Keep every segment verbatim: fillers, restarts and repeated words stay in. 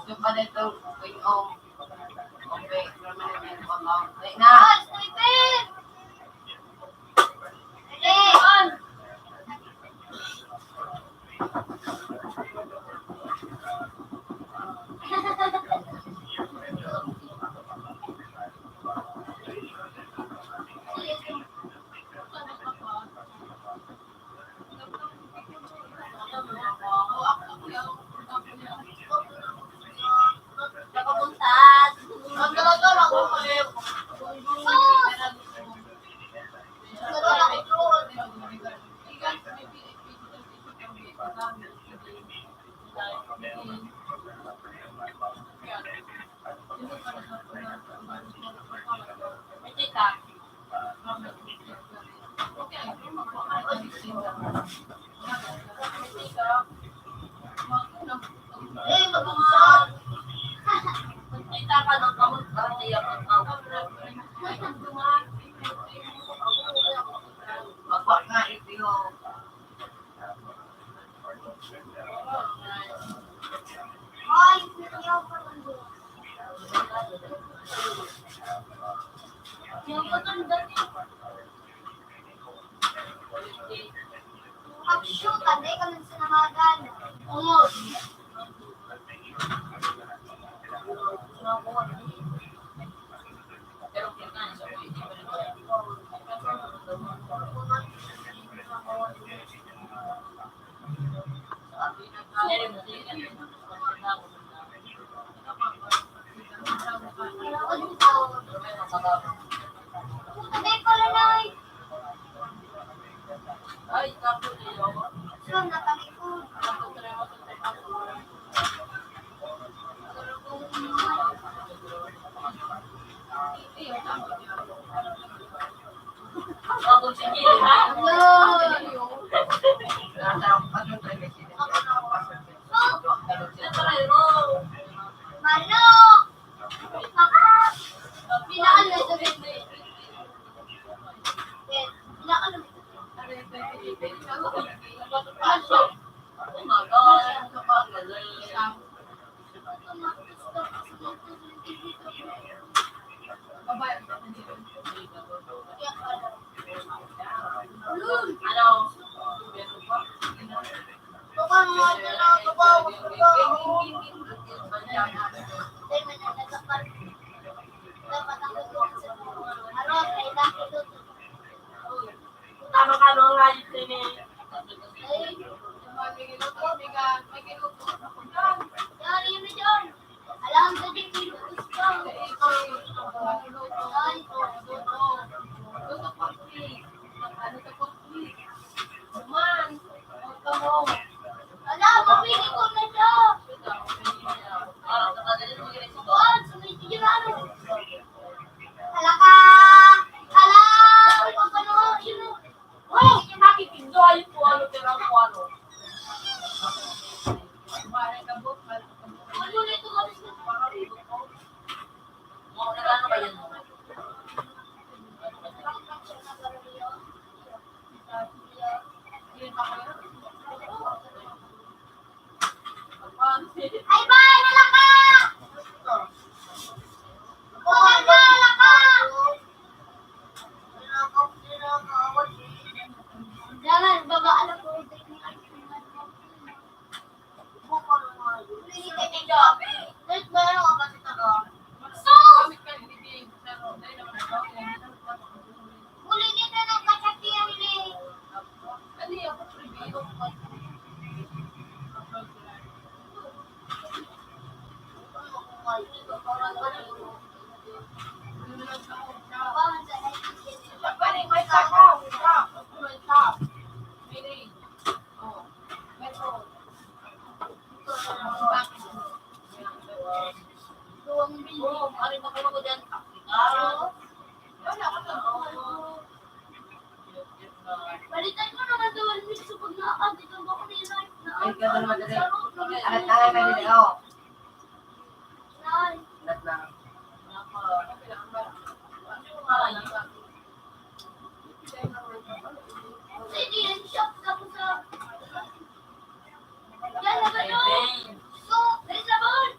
Yung pala ito, wing, oh. Okay, permanent yung account. Wait na. Ay, stupid! Hey! Pag-shoot, anday ka man sa namagan. Oo. Manok! Pinakalo sa Pinakalo. Tama ka, no, nga yun, eh. Ay, may giluto, may ga-, may giluto. Yari, yun na dyan. Alam ko din, giluto ka. Ay, luto, luto, luto. Luto, pork. Ano ka, pork? Man, luto mo. Ala, mapili ko na siya. Kuwan, sa may tigil, ano? Hala ka! Hala! Ang pagkano, yun, oh. Oh, yung nakikita, ayun po, ano, pero ang ano. Ano na ito, ano na? Ano na ba yun? Ay, ba, nalaka! Nalaka! Jangan, baba, alam ko. Sus! Huli nito ng kasapihan ni. Balikan mo naman daw, Alvin, sa pag-aadit ang bako ni Light na. Ay, ganda naman, dali. Alat na lang, dali, oh. Alat na. Sige, ang shop na po sa... Yan, sabon! So, may sabon!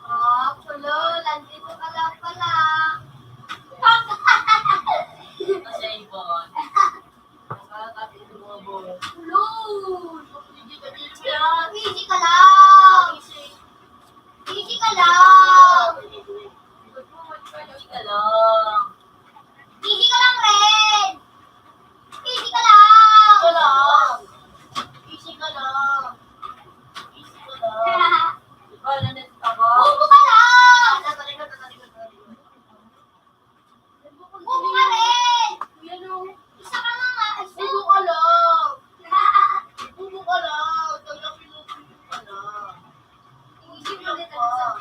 Ah, kulol, andito ka lang pala. Masaya, Ibon. Kulol! Easy ka lang! Easy ka lang! Easy ka lang! Easy ka lang, Ren! Easy ka lang! Easy ka lang! Easy ka lang! Easy ka lang! Ikaw, nandito ka ba? Bobo ka lang! Tatalikod, tatalikod, tatalikod. Bobo ka rin! Yan o. Isa ka lang, ah. Bobo ka lang! Bobo ka lang! Talagang pinupuyo ka lang. Hindi mo nito sa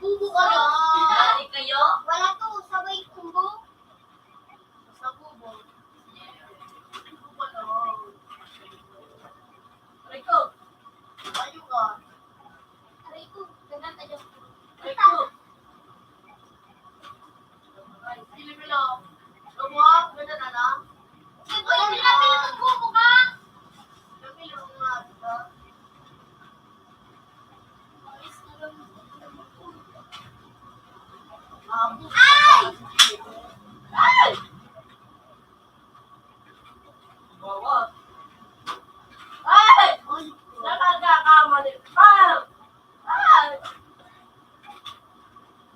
Bobo ka lang! Wala to, sabay kumbo. Sa kubo. Kubo ka lang. Aray ko! Tayo ka. Aray ko, ganun tayo. Aray ko! Ay, Pilipino. Gumawa, ganun na lang. Sige, boy, pinapil mo, bobo ka! Pinapil mo nga, di ba? Ay! Ay! Bawa. Ay! Nakakakamali pa! Ay!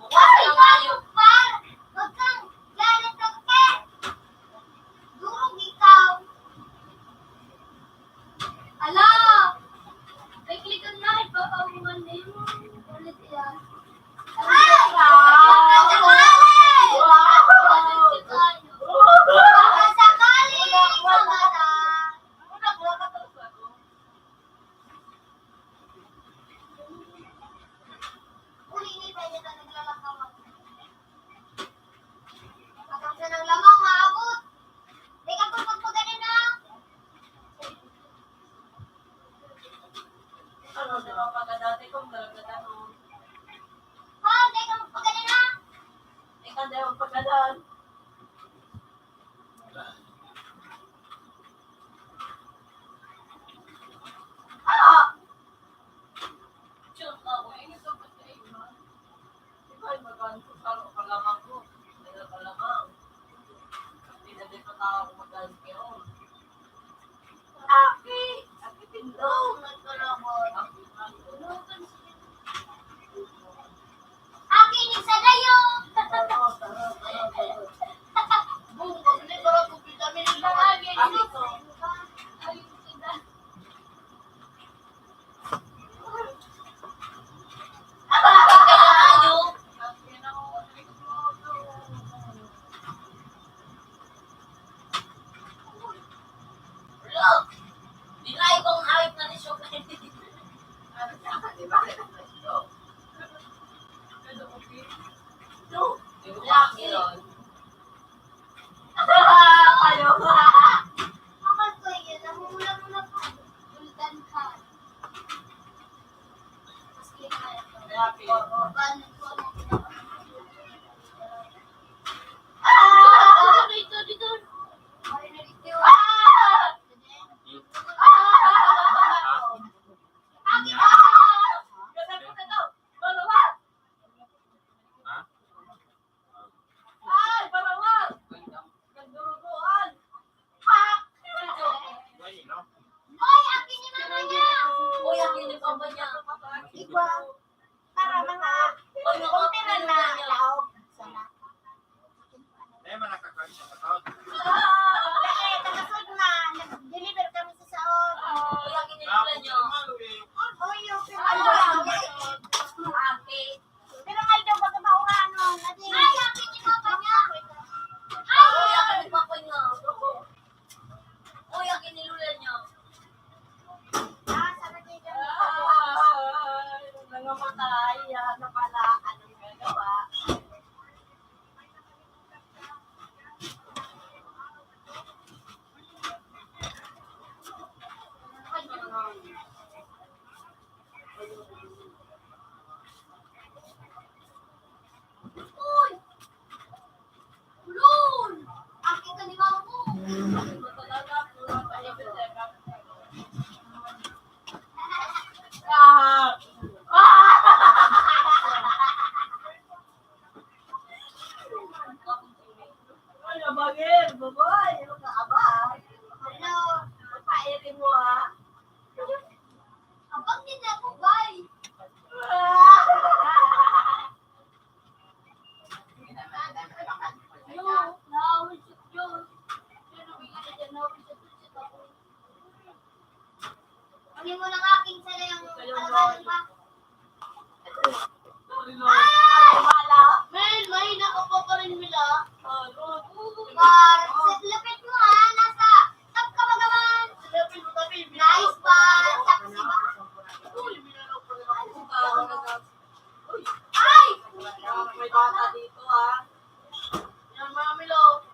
Ay, hayop ka! Huwag kang galit, Dokter! Durog ikaw! Ala! May klikan na, ipapahuman na yun. Ulit yan. Ay! Baka sakali! Wow! Baka sakali! Baka sakali! Baka sakali! Uli ni, pwede ka naglalakaw. Pagkaksa ng lamang, maabot. Di ka po magpaganin na. Ano, di ba pagkadati kong galagatan, oh? Ha, di ka magpaganin na. Di ka, di magpagalan. Ah! Aki! Aki, tindog! Aki, ni sa dayo! Boom, pag hindi para kung vitamin lang. Aki, ni sa dayo! Kayo. Amal ko yun, namumula-mula pa. Bulkan ka. Mas pinakain ko. Paano ko ang pinaka- Ah! Dito, dito. Ay, na dito. Ah! Ah! Akin na! Kasal ko na to. Balawa! Ha? Ay, barawa! Nagdurugoan! Pak! Oy, akin ni mama niya! Oy, akin ni papa niya! Igwa. Para mga kumpira na laog. Sana. Eh, manakakain siya sa taon. Eh, nakasud na. Nag-deliver kami sa saon. Oy, akin ni papa niya! Oy, yung pinalo. Ate. Pero may daw baga mauranon, adi. Ay, akin ni papa niya. Ay, akin ni papa niya. Uy, akin ni lola niya. Ah, sana di ka. Ay, nangamatay. Ano pala? Anong gagawa? Uy! Ulol! Akin ka ni mama mo! Hindi mo nang aking sana yung alagaan pa. Ay! Men, mahina ka pa pa rin, Mila. Par, lupit mo, ha? Nasa top ka ba naman? Nice pa. Sexy ba? Ay! May bata dito, ha? Yan, mga Milo.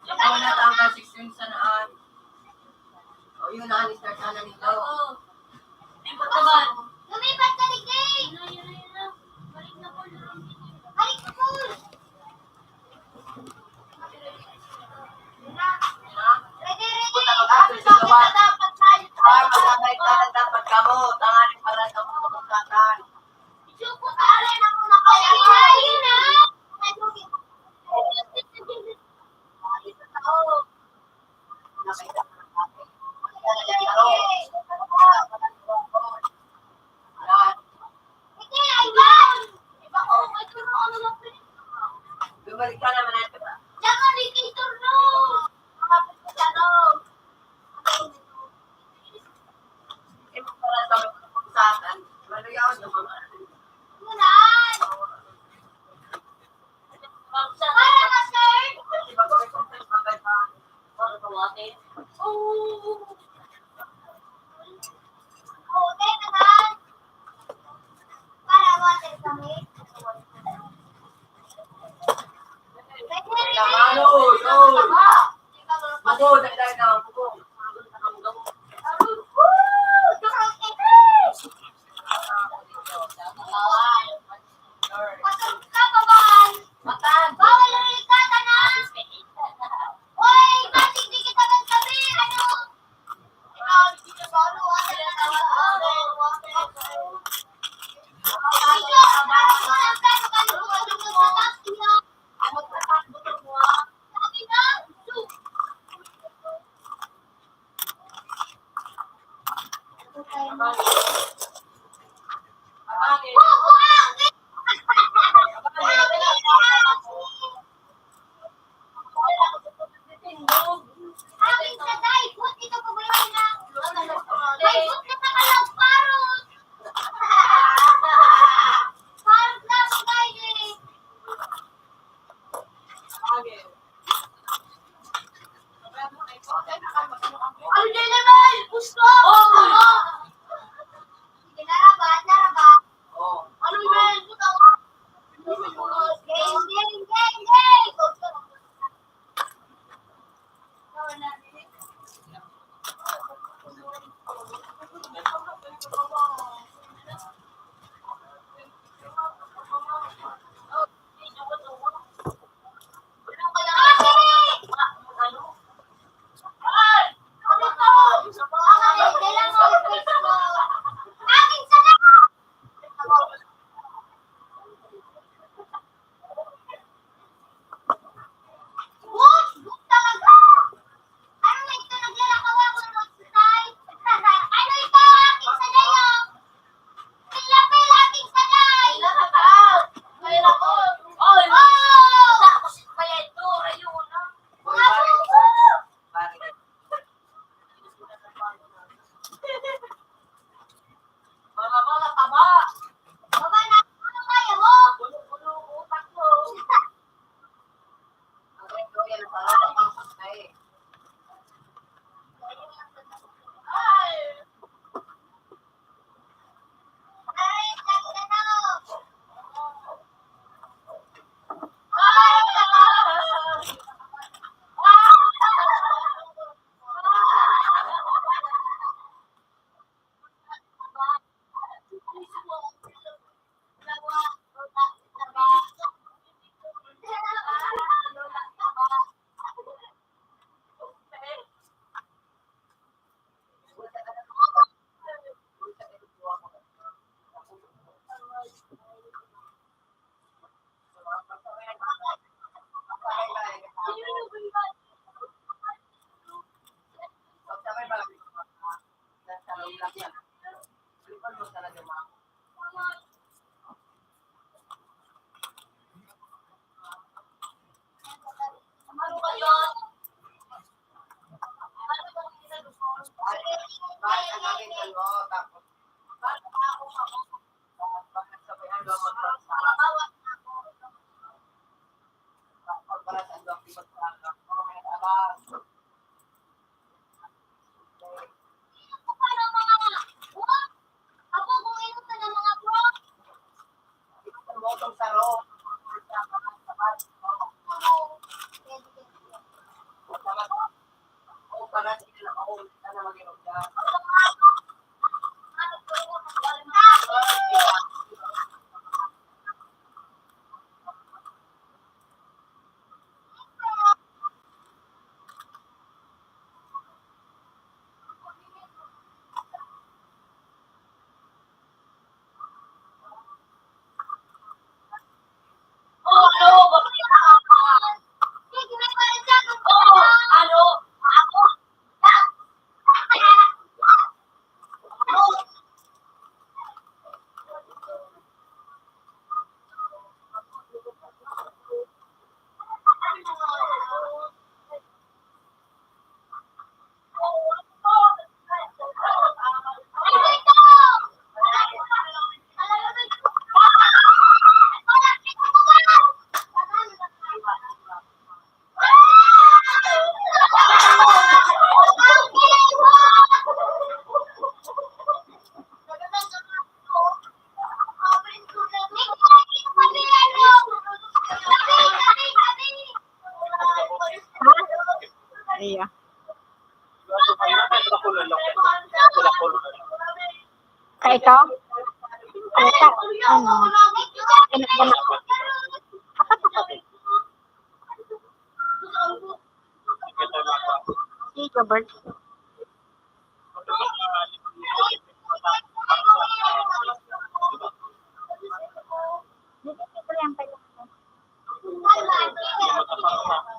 Ikaw na tama, sixteen sa naan. O, yun na, start na nito. Oo. Lumipat ka, Ligay! Balik na po, balik na po. Ready, ready. Dapat tayo. Dapat kamo, tanganing para sa mga pagkatan. Bumalik ka naman ito ba? Iya. Ka ito? Ito, ano? Apat na kape. Sige, Gilbert.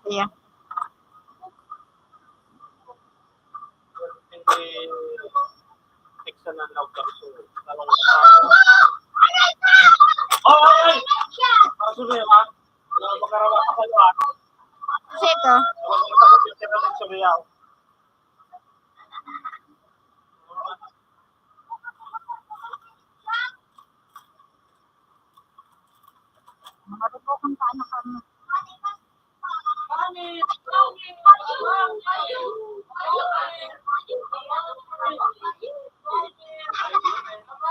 Iya. Oy! Kaso na yun, ha? Wala akong makarawa sa kayo, ha? Kasi ito. Wala akong makapagpipira ng Suriyao. Mga rubo kung paano kami.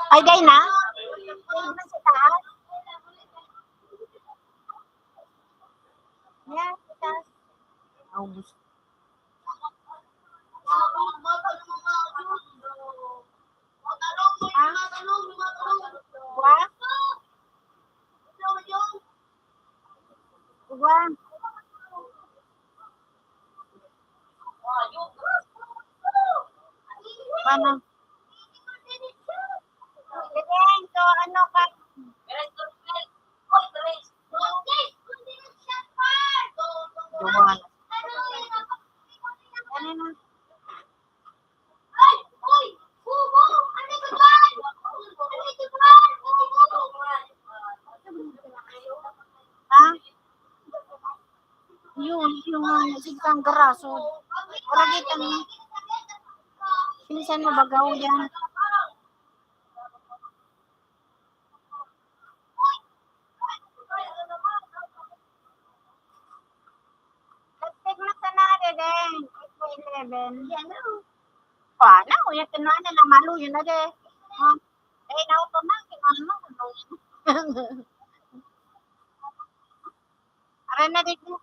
Ay, day na? Save na sa taas? Yan, sa taas. Naubos. Ah? Wa? Wa? Paano? Ganyan, so ano ka? Gawa. Ano na? Ha? Yun, yung, ah, sigkang garaso. Ora gitang, minsan mabagaw yan. Nagtigma sana, dede. Seven. Yan, oh. Wala, kuya, kinuha na lang, maluyo na de. Oh. Eh, nauto na, kinuha na, maluyo. Aray na, di ko.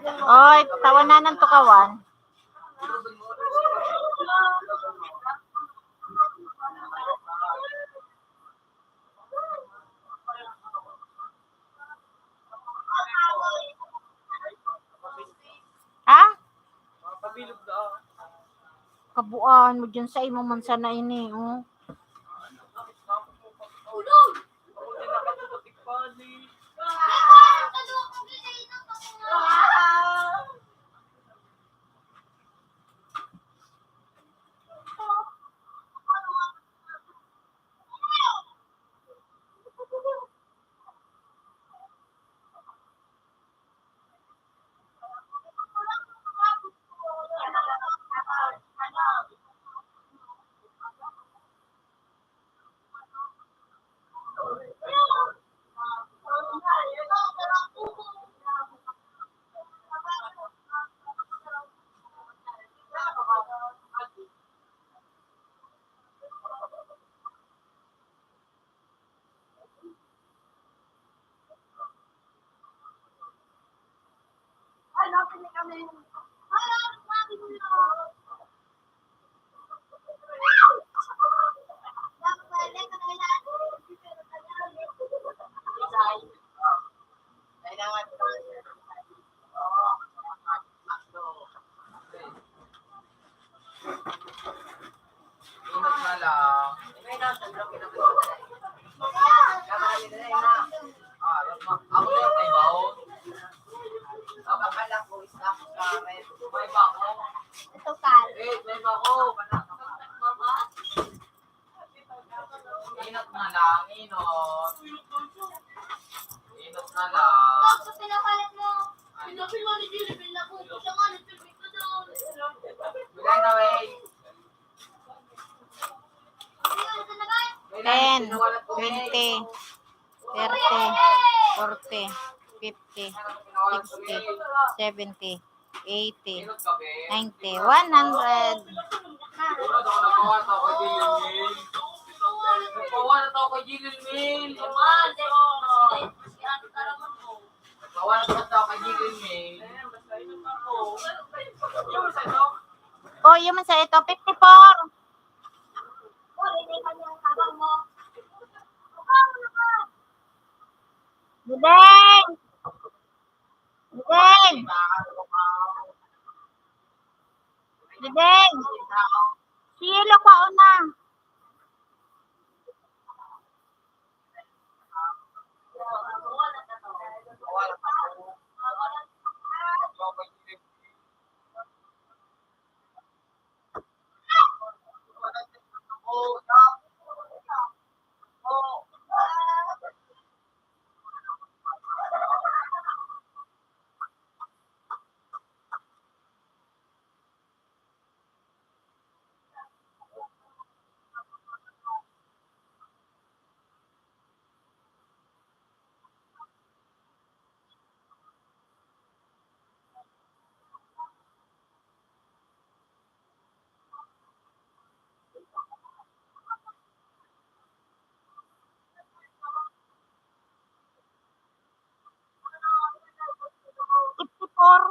Oy, tawanan ng tukawan. Ha? Kabuaan mo dyan sa imo man sana ini, oh. Inot na lang. Ah, ako na yung may baon. Ang akala ko is ako sa may, may baon. Ito ka. Eh, may baon. Inot na lang, inot. Inot na lang. Pag sa pinapalit mo, pinapalit mo ni Jilly, pinakot ko siya nga, nagpipig ko doon. Wala na, wey. Ten, twenty, thirty, forty, fifty, sixty, seventy, eighty, ninety, one hundred. Oh, yun man sa ito, fifty-four. Dudeng! Dudeng! Dudeng! Siyelo ka una. Fifty-four.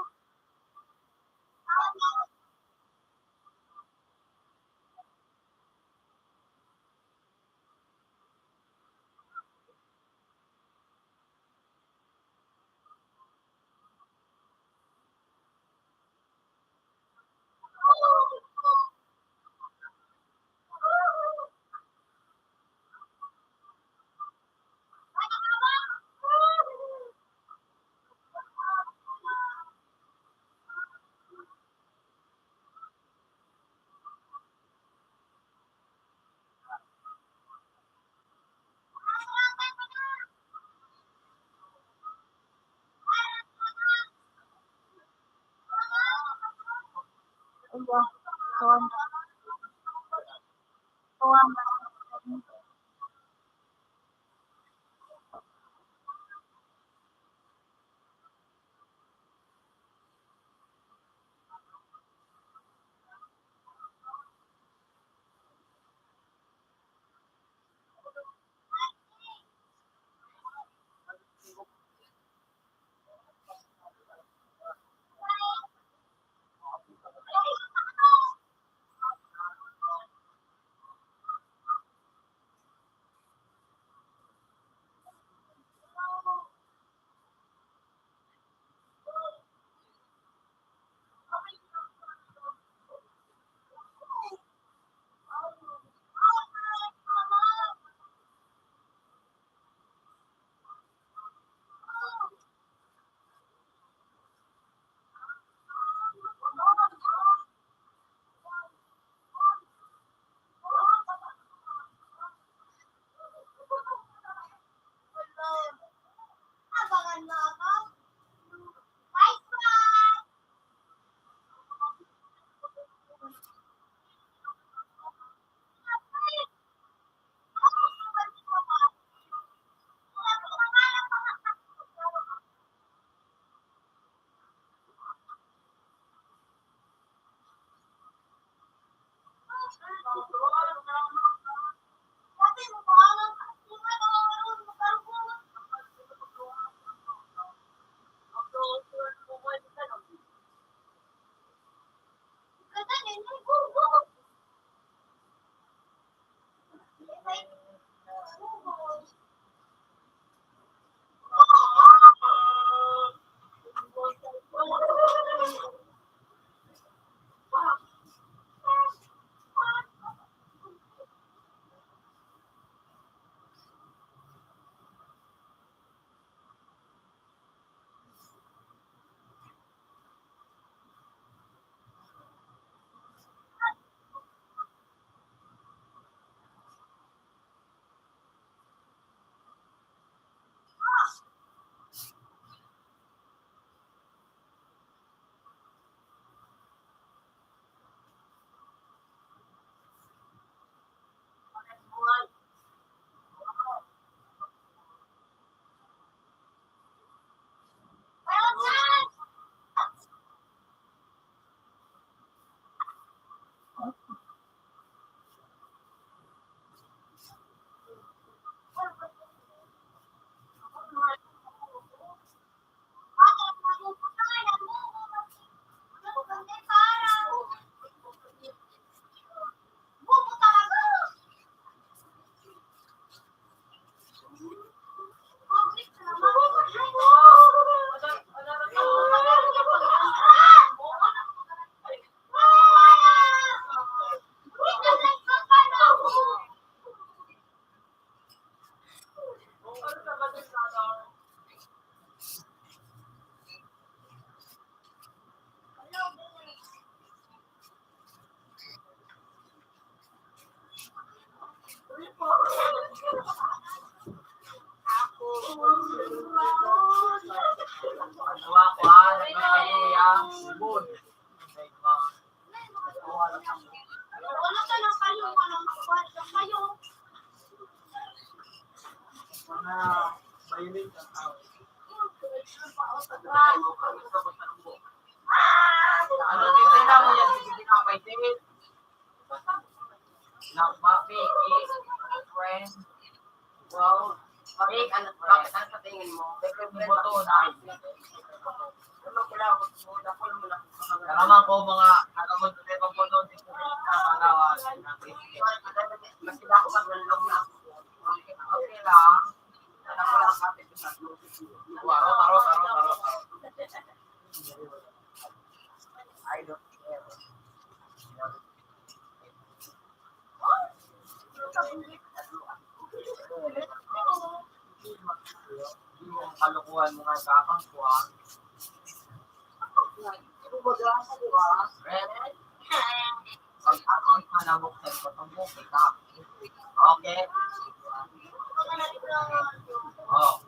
Ano, titira mo yan? Sige, sige, kapay, sige. Nagmapi, friend. Wow. Bakit, ano, bakit, ano sa tingin mo? May problema ka sa akin? Ano, kailangan ko, dakul mo na. Tama ko, mga nakamunod na yung pagpunod dito sa mga mas sila ako maglulong na. Okay, okay lang. Alam ko lang, kapit ko sa. Wow, taro, taro, taro, taro. I don't care. Yung kalokohan mo nga sa akin, kuwan. Pag ako, manabok sa ipatong mo, kita. Okay? Oh.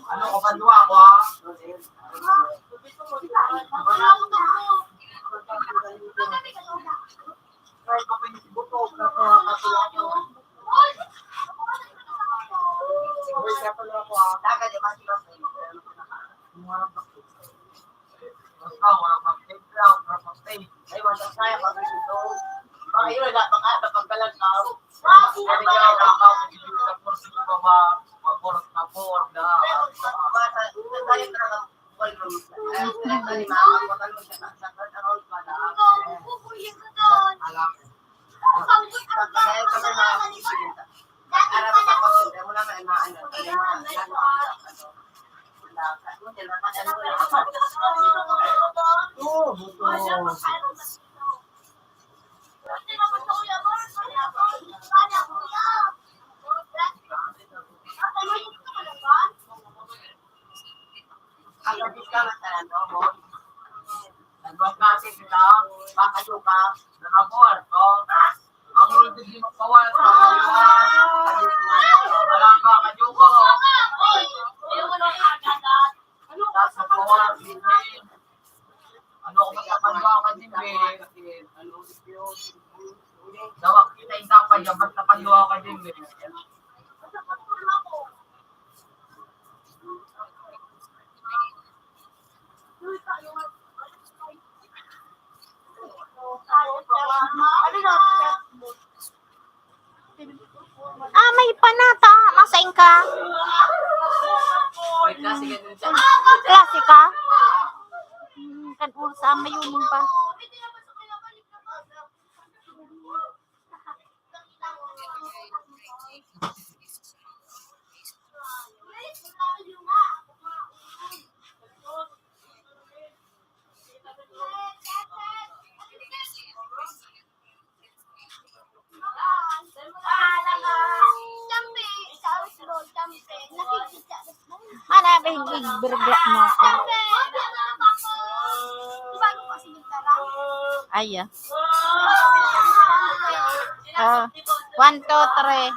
Ano ko pa, duwa ko, ha? Nagpaplastic na, baka suka, nakabuhat ko. Ang ulo di magpawal, baka suka. Wala ka, kajuko. Tapos nagpawal, ano ko, magkapanwa ka din, eh. Dawak kita yung tapay, dapat napanwa ka din, eh. Ah, may panata. Masain ka? May klase ka dun sa Klase ka? Hmm, kan ursa, mayunin pa. Mana ba yung igbergla mo ako? Ay, ah. Ah, one, two, three.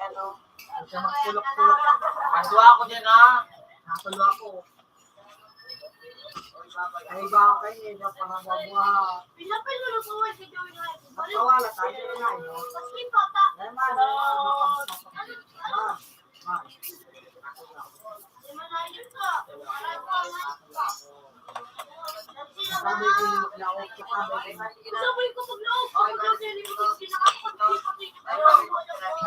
Ano? Huwag ka magpulok-pulok. Aswa ako dyan, ha? Nakasalo ako. Ay, baka kayo, eh, napakababuha. Pinapay mo na po, si Joey na. Pagkawala tayo na, no? Mas may pata. Ay, man, ay, man, ay, man. Ay, man, ay, man. Sabi ko, naok ka pa, sabi ko. Sabi ko, pag naok ka, pag naok ka, pag naok ka, pag naok ka.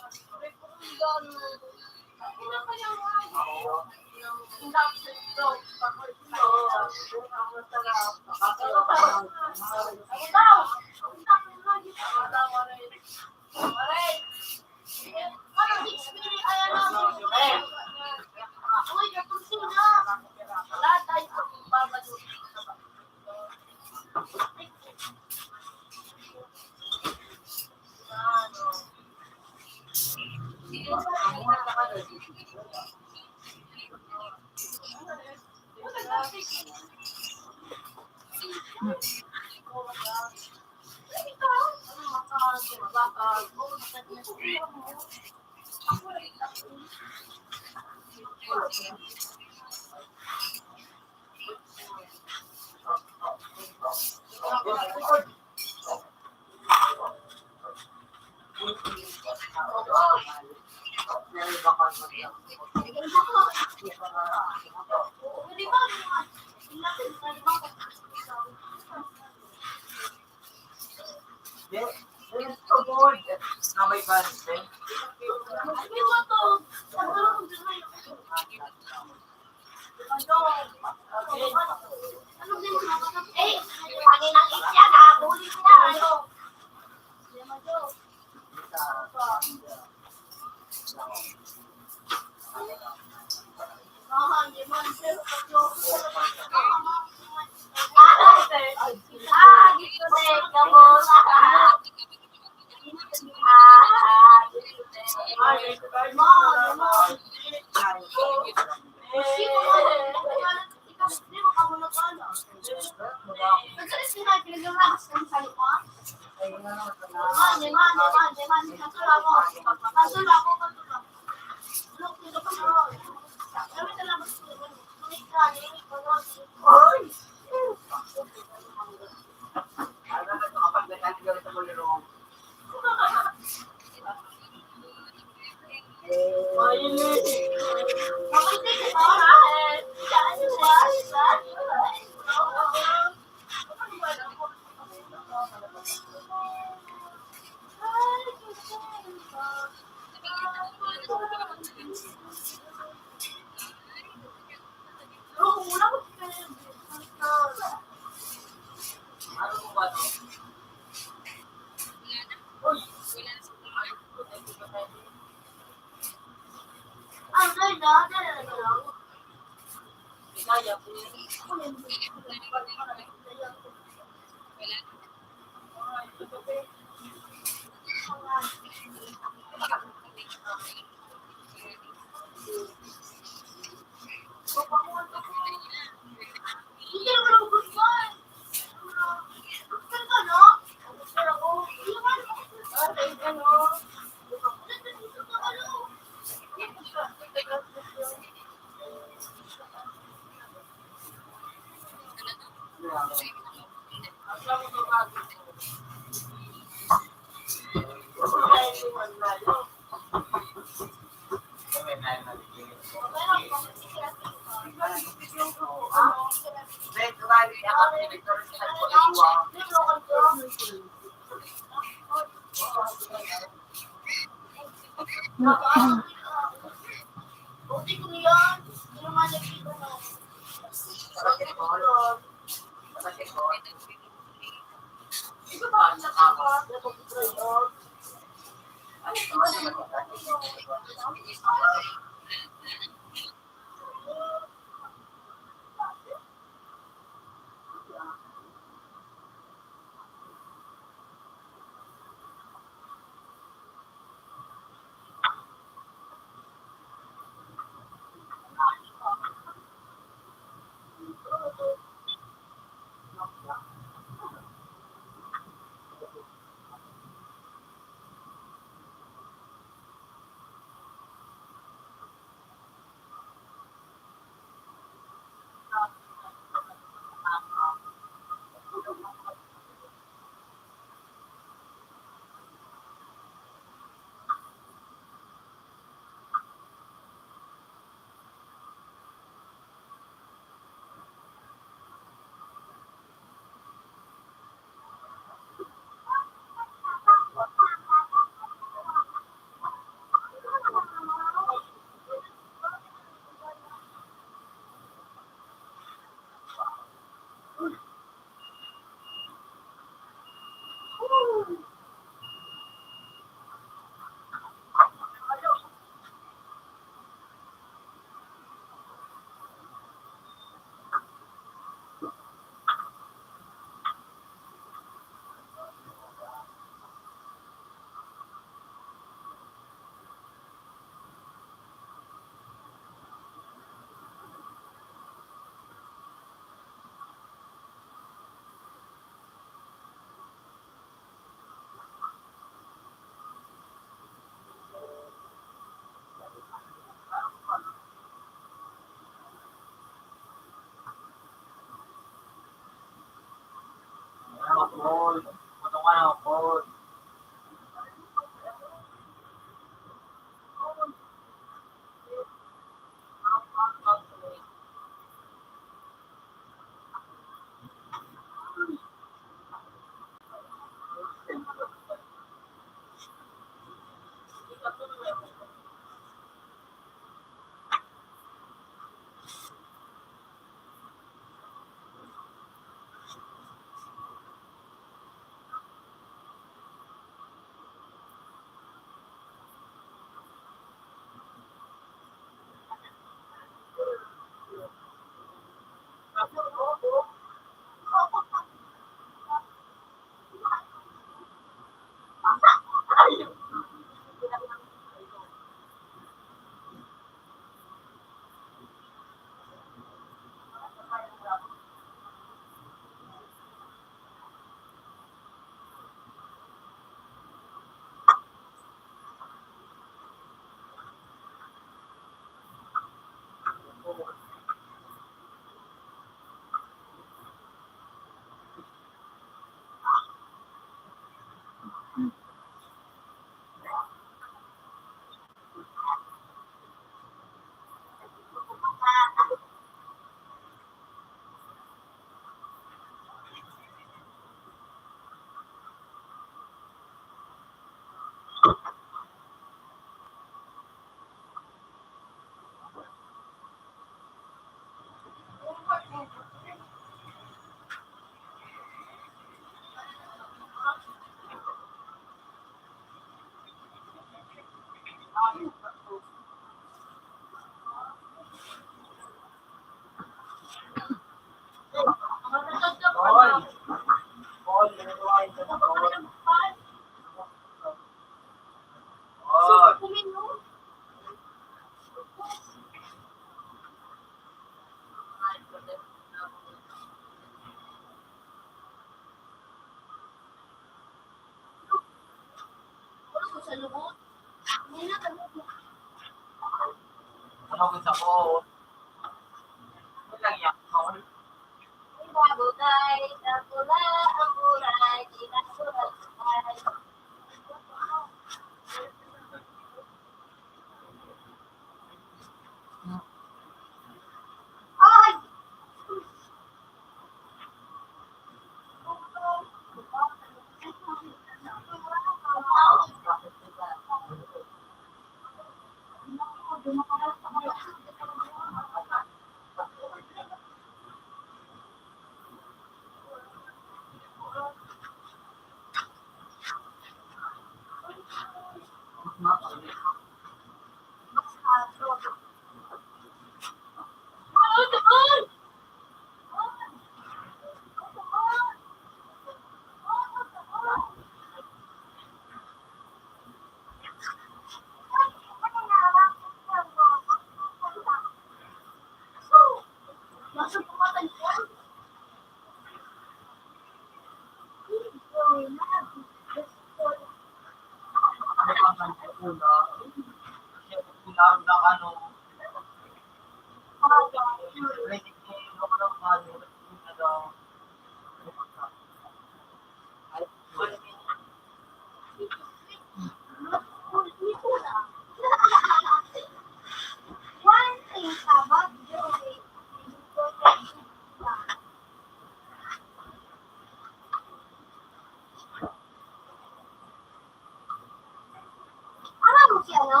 Alam mo si ano?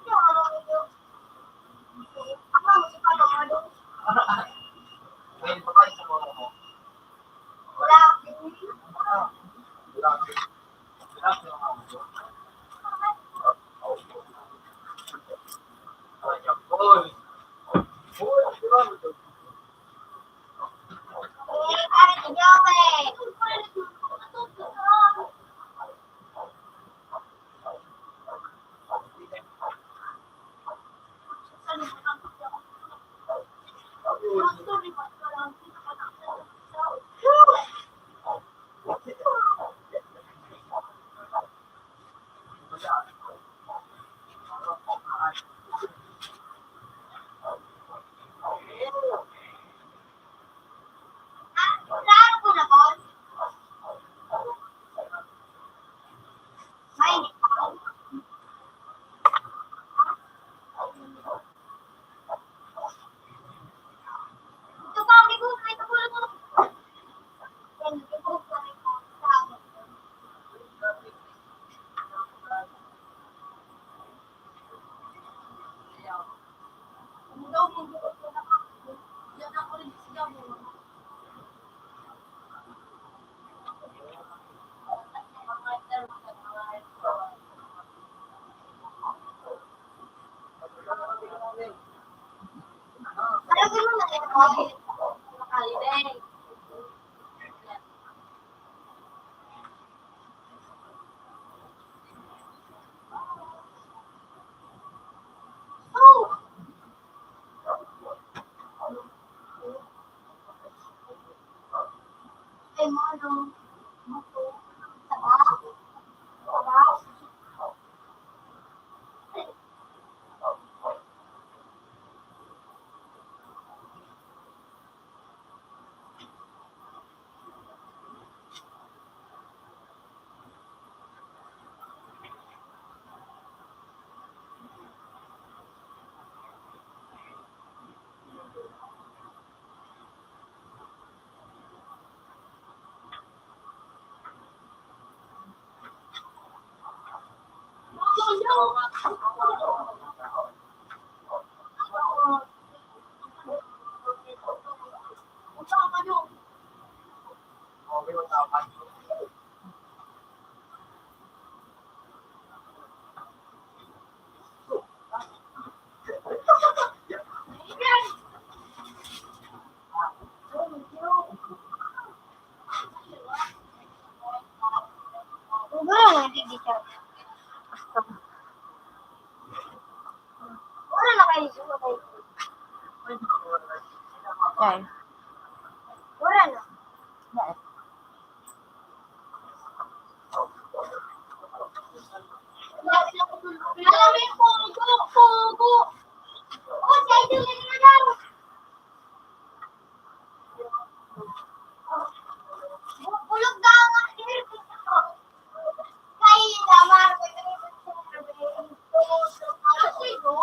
Yung ano ninyo? Alam mo si Papa Mado? Wala. Wala na, di, di siya. Wala na kayo, wala kayo. Yan. Wala na. Yan. Alam mo yung pugo, pugo. Oh, sa ito na lang. Bulog daw ang aking. Kaya naman, may ganito siya. Kasi, no?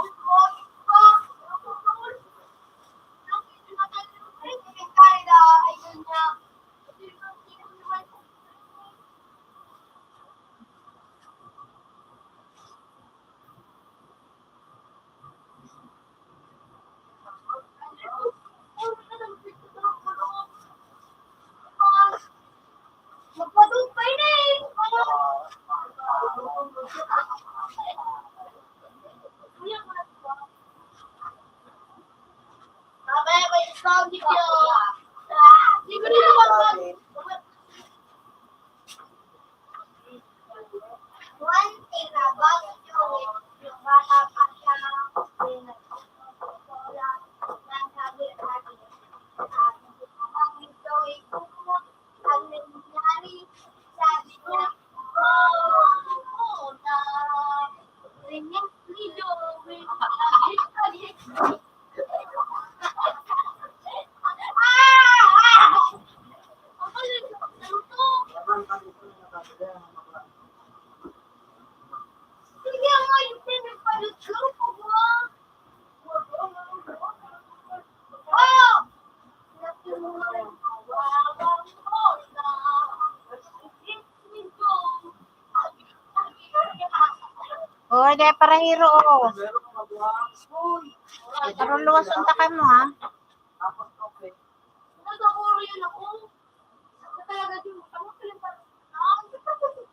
Oy, dai parahiro, oh. Paruluwas unta kamo, ha?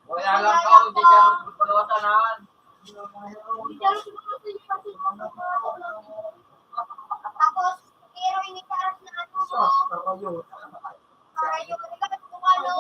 Wala lang ka, hindi ka magpapalawatanan. Tapos, pero iniparas na ano mo. Karayo, di ka kumalo.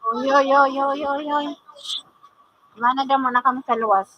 Oy, oy, oy, oy, oy, oy. Mana da mo na kami sa luwas.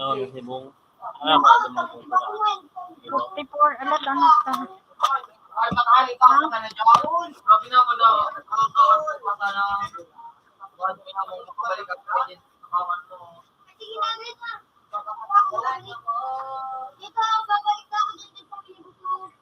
Oo, nasibong. Ah, mga dumangkot pala. Fifty-four, alat, anak ka. Sige, mami, pa. Dito, babalik na ako dito sa Pilipinas.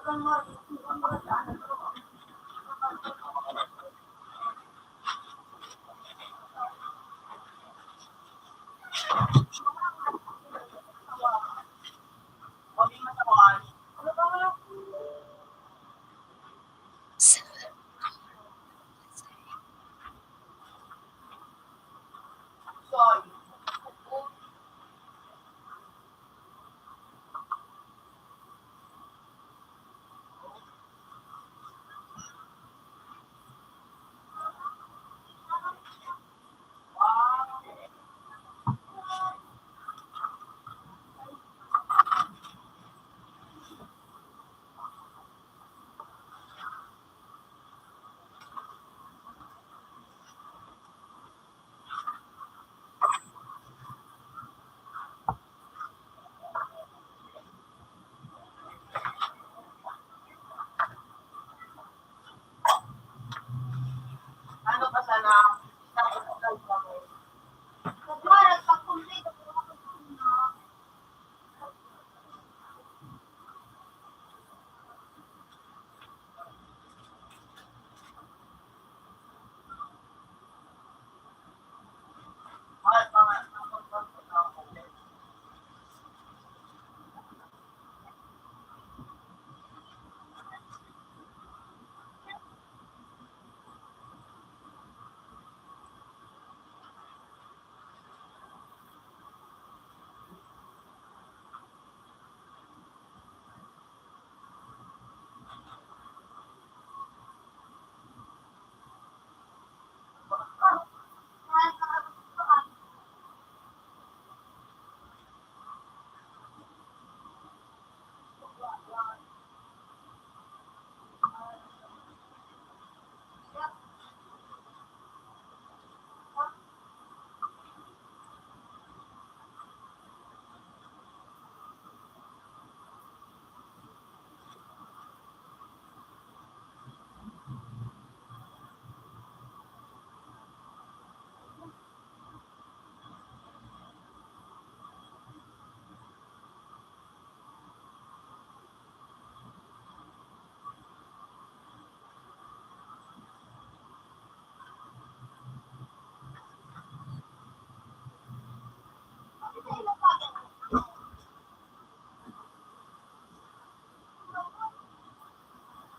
Ano pa sana?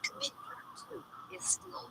Commitment to is slow.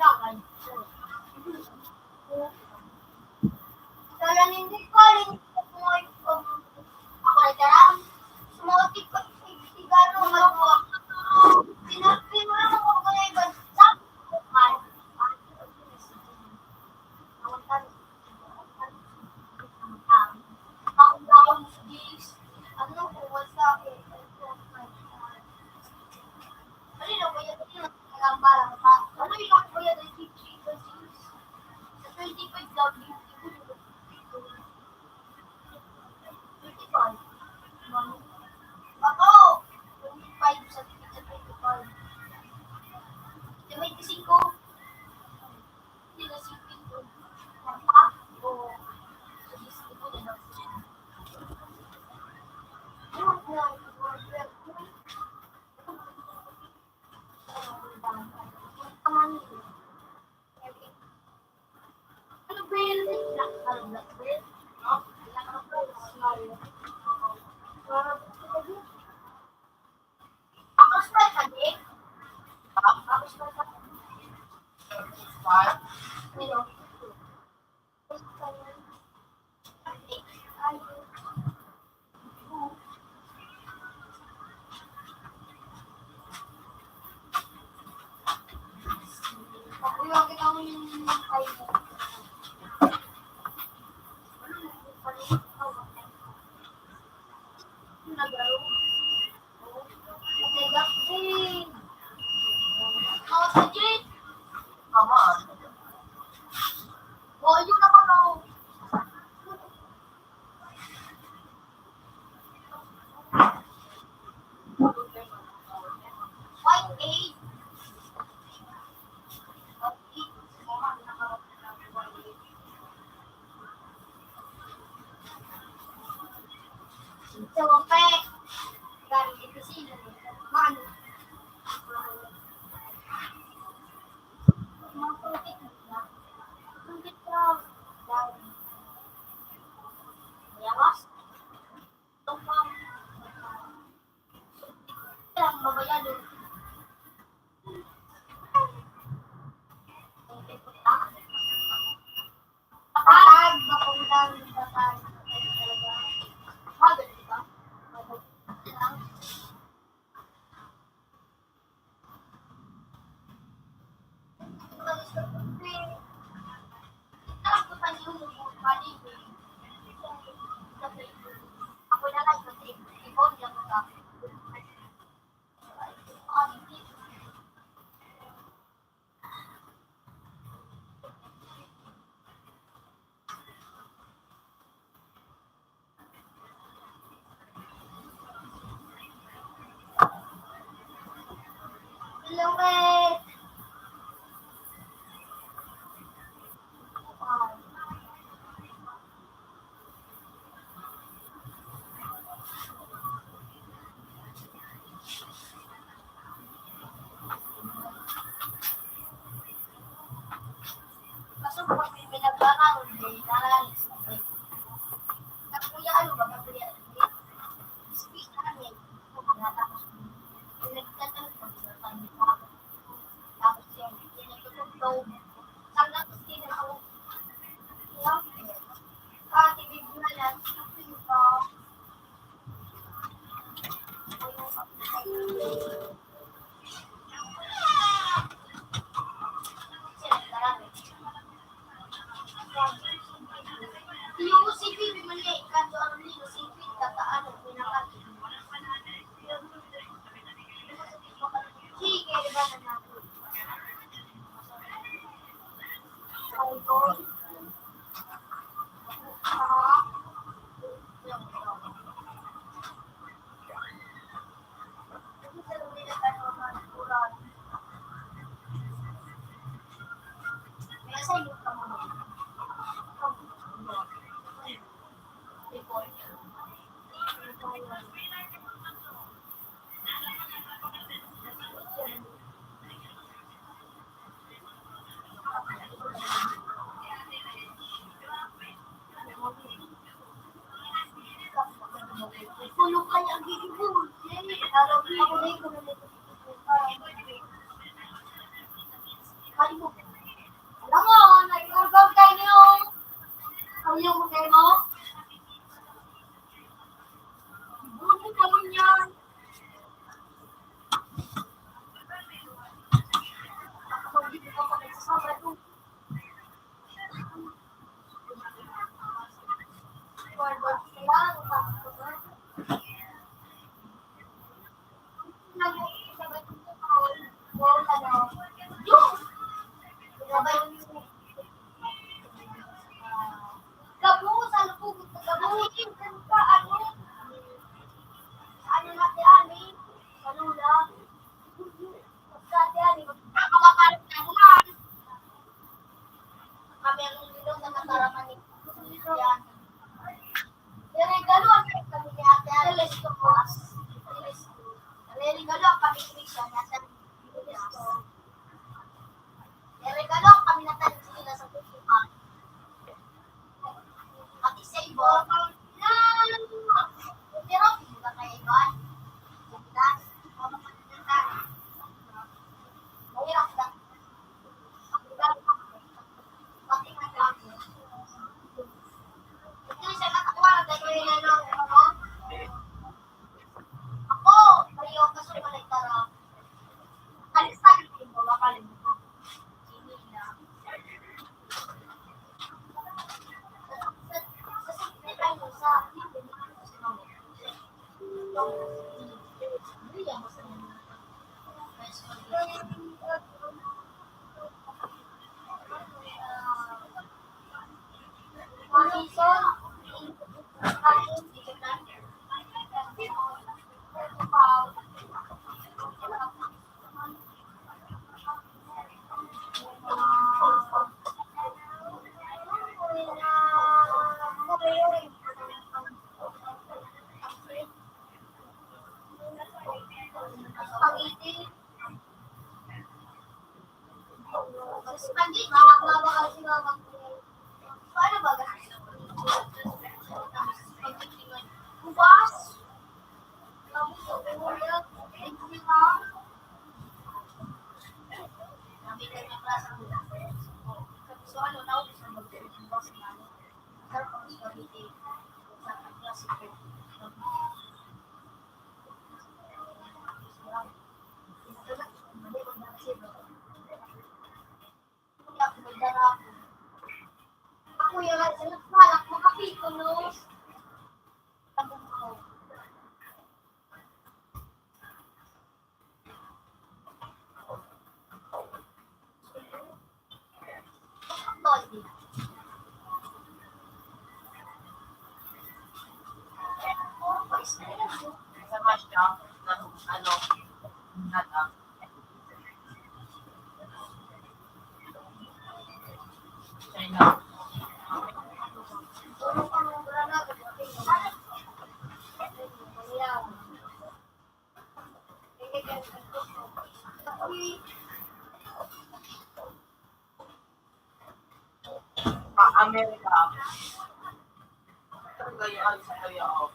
Kala ninyo galing ako ay, um, ako ay tarang. Sumagot ko, "Igaro, malungkot." Sinabi mo lang ako kung ano yung bansa. Ang daon sa Diyos. Ano, kung wala sa akin, ano, ano, ano, ano, ano, ano, ano, ano, ano, ano, twenty-five daw, twenty-five. Ako! Twenty-five sa twenty-five. Sa twenty-five. Hindi na sipin ko. Mapa? O, sa disco ko na lang. Ano yung problema? Buti naman yan. Ako, hindi ko pa nagsasabi kung Gabo, sa lubog, gabo, ano, ano na, ano, ano na, kami ang nilong na nakarama ni Yan. Regalo ang kami ni Ate Alice ko po. Regalo ang kami ni Ate Alice ko. Regalo ang kami na tayo sila sa Pokemon. Pati sa iba. Pero hindi ba kayo iba? Mahirap na. Pati na lang. Ito siya natawa, dahil na lang, ano? Ako, kayo, kaso balik tara. Alis tayo dito, makalimutan. Hindi na. Kasi, kasi, ano, sa, Spaghetti. Spaghetti, mahaba-haba kasi, mama. Paano ba? Spaghetti man. Bukas. Tapos, yung ulo, yung sinigang. Sabi ko, yung klase ng bukas. So, ano, naubos na mag-, bukas na, ano? Sarap ang spaghetti. Sa klase ko. Ako yung nagsalat, balak makapiko, no? Pa Amerika. Ito kayo, ano sa kayo?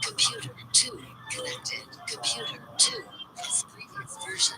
Computer two connected. Computer two. This previous version.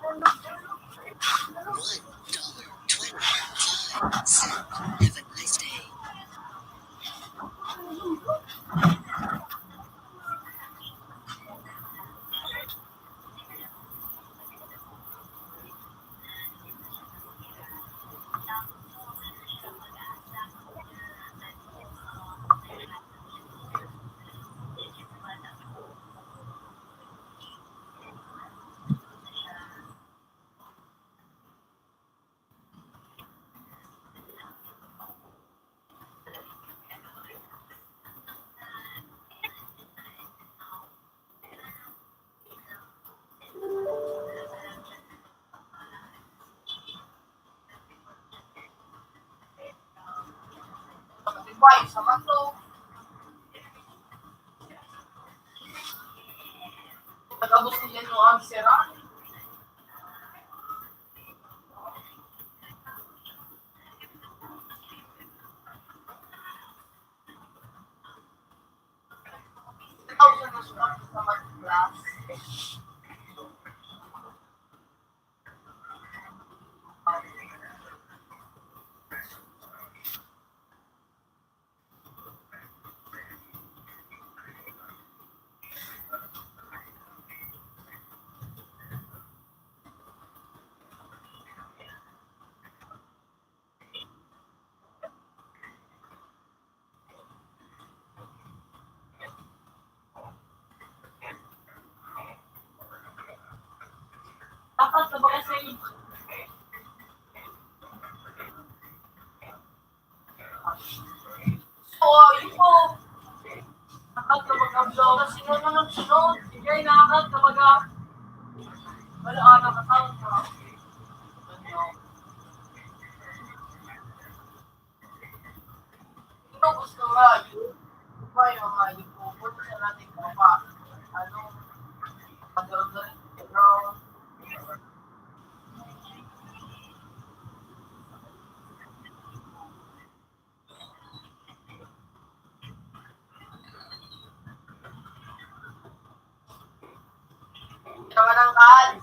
One dollar twenty-five cents. Have a nice day. Sa bato. Pagkabos nila yung ang sira. Dapat sa baga sa inyo. So, yun po. Dapat sa baga sa inyo. Sunod, sunod, sunod. Sige, dapat sa baga. Wala, ah, nakataon ka. Ano? Ito gusto nga, yun. Iba yung mga ipupon sa nating baba. Ano? Pagdaramdamin ko. Ito ka ng kaan.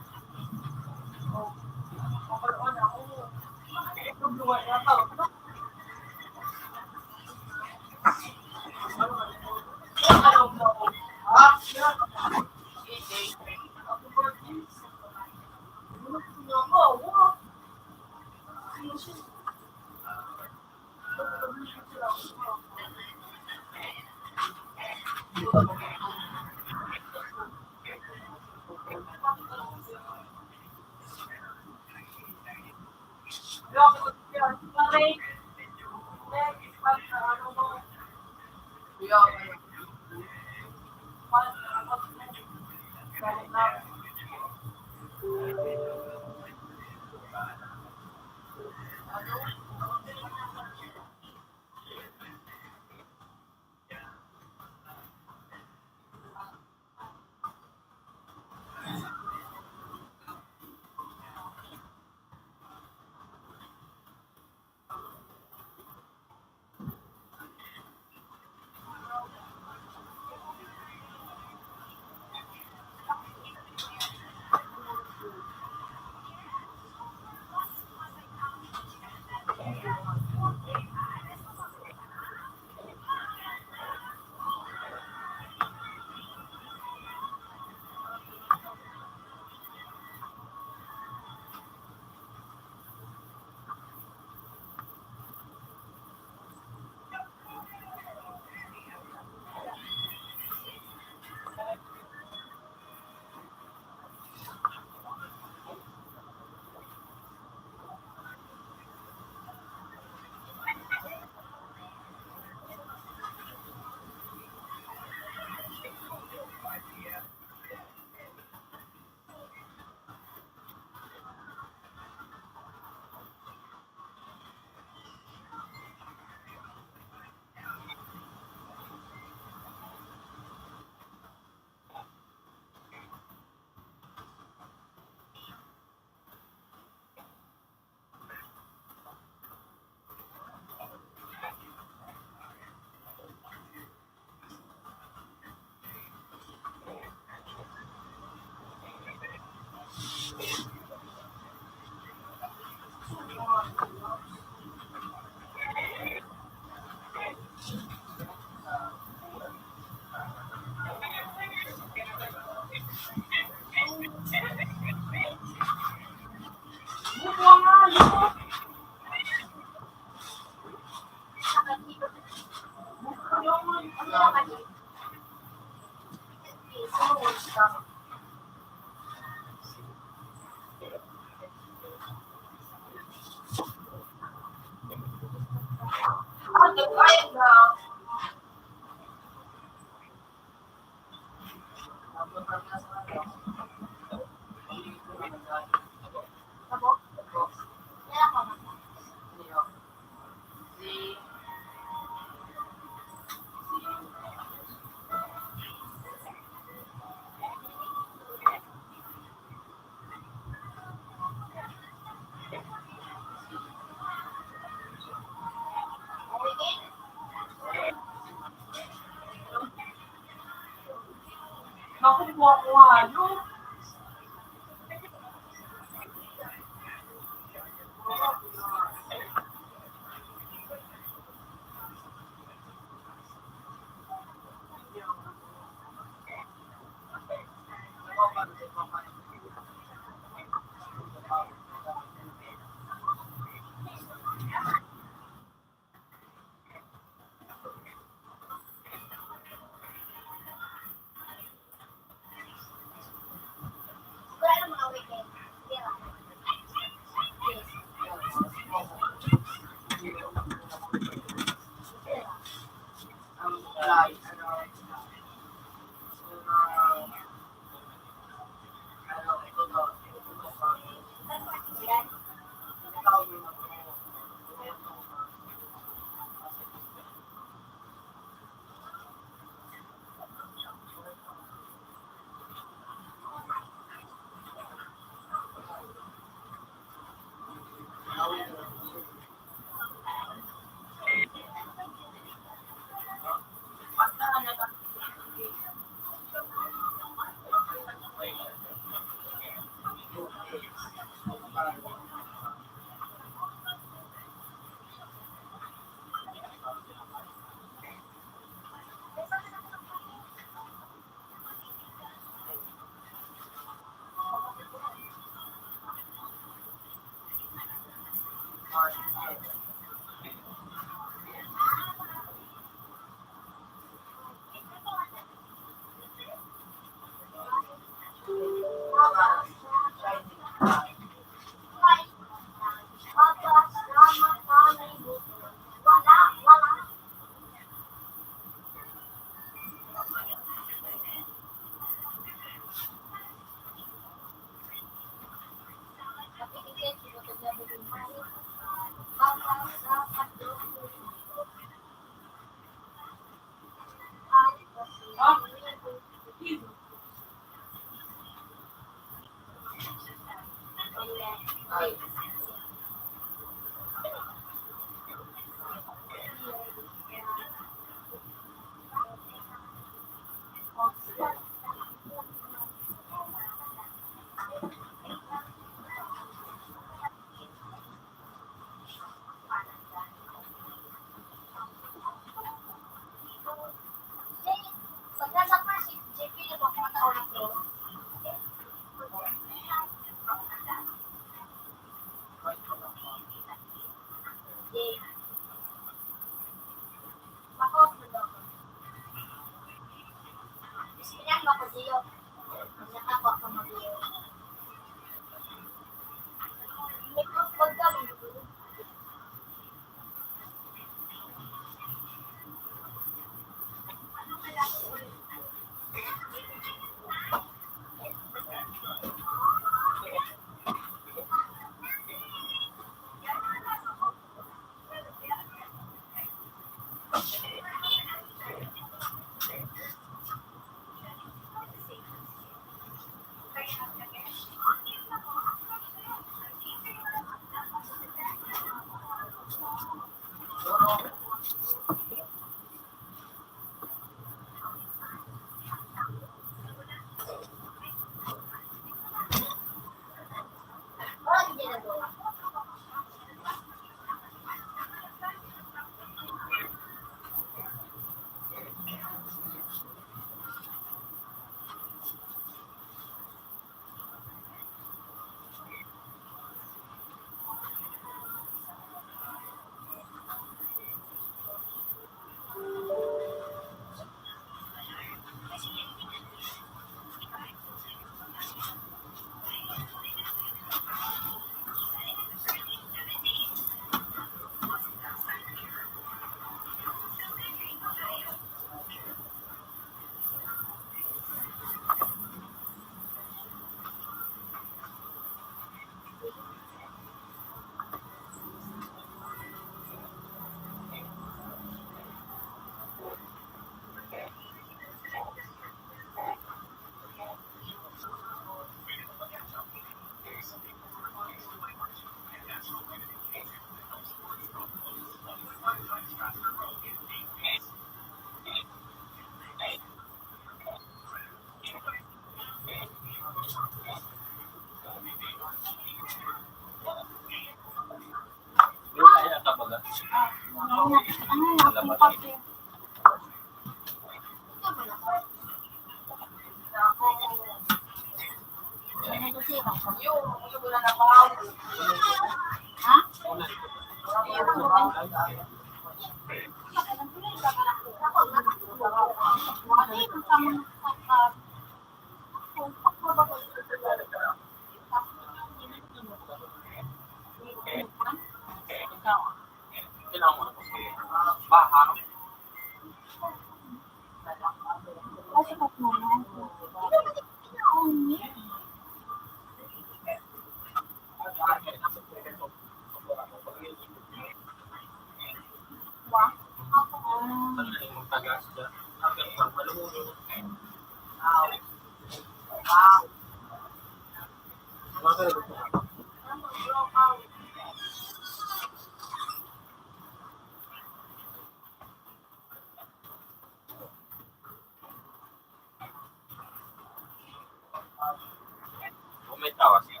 Kung may tawa siya.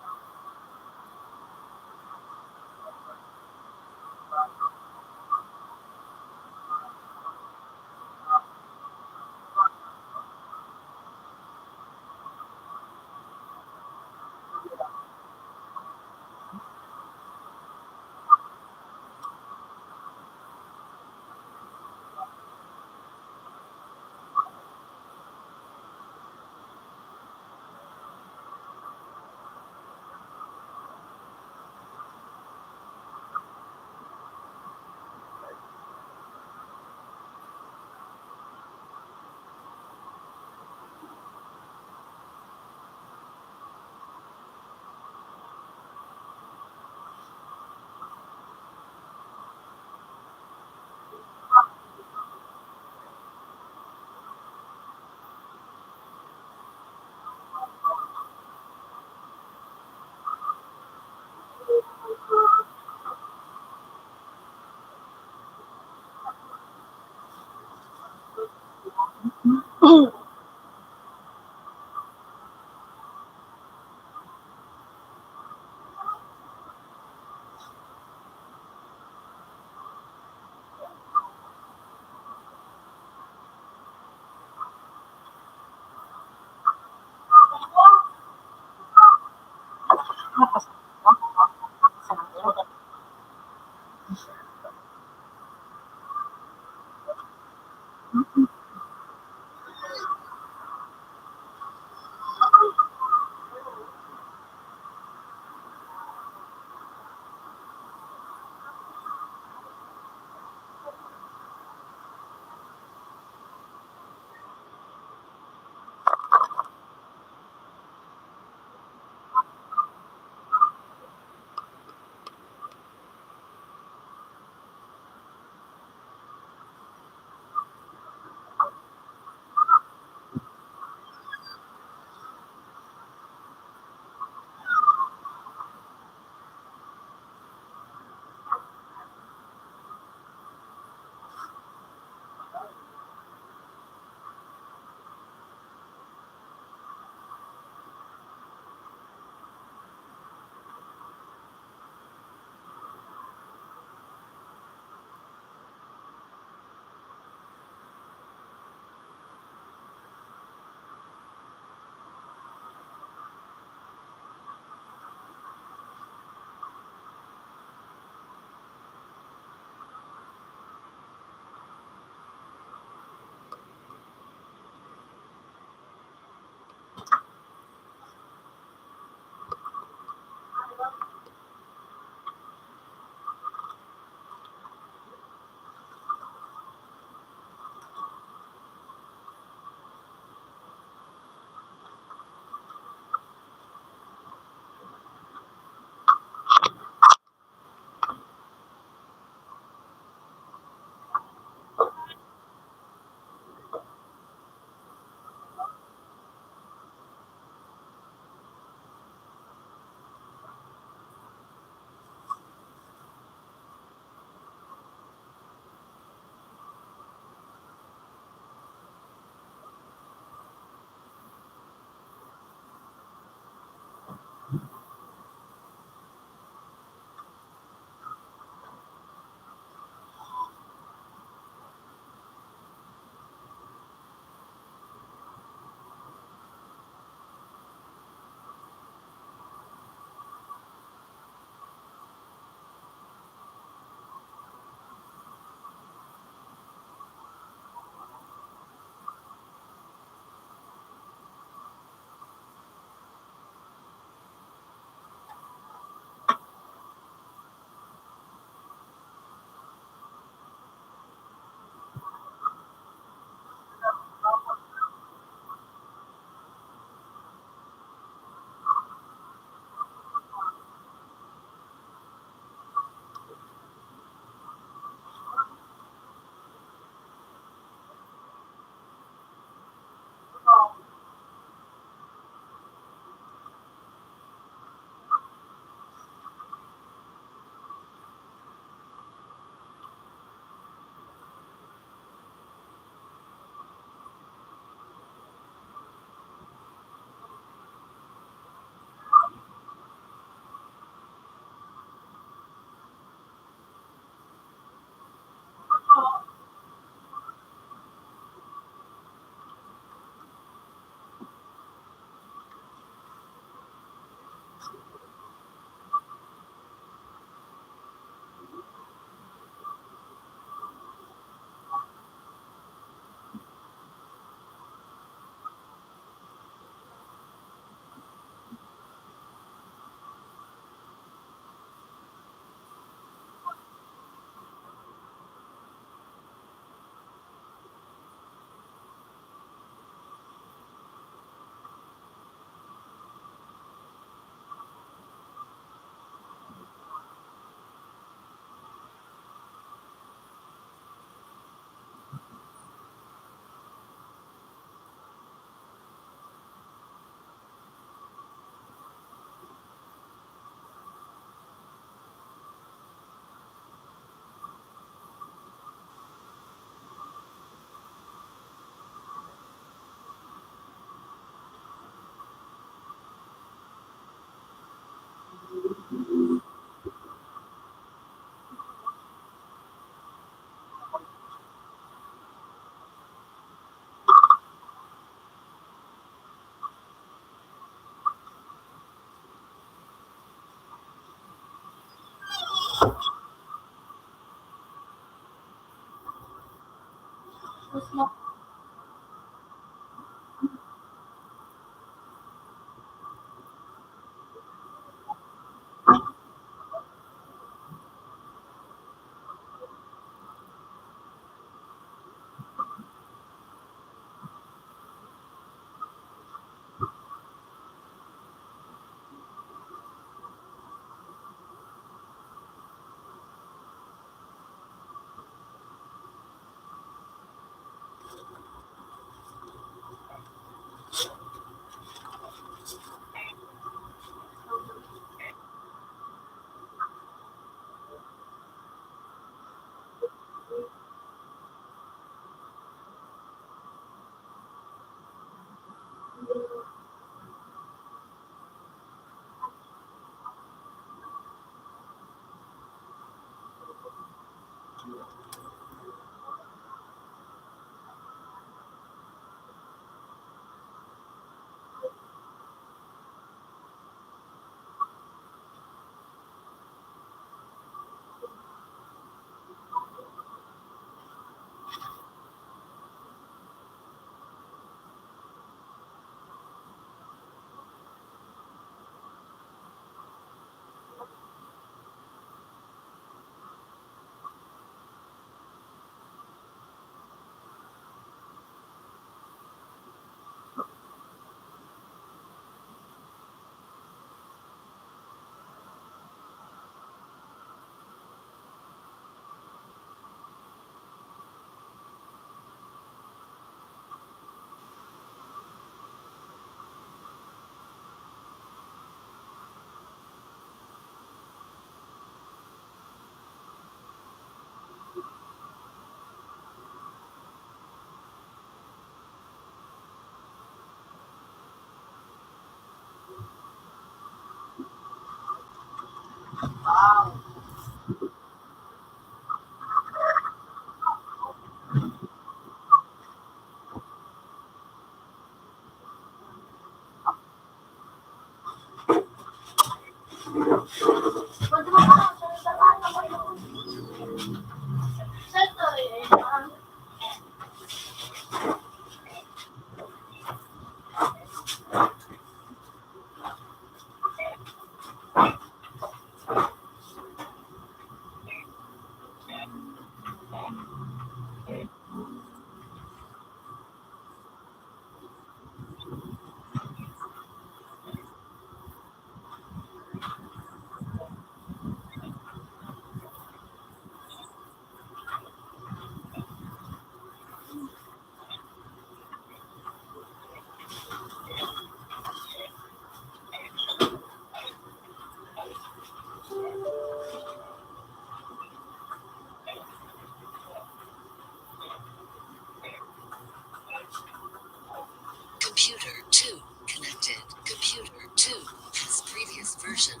Computer two connected. Computer two has previous version.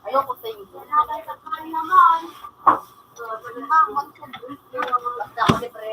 Ayoko sa inyo. Basta ako libre.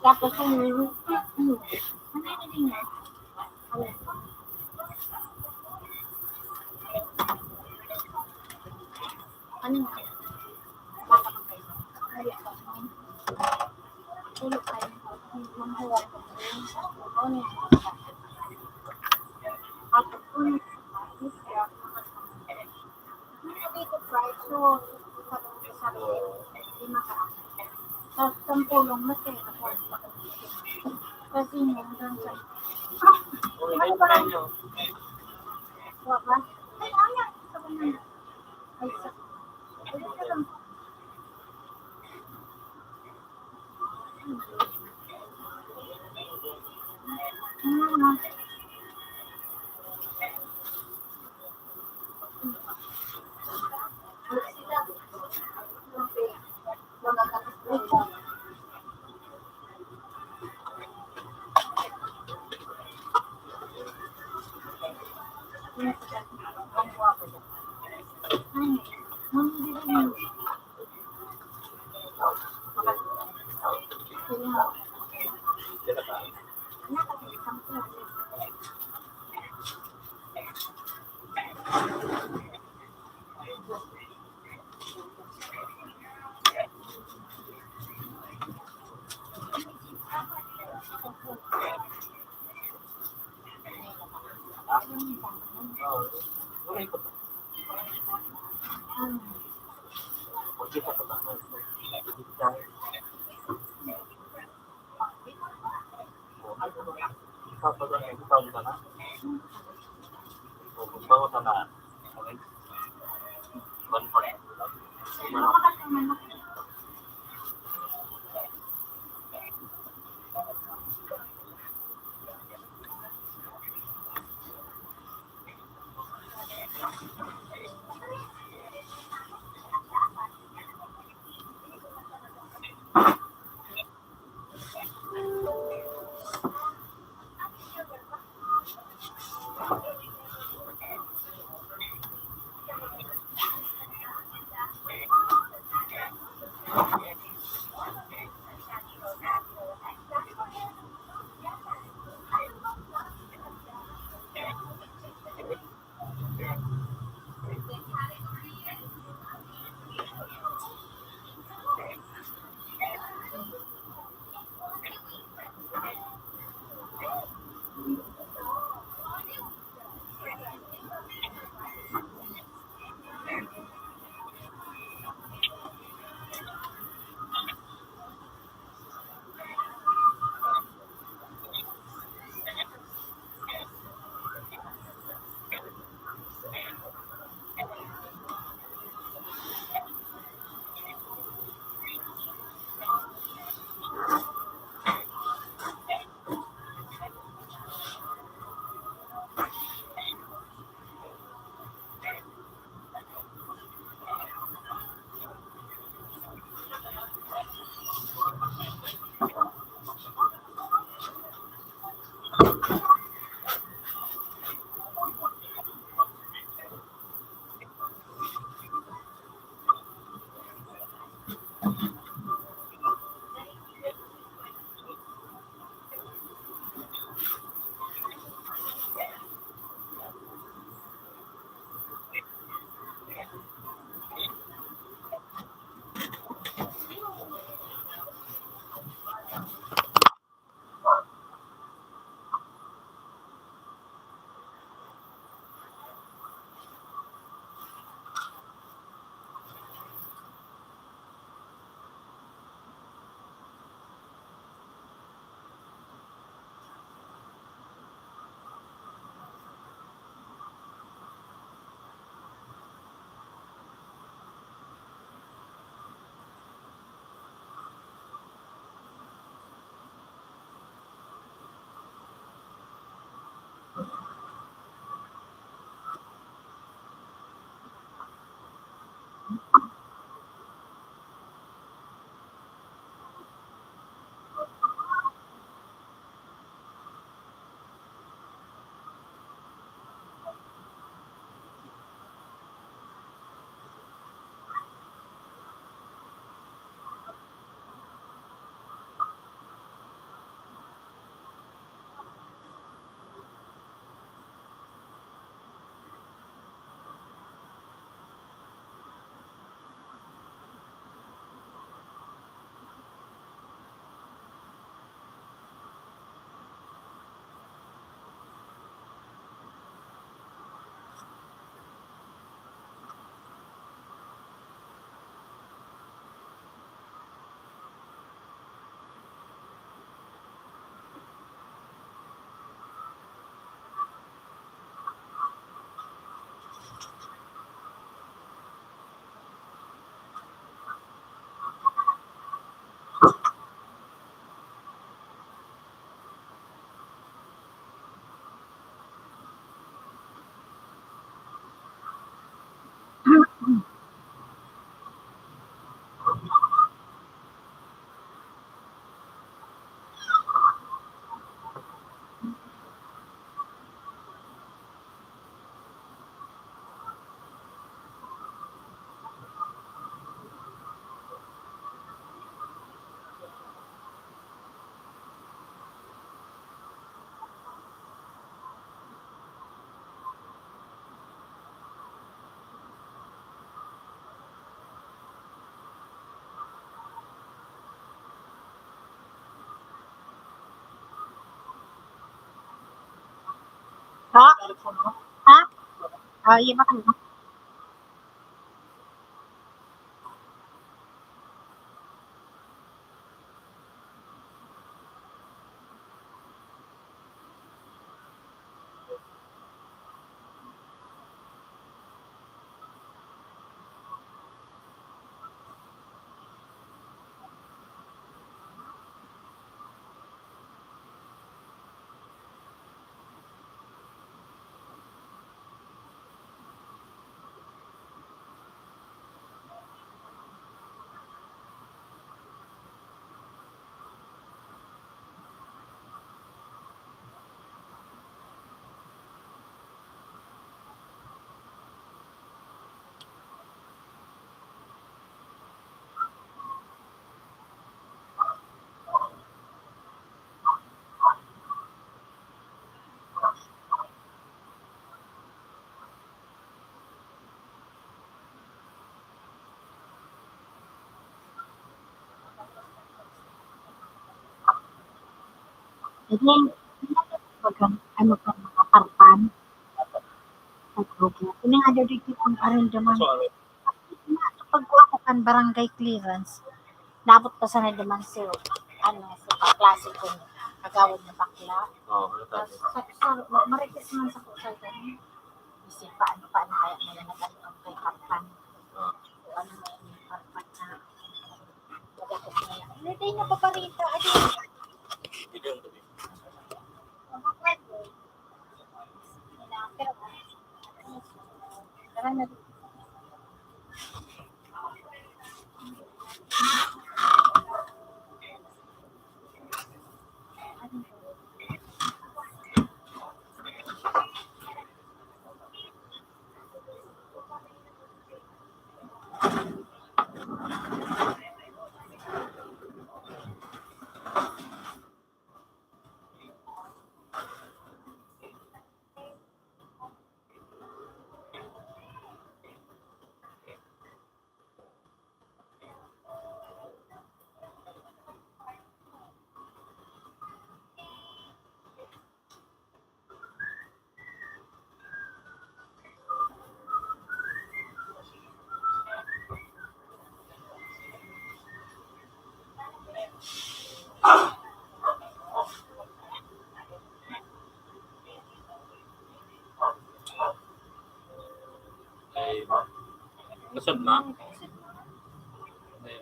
Tapos yung, ano yun, ano yun? Ano yun? Tulog tayo. Ano yun? Tapos, Dito, fried. So, sabi ko sa sarili, hindi makaangat. Tapos, ang pulong, mas kaya ako. Kasi yun, hanggang sa, ah, ano ba? Wa ba? Ay, ayan. Sabi na. Ay, sa, ay, sa lang. Ha? Ah, iya ba kayo? Ito yung, bagang, ano pa, mga karpan. Pag-, okay. Ini nga daw dito ang aramdaman. So, ano? Pag ako kan barangay clearance, nabot pa sana naman si, ano, si kaklase ko, kagawad na bakla. Oo, ano sabi? Sa, sa, marites man sa kusay kami. Isip pa, ano pa, ano kaya na yan, nag-ano kay karpan. Oo. Kung ano na yung karpan na, nagkakit na yan. Hindi, napaparita, ano yun? Hindi ang gabi. Ay, kasod na? Ay,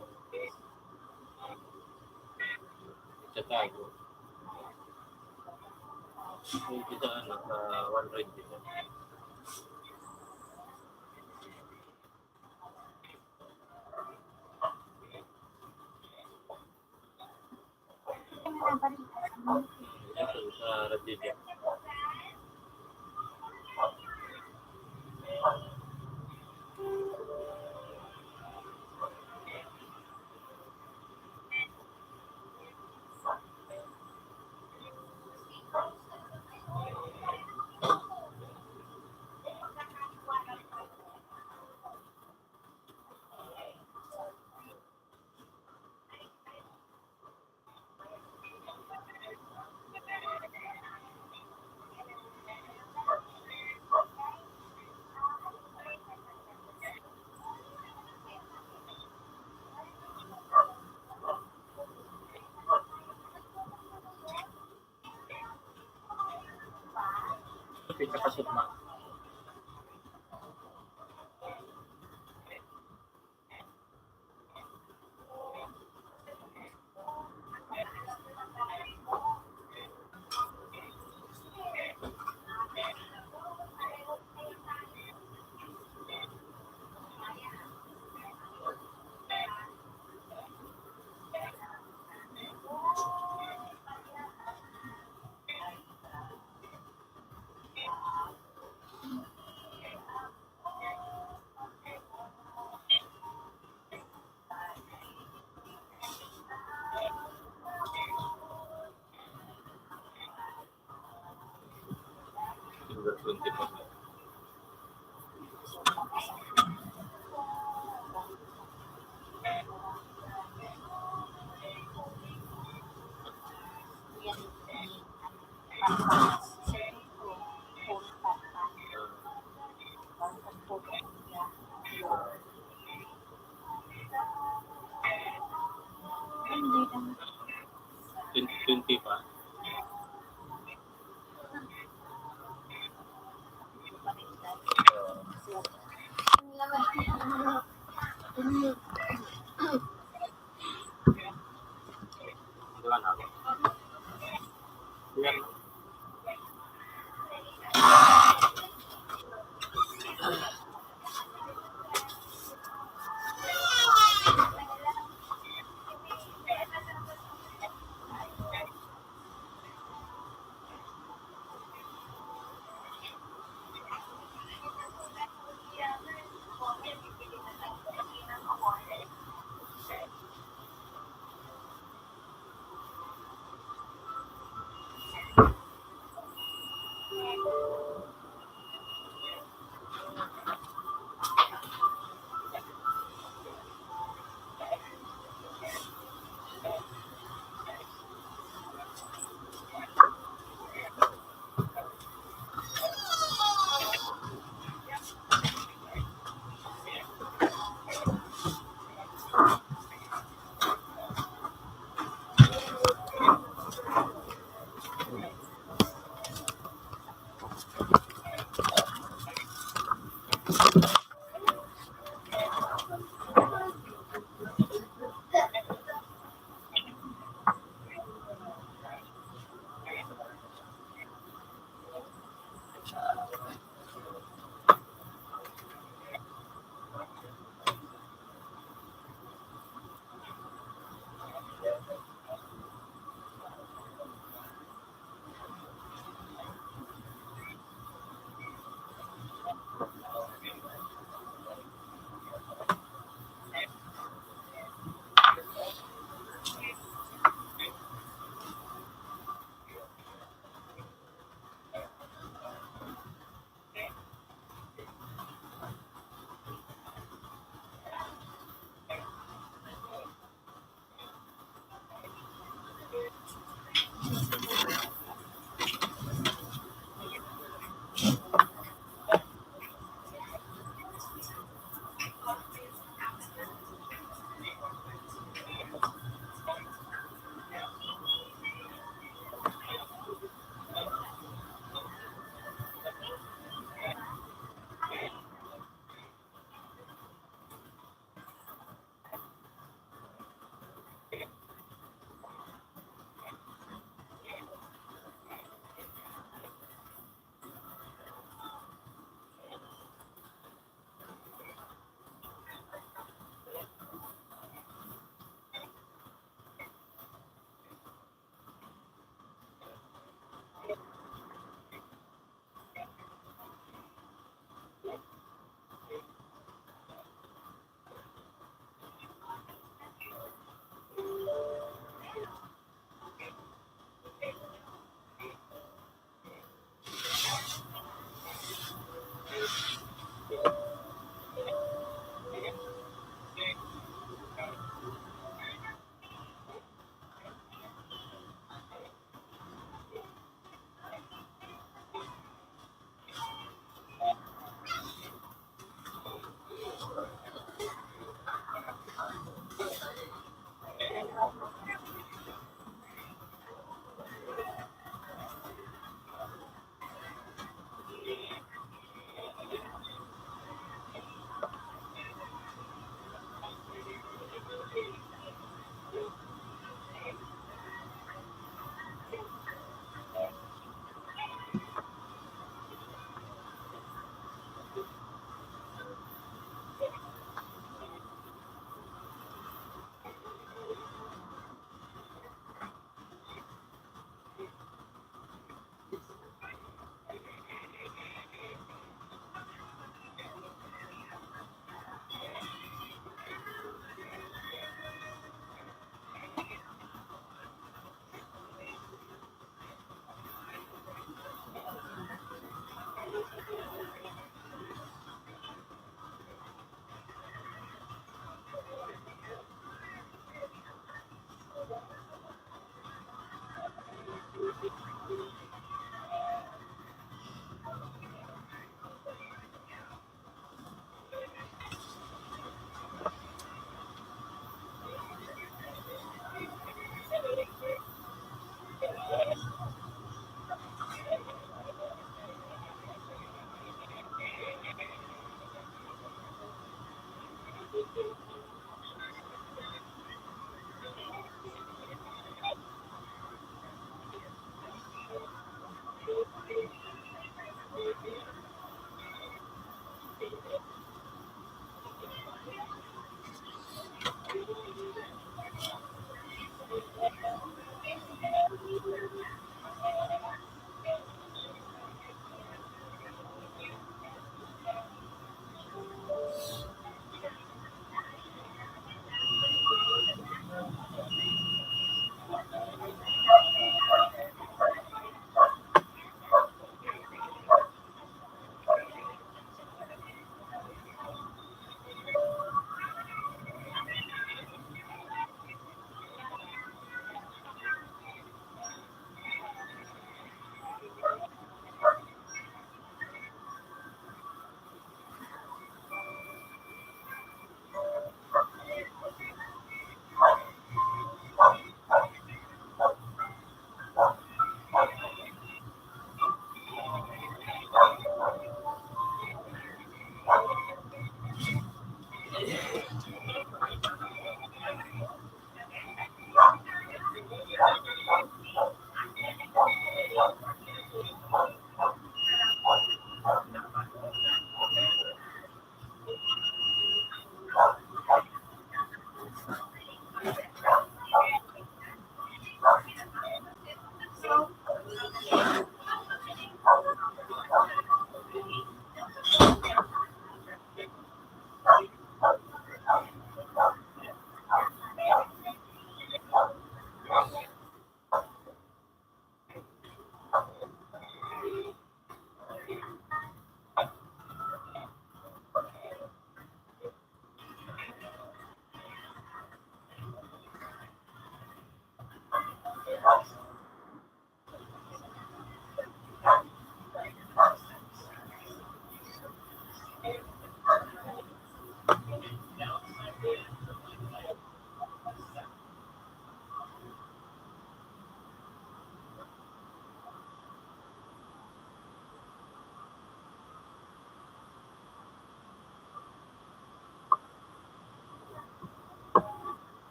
itatago. Yung kita, ano, sa one twenty. Ito, sa radyo dyan. Pinakasugma. Silver twenty-four. twenty twenty pa. Di ba na? Yan.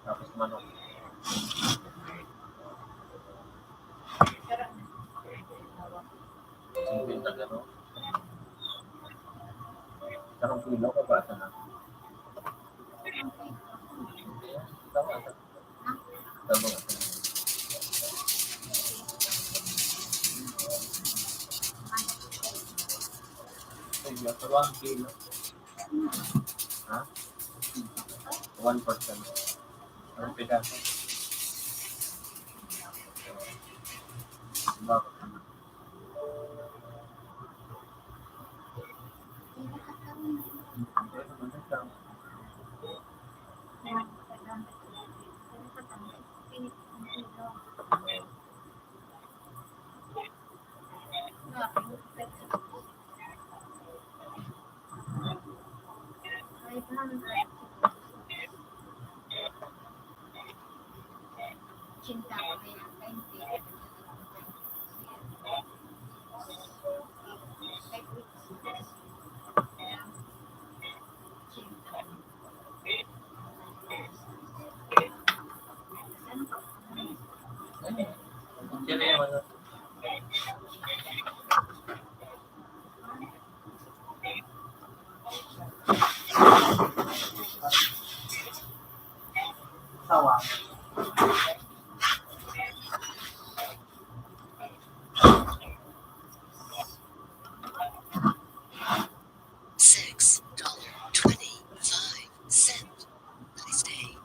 Tapos manok. Singkwenta gano'n. Sarong kilo ka ba? Sana? Tama, tama. Sige, sa one kilo. Ha? One percent. Ang piraso. Bakit? Sawa. Six dollar twenty-five cent. Nice day.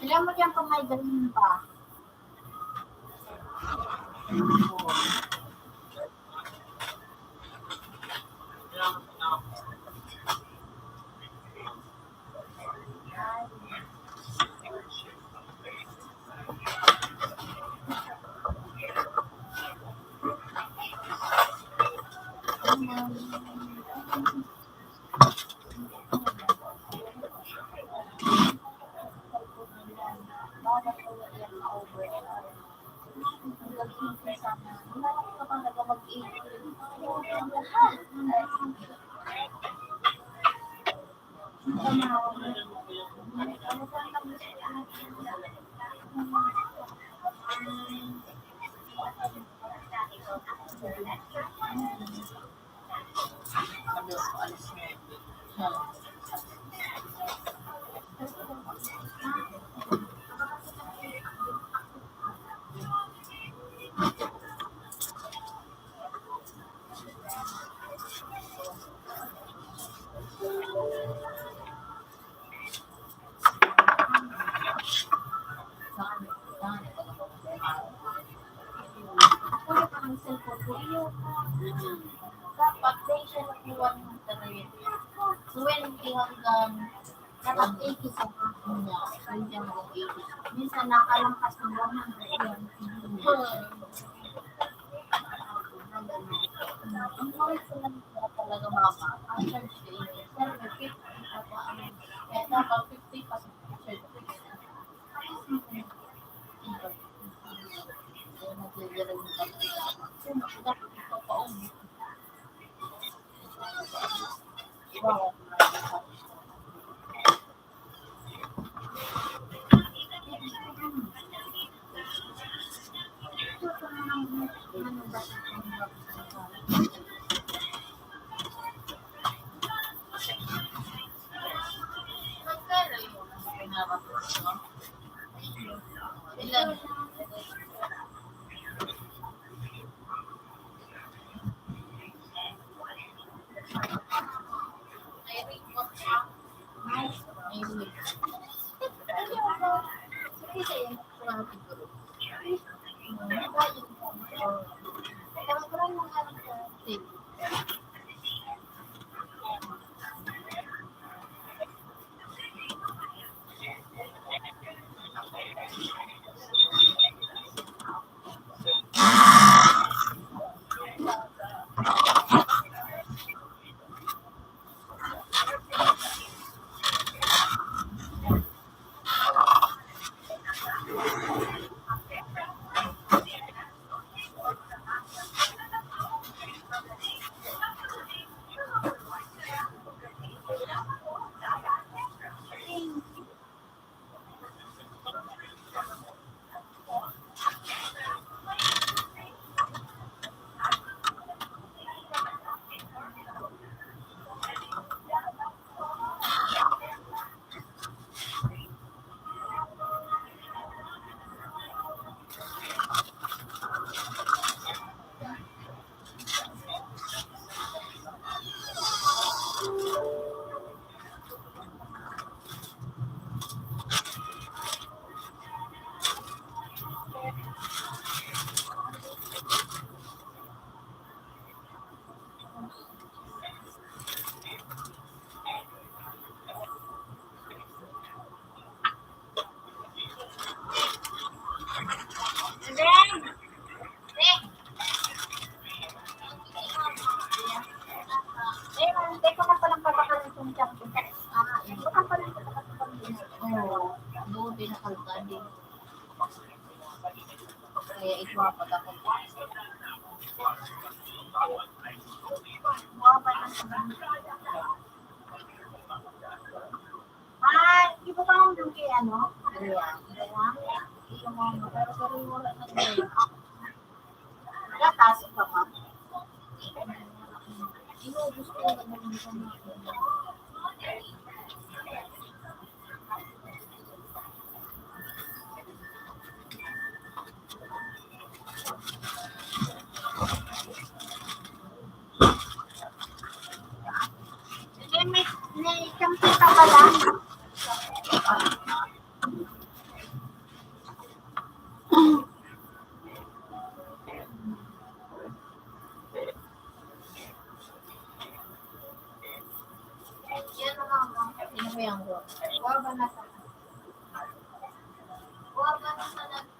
Alam mo diyan kung may ganun ba? Wala pa ang cellphone ko. Iyo, dapat, day siya nakuha ng twenty hanggang dapat eighty sa akin niya. Hindi niya mag-eighty. Minsan nakalampas ng one hundred yan. Ang kulit ko lang talaga, mama. Ang charge ko yun. Siyempre, fifty pa pa ang, eh, dapat fifty pa sa charge ko. Save. Oo, doon din nakalkad eh. Kaya ito ang pagkakita. Ah, di ba ba ang kay ano? Ayan. Ayan. Yung mga pero pero wala na din. Nagtatasok ka pa. Inubos ko na naman sa mga May, may, may kampi pa pala. Yan ang mga, ano mo yan, bro? Kuha ba na sa, kuha ba na sa nag-,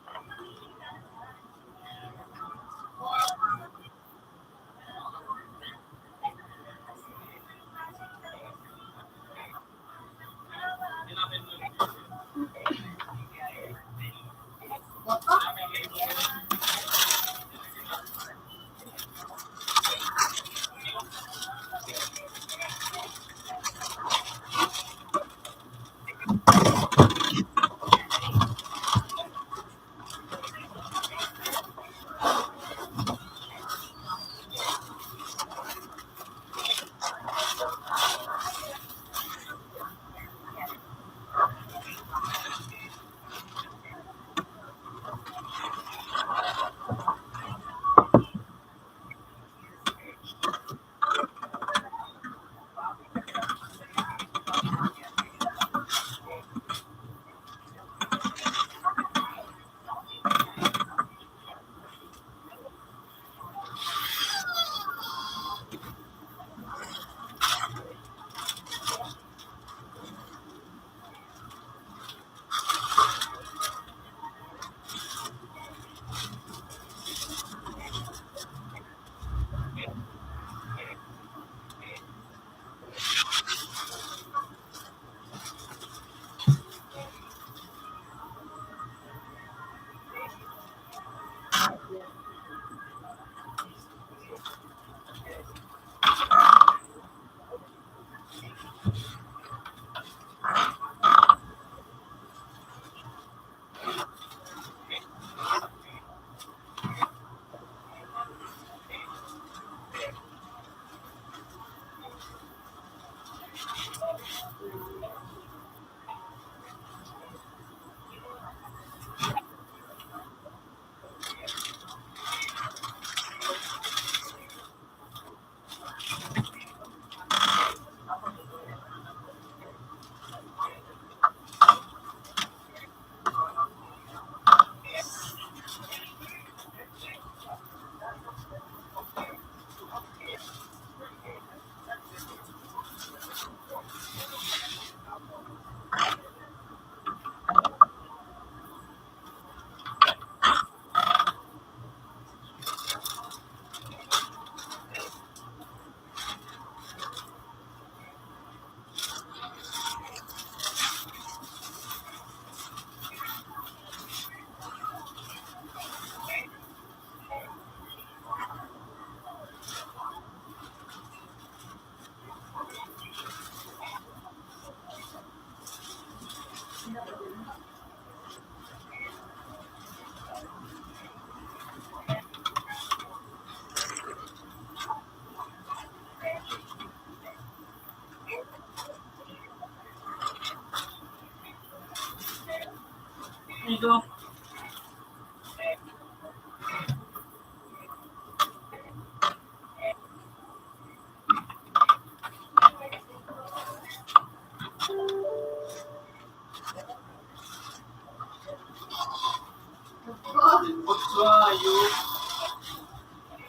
Ito.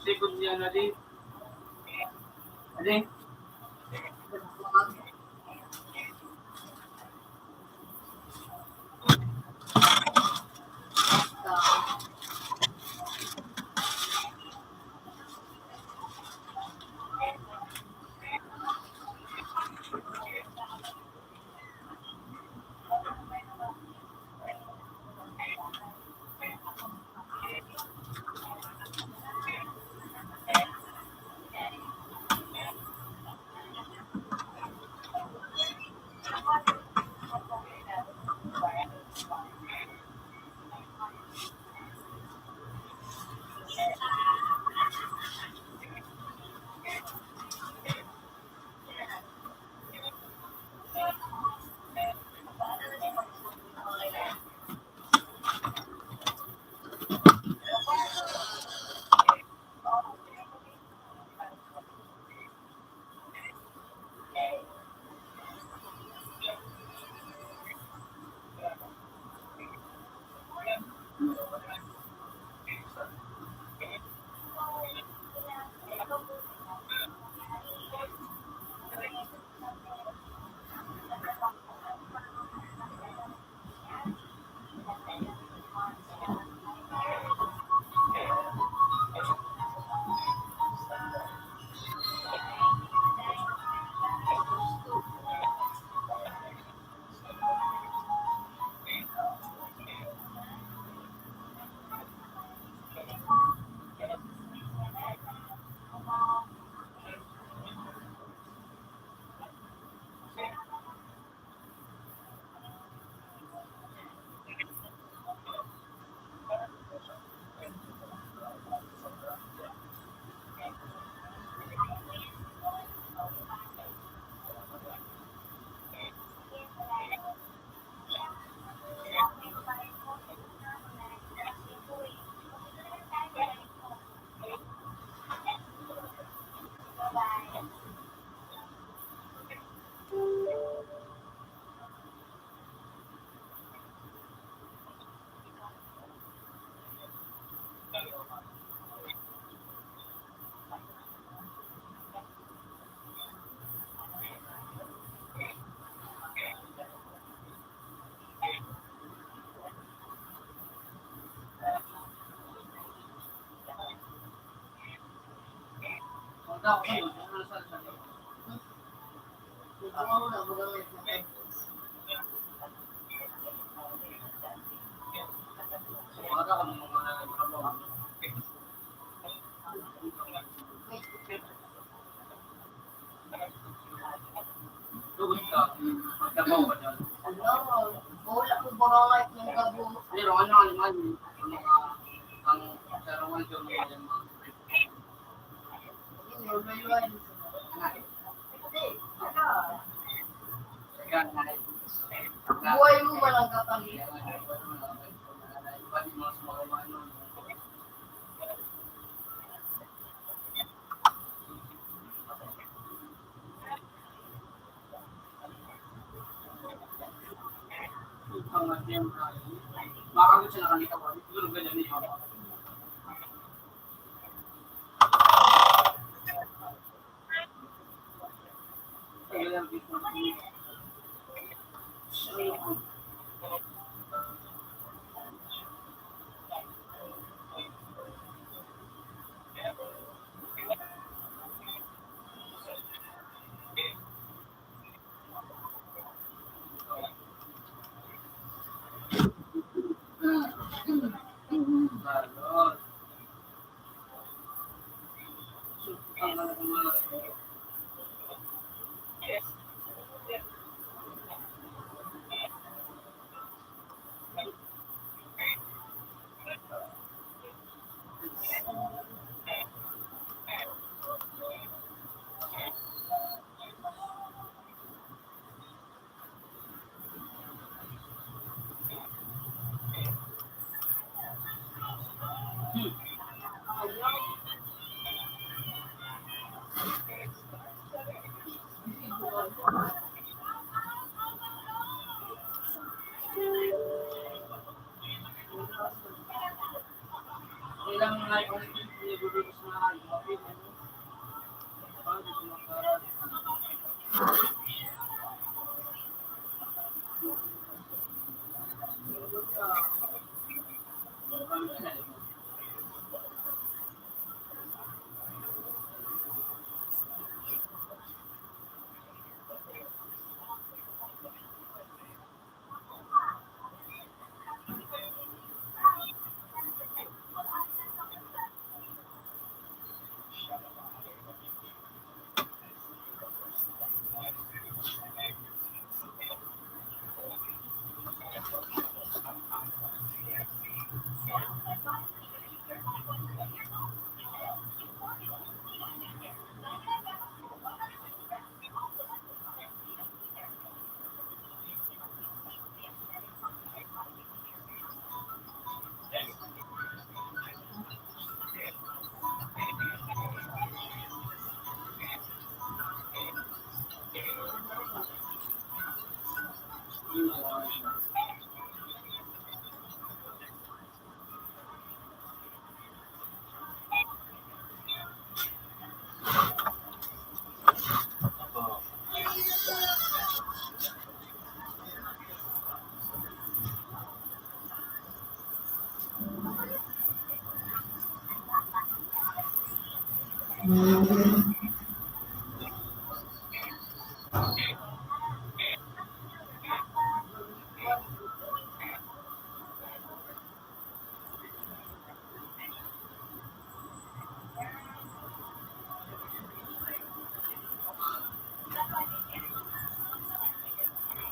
Second niya na din. Ano? Wala ko barangay ng gabo. Pero ano naman, ang mga, ang sarungan ko, mga, mga, yun, yun, yun, yun. Buhay mo, walang kapalit.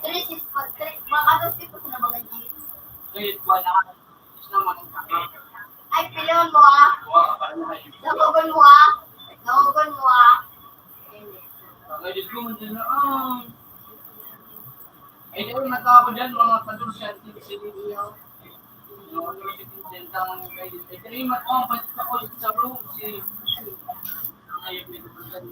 Tres is pa, tres, baka dos tipos na mga G. Tres, wala. Is naman ang tama. Ay, pilon mo, ah. Wala pa rin na yun. Dagogon mo, ah. Dagogon mo, ah. Ay, di ko man din na, ah. Ay, di ko matawag dyan, mga katorse at quince niya. Mga katorse, quince, ang kayo. Ay, di rin matawag, pati sa call sa room, si, si, ang ayun, may dudugan.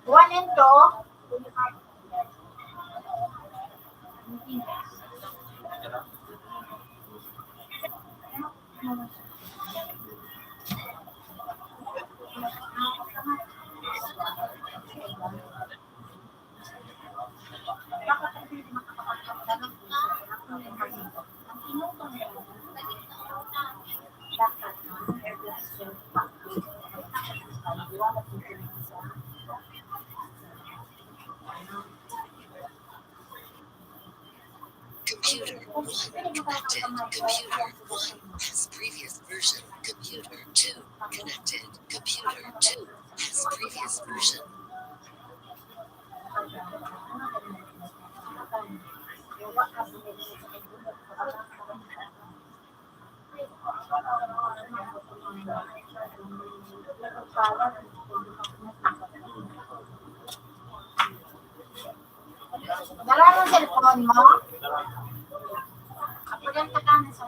One and two. Computer one connected. Computer one has previous version. Computer two connected. Computer two has previous version. Dala mo cellphone mo? Ako lang ka na sa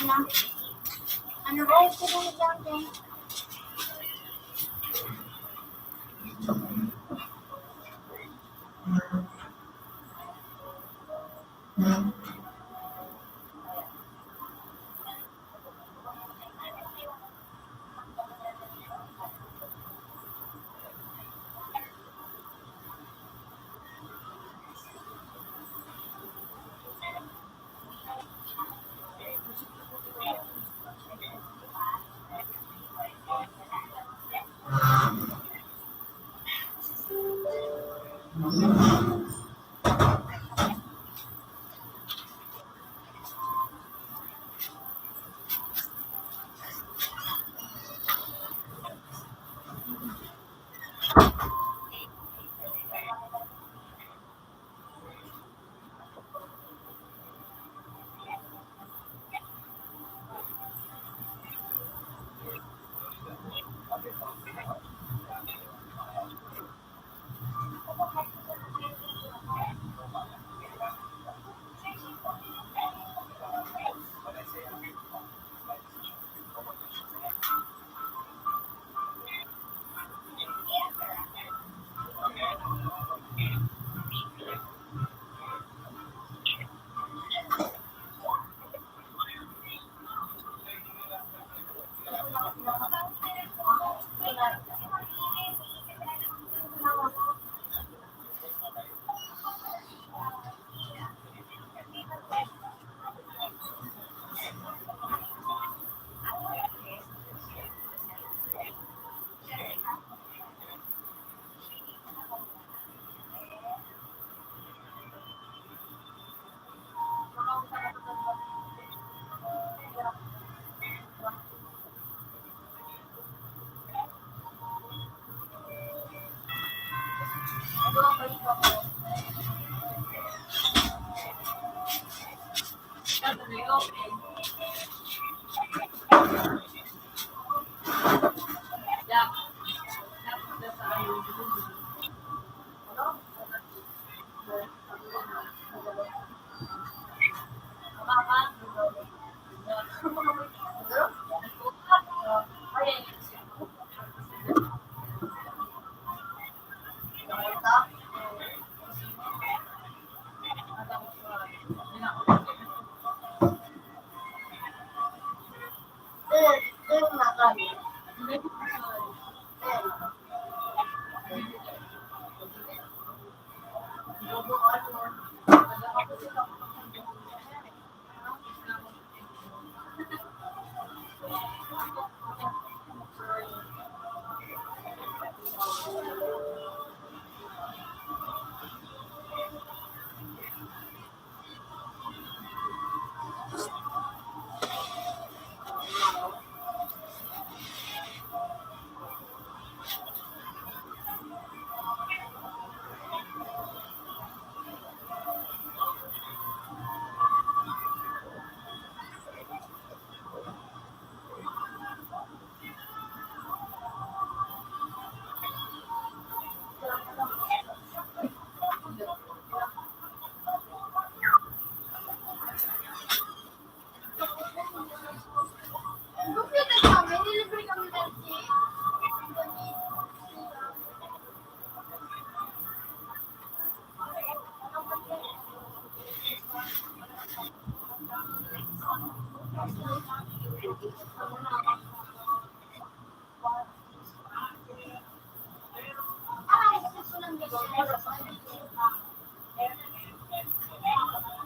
Ano? Ano ba yung pinunod lang din?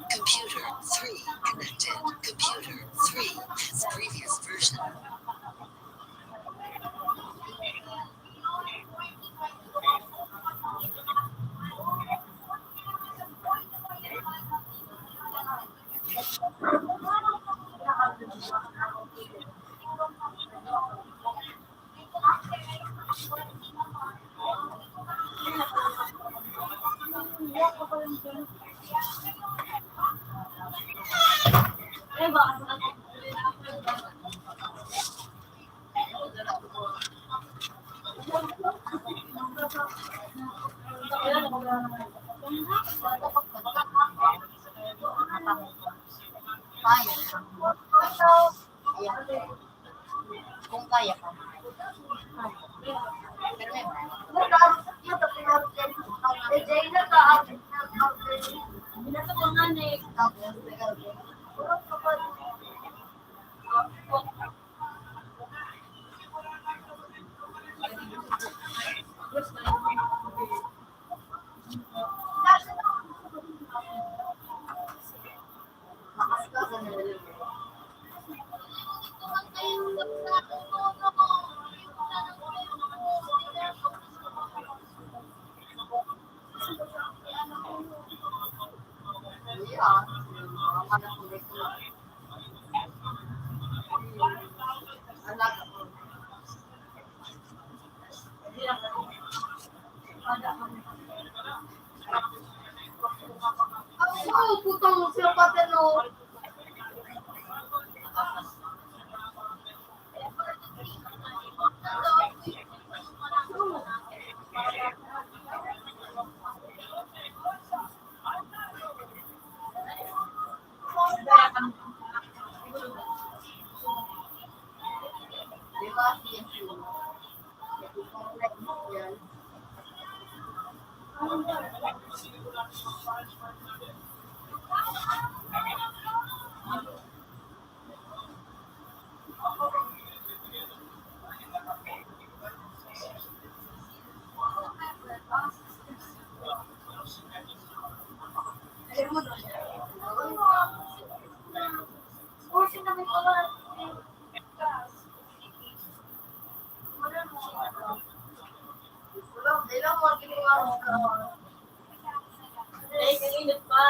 Computer three connected. Computer three, this previous version. Kaya. Kung kaya pa. Pero may Ay, putang siya, pati, no. Ay, kainit pa.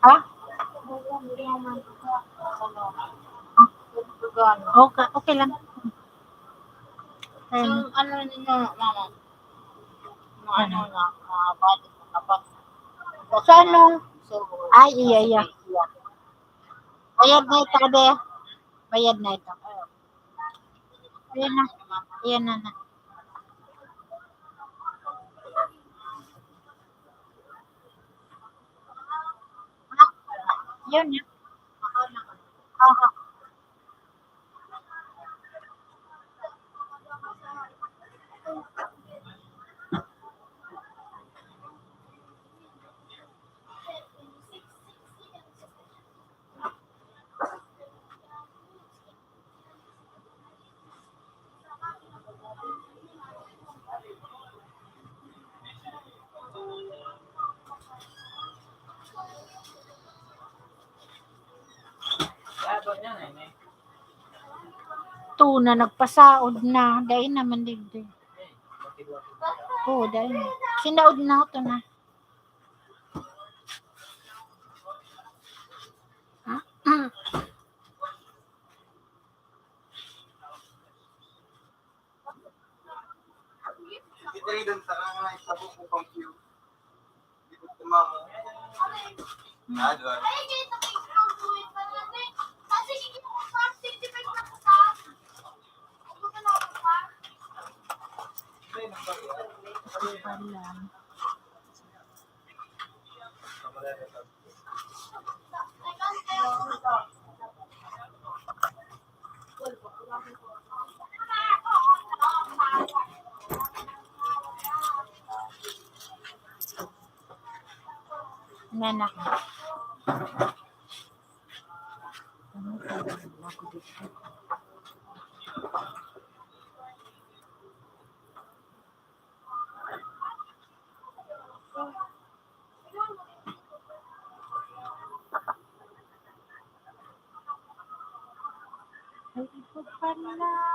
Ha? Okay, okay lang. So, ano ninyo, mama? Mga ano na, mga balik, mga bag. Sa ano? So, ay, iya, iya. Bayad na ito, be. Bayad na ito. Ayan na. Ayan na na. Yun, yun. Aha. Ito na, nagpasaod na. Dai naman digdi. Oo, dai na. Sinaod na ito na. Nanak. Ay, iba pala.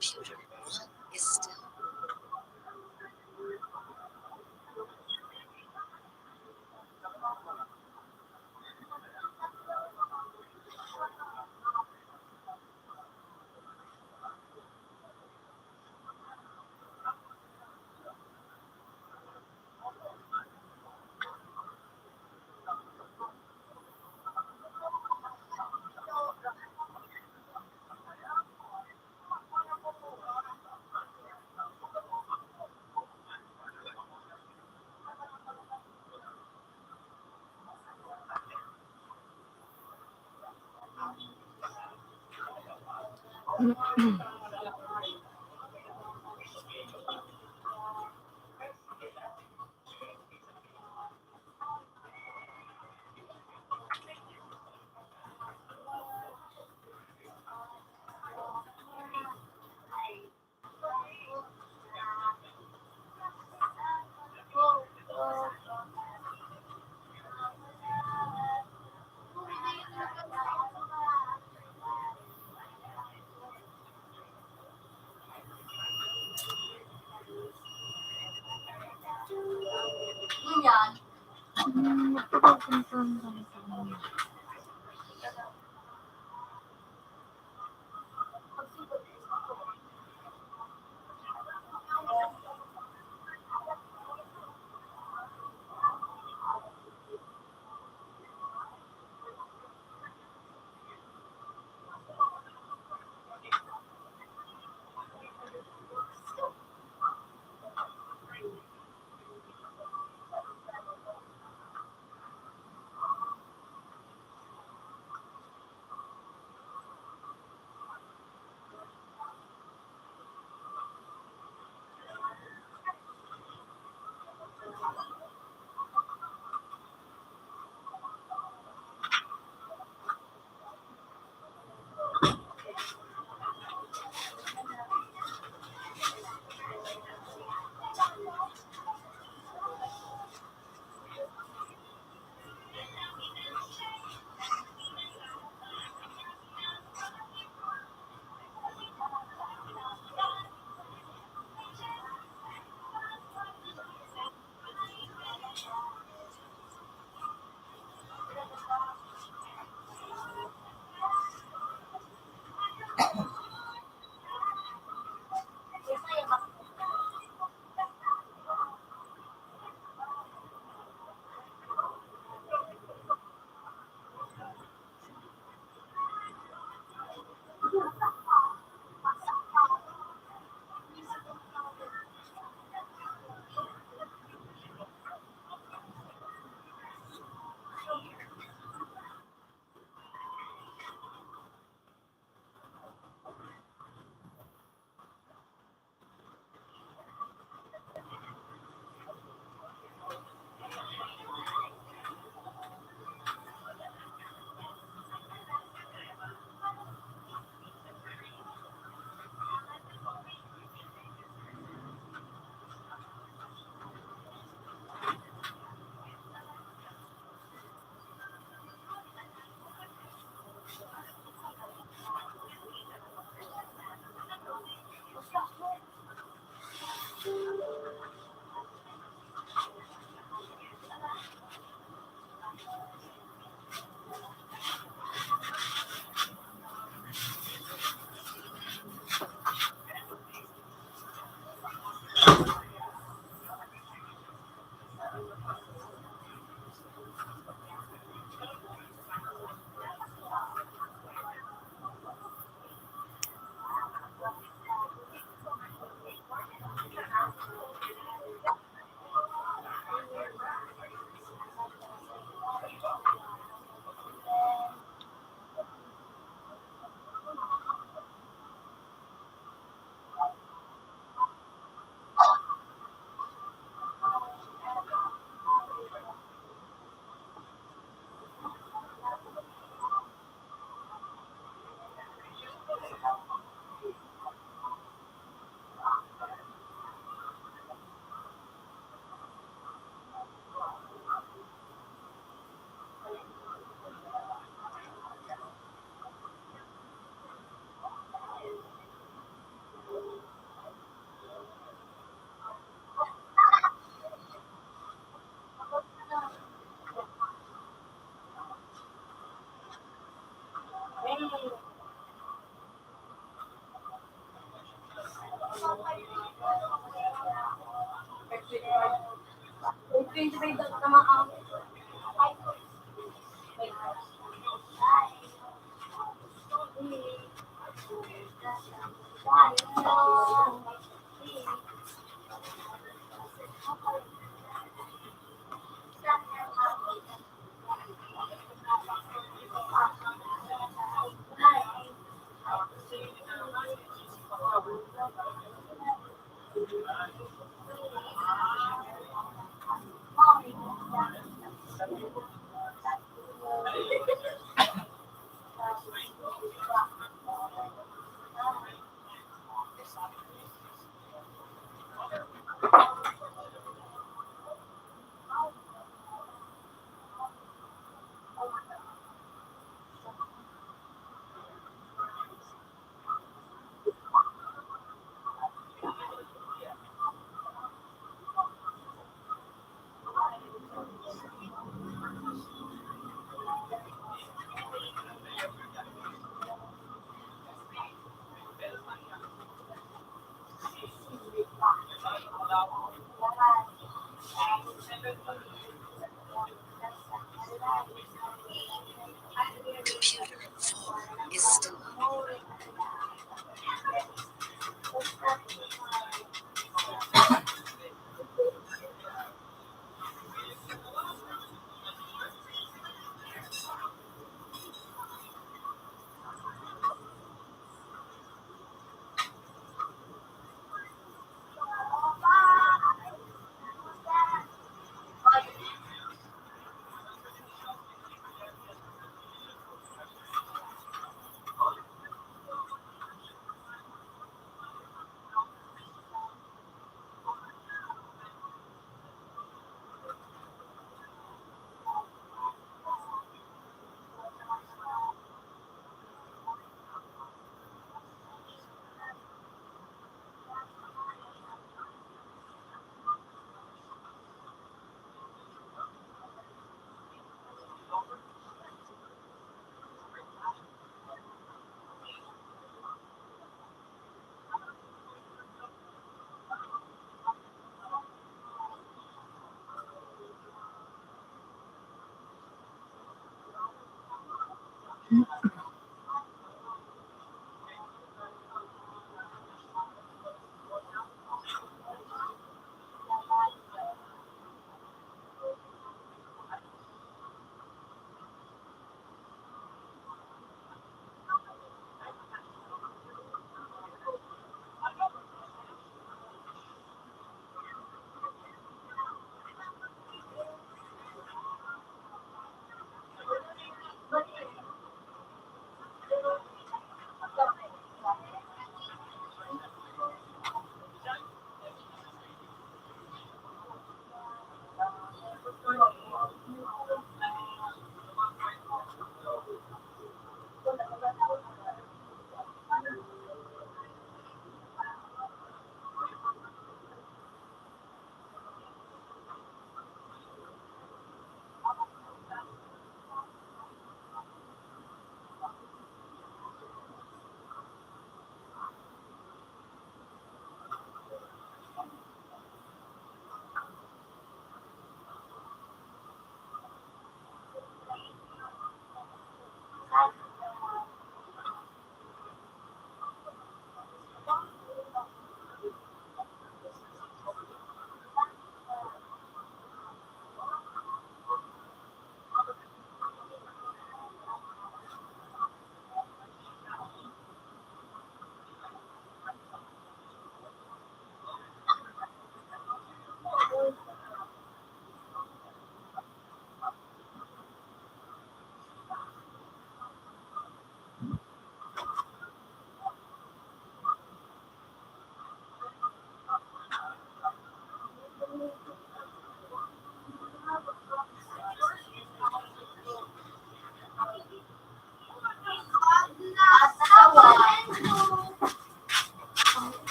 Computer, one is still. Hmm, nagpapagpinsan lang sa kanya.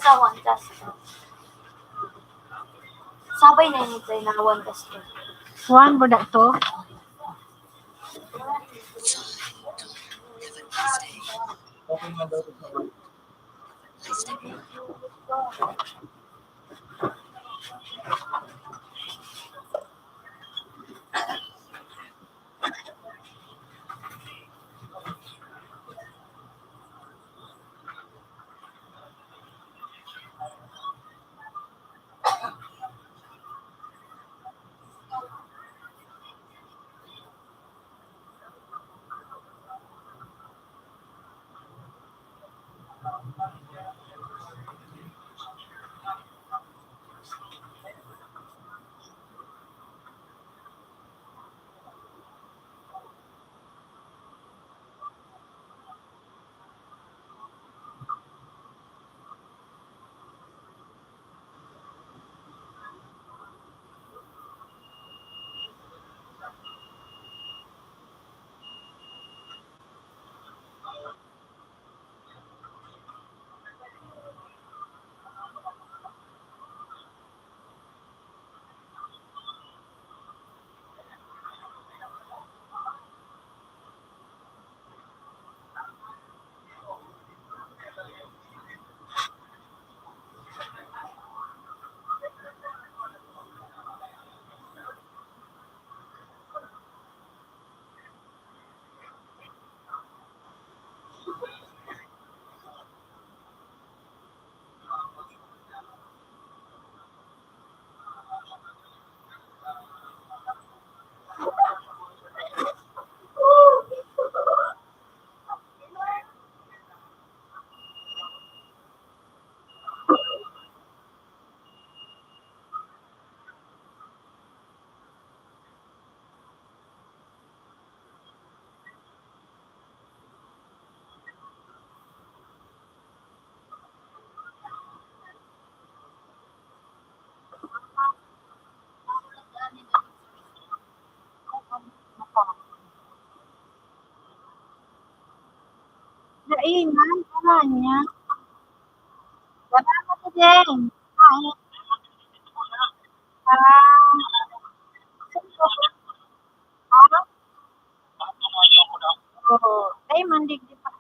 Sa one Castro. Sabay na yun sa Inawan Castro. One po na to. Dai man, wala niya. Wala na to din. Ay. Ah. Ah. Oo. Ay, mandig di pa.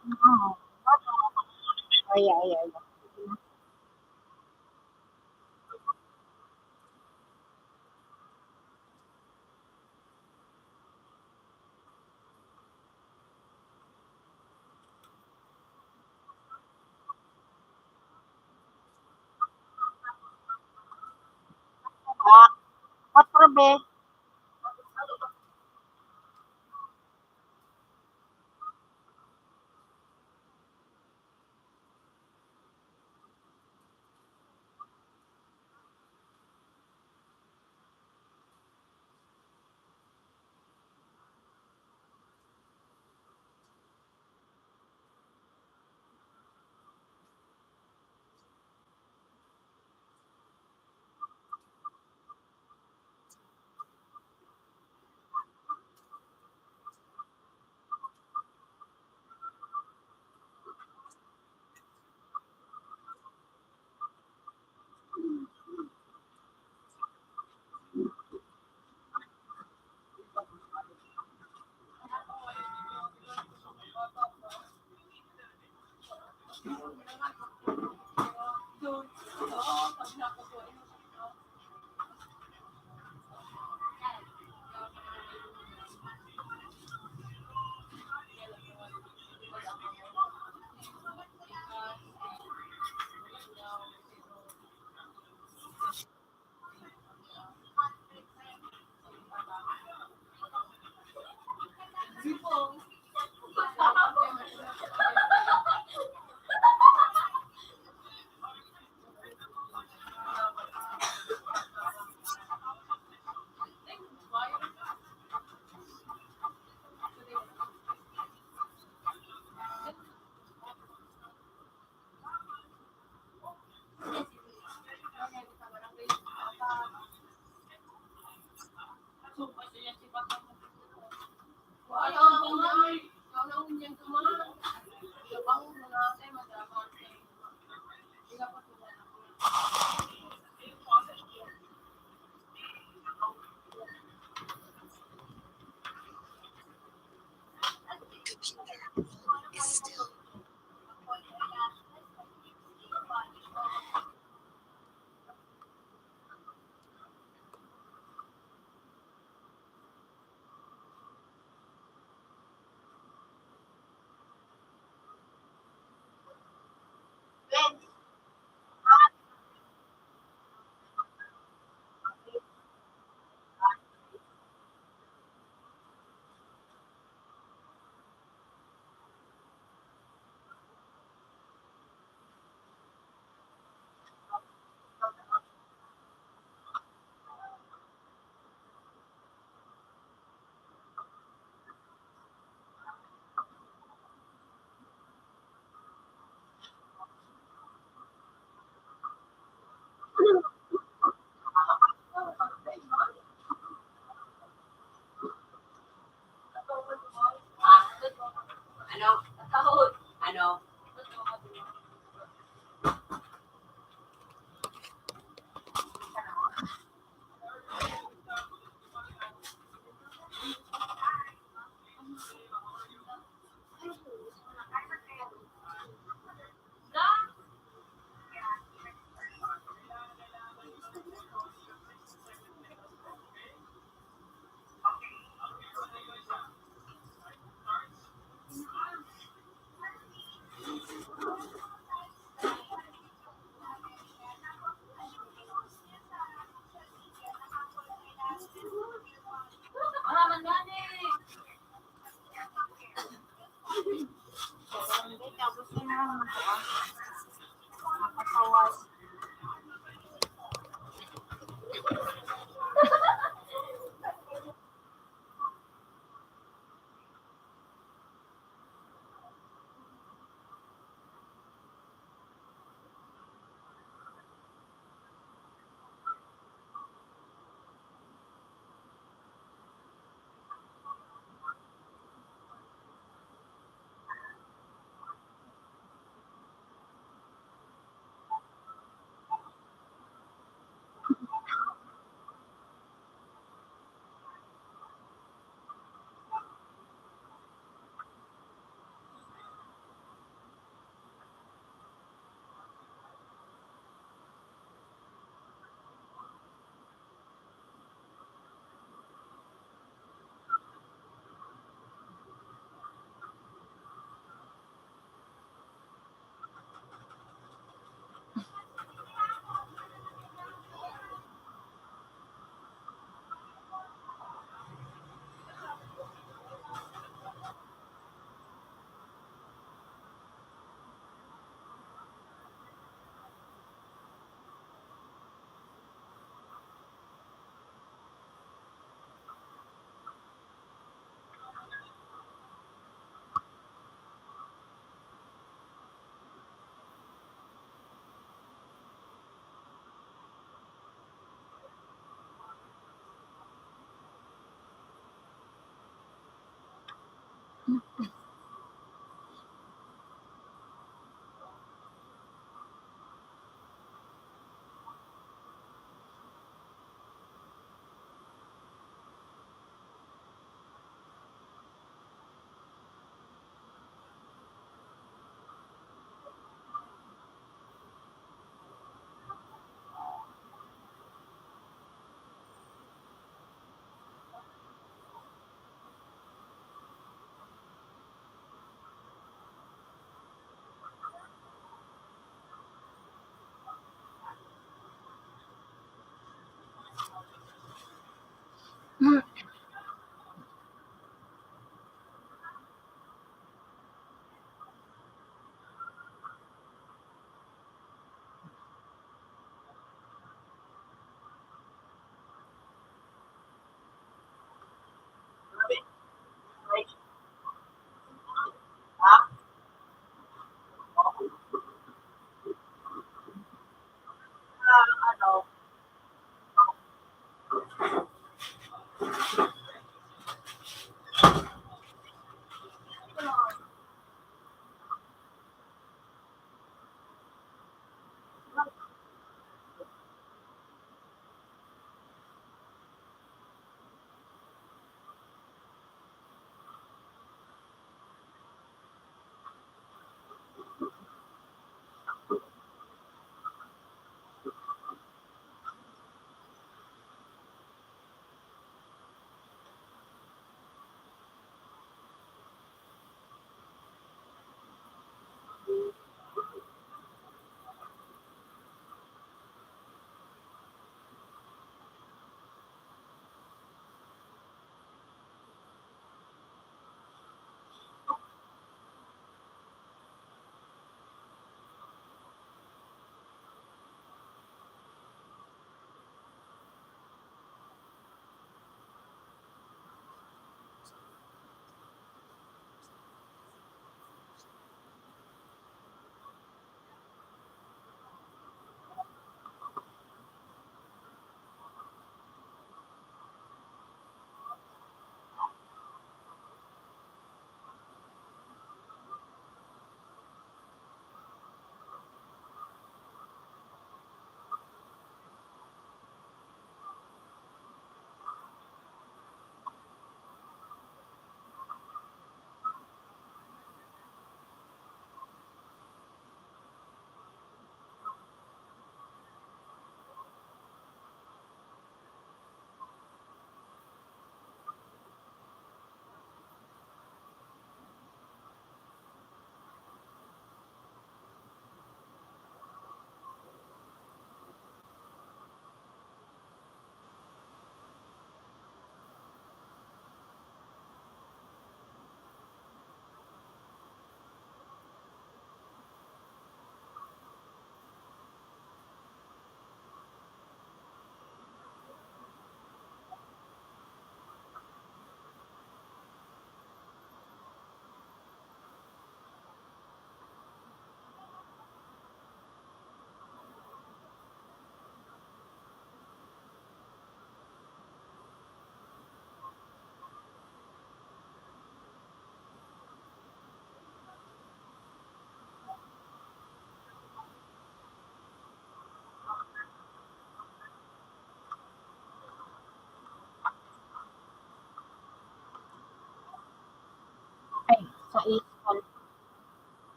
Ay, ay, ay. Otro, be.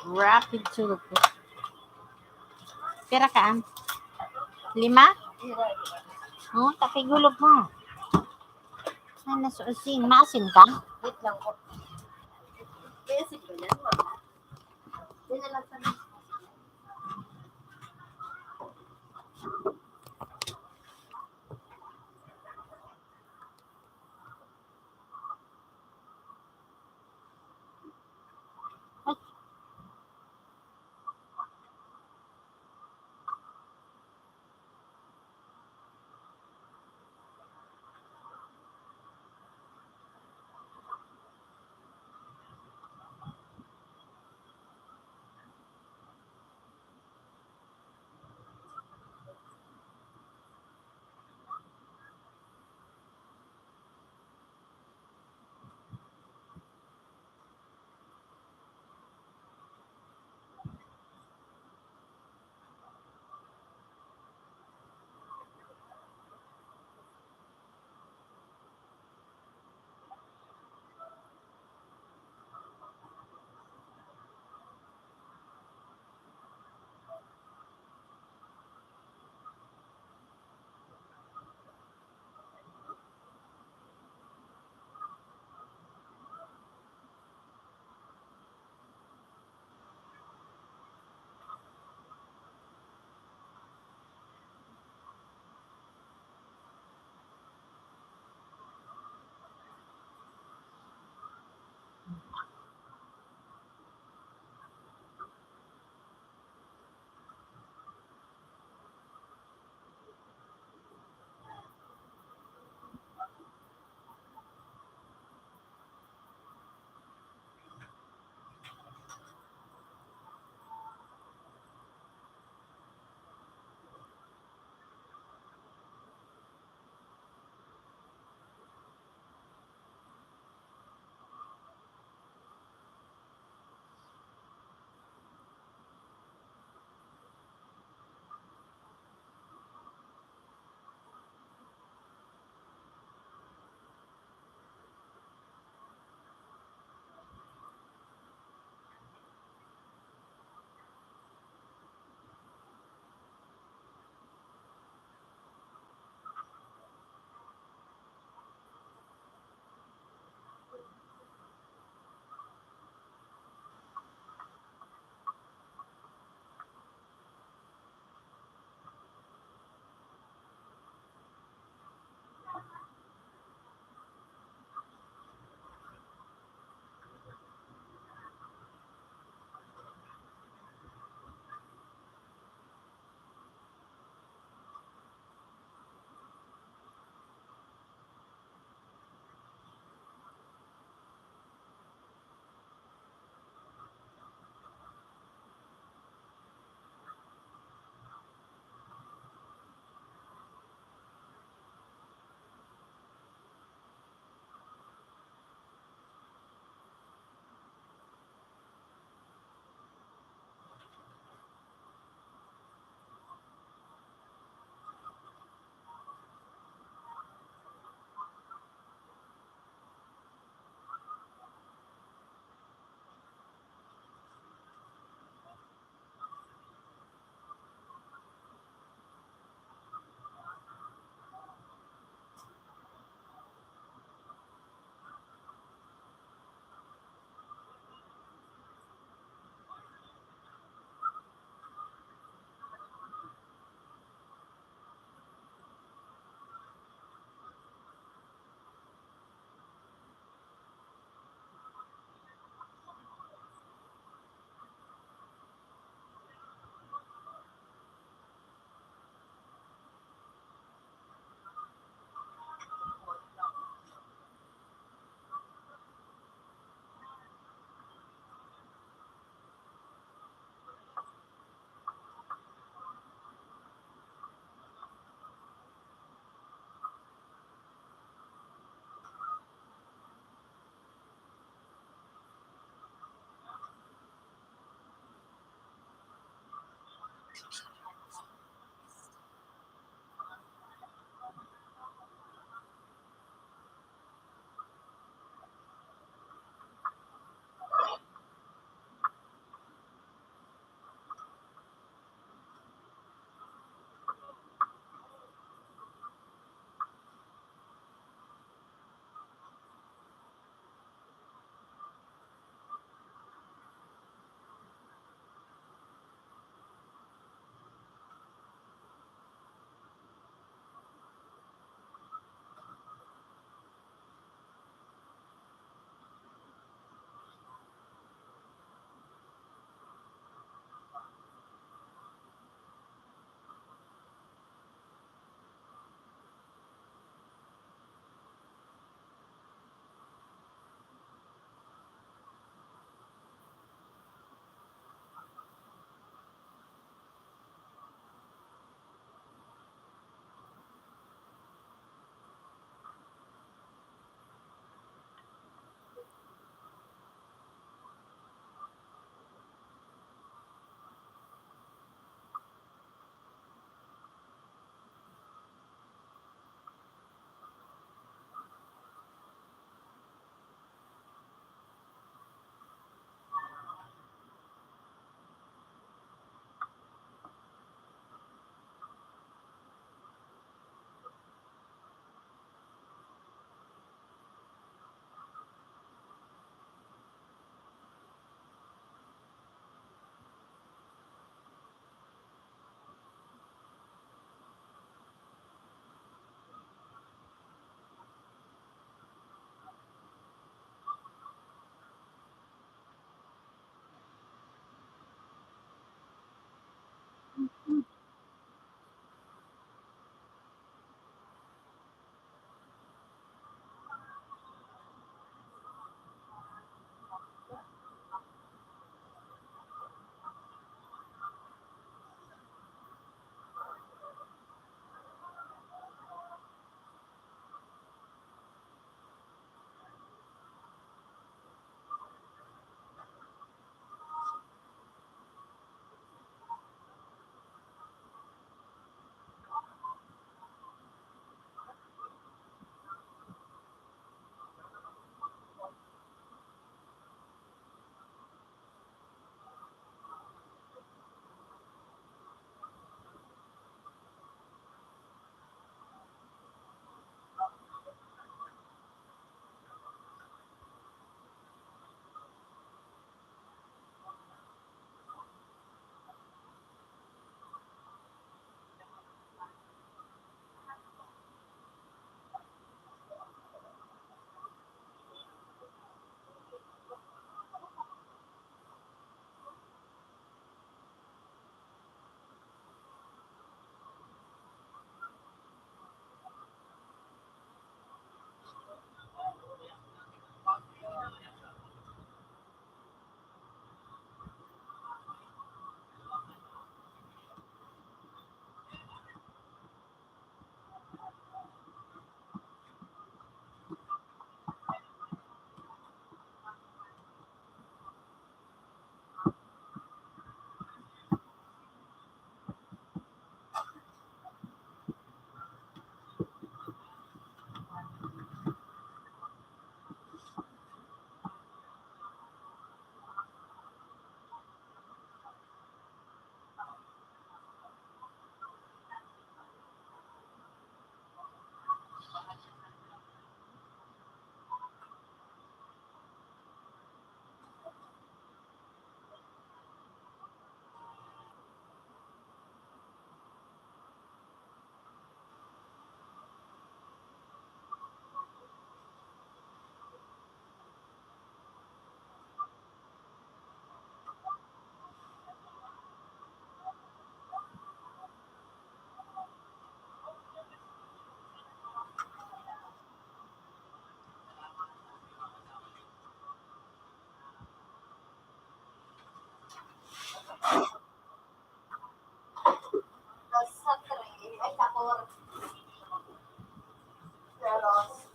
Rapid Turbo. Pira ka, am? Lima? Oh, tapigulog mo. Ay, nasusin. Maasin ka? Wait lang po. May asin ba yan, mama? Yan na lang sa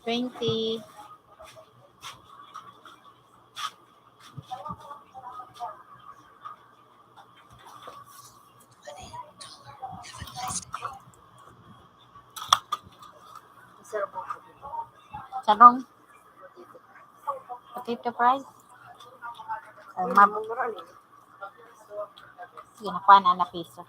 Twenty. Sarong. Potato fry. O, mab-, sige, nakuha na, na piso.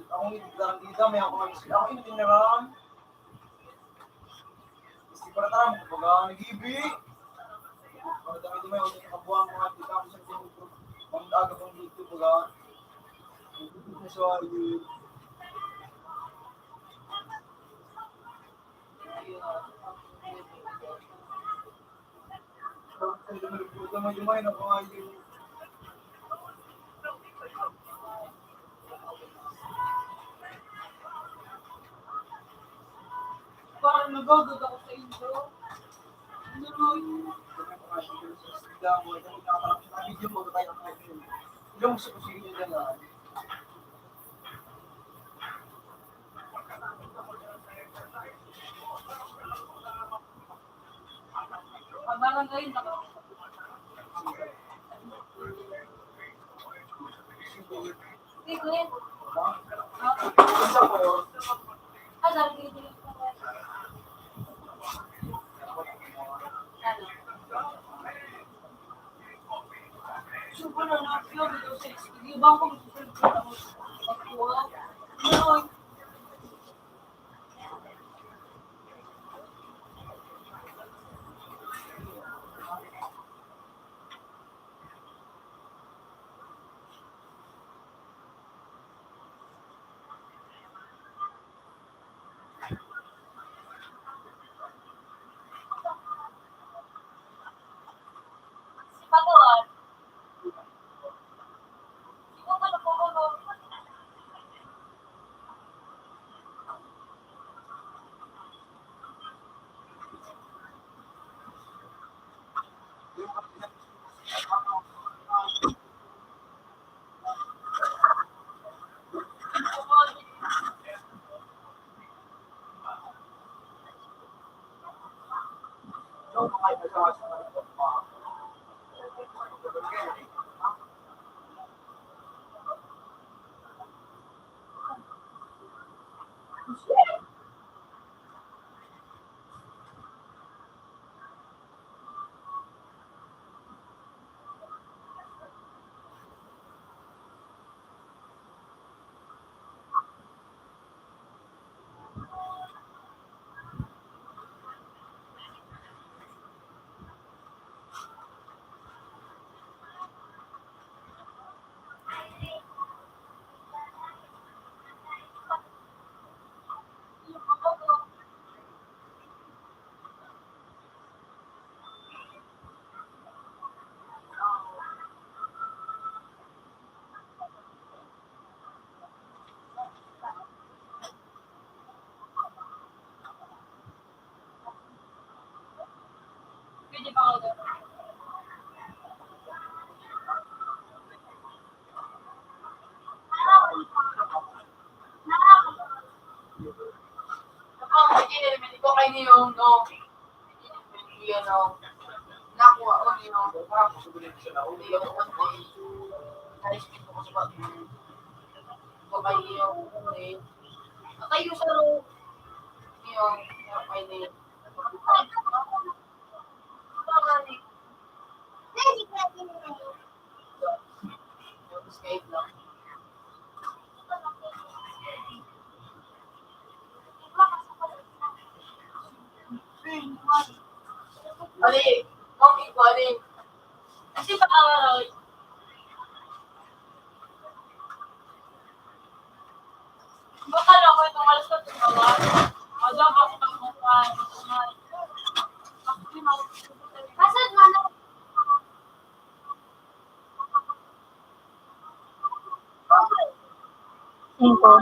Ako ni Garandida, may ako ang ako ni Tindaran. Kasi para tara, baga nag-ibi. Para tara, di may ako sa kabuang mga tita ko sa grupo. Ang aga kong dito, baga. So, ayun. Parang nagagod ako sa inyo. Ano, Roy? Video mo, tayo ang video. Ilang gusto ko sa inyo na lang. Pagbarangay na. No. Yan, no. Nakuha ko niyo. Niyo, one day. Nice people ko sa pag-, babae niyo, eh. Atayo sa ro-, niyo, okay, niyo. Bali, okay, bali. Kasi baka, baka lang ako itong alas na tumawa. Ada, baka pag-, Asad man ako. Singko.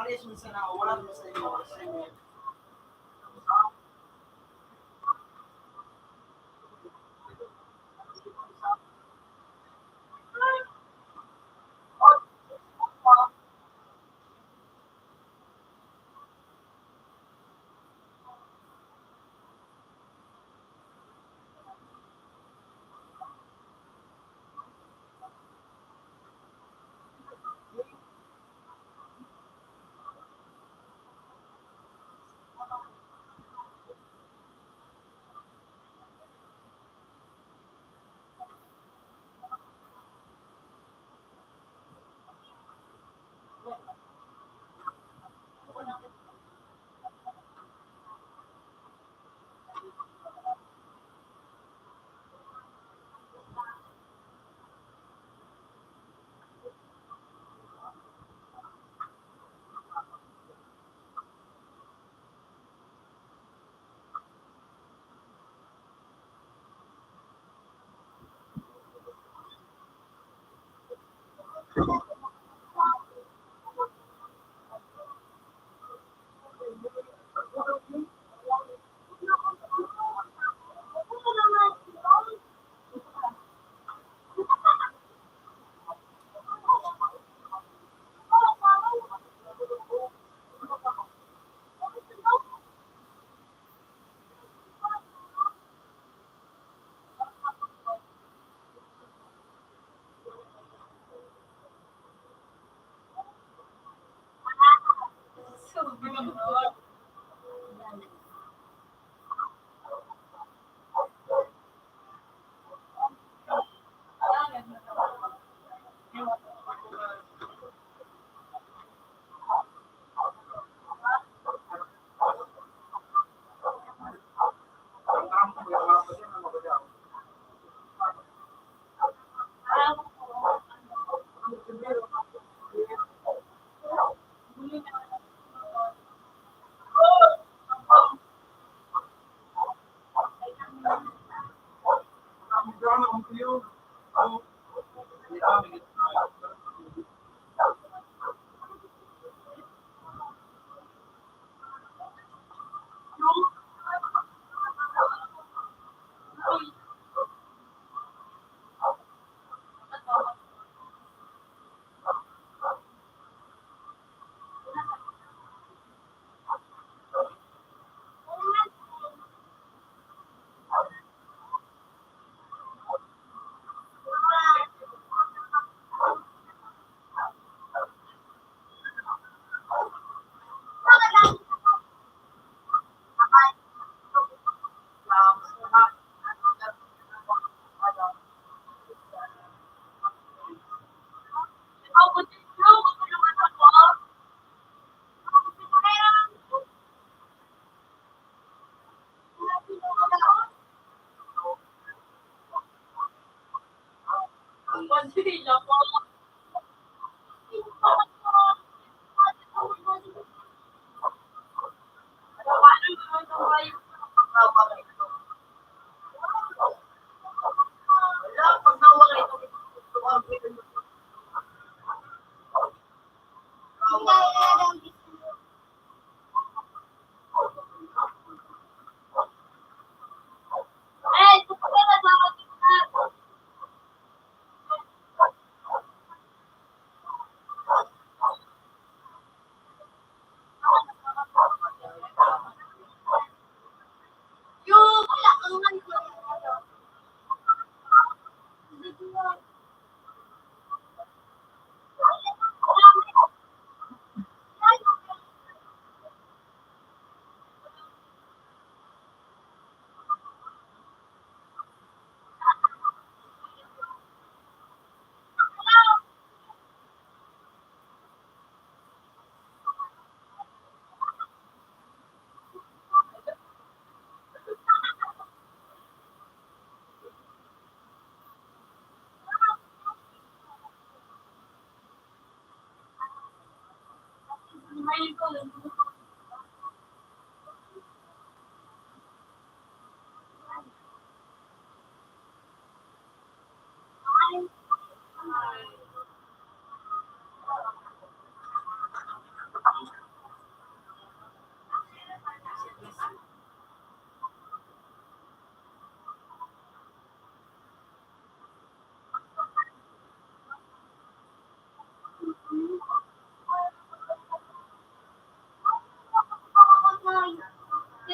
Pares mo sa nawawalan mo sa inyo, sa inyo.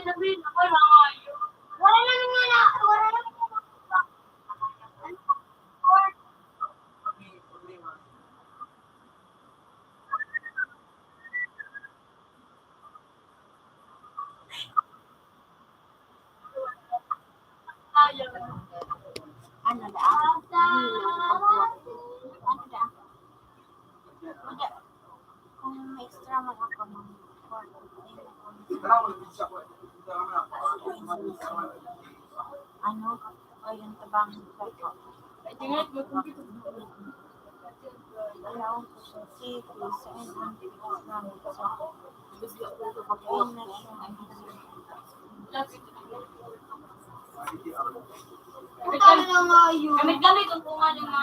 Wala na nga na, wala na nga na. Ano da? Ano da? Kung may extra man ako, mag-, ano, o yung tabang ko. Ayaw ko sa city, sa inang sa, okay na siya. Ano nga yun? Gamit-gamit ang bunga ng mga.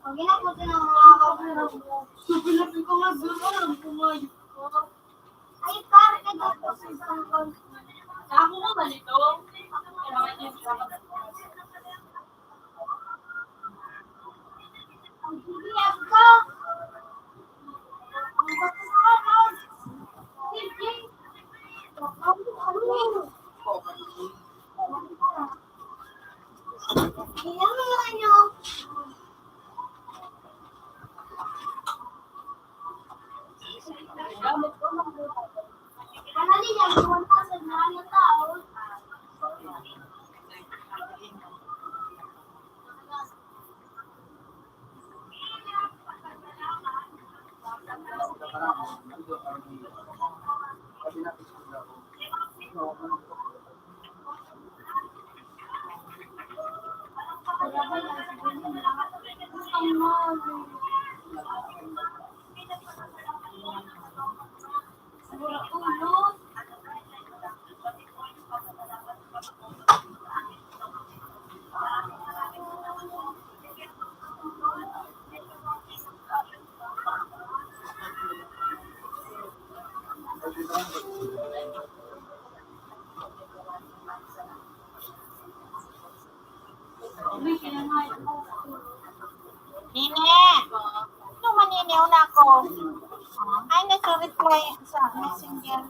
Pag ginapos na mga kabulang mo, sabi na ko nga, "Zul, alam ko nga yun." Ay, pare, nagkakasal sa mga. Sa ako nga ba nito? Ang bibiyag ko. Ang bibiyag ko. Nini! Ano man, Nini? Una ko. Ay, nagre-reply sa messenger.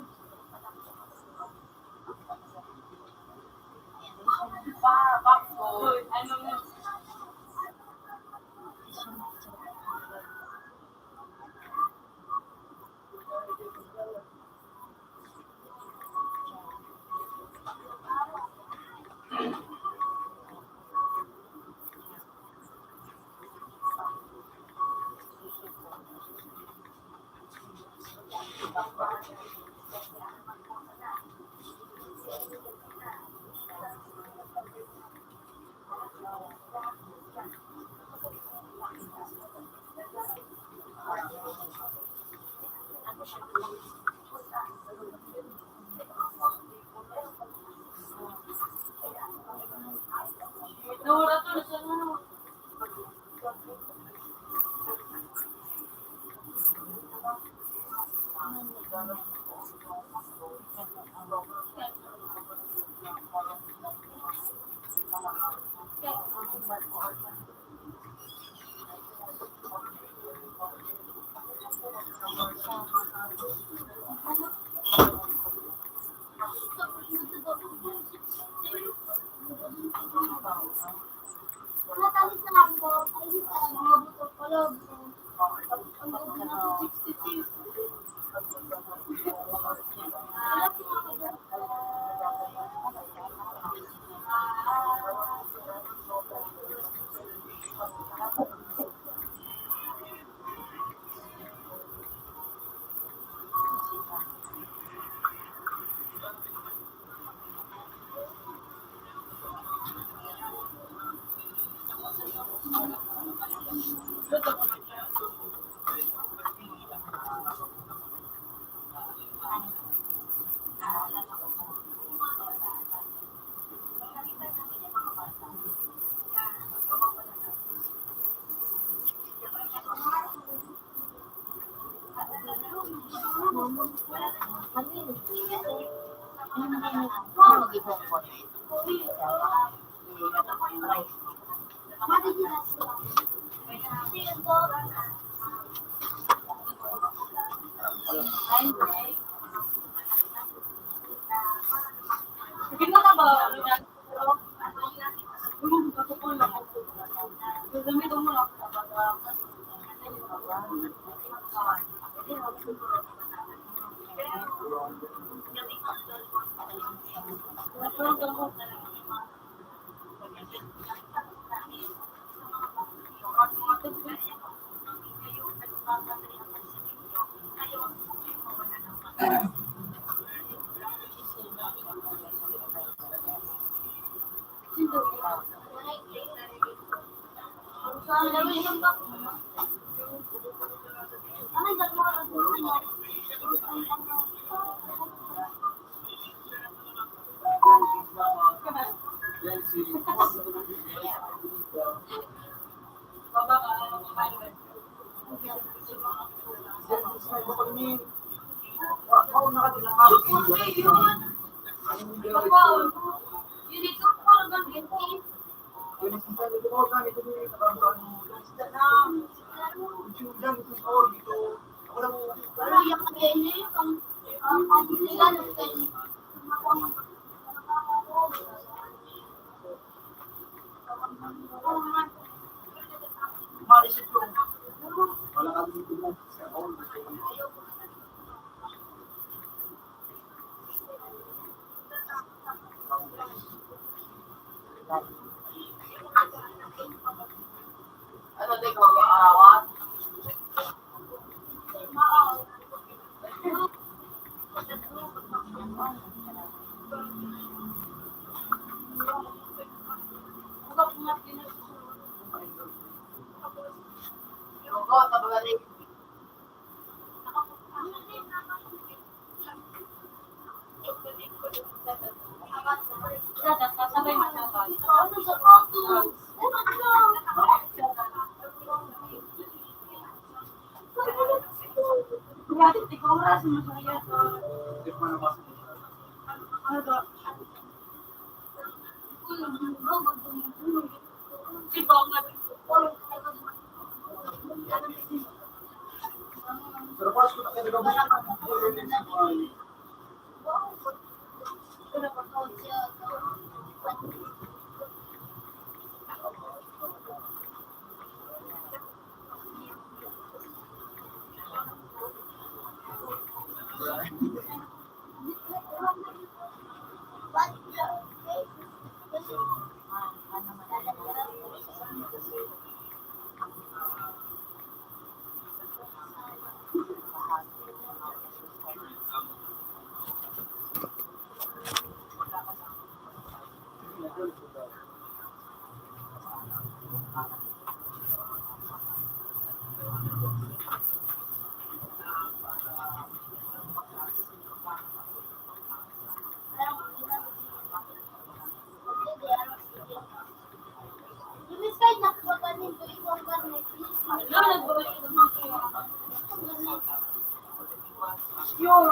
Yung,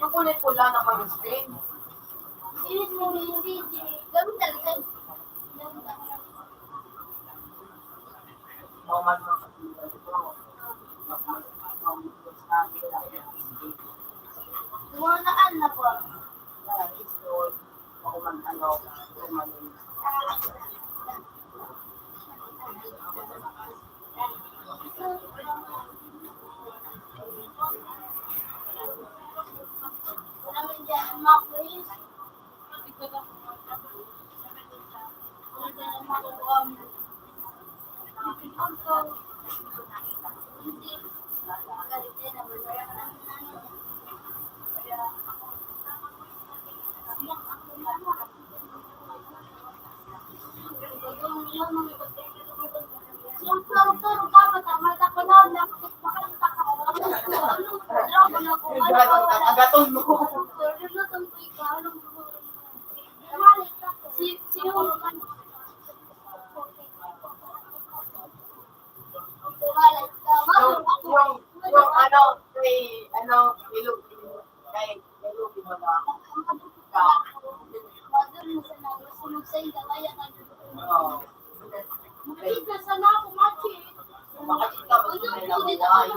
yung kulay pula na pang-stain. Wala na po. Agaton mo. Yung, yung, yung ano, kay, ano, ilog, kay, ilog, di ba? Oo. Makikita sa nako, Machi. Makikita mo sa nako, ay.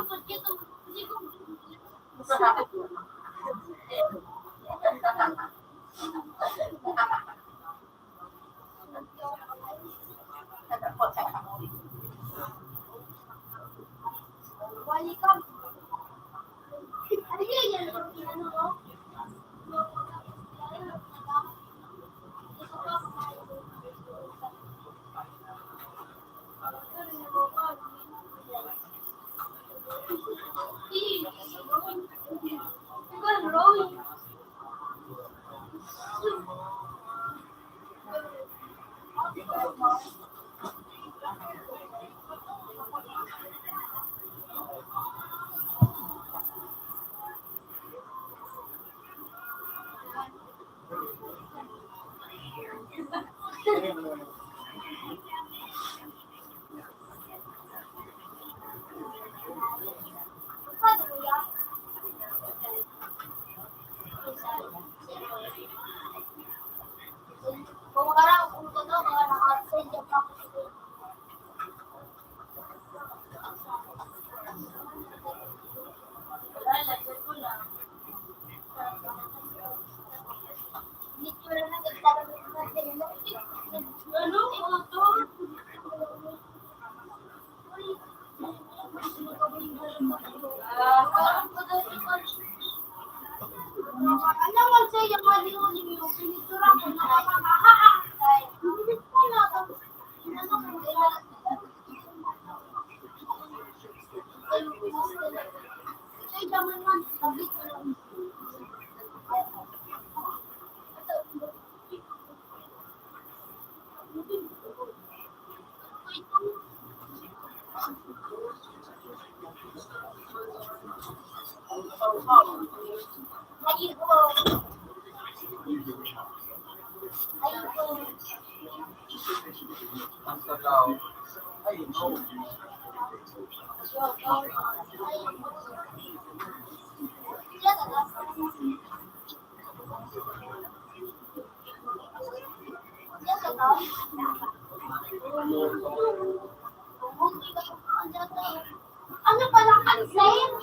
Ano pala ang save?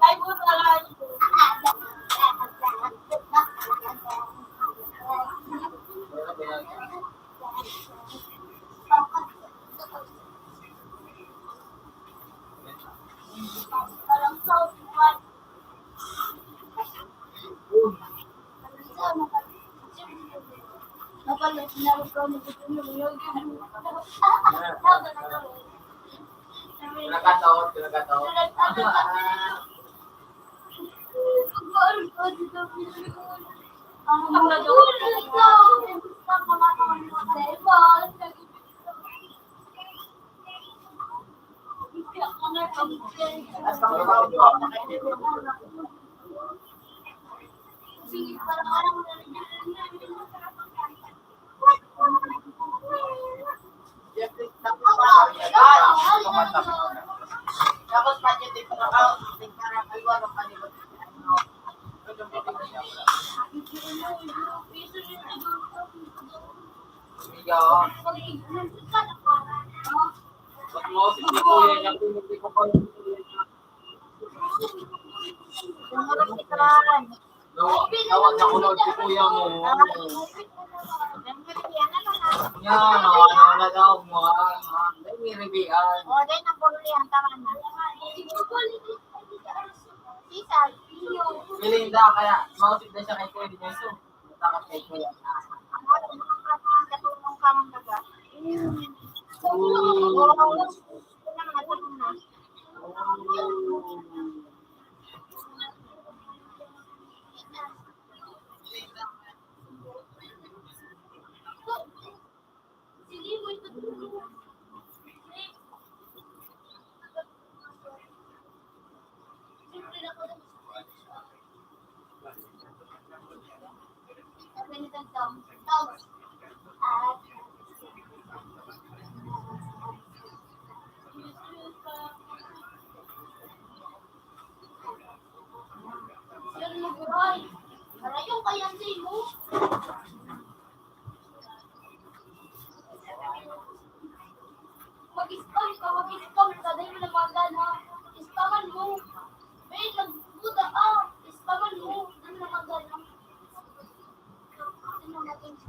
Computer one, it's still Pinakataon, pinakataon. Tawag, tawag na ko na si kuya mo. Yan, ano, ano na daw mo, ah, ah, dahil may ribian. O, dahil nang purulihan, tama na. Sisal. Piling da, kaya, mausig na siya kay Kuya Nelson. Takot kay Kuya. Ang ating mga katulong ka ng daga. Oo. Oo. Ito naman, ito naman. Aray, aray, yung kaya sa imo. Mag-spam ka, mag-spam ka, dahil mo namagal, ha? Spaman mo. Wait, nagbuda ka. Spaman mo. Dahil mo namagal, ha? Ano natin sa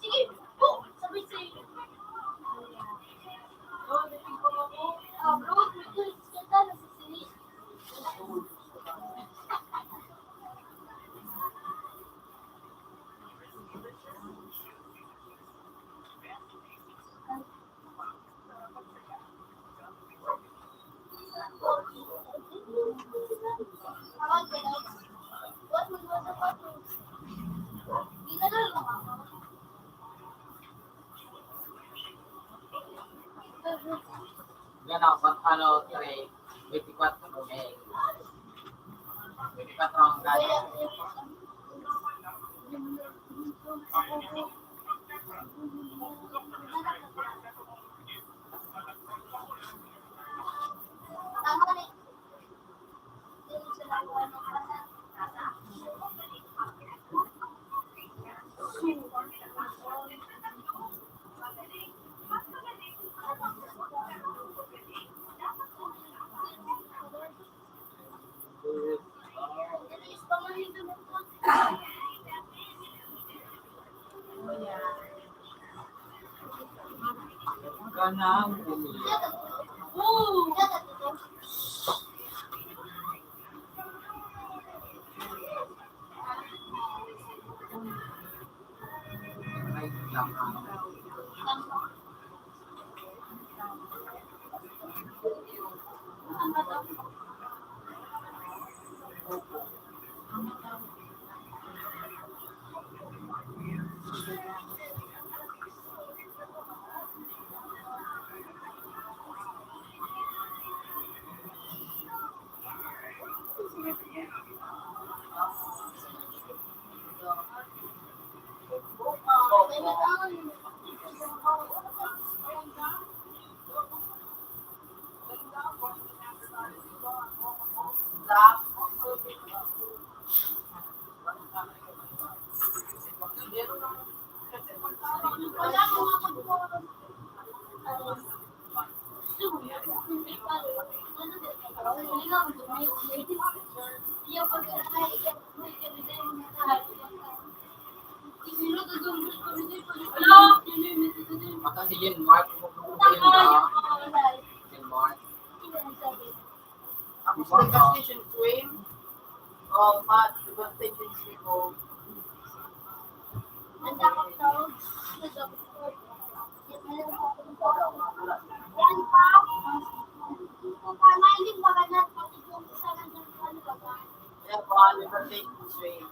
Sige po, sabi sa'yo. Ah, bro, may gusto ka na sa sini. Yan ako, ano, three, twenty-four, may. Twenty-four ang gano'n. Kanang bumili. Hello? Mata si Jean Mark. Jean Mark. Ang station train, uh, ma-, station train mo. Yan pa, hindi pa na, pati yung isa na dyan, ano ba ba? Yan pa, Liberty Train.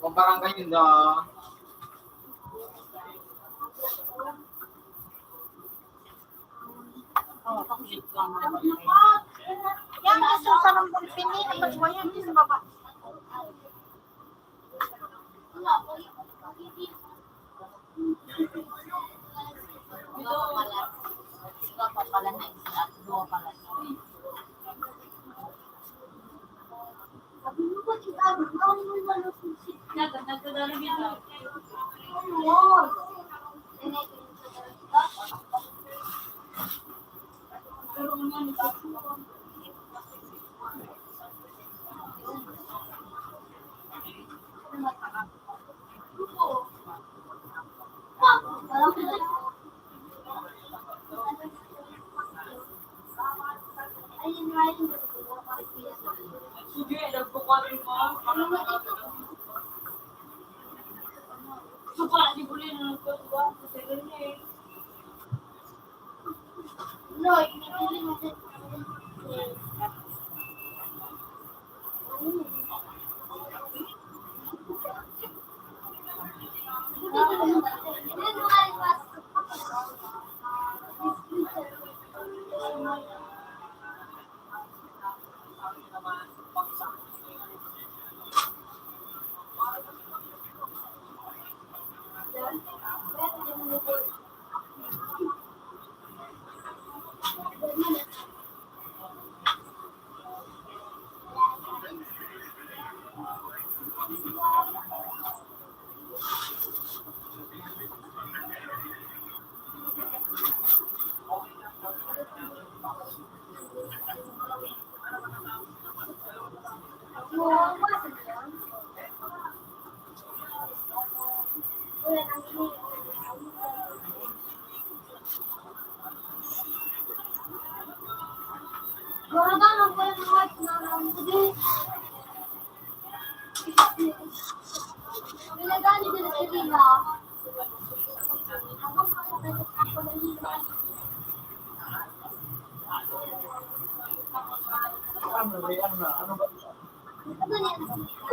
Kung barangay yun, da. Yan, gusto sa nang pini, pagwayan sa baba.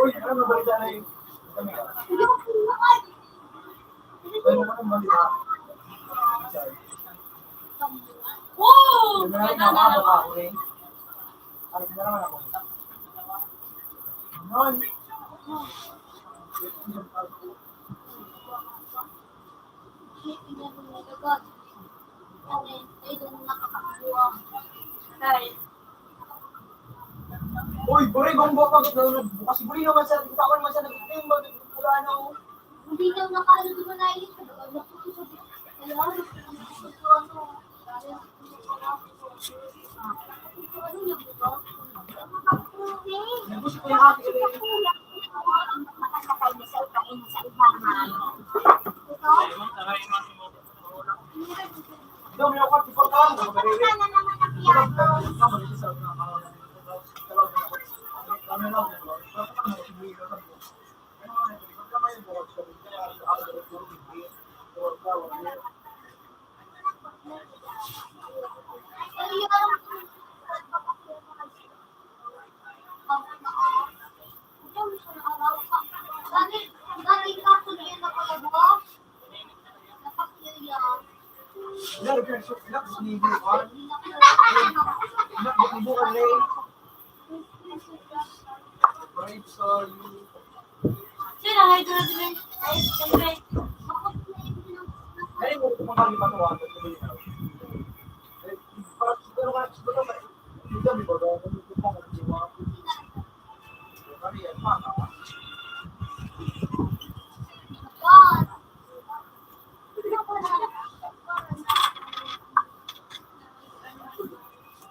Uy, ano balita na yun? Ano, ano balita? Wow! Ano na, ano na, ano na? Ano na naman ako? Ano? Uy, pare, bang ba pag bukas guli naman sa, bitawan naman sa nagtimbang, wala na, oh. Hindi daw nakaalod naman na yun.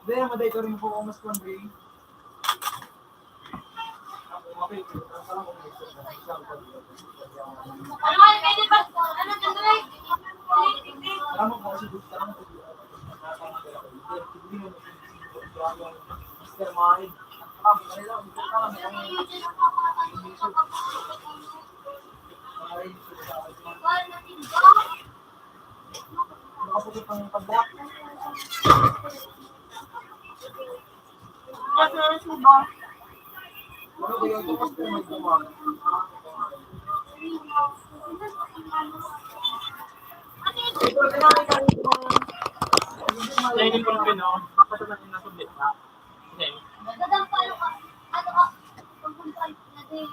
Dahil maday ka rin po, mas pambili. Kasi, diba? Training ko lang yun, no? Baka sa nang nasublit na. Okay. Dadang pa yung, ano ka, pagpunta na din.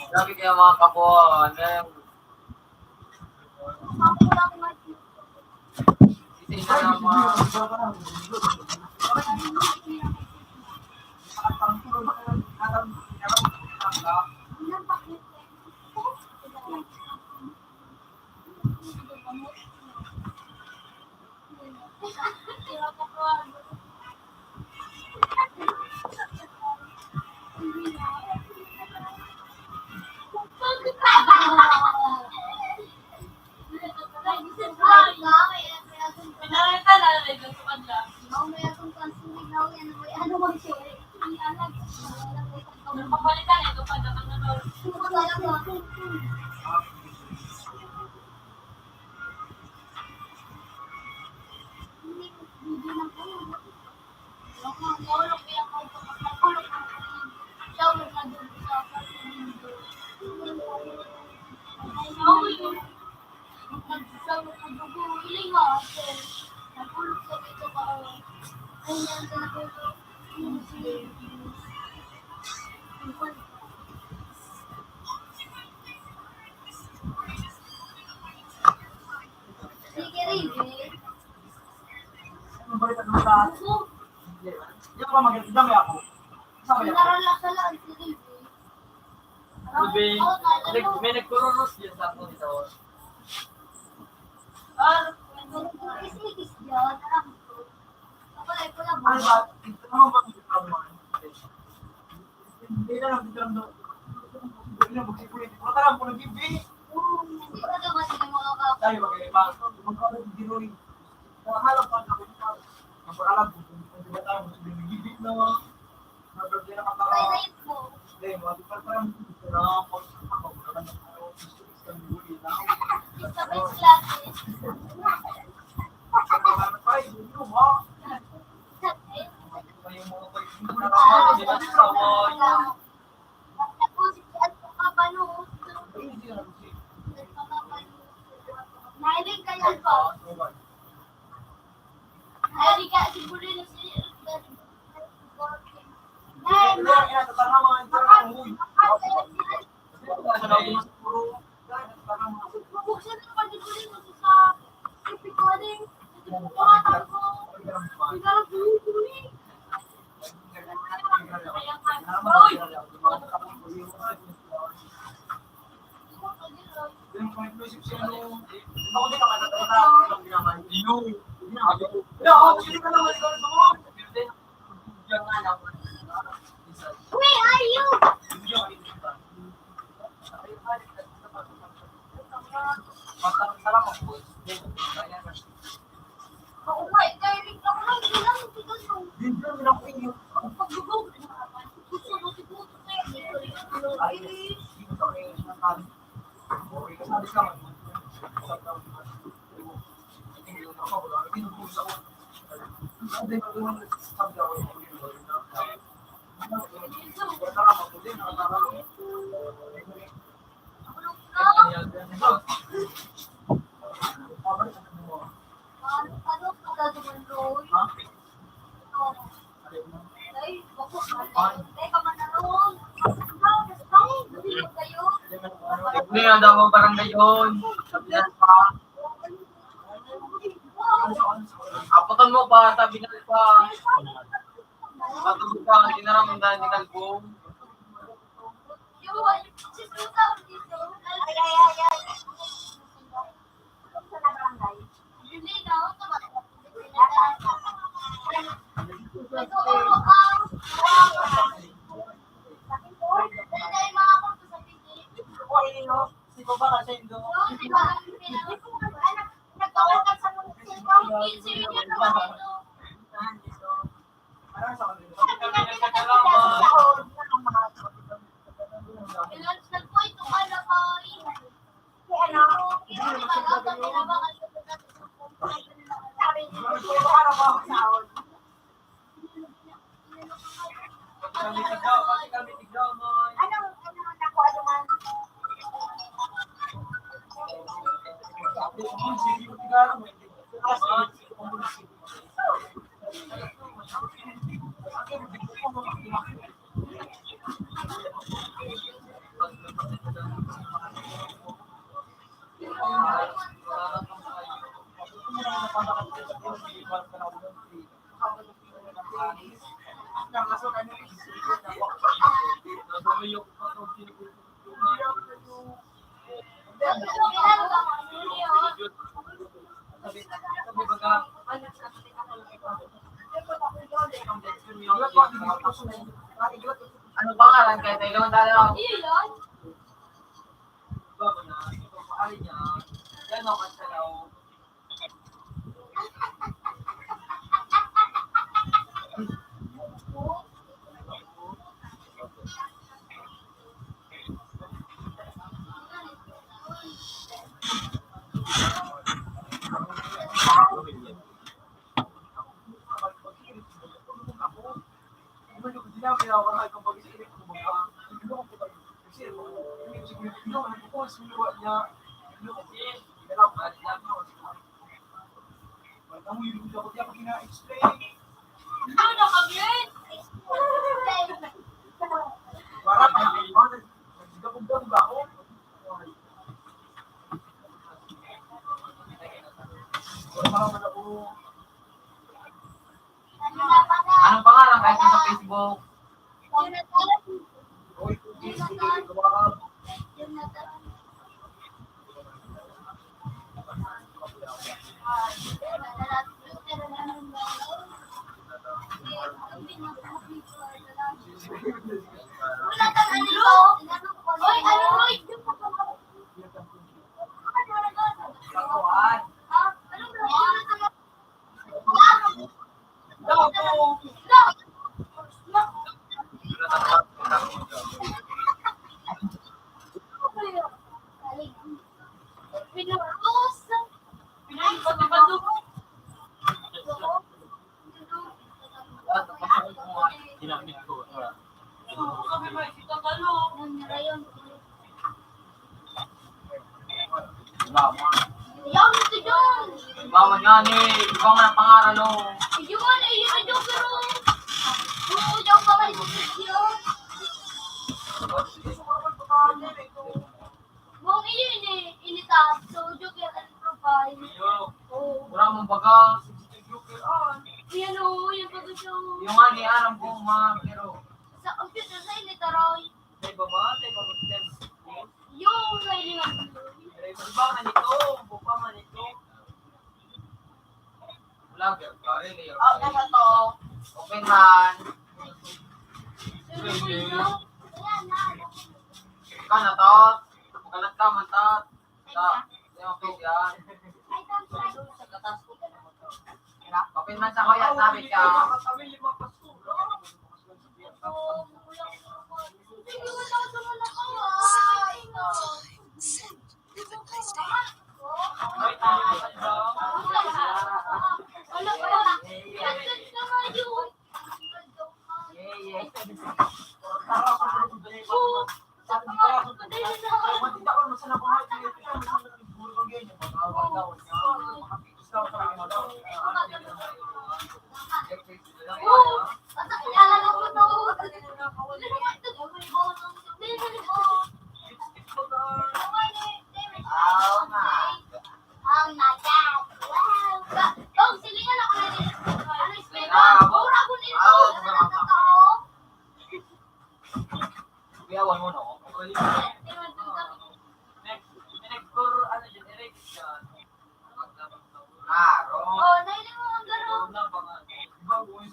Grabe kaya, mga kapuan, eh. Ako lang, Martin. Hindi na lang, mga Sabi, nag-, may nagkururos yun sa akin ito. Ano ba? Ito naman ba ang problema? Hindi na lang, hindi na lang daw. Hindi na, magsipulit. Wala ka lang, kung nag-ibig. Tayo, mag-ibig pa. Magkakaroon, hindi rin. Kung alam pa, ang alam ko, kung, kung di ba tayo, kung nag-ibig na, Mahilig kayo po. Ay, di ka, siguro na si, Hindi na daw ang barangay yun. Aputan mo pa, sabi na pa. Aputan mo pa, hindi na naman dahil ni Kalbong. Ano pangalan kayo? Tayo dalawa. Iyo yun. Anong pangalan kahit sa Facebook? Ginamit ko. Yaw nito dyan! Bawa nga ni, iba man ang pangaran, no? Iyo nga na, iyo na dyan, pero... Oo, yaw pa kayo sa video. Buong iyo ini, inita. So, joker and profile. Iyo. Oo. Wala mong baga. Yan o, yan baga siya. Yung nga ni, aram ko, ma, pero... Sa computer, sa inita, Roy. May baba, may baba, test. Yung may lima. May baba man ito, baba man ito. Vlogger ka, eh, eh. Oh, nasa to? Open man. Ikaw na to. Magkalat ka man to. Ta, yung okay yan. Open man sa kuya, sabi ka. Yawan mo, no? Next, next door, ano dyan, Eric? Klaro. Oh, nailing mo ang garo. Nagluwas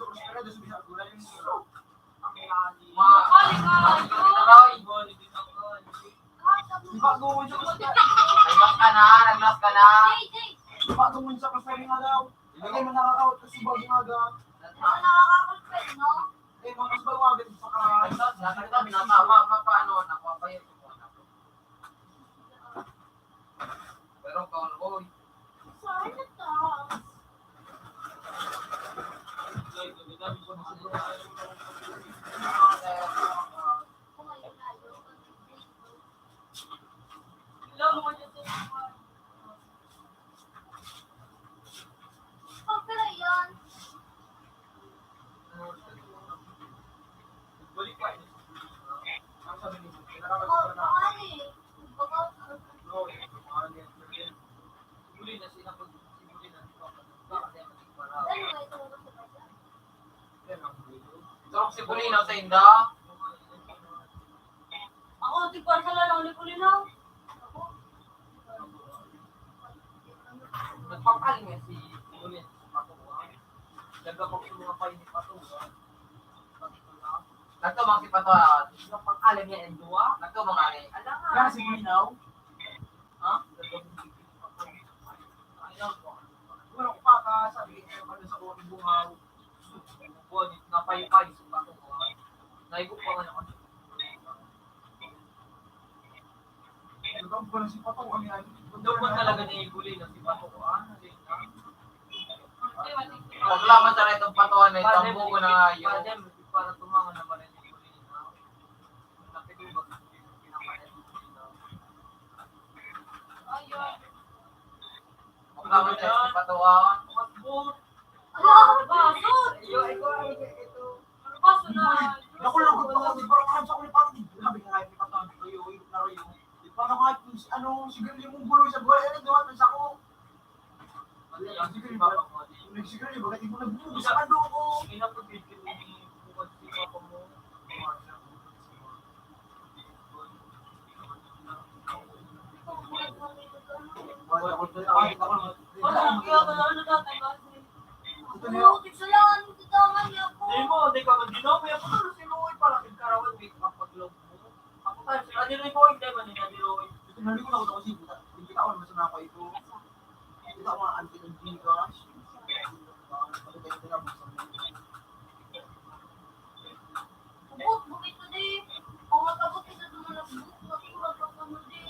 ka na, nagluwas ka na. Ilagay mo nakakawat kasi bagong aga. Ano nakakawat pa, no? Eh, mga mas bago agad sa ka-, nasa, nasa, nasa, ma-, ma-, paano, napapayo ko na. Pero kaon ko, eh. Saan na to? Hello, mga dyan. Ako si Bulinaw sa inda. Ako, tigpar sa lalang ni Bulinaw. Nagpapal niya si Bulinaw sa patuwa. Nagkapag sa mga payo ni Patuwa. Nagkamang si Patuwa. Nagpapal niya ang duwa. Nagkamang ani. Alangan. Kaya si Bulinaw? Ha? Wala ko pa ka sabi, eh, ano sa buhay buhaw. Buwan, napaypay sa bato ko. Naigo pa nga naman. Ito ang pala si Pato, ang yan. Ito pa talaga ni Ibuli na si Pato ko, ah, nalina. Wag lang man sana itong patuan na itong buko na yun. Para tumangon naman ang Ibuli na. Ayun. Ang tama na yung patuan. Ala, basot! Iyo, ito, ay, ito. Basot na. Nakulungkot pa ako, di ba? Parang sa kulit, parang di, grabe nga, may patuan. Iyo, iyo, na iyo. Di ba, mga, ano, sigarilyo mong gulo sa buhay, ano, duhat na sa ako. Ano yan? Sigarilyo ba? Nagsigarilyo, bakit di mo nagbubukas sa kando ko? Sige na po, bibili ni Bukod si Papa mo. Wala ko na, ay, ako na. Wala, ang kaya pala, ano dati, ba? Ito na yun. Tigsalaan, tigsalaan niya ako. Hindi mo, hindi ka man, di na, may ako na, sinuwi para kay Karawan, di ka pag-log mo. Ako tayo, si Adi Roy Boy, hindi man, ni Adi Roy. Ito, naligo na ako sa kusina. Hindi kita ako naman sa napa ito. Hindi ako mga anti-anti, gosh. Ano tayo, ito na, basta mo. Ubot, bukit ko di. Ang matabot, ito naman ang buhok, matura pa ko di.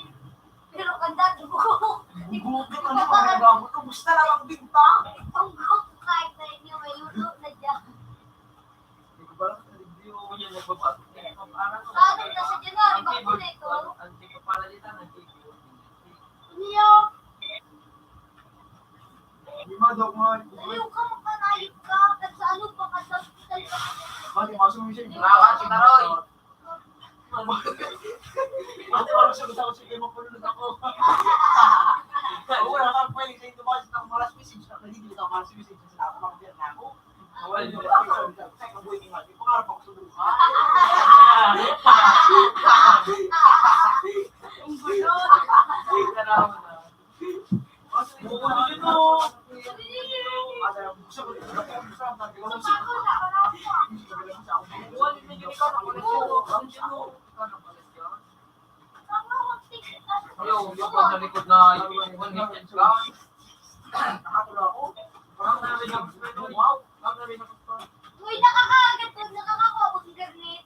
Pero kanda, dugo. Buti ka na, mga gamot ko. Gusto lang ang binta. Ang buhok, kahit na inyo, may luto na dyan. Di ko ba lang sa review, yan, nagbabago. Parang, ah, doon ka sa January, ang table, bakit ito? Ang table, paralitan ng table. Niya. Di ba, Doc Mark? Ayaw ka, magpanayop ka. At sa ano pa ka sa hospital ka? Bakit, masunod siya? Baka si Taroy. Ate, wala siya, gusto ko, sige, magpalunod ako. Oo, wala kang pwede sa inyo, mas, ang malas message na, hindi ko malas message, sinabi ko, "Ang biyak na ako." Wala niyo, wala ko, sabi ko, "Ay, kabuhay ni Mati, pangarap ako sa buhay." Ang gulo. Ay, tanaw na. Yo, yo, pa sa likod na yung one meter ka. Uy, nakakaagad po. Nakakakuha ko si Garnet.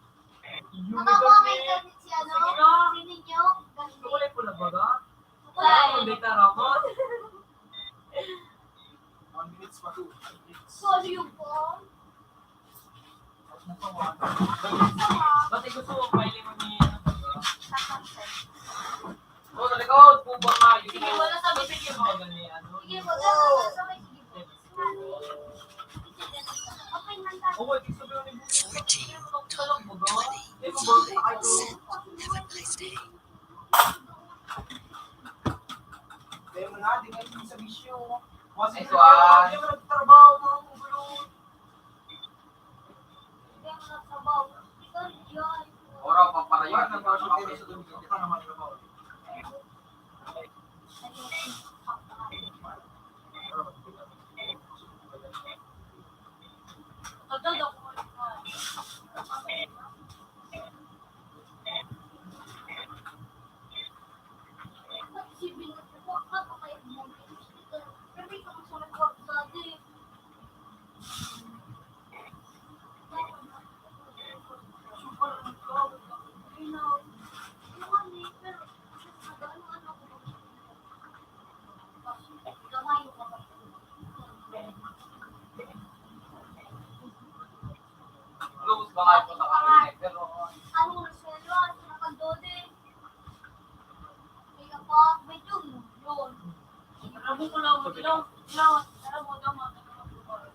Nakakakuha kay Garnet si ano? Si Ninyo. Kulay pula ba ka? Wala, hindi ka ramon. One minutes pa to. Sorry po. Ba't gusto mo pa yung ni ano? Oh, sa likod, po ba nga? Sige, wala sabi, sige mo. Sige, wala sabi, sige mo. Okay, nanta. Oh, wait, gusto ko yung fourteen, twelve, twenty, seven, have a nice day. Kaya mo na, di ka yung sa bisyo. Kasi ito, ah, hindi mo nagtrabaho, mga gulo. Hindi mo nagtrabaho. Ikaw, yun. Ora, paparayo, ang mga suti sa doon, hindi ka naman trabaho. Ito, ito, ito. Lubos ba nga yung punta kami, pero ano, sweldo, ano, pagdode? May apa, may dun, yun. Alam mo, wala mo, ilaw, ilaw, alam mo, tama, tama, tama.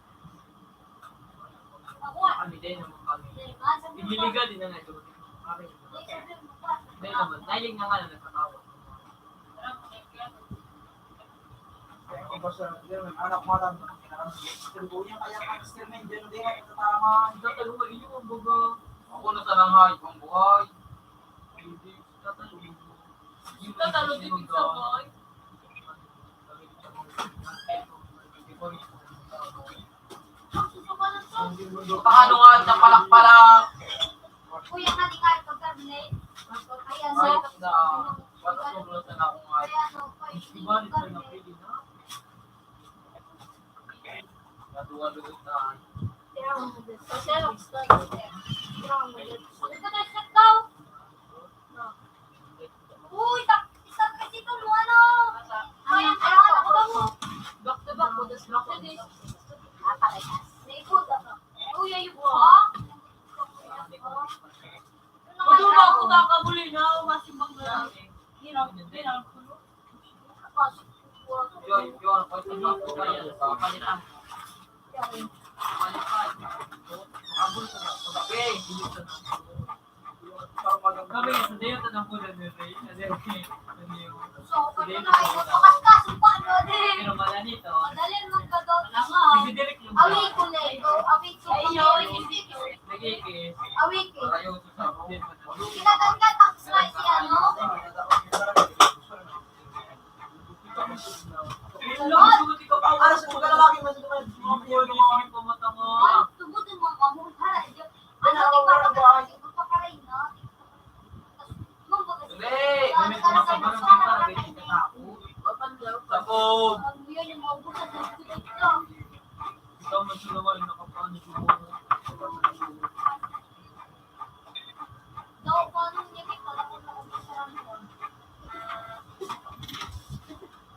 Ako, ah. Kami din, naman kami. Hindi, ah, sabi mo pa. Ililigal din na nga ito. Kami. Hindi, sabi mo pa. Hindi naman, nailing na nga na nagkatawa. Alam mo, may kaya. Ang basa, yun, ang anak mo lang, ang kailangan mo. Pero kung yan, kaya ka, mister na, hindi na, hindi na, tatama. Tatanungin niyo, kumbaga. Ako na sana ang hayop ang buhay. Hindi, tatanungin mo. Yung tatanungin, ibig sabihin. Paano nga sa palakpalak? Kuya, natingay pag kami. Ayan, ayos na. Wala ko, wala sana akong ayos. Kaya ano, pa, iba rin sa napili na. Natuwa doon na. Kaya ang maganda. Kaya ang maganda. Kaya ang maganda. Ito na, shut down. Uy, tak-, isang kasi ito mo, ano? Ay, ang ano, ano ba mo? Back to back, butas back to this. Ah, parehas. May ikot ako. Uy, ayun po, ha? Pag-una ako, kakabuli na, masimbang na lang. Hirap, hirap. Yun, yun. Pag-una ako, kaya sa palitan. Palitan. Makabuli ka na. Pag-, eh, hindi ka na. Kami, sa dayo, tanang ko na, Ray. Sa dayo, sa dayo. So, pag na, ito, pakas ka, sumpa, no, di? Pero wala nito. Madali, magkagaw na nga. Nagdidirect yung away ko na ito, away ko na ito. Nag-iikis. Away ko. Ayaw, sa sabi. Kinatanggal ang sa si ano? Lord! Ano sa pagkalalaki mo sa mga mga Ay, tubod yung mga kamong, ha? Ano, di ba, kapag magpapakain na? Hindi. Ang yun, yung mga butas na dito. Ikaw, mas naman, nakapaano siguro. Daw, paano niya, may pala ko na umpisa lang yun.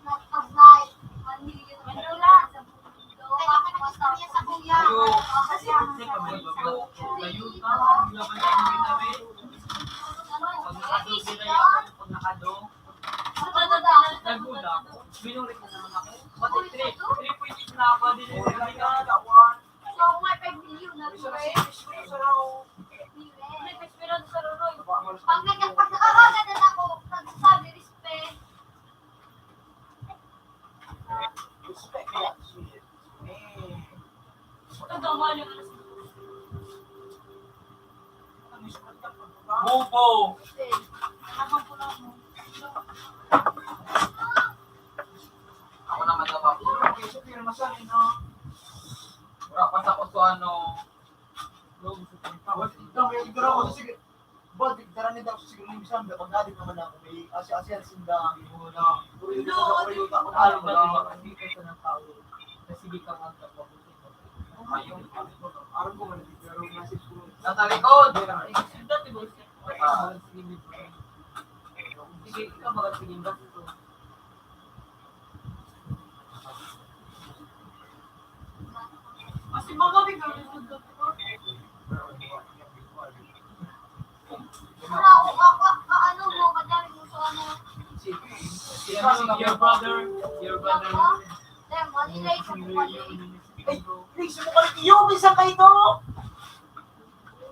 Nag-apply. One million. Ano lang? Sa Bundok. Kaya ka nag-istorya sa kuya. Ayo. Kasi ang sa Bundok. Ayo, tama. Ang laban ng vitamin. Pag nakadog, pag nakadog. Nagbuda ako. Binurit na naman ako. Pati three, three point eight na ako. Di na yung So, may five million na rin. May five million sa Roy. Pag nag-, pag nakakaganda na ako, nagsasabi, respect. Respect, yeah. Ang gama niya. Bobo! Ako naman dapat. Wala pa sa kutuan, no? Sige. Ba, tigdaran nito ako sa siguro yung isang dapat natin naman ako. May asi-asi at sinda. Ano ba, di ba? Kasi ka sa ng tao. Kasi di ka magkakabuti. Ayun. Aram ko man, pero message ko. Nasa likod! Ay, dati ba siya? Ah. Sige, sige, ikaw ba, sige, gasto. Kasi mga bigla, Ano, ano, ano, ano, ano, ano, ano, Your brother, your brother. Ay, Grace, mo pala iyo, minsan kayo to.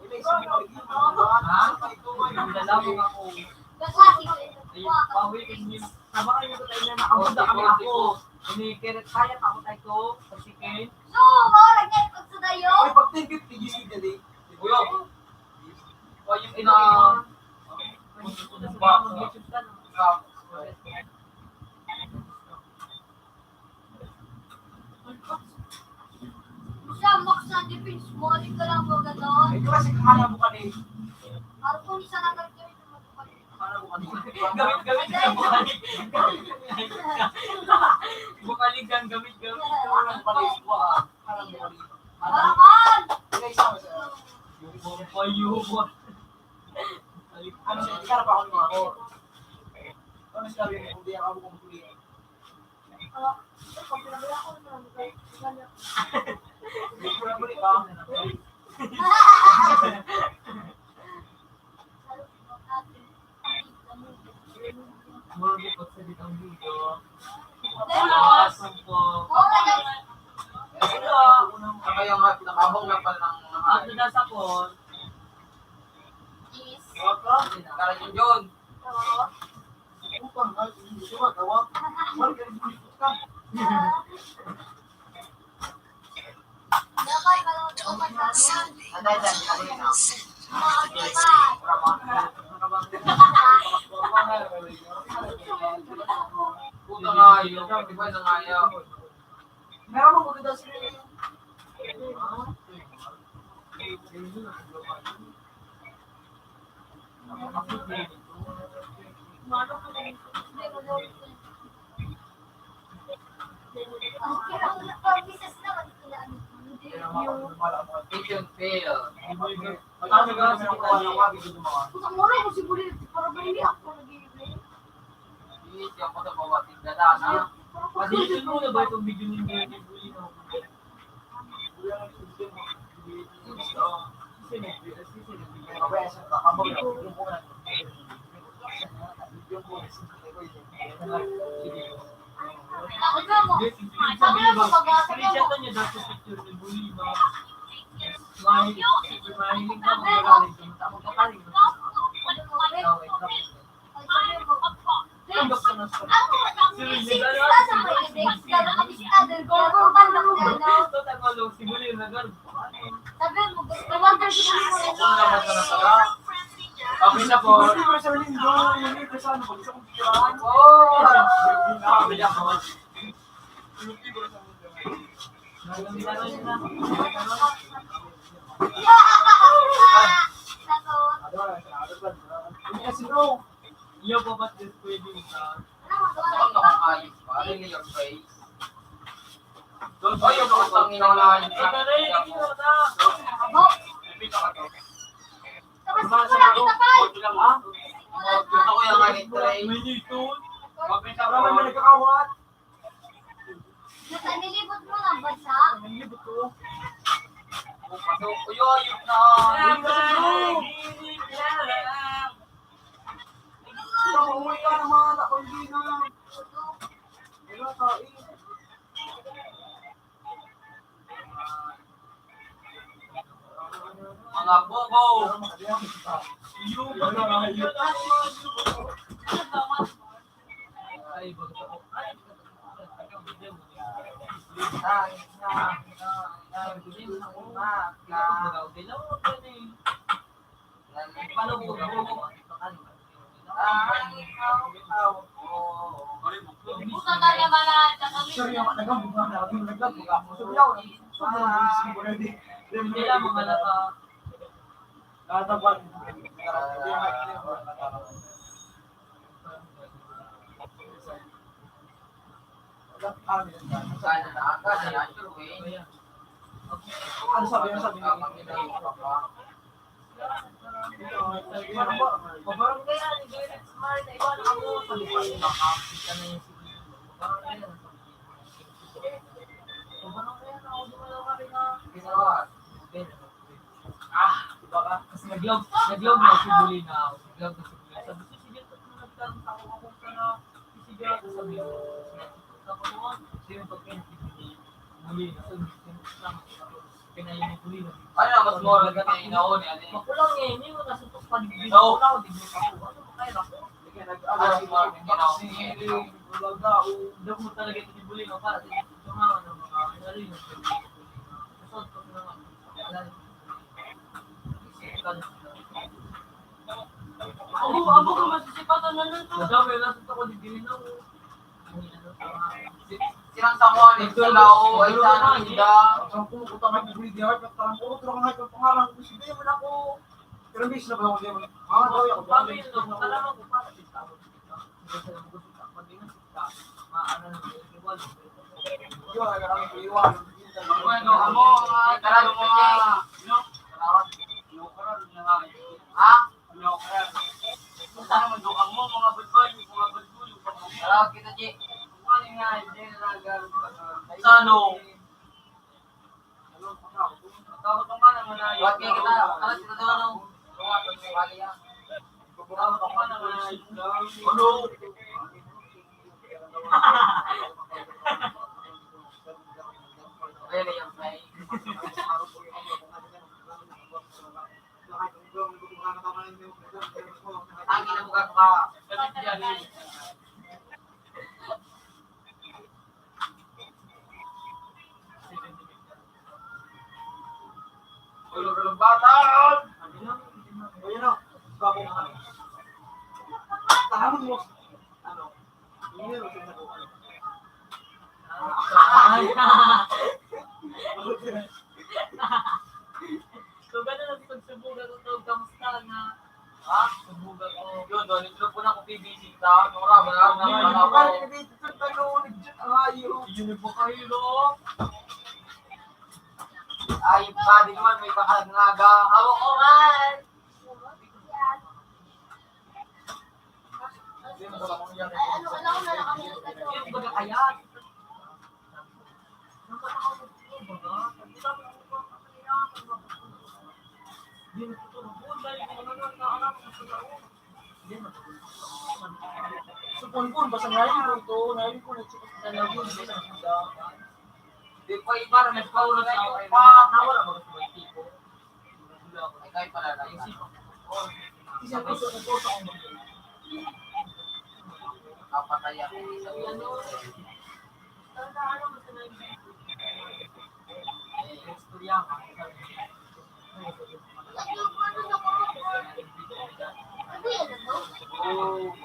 Grace, mo pala iyo. Ha? Minsan kayo to, ay. Ang dalawa nga po. Ay, pauwi ko niyo. Sabakan niyo ko tayo na naabot na kami ako. Ini, kaya, kaya pa ako tayo to, sa second. No, mawala niya ito sa dayo. Ay, pag ten fifty, gising ka, di. Kuya. O, yung ina. Mag-YouTube ka, no? Siya, Max, na defense mo. Di ka lang maganda. Ito kasi kung alam mo ka, di. Arpon, isa na lang. Gamit, gamit na bukalik. Bukalik ang gamit, gamit. Hawakan! Yung pampayuwa. Ano siya? Ikaw na pa ako ni Marco. Ano sinabi mo? Kung di ako, kung di ako. Murag ko sa bitang video. Wala, sampok. Kaya nga, nakabong na pala ng mga Ang tuda sa phone. Kala Junjun. Oo. Utang na, hindi siya magawa. Wala ka rin gusto ka. Puta nga yun. Di ba nangayaw? Meron mo maganda sila yun. Mission fail. Mataas na kasi kita ni Putang mura mo si Bully, para ba hindi ako nag-iibig? Hindi siya pa sa bawat tigdala, ha? Pag-edit mo na ba itong video ni Bully, no? Sabi mo, gusto mo. Ako naman sa nasara. Okay na po. Hindi ko sa lindo, hindi ko sa ano, pag sa kumpiraan. Oo. Sabi niya ako. Yung libro sa lindo. Hindi kasi, bro. Iyo po, ba't this pwede sa... Ano ba kayo? Ano yung face? Doon ba yung putang ina na yun? Ito na yun, ito na. Ito na. Gusto ko yung ganit tray. Mapinta ko. Nasa nilibot mo ng bansa? Nilibot ko. Uy, ayun na. Nilibot ko. Ito, umuwi ka naman. Ako hindi na. Wala ka, eh. Mga bobo! Sir, yung nagabog na, nagabog na, nagabog ako. Sabi ako, "Sige, sige, sige." Hindi lang mga nasa... Nasa buwan. Ano sabi, ano sabi? Ah, di ba ka? Kasi nag-love, nag-love na si Bully na, nag-love na si Bully. Sabi ko, "Sige, ito na nagkaroon ako kung sana, sige, ako sabi ko, sige, ako naman." Sige, pag pinag-, Bully na, sabi ko, "Sige, ako." Pinayin ni Bully na. Ano na, mas mura ka na inaon, yan eh. Makulang eh, hindi mo nasutok pa, di ba? No. Ako, di ba? Ano ba kaya ako? Sige, nag-, ano, mas mura ka na inaon, yan eh. Hindi mo talaga ito ni Bully, no? Para sa mga, ano, mga, ano, yung, Abo, abo ka masisipatan na lang to. Madami, nasa to ko, di ginaw. Sirang samuan, eh, sa lao, ay sa ano, inda. Ang sampung ko, tama, di ginaw, at parang puro, pero nga, itong pangalan ko, sige, wala ko. Pero miss na ba ako, di ba? Ah, daw, ako, Pamil, no? Alam mo kung paano, di tawag dito. Hindi ko alam kung paano. Ano, amo, mga karalo, mga, no? Ha? Ano, karalo? Punta naman doon mo, mga badbay, mga badbay, mga badbay. Tawag kita, G. Ano nga, hindi na nag-, Sa ano? Tawag ka pa naman na. Tawag kita, tawag kita doon, no? Tawag ka naman na. Ano? Ang ina mo ka. Bata! Ayun na. Gabo ka. Tahan mo. Ano? Hindi mo sinagot. Ay. So, ganun lang, pagsubukan ko to, kamusta nga? Ha? Subukan ko. Yun, doon, ito po na ako bibisita. Nora, wala na, wala na ako. Yun, yung ba kayo, no? Ay, pwede naman, may bakal nga aga. Hawak ko, man! Ay, ano, ano, ano, ano, ano, ano, ano, ano, ano, Supon ko, basta ngayon ko ito, ngayon ko nagsuot na lang yun, hindi na nakita. Di pa iba na nagpauna sa iyo, pa, nawala ba sa mga tipo? Ay, kayo pala na, yung sipa. Isa ko sa, sa, sa, kapatay ako. Ano, ano, ano? Oh!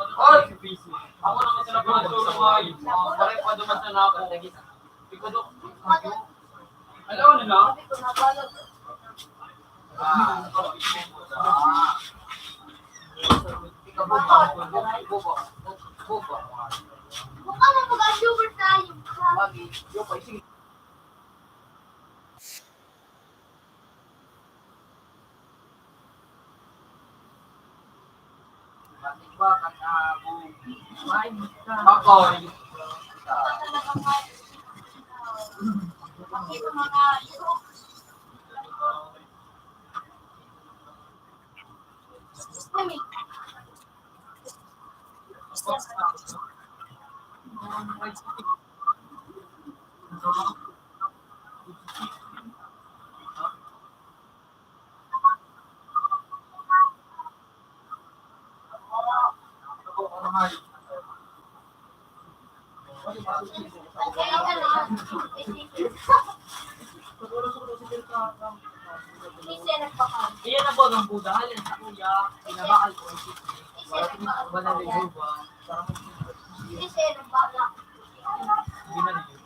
Oy! Ako naman sila pala sa mga, mga pare pa duman sa nako. Ikaw, Dok. Ano, ano na? Ah, ah. Ikaw, Bobo. Bobo. Bobo. Mukha na mag-adobo tayo. Lagi. Yo, pa, sige. Iyan na po ang buda, halin sa kuya, pinabakal ko ang sisi. Wala na yung buba. Hindi na nyo.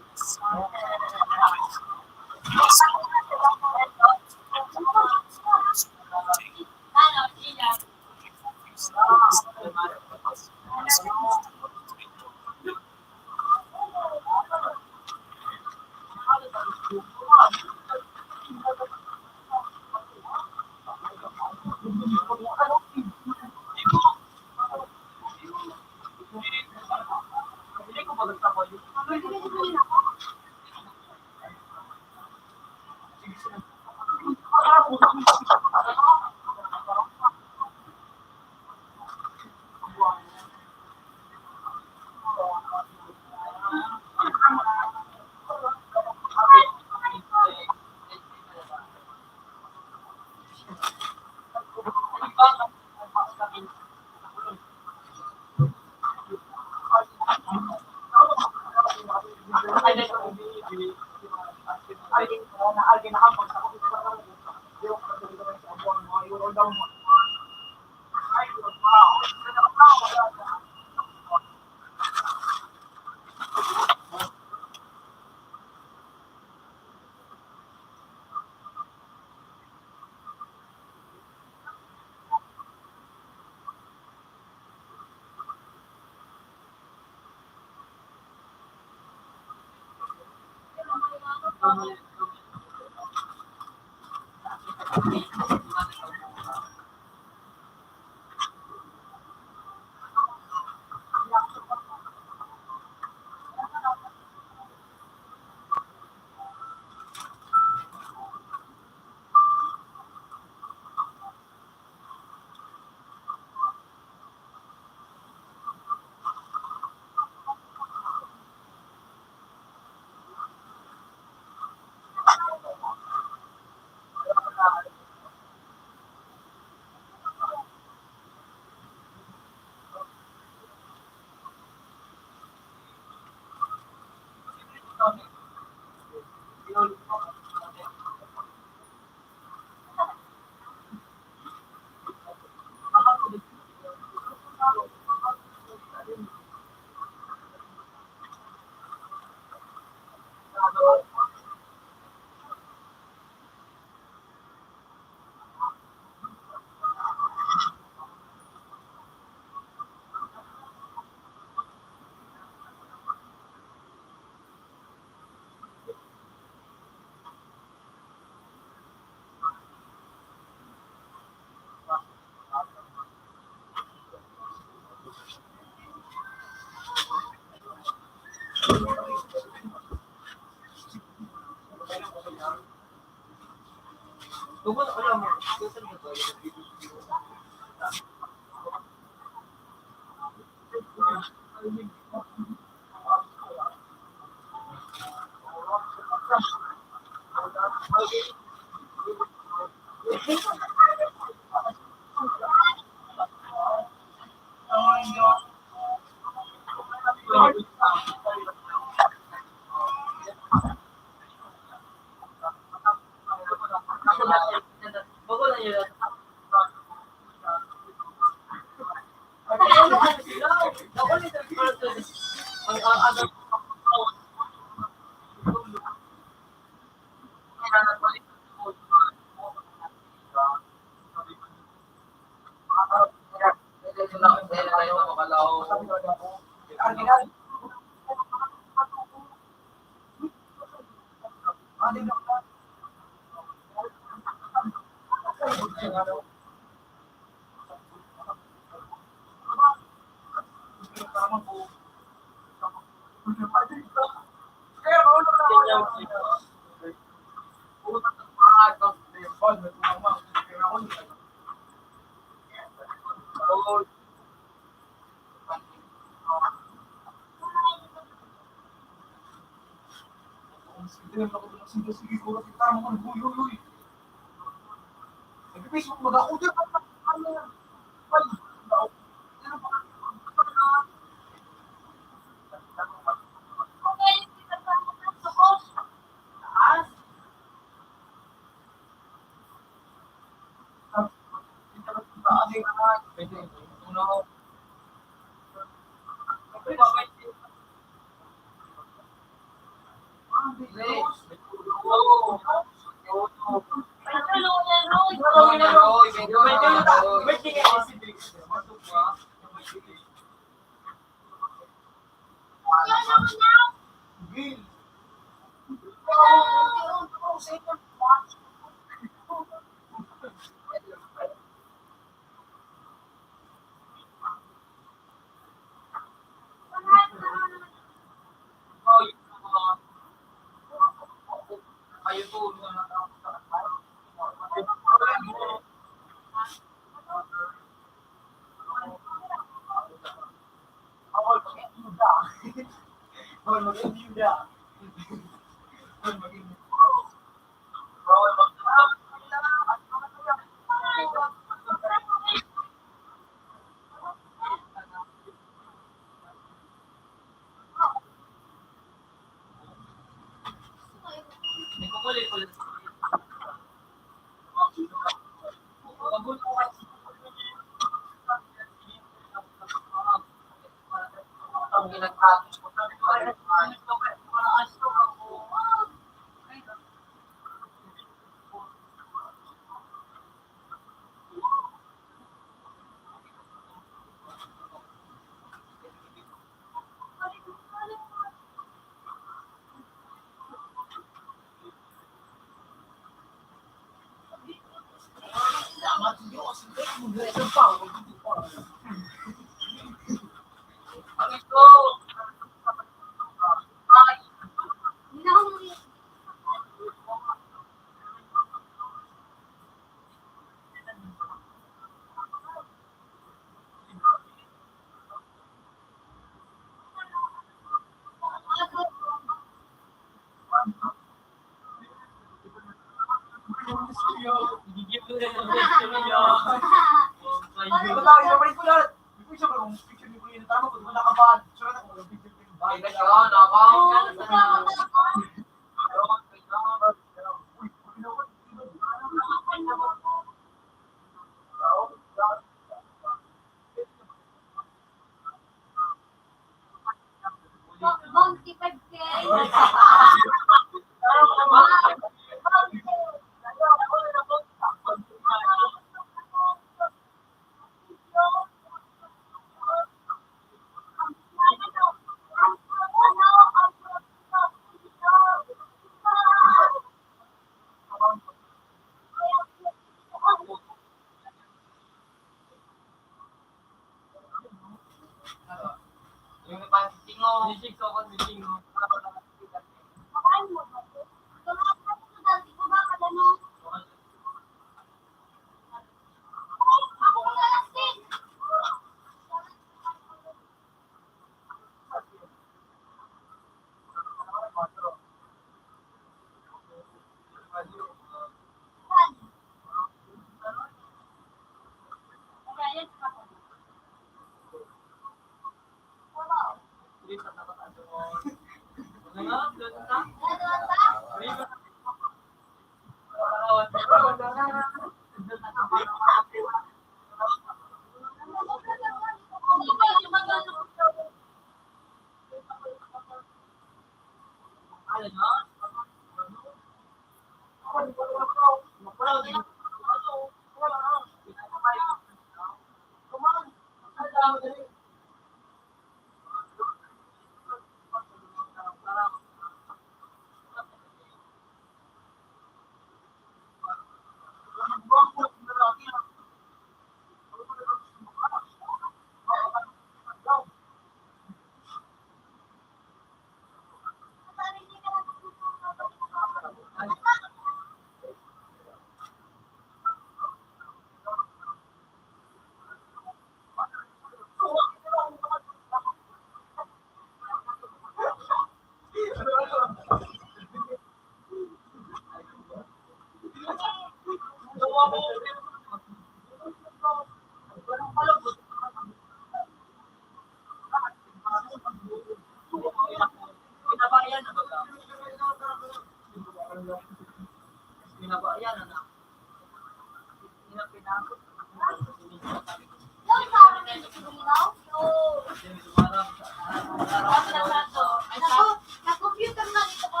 Nag-computer na dito ko.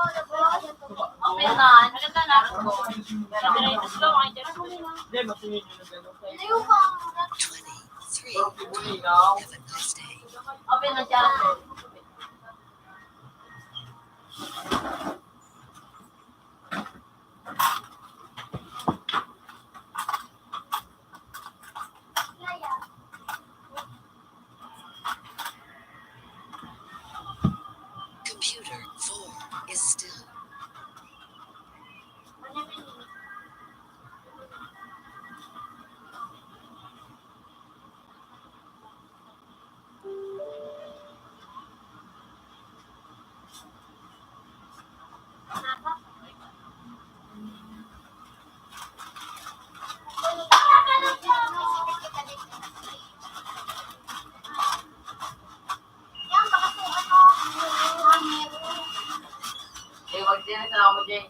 Open na. Maganda na. Copyright is law, ang Diyos ko. Layo pa. Twenty-three. Have a nice day. Open na siya. Computer four is still. Eh, wag din ang tao mo, Jay.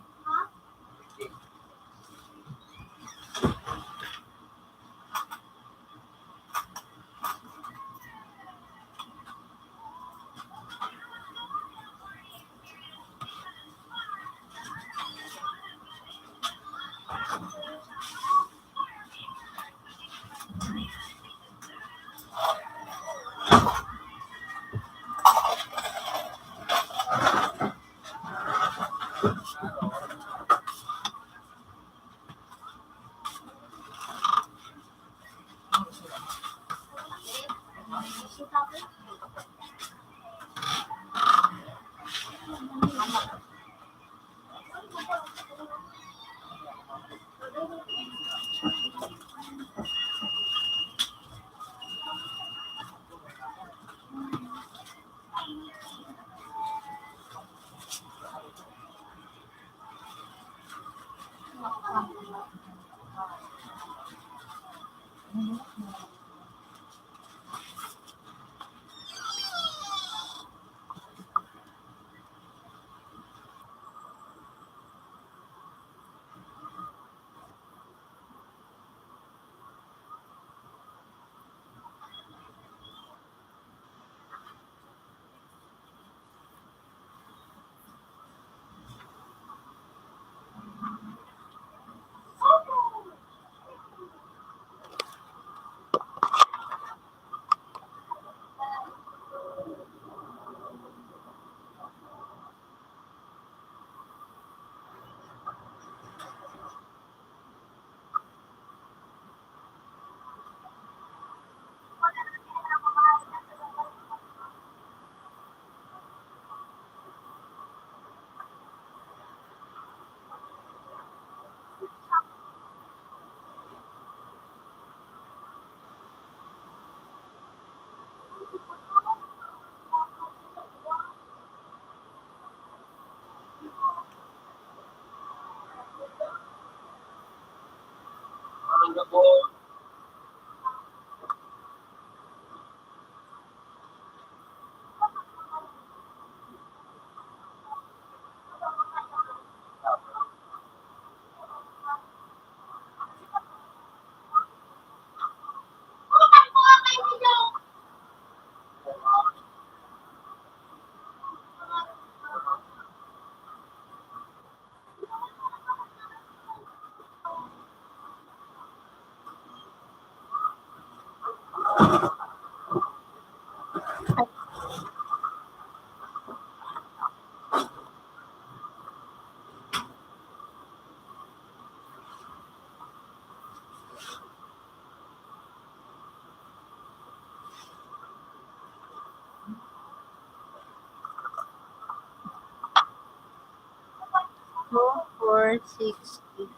Two, four, six, eight,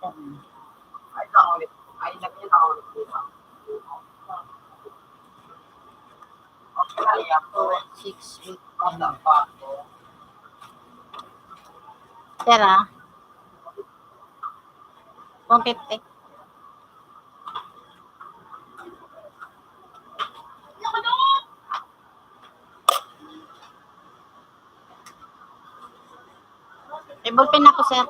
seven. Four, six, eight, ten. Pera? One fifty. Ballpen ako, sir.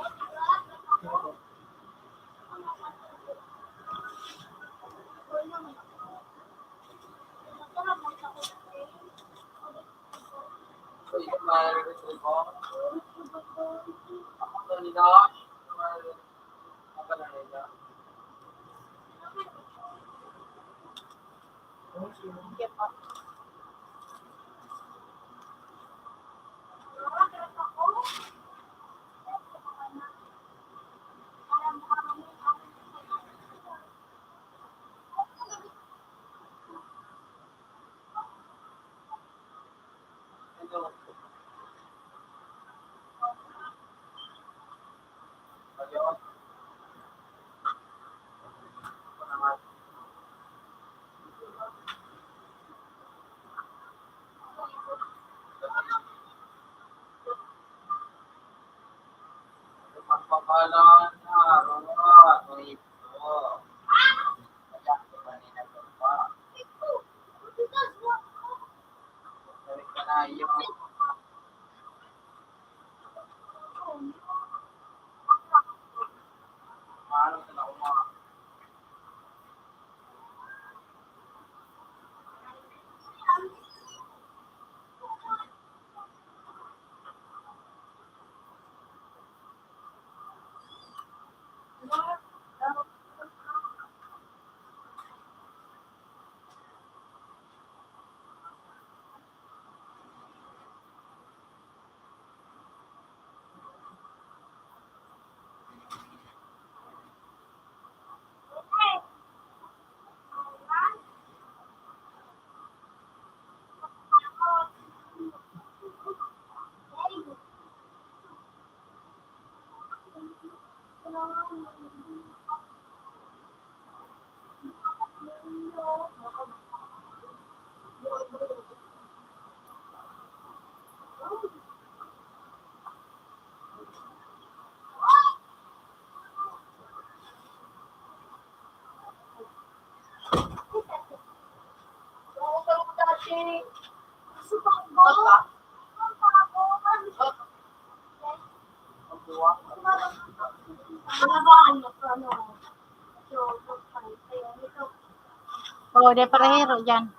Oh, de parehero dyan.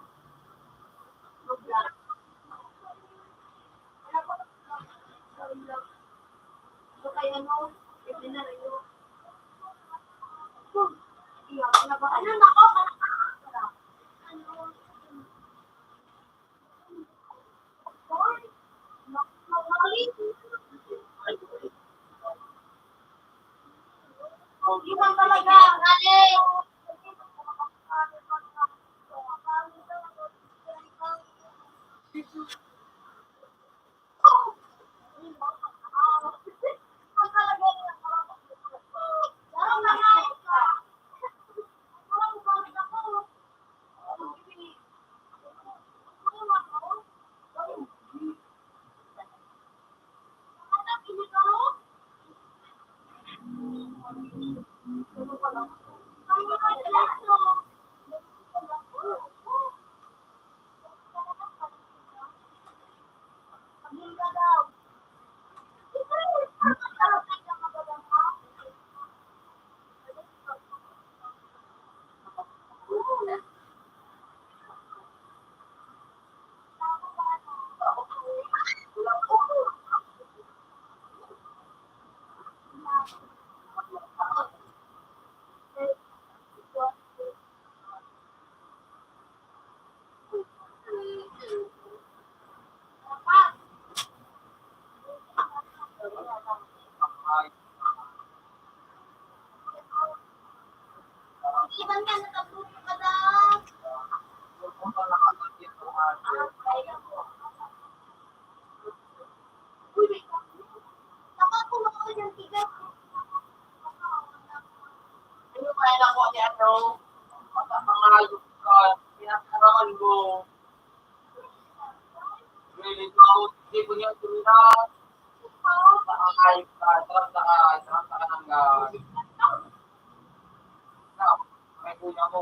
Ano kaya na po ni ano? Pagkapangayo ka, pinagkaraman mo. Really, ito ako, hindi ko niya ito na. Pangayo ka, taranta ka, taranta ka ng, ah, may kuya mo.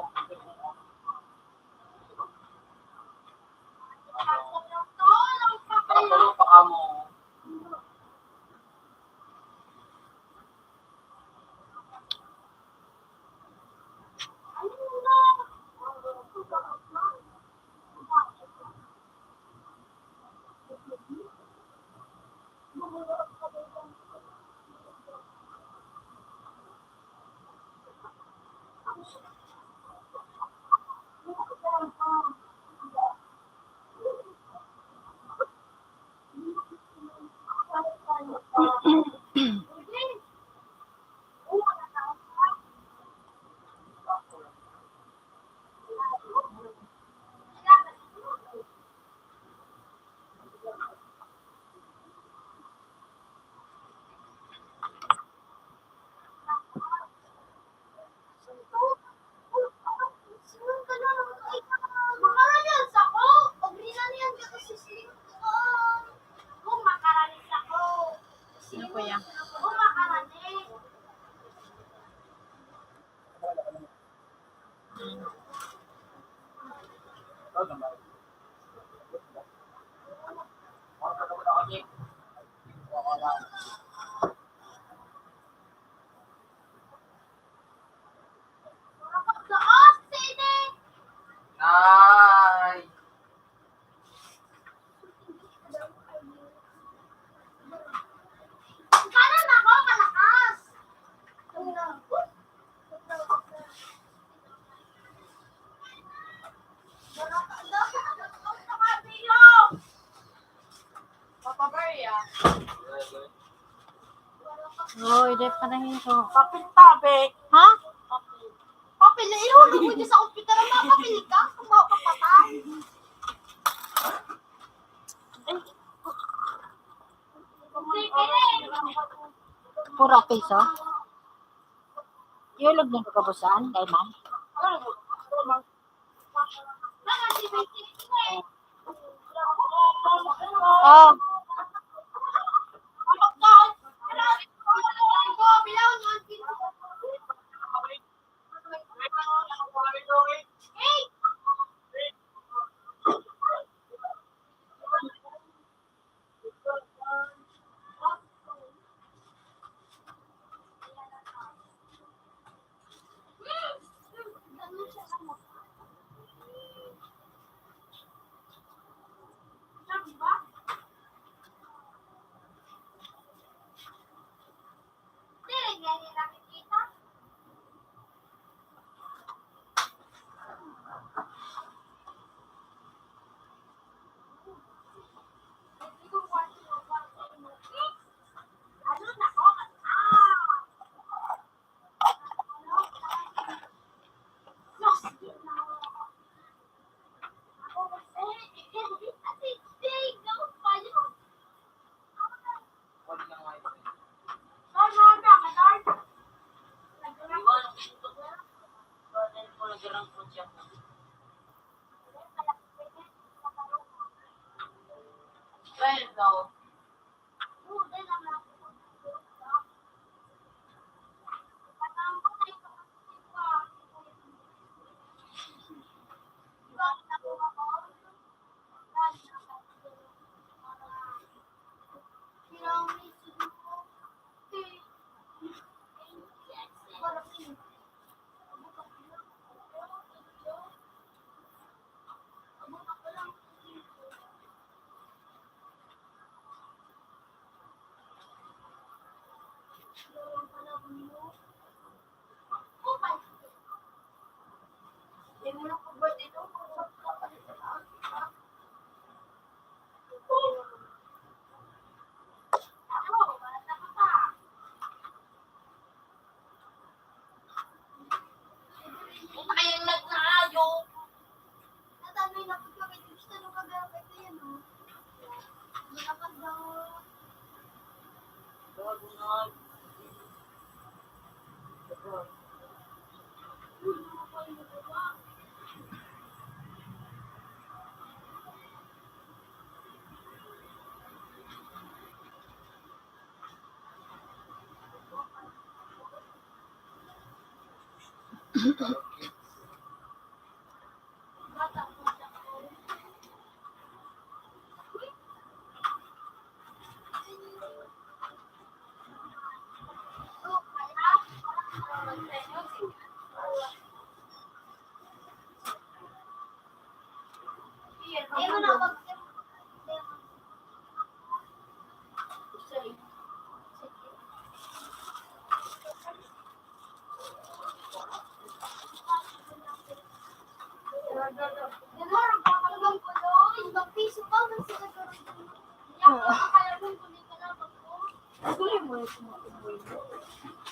Tatulog pa ka mo. Jeff, panahin ko. Papel tabi. Ha? Papel. Papel na ihulog mo dyan sa ospital. Ang mga papel ka, kung mapapatay. Pura piso? Ihulog ng kagabusan, kay ma'am. Oh.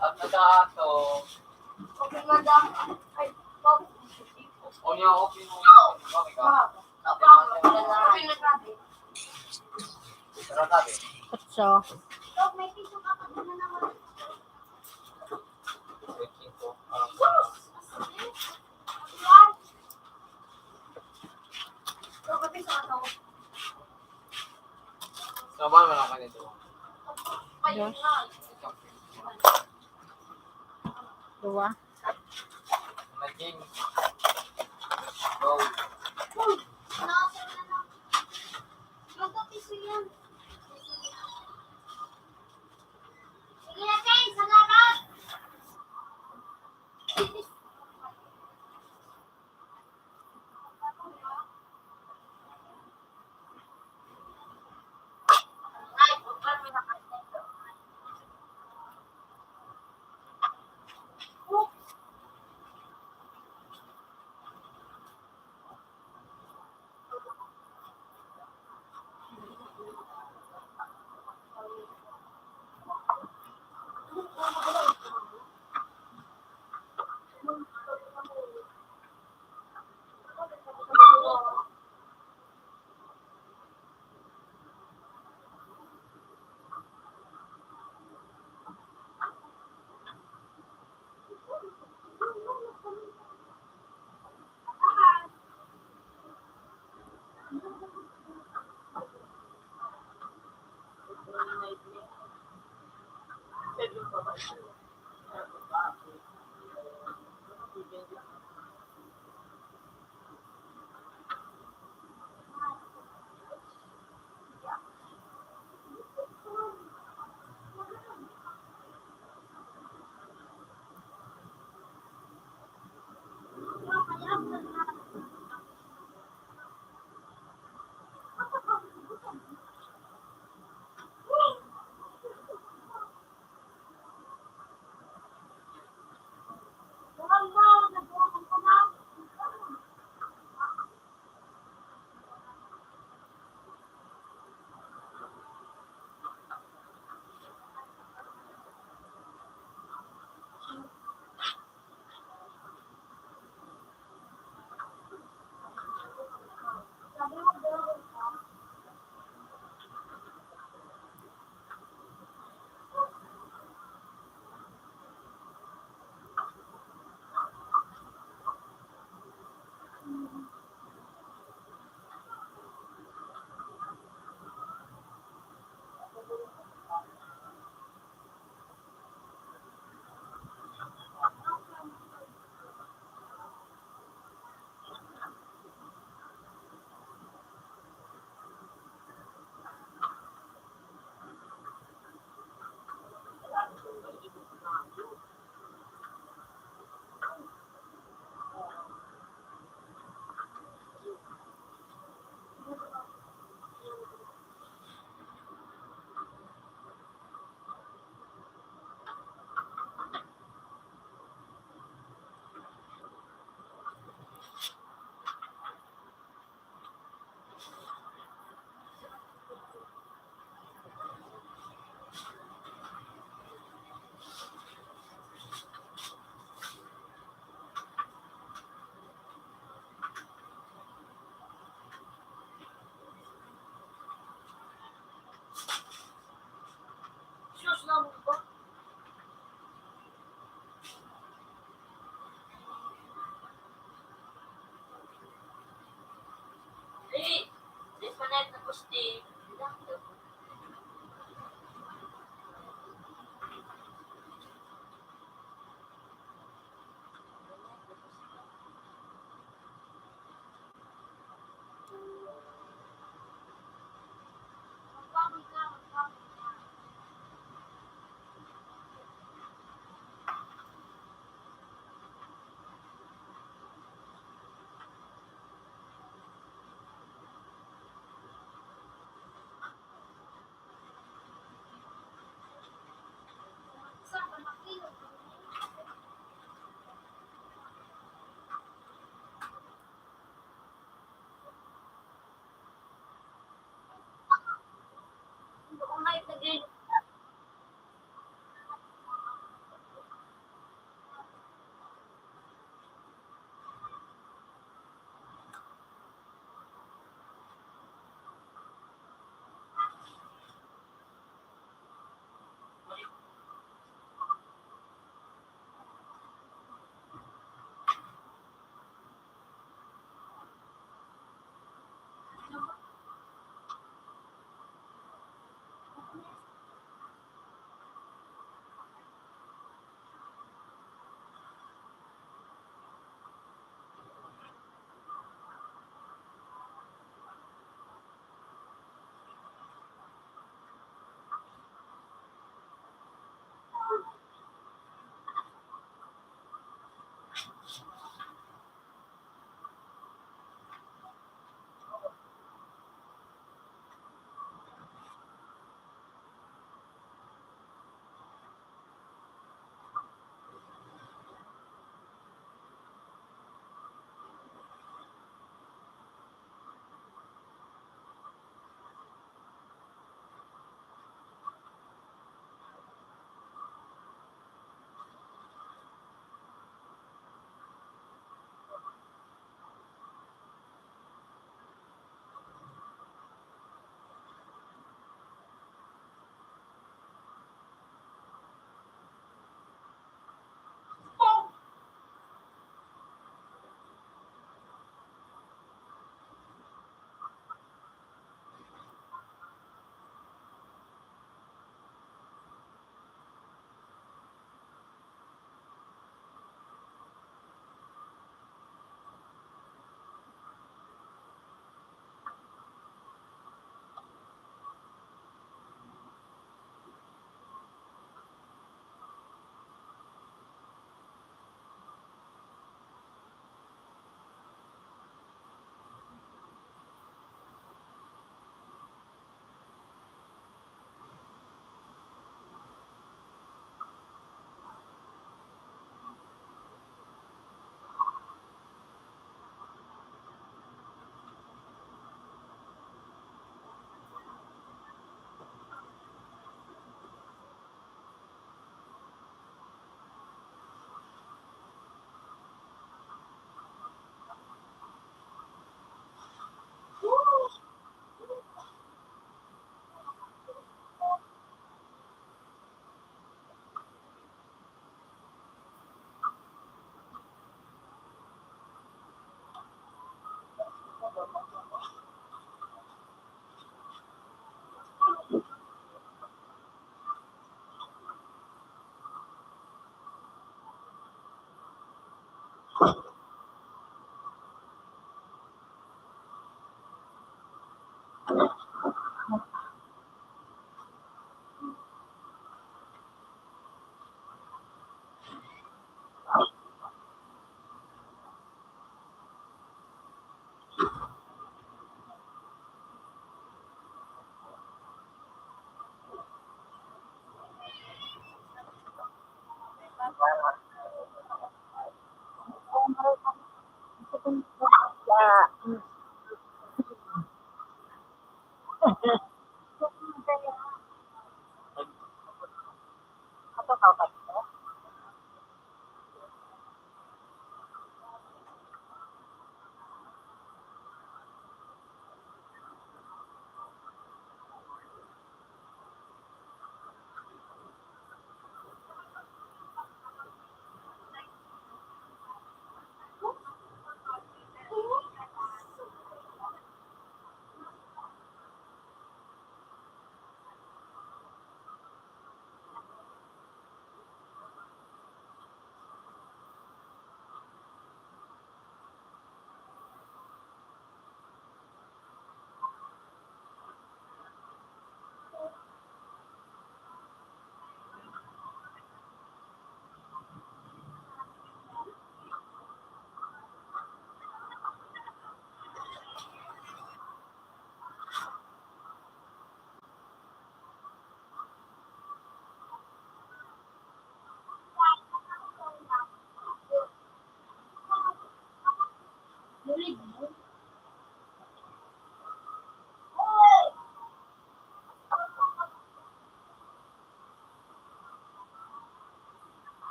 At nag-aato. O niya, okay mo. Otso. Sa ba na ka nito? Dos. Dua. Naging. Go.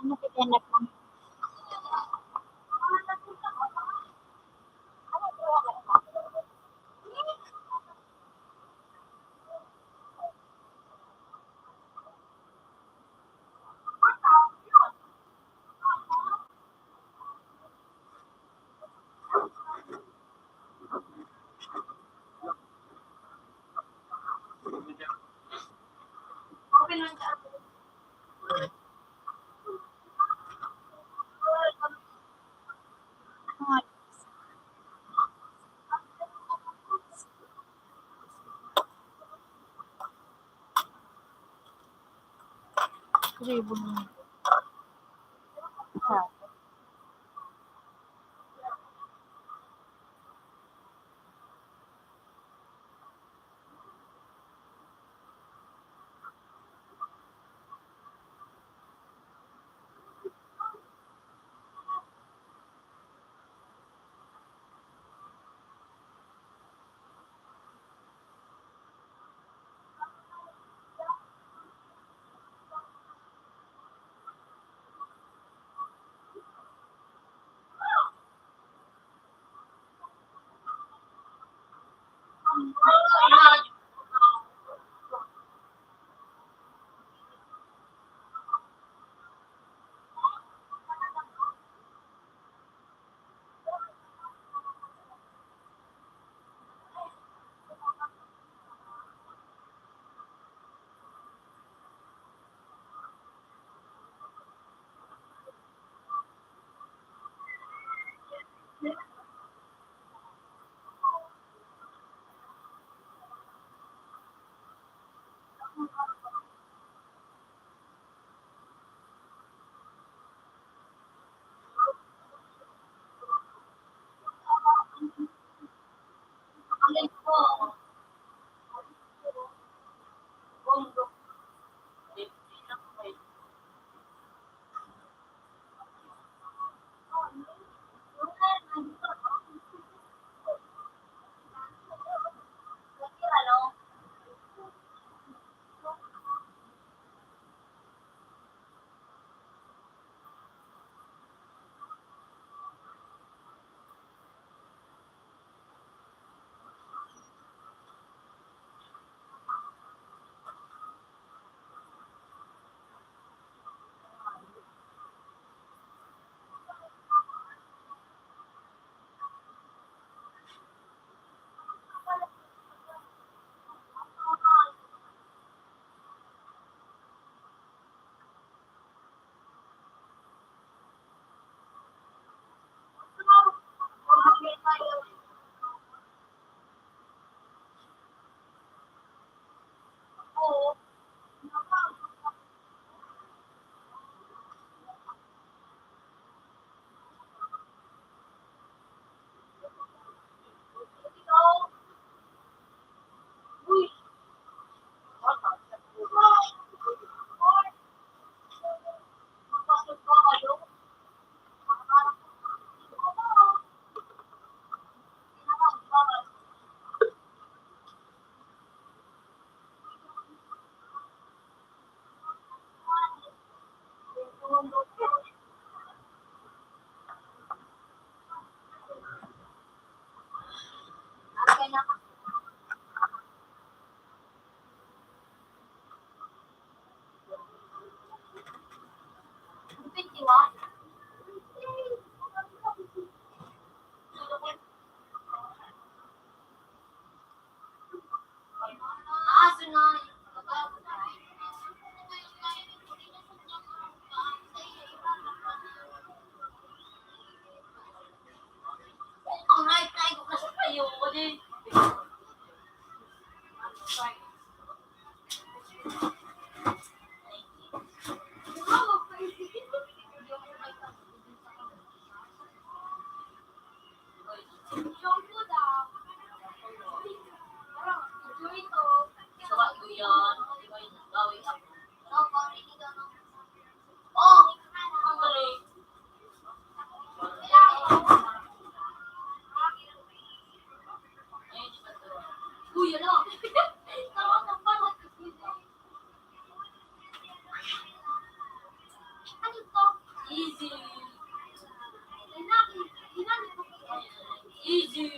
Ano, titinda pa? Ribbon. Isa. Easy. Easy.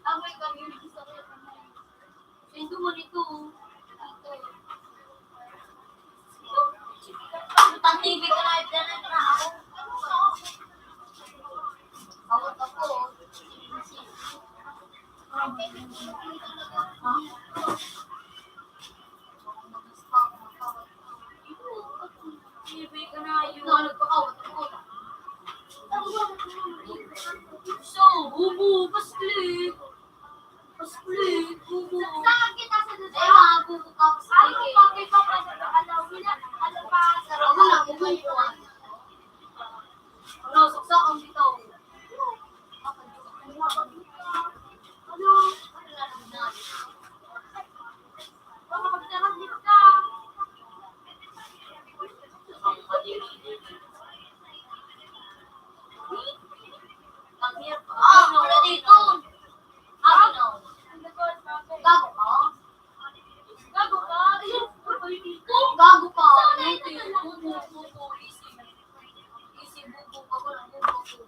Ang may community sa mga. Sendo mo nito. Pang T V ka na, internet na ako. Awat ako. T V ka na, yun. Nagpakawat ako. So, bubu, pasli. Split, bubo. Saan kita sa dito? Ay, mga bubo ka, split. Ano pa, may pa, ano, ano, wala, ano pa, sa wala, bubo ko. Ano, saksak ang bitaw. Ano, ano na lang na. Baka magtarap dito ka. Ang hirap. Ah, wala dito. Ano? Gago ka? Gago ka? Gago ka? Easy. Easy, bubo ka, wala, bubo ko.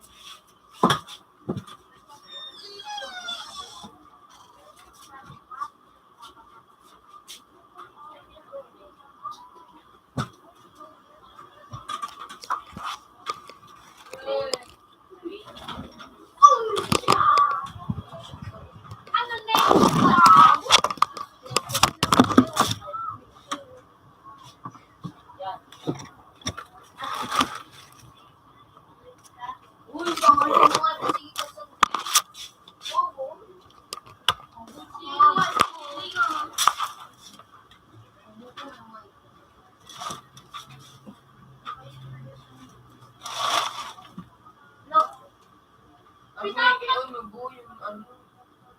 Ang may ano, buo yung ano.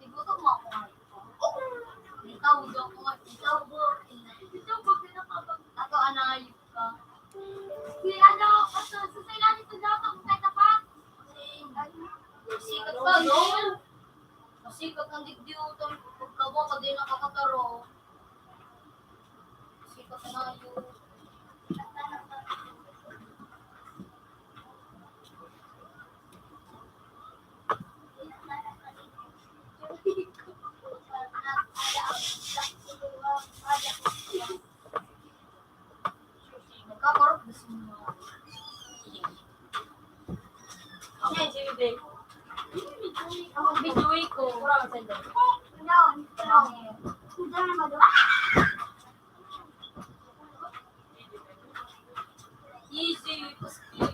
Tigutom mo ako nga. Ikaw, buo ako nga. Ikaw, buo. Ikaw, buo, pinakabag-, ako, anayop ka. Si ano, basta sa kailangan ito dapat, kahit apa. Sikat pa, no? Masikat ang digdi, utang. Pagkawa ka, di nakakataro. Sikat na yun. Nagkakarot na sila. Ano yung J B? Ang video ko. Easy, easy.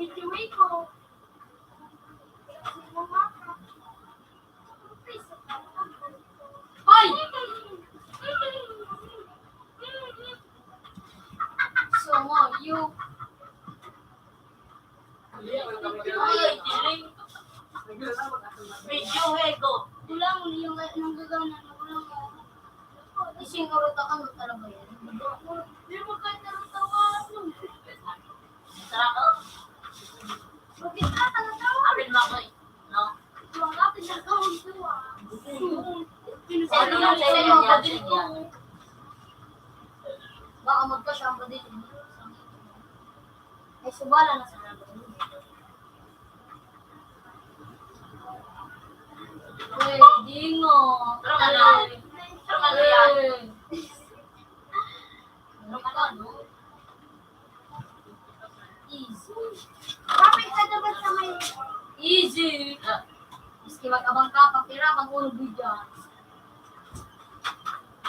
Hoy! So, mo, you. Ay, diling. Video, hego. Kulang mo yung nanggagana na kulang mo. Kasi yung karota ka, ano talaga yan? Hindi mo kahit narutawa. Sarap, oh. Bakit ka talaga? Apil mo ako, eh. No? Yung kapit na gawin ko, ah. Sino yung sa'yo yung yan? Baka magka-shampoo din. Ay, subala na sa natin. Pwede nga. Pero ano? Pero ano yan? Pero ano, no? Easy. Bakit ka dapat sa may easy? Maski mag-abang ka, papira, mag-unog mo dyan.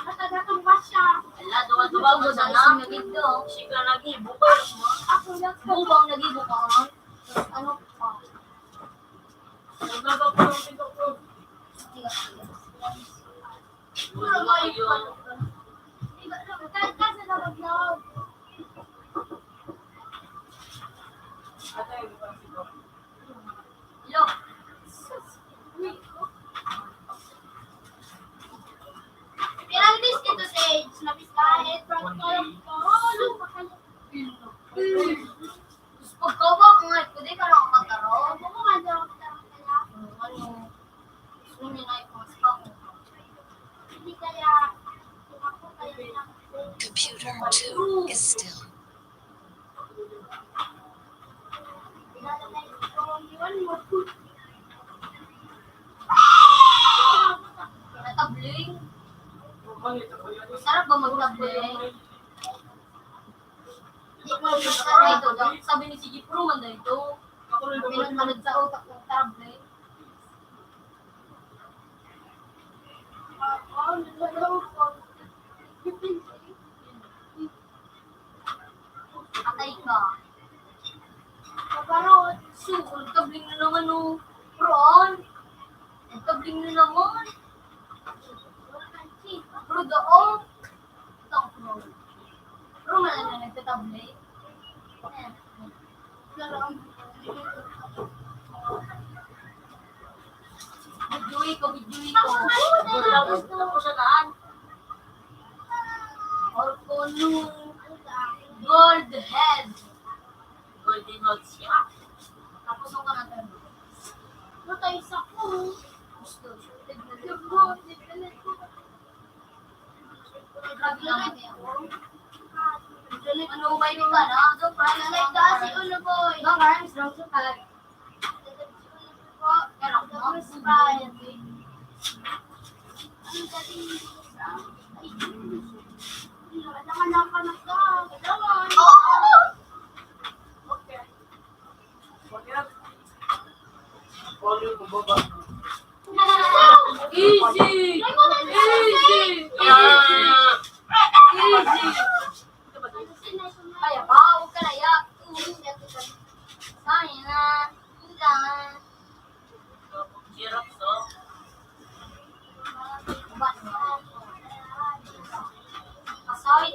Matagatong pa siya. Ala, duwa-duwa mo sana. Sige, naging bukas. Ako lang. Bubang naging bukas. Tapos ano pa? Nagbabago ng pinto ko. Sige, sige. Pirang days dito sa age na biskahit. Tapos pagkawak nga, pwede ka lang magkaroon. Ano? Gusto niya na yung mas pa. Hindi kaya, Computer two is still. Natabling. Sarap ba magtabling? Di ko alam sa ito. Sabi ni C G, "Pro man daw ito." Pinagmanod sa utak ng tabling. Atay ka. Kaparot. So, nagtabling na naman, oh. Pro, ah. Nagtabling na naman. Pro, da, oh. Tang pro. Pro man na nagtatabling. Eh. Videohi ko, videohi ko. Tapos, tapos na daan. Or kuno, gold head. Golden head siya. Tapos ako na tayo. Ano tayo sa ko? Gusto. Tignan ko. Ano ba yung ka na? Doon pa, lalagay ka si Ulo Boy. Baka, ang strong sa pala. Pero, tapos pa, ang galing sa, ay, ang anak-anak ka, galawan. Oh! Okay. Easy! Easy! Easy! Easy! Kaya ba? Huwag ka na yak. Kaya na. Ulan. Xerox, oh. Kasoy.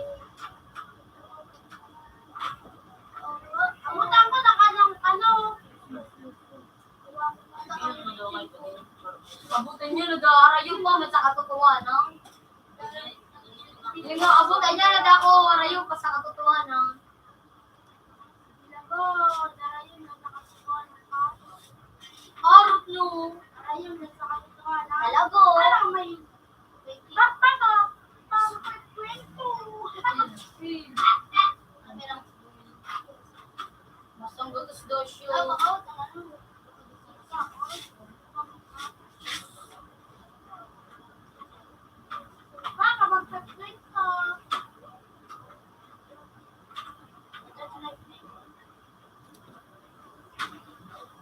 Ang utang ko na kanang ano. Abutan niya, nag-aarayo pa, man sa katotohanan. Hindi mo abutan niya, nag-ako, arayo pa sa katotohanan. Arot no. Talago. Bakbak ka. Bakbak kwento. Masang gutos daw siya. Baka magkatwento.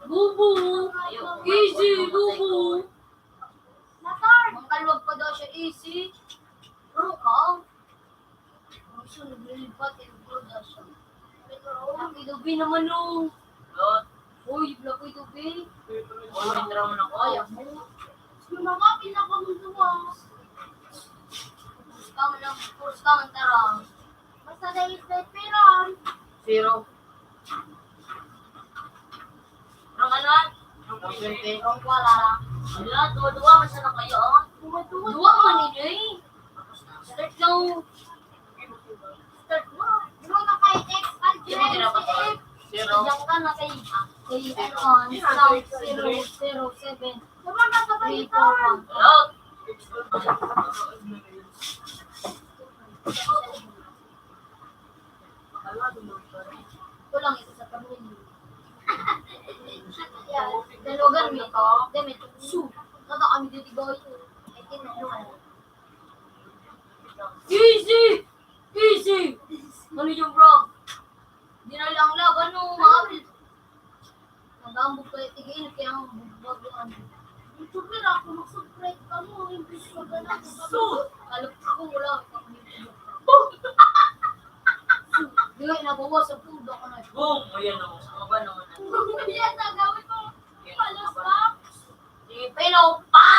Bubu! Easy, bubu! Mangkalwag pa daw siya, easy. Bro ka? Ang siya naglilipat, eh, bro daw siya. Ang ilubi naman, oh. Uy, blakoy tubig. Uy, trauma na ko. Ay, ako. Yung mga pinakamunduwa. Puros ka man lang, puros ka man, tara. Basta dahil sa piran. Zero. Ang ano? Ang twenty. Ang wala. Wala, duwa-duwa, basta na kayo, oh. Duwa-duwa. Duwa man ninyo, eh. Start daw. Start mo. Duwa na kay X, ang Zero, zero, zero. Zero. Diyan ka na kay, kay, ano, zero, zero, seven. Duwa na sa three, four, one. Hello? Ito lang, isa sa pamilya. Dalawagan mo ito. Dami ito. Su. Tata kami dito, boy. Ay, tinanong. Easy! Easy! Ano yung, bro? Di na lang laban, no? Mga Nag-aambog kayo, tigil, kaya ang bago, ano. YouTuber ako, mag-subscribe ka mo, imbis ko ganun. Sus! Alam ko, wala akong YouTuber. Sus, di nga, nabawasan ko, wala ko na. Boom! Ayan ako, sa baba naman. Yan, nagawin ko. Palos ba? Di, pero, pa!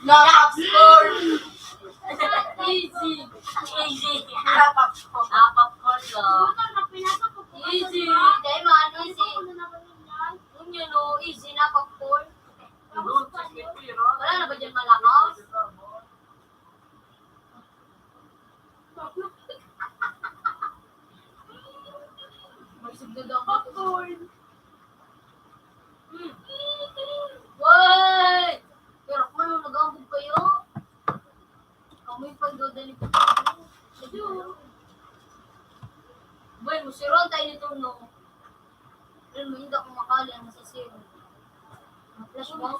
Napapstorm! Easy! Easy! Napapstorm! Napapstorm, lo. Easy! Dahil man, easy! Yun yun, oh, easy na pag-call. Wala na ba dyan malakas? Magsugod ang popcorn. Hmm. Wait! Pero kung ano, nag-aambog kayo? Kami pa dodali ko. Boy, musiron tayo nito, no? Pero mainda kung makali ang masasiro. Ang flash ba?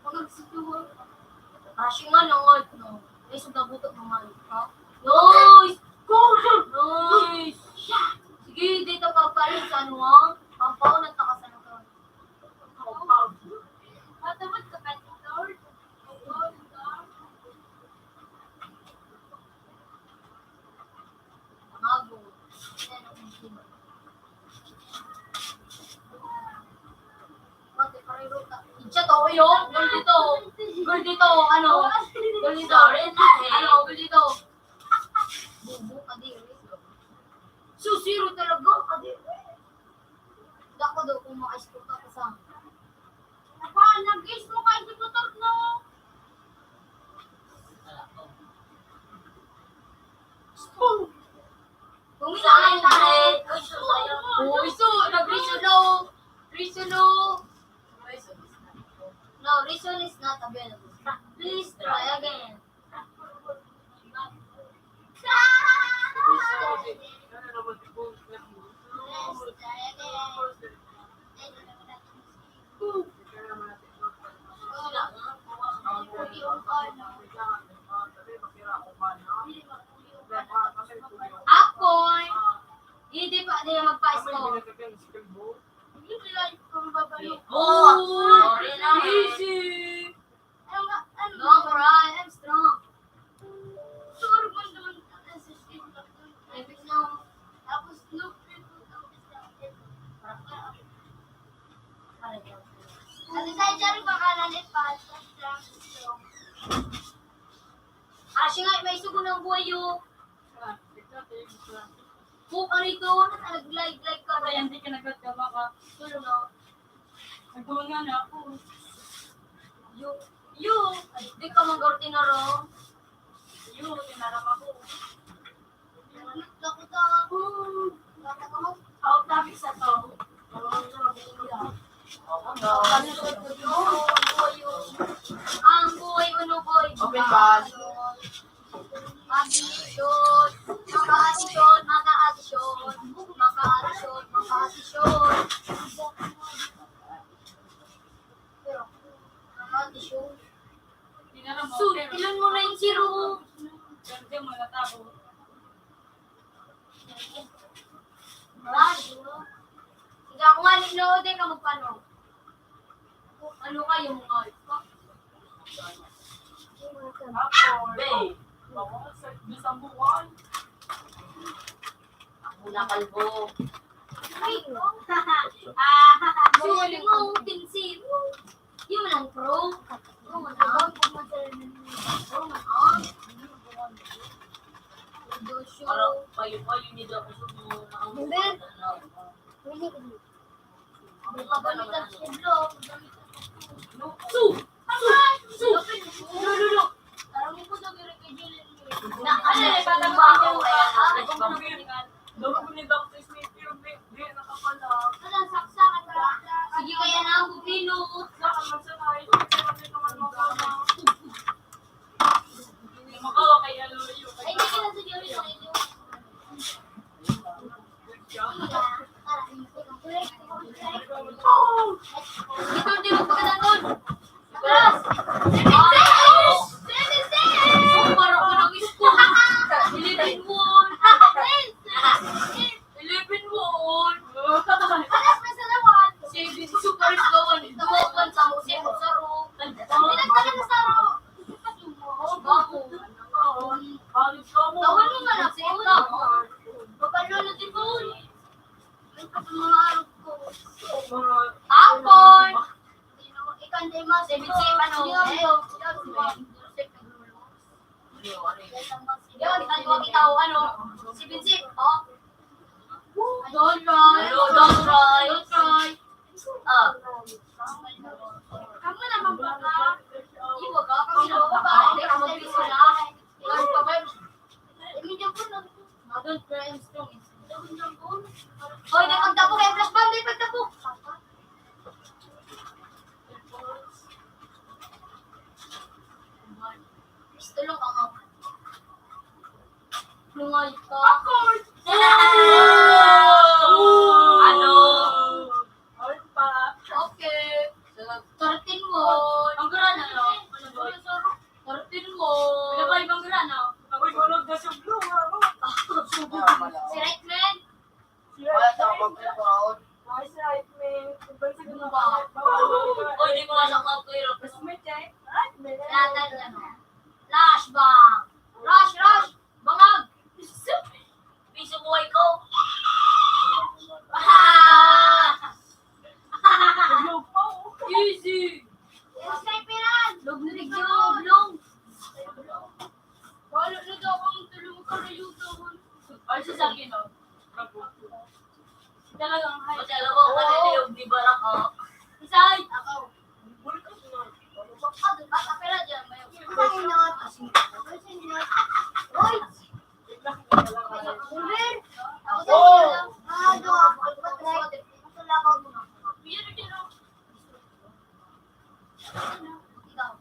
Pag nagsituwa. Crashing nga lang, Lord, no? Ay, sa dabutok naman, ha? Nice! Nice! Sige, dito pagpalit sa ano, ha? Pampaon at nakasan ka. Matamad ka pa, Lord. Mago. Siya to, yun. Gol dito. Gol dito, ano? Gol dito. Ano, gol dito. Bubo, kadiri. Susiro talaga, kadiri. Dako daw kung maka-score ka pa sa Apa, nag-guess mo kay si Tutor, no? Kung saan tayo? Oh, iso, nag-reason, no? Reason, no? No, reason is not available. Please try again. Akoy, hindi pa niya magpa-score. Oh, easy. Ano nga, ano? No, Brian, I'm strong. Sure mo naman ang S S K. Ay, bigla. Tapos, no, people ang Ate Sai, diyan ba ka na ni Pat? Ah, siya nga, may sugo ng buhay, oh. Kung ano ito, nag-like-like ka ba? Kaya hindi ka nagkagama ka. Sure, no? Nagduman nga na ako. Yo, yo, ay, di ka manggar tinaro. Yo, tinaram ako. Takot ako. Takot ako. Out namin sa to. Ang buhay, ano, boy? Open ba? Mag-atisyon, mag-atisyon, mag-atisyon, mag-atisyon, mag-atisyon. Mag-atisyon. So, ilan mo na yung zero? Ganda mo, natabo. Ay, ikaw nga, ninood eh, ka magpano? Ano kayo, mga alpa? Ako, be. Ako, sa isang buwan. Ako na kalbo. Ah, sorry mo, tinsi mo. Yun lang, pro. Pro man, ah. Pro man, ah. Dosyo. Parang payo-payo niya daw kung saan mo nakamuha. Hindi. Hindi pa gamit ang siblo. Su! Su! Su! Lu, lu, lu! Parang mo po daw yung kay Jillian. Na, ano, eh, parang mo ako, kaya, ah, Duro ko ni Doctor Smith yung di, di nakapala. Wala, saksak, at wala. Sige, kaya na ako, Pino. Sa kaman sa tayo, sa kaman sa tayo. Makawa kay Aloy. Ay, hindi ka na sa Diyos, sa inyo. Ito, di mo pagkatapon. Atras! Seven six! Seven six! Super ako ng school. Eleven one. Eleven one. Atras na sa lawan. Seven super is the one. Ito mo, one sa Jose, sa Ro. Pinagdala na sa Ro. Bago. Tawag mo nga na po. Papalo na din po. May mga arog ko. Hapon! Ikan di mas. Seven six, ano? Yun, yun. Yun, ikan ko kita, ano? Seven six, oh. Don't try. Don't try. Don't try. Ah. Kamu naman ba ka? Iwa ka? Kami na ba? Hindi ka mag-piso na. Iwan pa ba? Hindi niya po na. Adult Prime Strong. Hoy, di pagtapok, eh, flash bomb, di pagtapok. Gusto lang ako. Lungay ka. Ako! Ano? Ano pa? Okay. Thirteen mo. Ang gara na, no? Ano ba? Thirteen mo. Ano ba ibang gara, no? Uy, bulog na sa blue, ano? Si Redman. Wala sa akong pagkaon. Ay, si Redman. Ibang sa Ano ba? Uy, di mo nga sa club ko, Mas may check. Ay, may Lahat na dyan. Flashbang. Rush, rush. Bangag. Piso buhay ko. Ah! Easy. Yes, kay Piran. Log na video, oblong. Wala na daw akong tulong sa YouTube. Ay, sa akin, oh. Talagang high. Pati alam mo, Oo. Kaliliyog ni Barak, oh. Isay! Ako. Bata pala dyan, may Ay, no. Uy! Uber! Ako sa inyo lang. Ah, do. Ako, try. Gusto lang ako. Ikaw.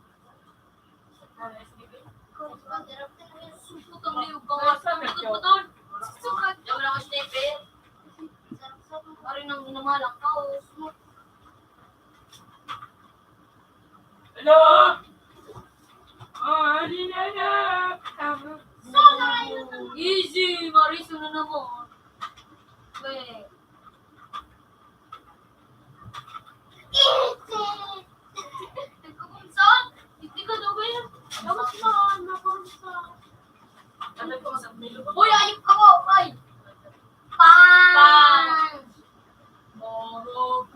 Sumpot ang liog, bawas na, may putol. Sukat. Daw lang ang sniper. Pare nang inamalang ka, oh. Hello? Oh, hindi na na. Easy, Mariso na naman. Weh. Nagkukumsa? Hindi ka daw, eh. Dapat na, nakumsa. Sabi ko sa Milo. Uy, ayok ako! Ay! Pang! Pang! Moro.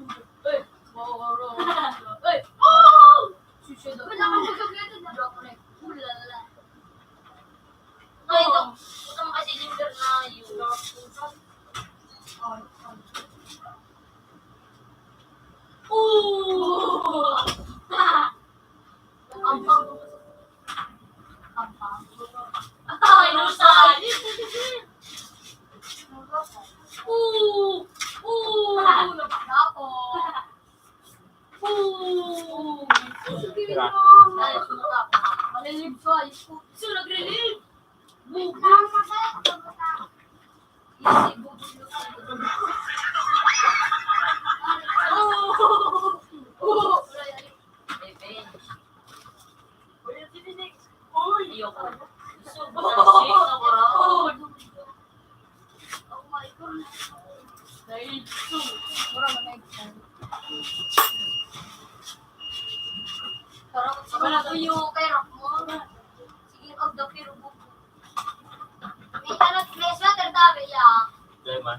Eh, moro. Eh, oh! Susunod. Wala kang magagawin. Joke lang. Ulala. Ay, ito. Utang kasi liver na yun. Ooh! Ang pang-, ang pang-, ay, nusay! Ooh! Ooh! Napakapon! Ooh! Tira. Malilib siya. So, nag-relieve. Bubu. Revenge. Ayoko. Gusto ko sa shake na para. Dahil gusto. Parang sa mga tuyo, kay Rock mo. Sige, pag the pero bubu. May tanong, may sweater tabi, ya. Dahil man.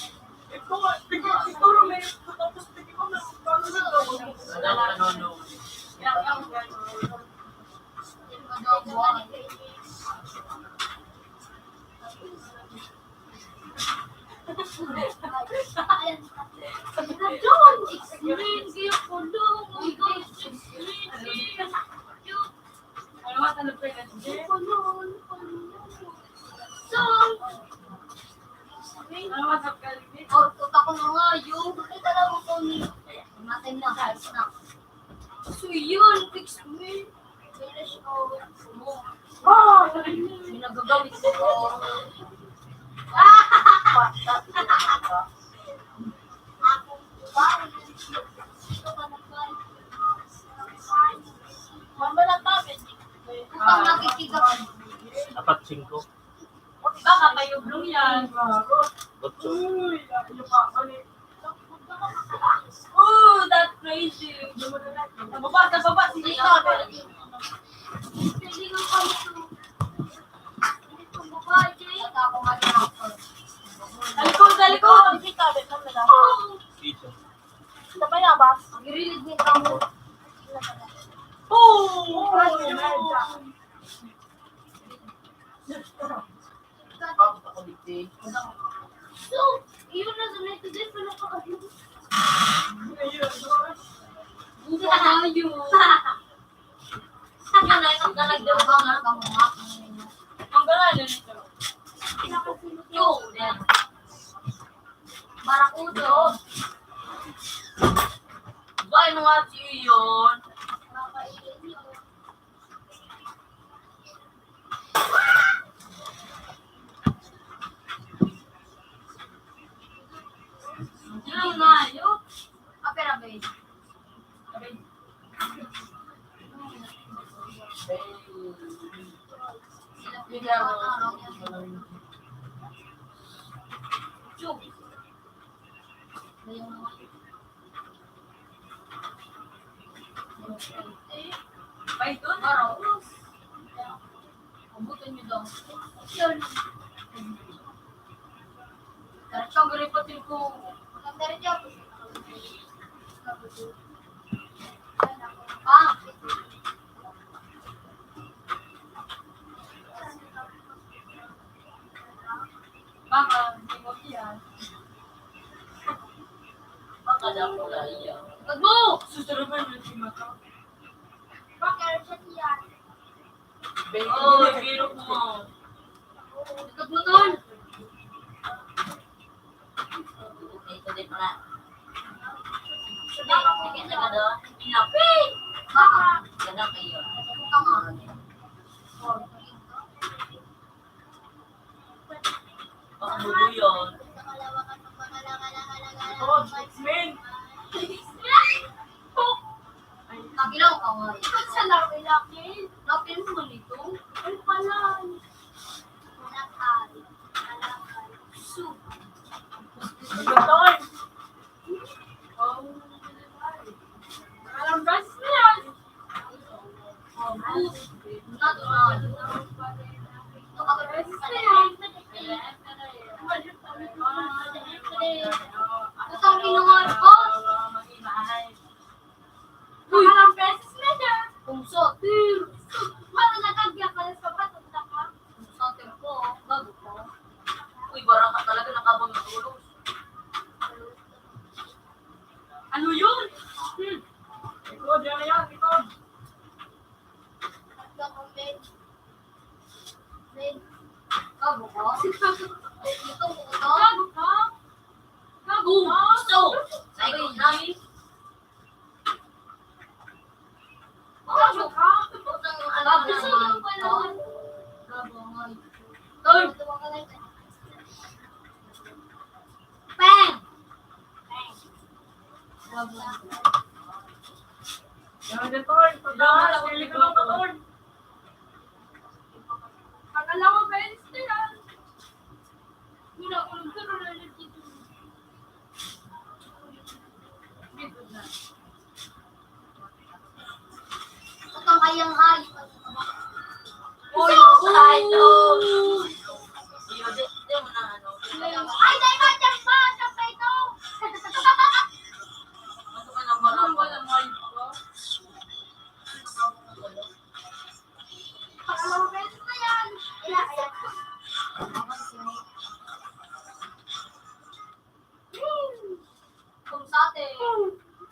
Or, puta ko na nga, yung, bakit alam mo kung matay na, halos na. So, yun, fix me. Finish ko. Ah! Ginagagamit ko. Mama lang kami. Utang na kikigang. Dapat singko. Baka kayo blue yan. Butso. Ooh, that crazy. Sa baba, sa baba, sige ka. Pwede nga pa ito. Sa likod, sa likod. Dito. Sa bayabas. Grilid ni kamo. Oh! So, yun na sa neto din, pero pa kayo. Buka na yun. Yun na, nagdagdag ba nga? Ang gala na nito. Yun, yan. Barakudo. Ba, ano nga si Iyon? Hindi nga, yo. Apera, babe. Chuk. Paiton, araw. Abutan niyo daw. Yun. Diretso ang garipatin ko. Diretso. Ah. Baka, hindi mo yan. Baka daw ko yan. Wag mo! Susuruban mo si Maka. Baka, siya yan. Oo, hirap mo. Likod mo, tol. Ito din pala. Sige, sige, sige, do. Pinapi! Baka. Ganun kayo. Tama. Baka bubuyon. Oh, X-Men! Nagilaw ka nga. Sa laki-laki. Laki mo nito. Ay, pala. Nakal. Nakal. Su. Beton. Oh. Alam, best friend. Putang ina nga, boss. Yan na yan, ito. Kabo ka? Ito, ito. Kabo ka? Kabo ka? Gusto! Sabi ko na. Kabo ka? Putang ano naman. Kabo ka? Tol! Peng! Yan na, tol. Pagkakas, pili ko lang, tol. Pagkalawa, guys, yan. Wala ko lang, pero nalilito dito. Dito na. Huwag kang kayang hayop. Uy, uy! Ay, dahil ba, dyan ba? Dyan ba ito? Ano ka na, marang? Wala, wala, wala. Para mga friends ko yan. Kaya, kaya. Kung sa atin.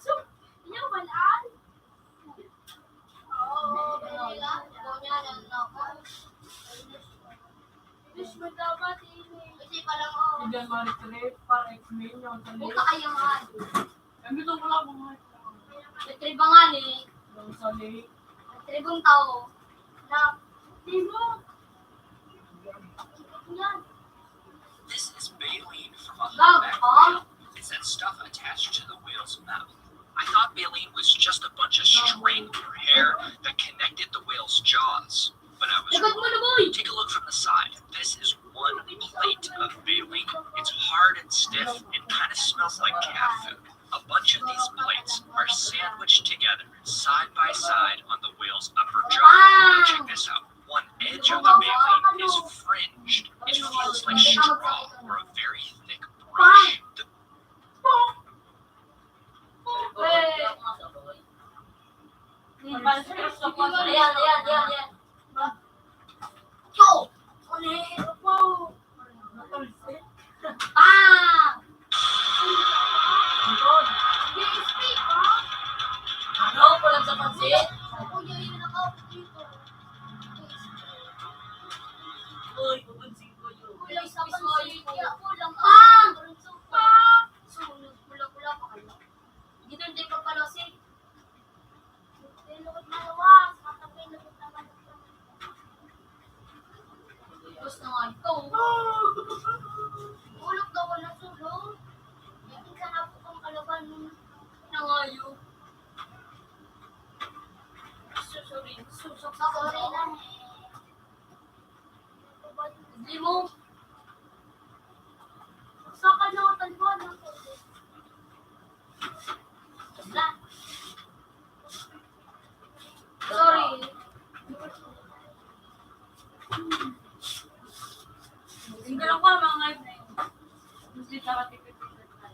So, inyo, balaan? Oo, Manila. Ikaw niya, ano, ako. English mo dapat, English. Kasi pala, oh. Hindi yan, Marie Claire, para X-Men, yung sa Huwag ka kayang mahal. Ang gusto ko lang, mga Nagtribangan eh. Yung sa lake. Nagtribong tao. Na, tribo. Yan. This is baleen from a humpback whale. It's that stuff attached to the whale's mouth. I thought baleen was just a bunch of string or hair that connected the whale's jaws. But I was wrong. Likod mo na, boy! Take a look from the side. This is one plate of baleen. It's hard and stiff and kind of smells like cat food. A bunch of these plates are sandwiched together, side by side, on the whale's upper jaw. Now check this out. One edge of the baleen is fringed. It feels like straw or a very thick brush. The Ayan, ayan, ayan, ayan. Yo! Ano po? Bang! Ano? Kulang sa pansit? Uy, papansin ko yun. Kulang sa pansit. Kulang. Bang! Bang! Sunod, kulang-kulang pa kayo. Hindi na, hindi pa pala si Pinulog na luwas, matapinulog na manok. Gusto nga ito. Ulog daw na sulo. Yakin sa hapon kong kalaban ng nangayo. Susuri, susok sa sorry lang eh. Limo. Sa kanya, talbuan ng tubig. Sorry. Hindi lang pa, mga ngayon na yun. Hindi dapat ipipindutin.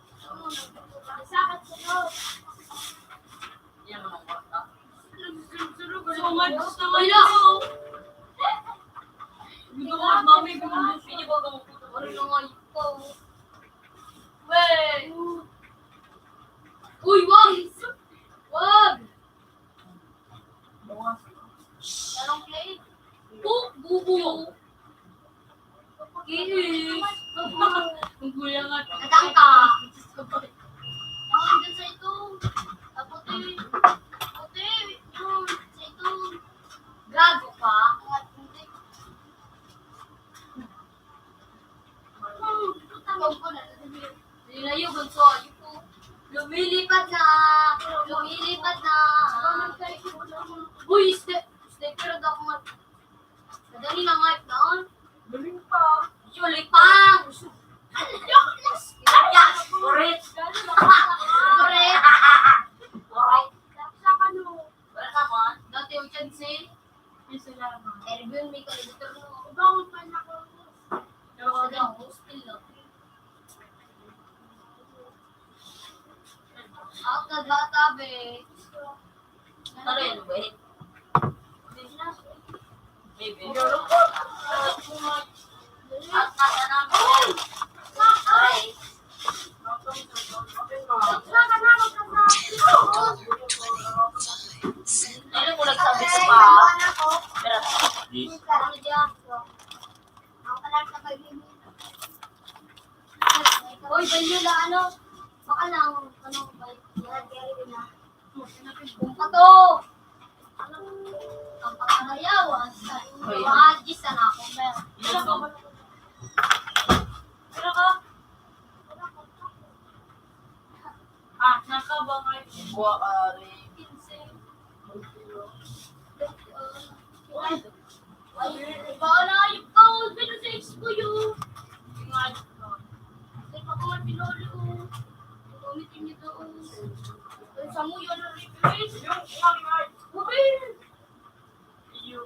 Sa akin, sunod. Yan, mga kwarta. Sungad, gusto mo yun? Gusto mo, mami, gusto mo, sige, bago mo puto. Ano na nga ito? Weh! Uy, wag! Wag! Anong play? Boop, bubu. Kiis. Ang kuya nga. Tatangka. Ang hanggang sa ito. Kaputi. Puti. Yun. Sa ito. Gago ka. Ang puti. Nilayo, bunso, ayun po. Lumilipad na! Lumilipad na! Uy, ste-, sticker daw ako nga. Madali na nga, noon. Galing pa. Yulipang! Correct! Correct! Correct! Sa kanu? Wala ka mo? Dati yung chance eh. Yung sila naman. Erwin, may kalibutan mo. Ibang pa na ko. Pero wag lang, hostel lang. Out na data, be. Ano yun, be? Maybe. Out na ka na. Ay. Ano diyan? Ang kalat na kayo. Hoy, Daniel, ano? Baka lang, ano, balik. Kung pa to. Ang pangarayawan, sa mga gisa na ako, pero. Pero ka? Ah, nakabangay. Buwa ka rin. Kinse. Uy. Ay, bahala yung kaon, pero sa ex ko yun. Ingay. Hindi pa ko nga pinuli, oh. Gamitin niyo doon. Ay, sa mo yun, ang request. Yung ingay. Uy! Iyo.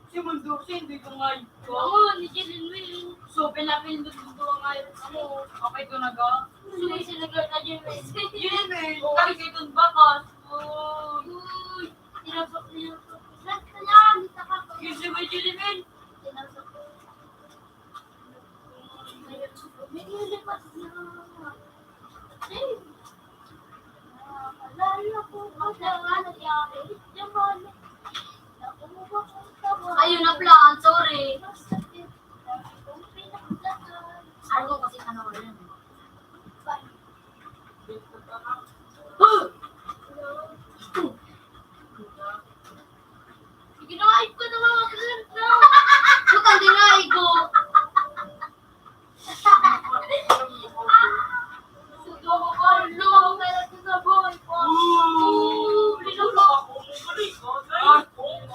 Si Mundo, si hindi ko nga ito. Oo, ni Jeline Will. So, pinapindot-pindot ang ayos mo. Okay ko na ga. Suwi sila ka na Jeline Will. Jeline Will, kami kayo itong bakas. Uy. Uy, tinapos niya. Lahat na lang, isa ka pa. Yung si Jeline Will. Tinapos ko. Ayun na plan, sorry. Ano ko kasi ano ko yun? Ginawa ko na mga ganun, no? Ba't ang dinaigo?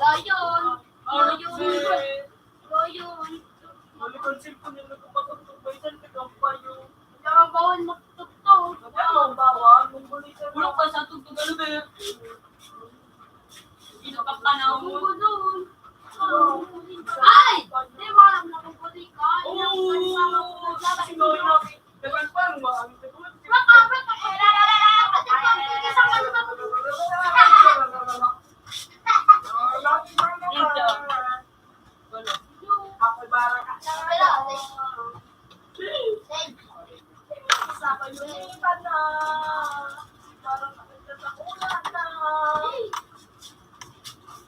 Lion. Lion. Lion. Balik ang cellphone yung nagpapatugtog, may isang nagkampayo. Kaya bawal magtugtog. Ano ang bawal? Mong bulisan. Bulok ka sa tugtog, ano ba yun? Dito pa ka na. Ay! Di ba, nakukulit ka? Oo! Sino yung nakit-, naman pa, ang mga ang sagot. Baka, baka, eh, la, la, la, la, pati pag isang ano ba? Ako, barang ka. Sa paglulipat na. Parang nakita sa ulan na.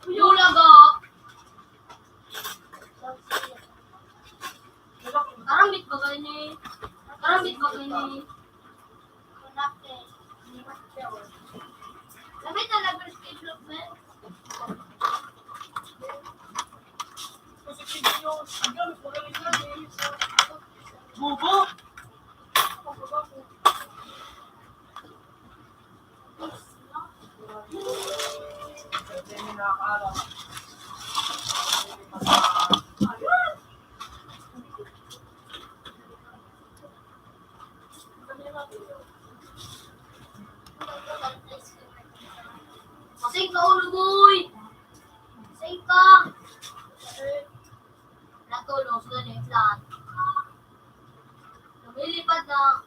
Bulaga. Karambit ba kayo ni? Karambit ba kayo ni? Lamit na lang, pero schedule, man. Bubo! Sing ka, ulo, boy! Sing ka! Natulog sa ganyan lang. Lumilipad na.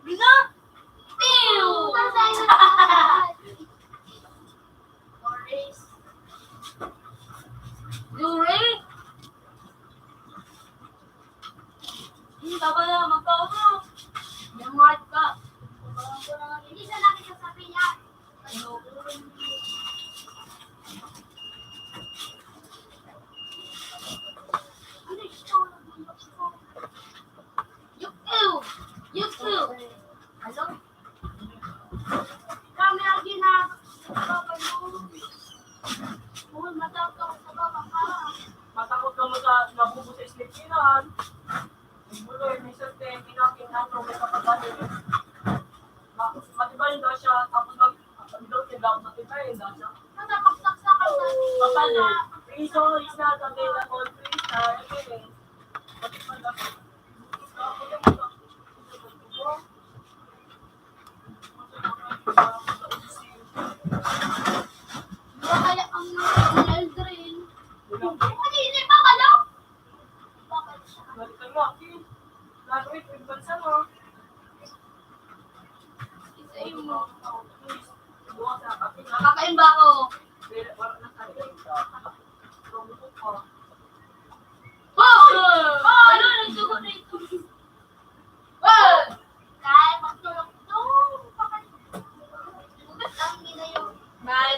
Bina! Pew! Glory! Hindi ka pala magkauno. Yung mic ka. Hindi siya nakita sa pinya. Yukiw! Yukiw! Hello? Kami ang ginagawa. Uy, matakot ako sa baba ka. Matakot ka mo sa nabubo sa eskwelahan. Ang gulo, eh, minsan, eh, kinakit na ito, may kapatid. Tapos, matibay daw siya, tapos mag-, ang daw, tindahan matibay, daw siya. Nasa pagsaksakan na. Kapal, eh. Piso, isa, sa tela, konti, sa, eh, eh. Matibay daw. Kaya ang mga Aldrin. Hindi pa pala. Balik ka nga, Kim. Graduate, nagbansa mo. Isa yun mo. Nakakain ba ako? Pero, wala na tayo. Oh! Ano? Nagsugot na ito. Oh! Kaya magtulog-tulog pa kayo. Bukas lang nila yun. May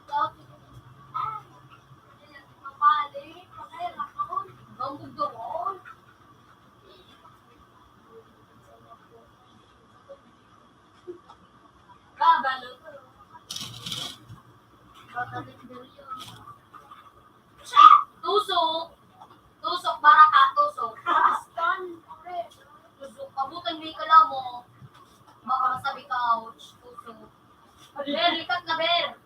Tusok. Tusok, baraka, tusok. Tusok, abutan mo yung kala mo. Baka masabi ka, ouch, tusok. Ber, likat na, Ber.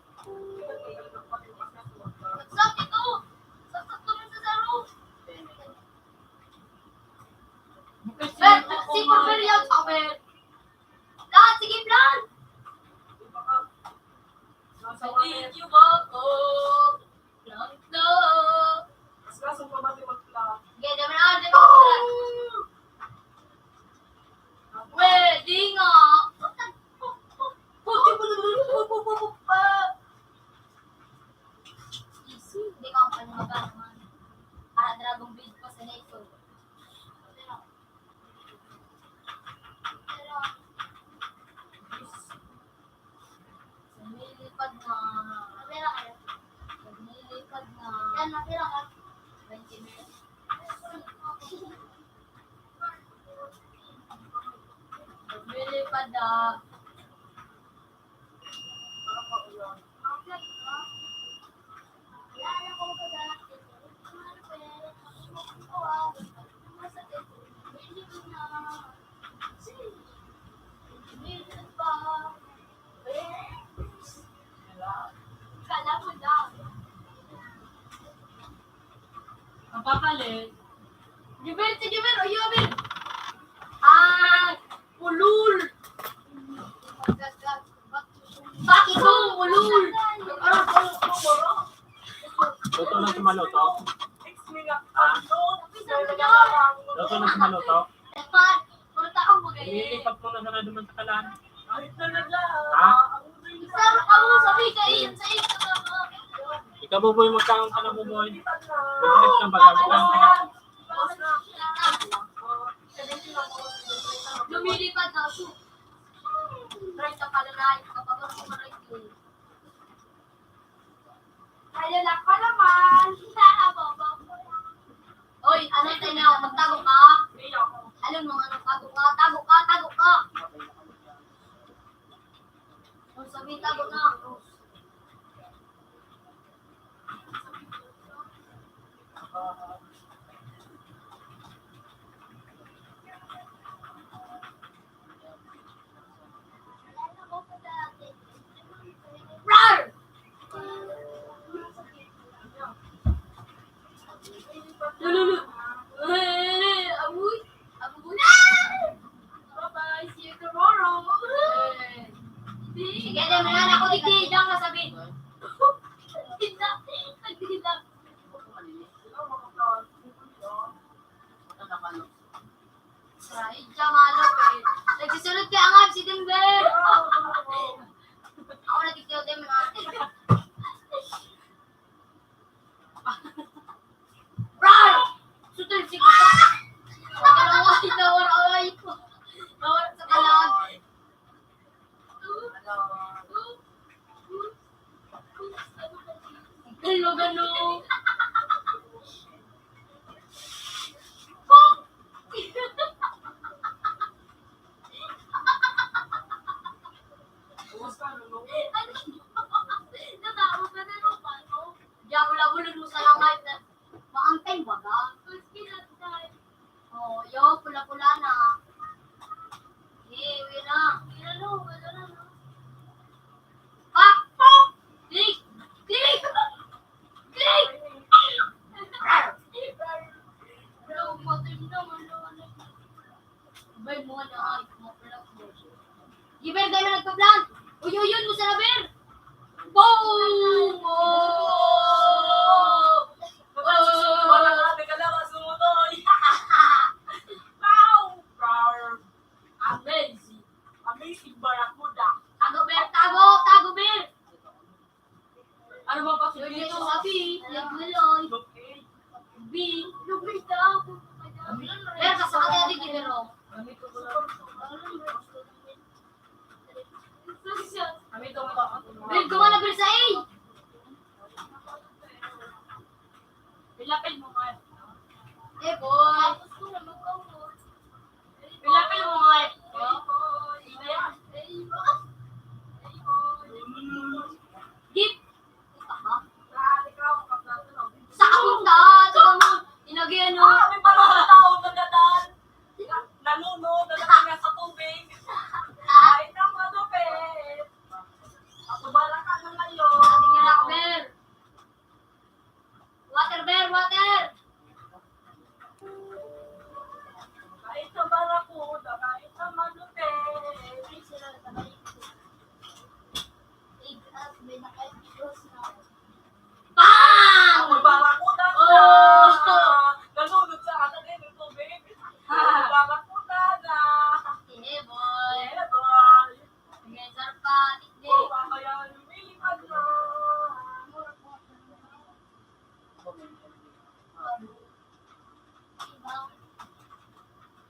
Sakit ito. Sakit ito sa saro. Ber, si Ber, yaw sa Ber. Lahat, sige, plan. Sa video mo ako. Lang to. Mas kaso pa ba di mag-plan? Hindi, di man ako, di man ako. Pwede nga. Easy, hindi ka pa naman. Para Dragon Blade pa sa neto. Lumilipad na. Lumilipad na. Yan, natira ka. Twenty minutes. Lumilipad na. Ang papalit. Giver, si Giver, o Giver. Ah, ulul. Bakit mo ulul? Luto na si Maluto? Ha? Luto na si Maluto? Lilipat muna sana naman sa kalan. Ha? Ikaw, Buboy, magkaon ka na, Buboy. Magkaon ka, baga, magkaon ka na. Lumilipad na siya. Try ka pala na, ikaw pa ba, kumaray ko? Ayun ako naman. Oy, ano tayo na? Magtago ka? Alam mo nga, nagtago ka, tago ka, tago ka. Kung sabi, tago na. Sino gano? Kumusta, Lolo? Natakot na, Lolo, paano? Diyan mo lang, Lolo, sa langay. Maangkay baga. Oh, yo, pula-pula na. Eh, uwi na. Uwi na, no? Uwi na, no? Pak! Pak! Klik! Klik! Klik! Wala, umatim na, wala, wala. Bay, mga daan, mga pula. Di, Ber, dai man nagpa-plan. Uy, uy, yun, musa na, Ber. Boom! Oh! Wala ka, teka lang, masumotoy. Wow! Wow! Amazing! Amazing, Barracuda! Tago, Ber! Tago! Tago, Ber! Ano ba pa Yun, yun, sabi, nagmaloy. B. Pero kasakit na din, pero. Bil, gumana, Bil, sa A. Ilapil mo nga. Eh, boy. Ilapil mo nga. Gip. Sa akong daan, sa mga inagyan, no? Ah, may parang tao na daan. Nanonood na lang sa tubig. Ay, naman, Lopez. Ako, bala ka na ngayon. Tingnan ako, Ber. Water, Ber, water! Kahit sa Barracuda, kahit sa Malupe. Bang! Ako, Barracuda na! Oh! Nalunod sa akin, eh, yung tubig. Barracuda na! Yeah, boy! Yeah, boy! Sige, sarap pa, tikdik. Oh, kaya lumilipad na.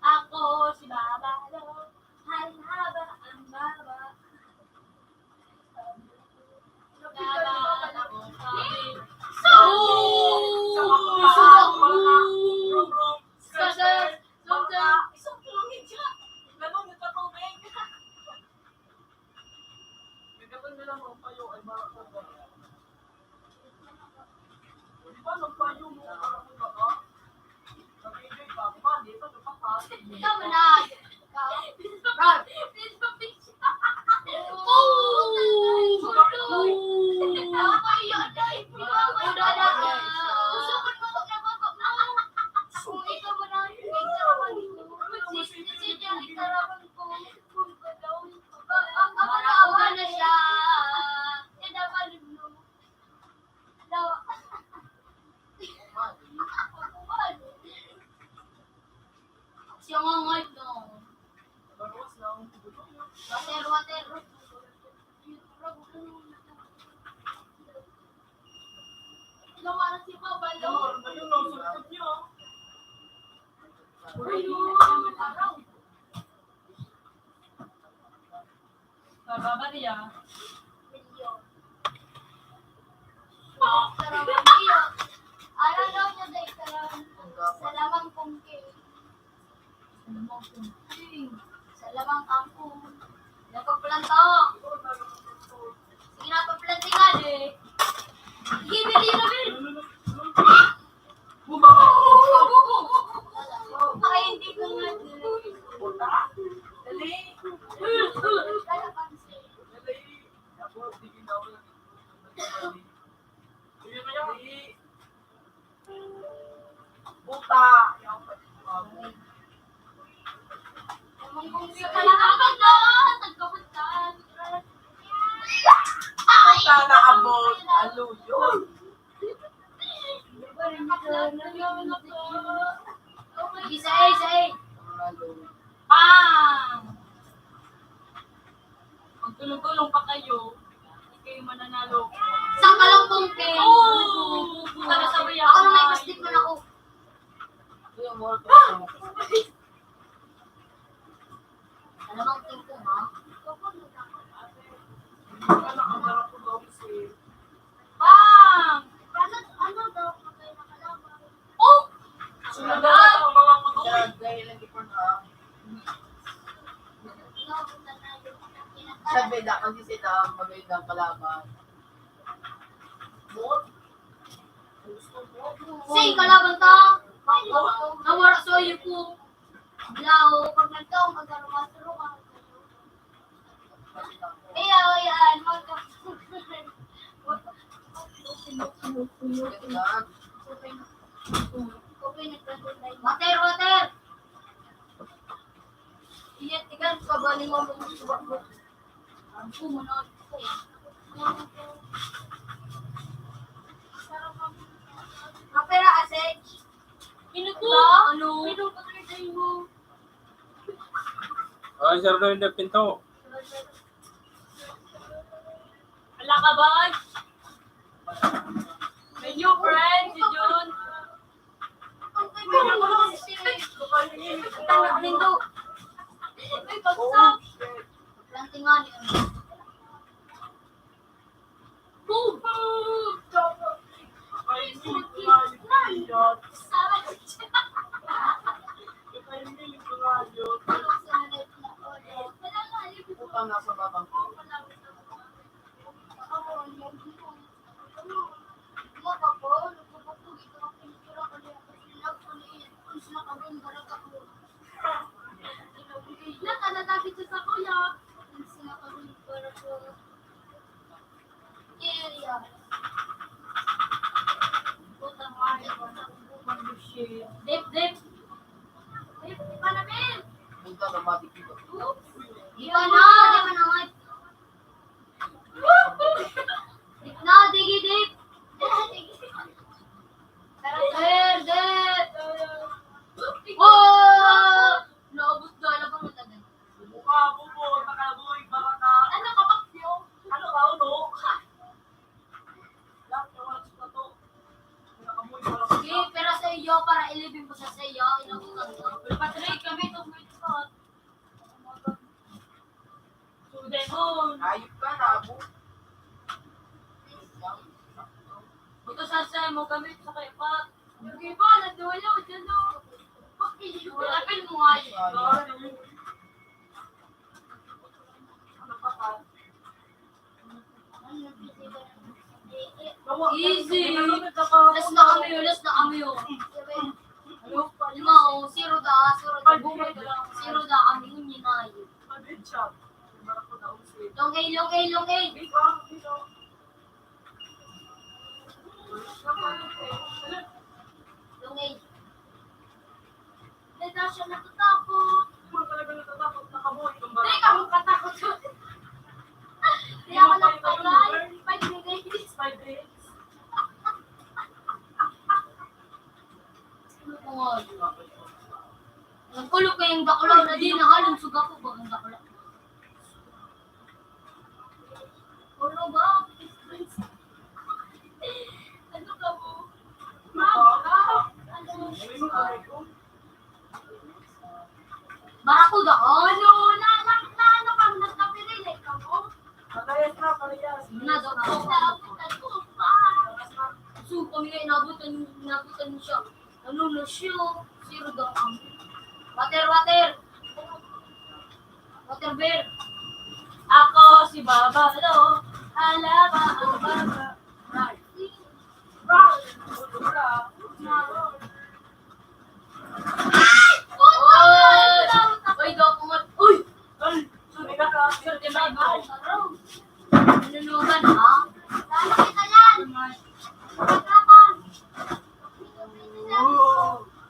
Ako si Baba Lo, ang haba ang baba. Baba, ako sabi. Sa mga, sa mga, sa mga, isang tulong ni Jack. Ganun, nagpatubig. Nagkatanda lang ang payo ay mga kuba. Di ba nagpayo mo ang mga kuba ka? Nag-enjoy ka, di ba? Di ba nagpapas? Ikaw na. Brad. Oh! Oh! Ako yun, ay. Gusto ko na, na, na, na. Kung ikaw mo na, ikaw mo na. Si, si, si, ikaw mo na. Marakuha na siya. Kaya dapat, no. No. Siya nga, nga, no. Water, water. Ginawa na si Papa, no? Ayun, araw. Sa baba niya. Milyon. Sa baba niya. Ano daw niya, Day? Sa lamang kong cake. Sa lamang kong cake. Sa lamang kangkong. Nagpaplanta. Sige na, paplanta nga, Day. Sige, Day, Day, Day. Ay, hindi ko nga. Dali. Dali. Dali. Puta. Puta na abot. Ano yun? Isa, isa, eh. Bang! Magtulong-tulong pa kayo, hindi kayo mananalo. Sa kalangkong pen. Oo! Para sa bayan. Ako na may plastic man ako. Alam mo, tingko, ha? Bang! Kasi sila ang magandang kalaban. Say, kalaban ta? Nawara sa iyo po. Lao, pag nagtaong ka, darwa, turo ka. Ayaw, yan. Mag- Water, water! Iya, tigan, kabali mo, mag-subak mo. Ang sumunod. Mapera, asej. Minuto? Ano? Minuto ka mo. Ay, sarado yung pinto. Ala ka, boy! May new friend, si Jun. Ang tanga nindo. May bagsak. Plantingan yun. Boom! Boom! Utang nasa babang ko. Dip, dip. Dip, iba na, Ben. Iba na, iba na, Mike. Dip na, digi, dip. Sir, dip. Oh! Naubos na, alam ko, matagal. Mukha mo po, nakaboy, baraka. Ano ka, Pakyo? Ano ka, uno? Lahat ng oras pa to. Nakaboy, baraka. Sige, pero sa iyo, para ilibing ko sa, sa iyo, inabutan ko. Repatriate kami, itong may spot. Suday mo. Ayop ka, nabo. Ito sa, sa mo, gamit sa kaipat. Yung iba, nagduwalo, dyan, no? Apil mo nga yun. Easy. Last na kami, last na kami, oh. Lima, oh, zero da, zero da, zero da kami, yun yun na yun. Long A, long A, long A. Long A. Hindi na siya natatakot. Hindi ka makatakot. Hindi ako nagpatay. Five minutes. Five minutes. Nagkulog kayong dakula na di nahalong suga ko bagang dakula. Ano ba? Ano ka mo? Ano? Barakuda, oh. Ano? Na, na, na, ano kang nagkapirili ka mo? Parehas na, parehas. Na, daw, daw. Nabutan ko pa. So, kami nga, inabutan, inabutan mo siya. Ano na siya? Zero daw ang water, water. Water bear. Ako si Baba, hello. Alaba ang baba. Right. Right. Oy! Oy, daw kumat-, uy! Ay! Sorry ka, ka. Sorry ka, ka. Nanunugan, ha?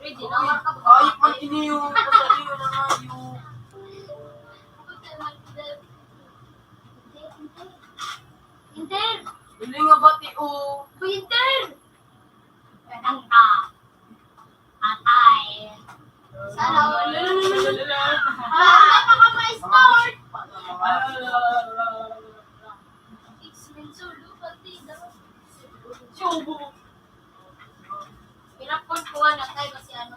Ready na? Ayop man ini yung kasali yun ang ayop. Inter! Hindi nga bati, oh. Inter! Kanang ka. Atay. Sana all. Wala pa ka ma-start. X-Men solo, partida. Subo. Pinapon ko, ah, natay ba si ano?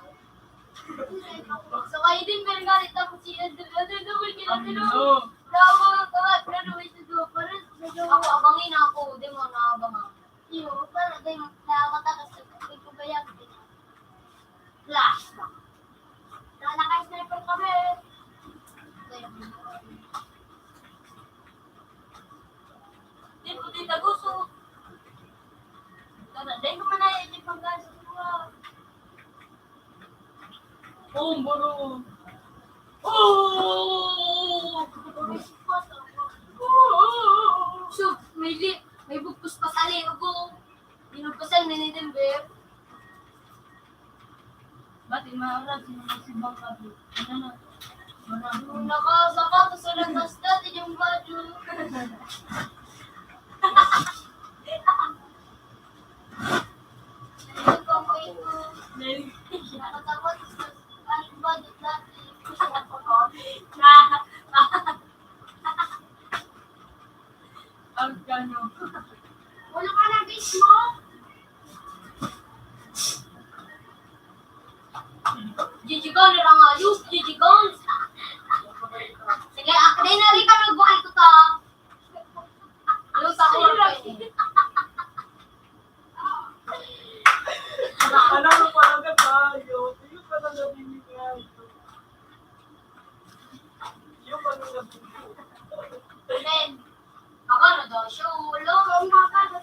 So, kayo din, pero galit ako si Andrew. Andrew, double kill, Andrew. Ano? Dawa, dawa, graduation, dawa, pares, dawa. Ako, abangin ako, di mo naabang ako. Iyo, para din, nakakatakas sa pagkabayag din. Flash. Naka-sniper kami. Manaya di pagkasuwa. Oh, bro. Oh! So, may li-, may bugkos pa sa liog ko. Inubusan na ni Denver. Ba't yung mga oras, yung mga simbang gabi? Ano na? Wala. Nakasapatos sa latas dati yung badyo. Ano pa po ito? Nakasapatos sa ang badyo dati. Ang gano. Wala ka na mismo? G G Gun, Rangayo, G G Gun. Sige, ako din na rin ka magbuhay ko to. Ano sa oras? Alam mo pala ka tayo. Yung pala nabinigay. Yung pala nabinigay. Amen. Ako na daw siya, ulo.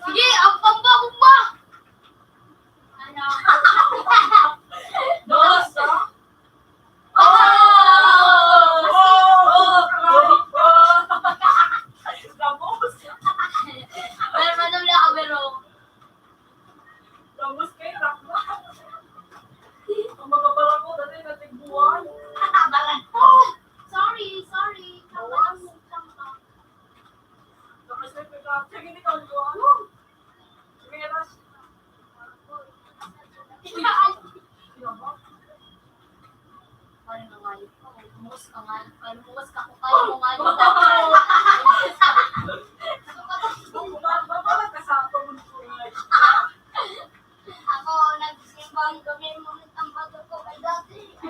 Sige, ang pamba, pamba. Ano? Dos, ha? Oh! Oh! Oh! Tapos? Pero madam lang ako, pero Gabos kayo, Rakma. Ang mga barako, dati natigbuhan. Barako. Sorry, sorry. Tama lang, tama. Tapos may pagka-, sige, ikaw, di ba? Sige, Ras. Sino ba? Ano na nga yun? Lumuwas ka nga. Lumuwas ka kung kaya mo nga yun. Lumuwas ka. Lumuwas ka. Lumuwas ka sa ato, lumuwas ka. Ako, nagsimbang kami, mga tambado ko kay dati. Ay,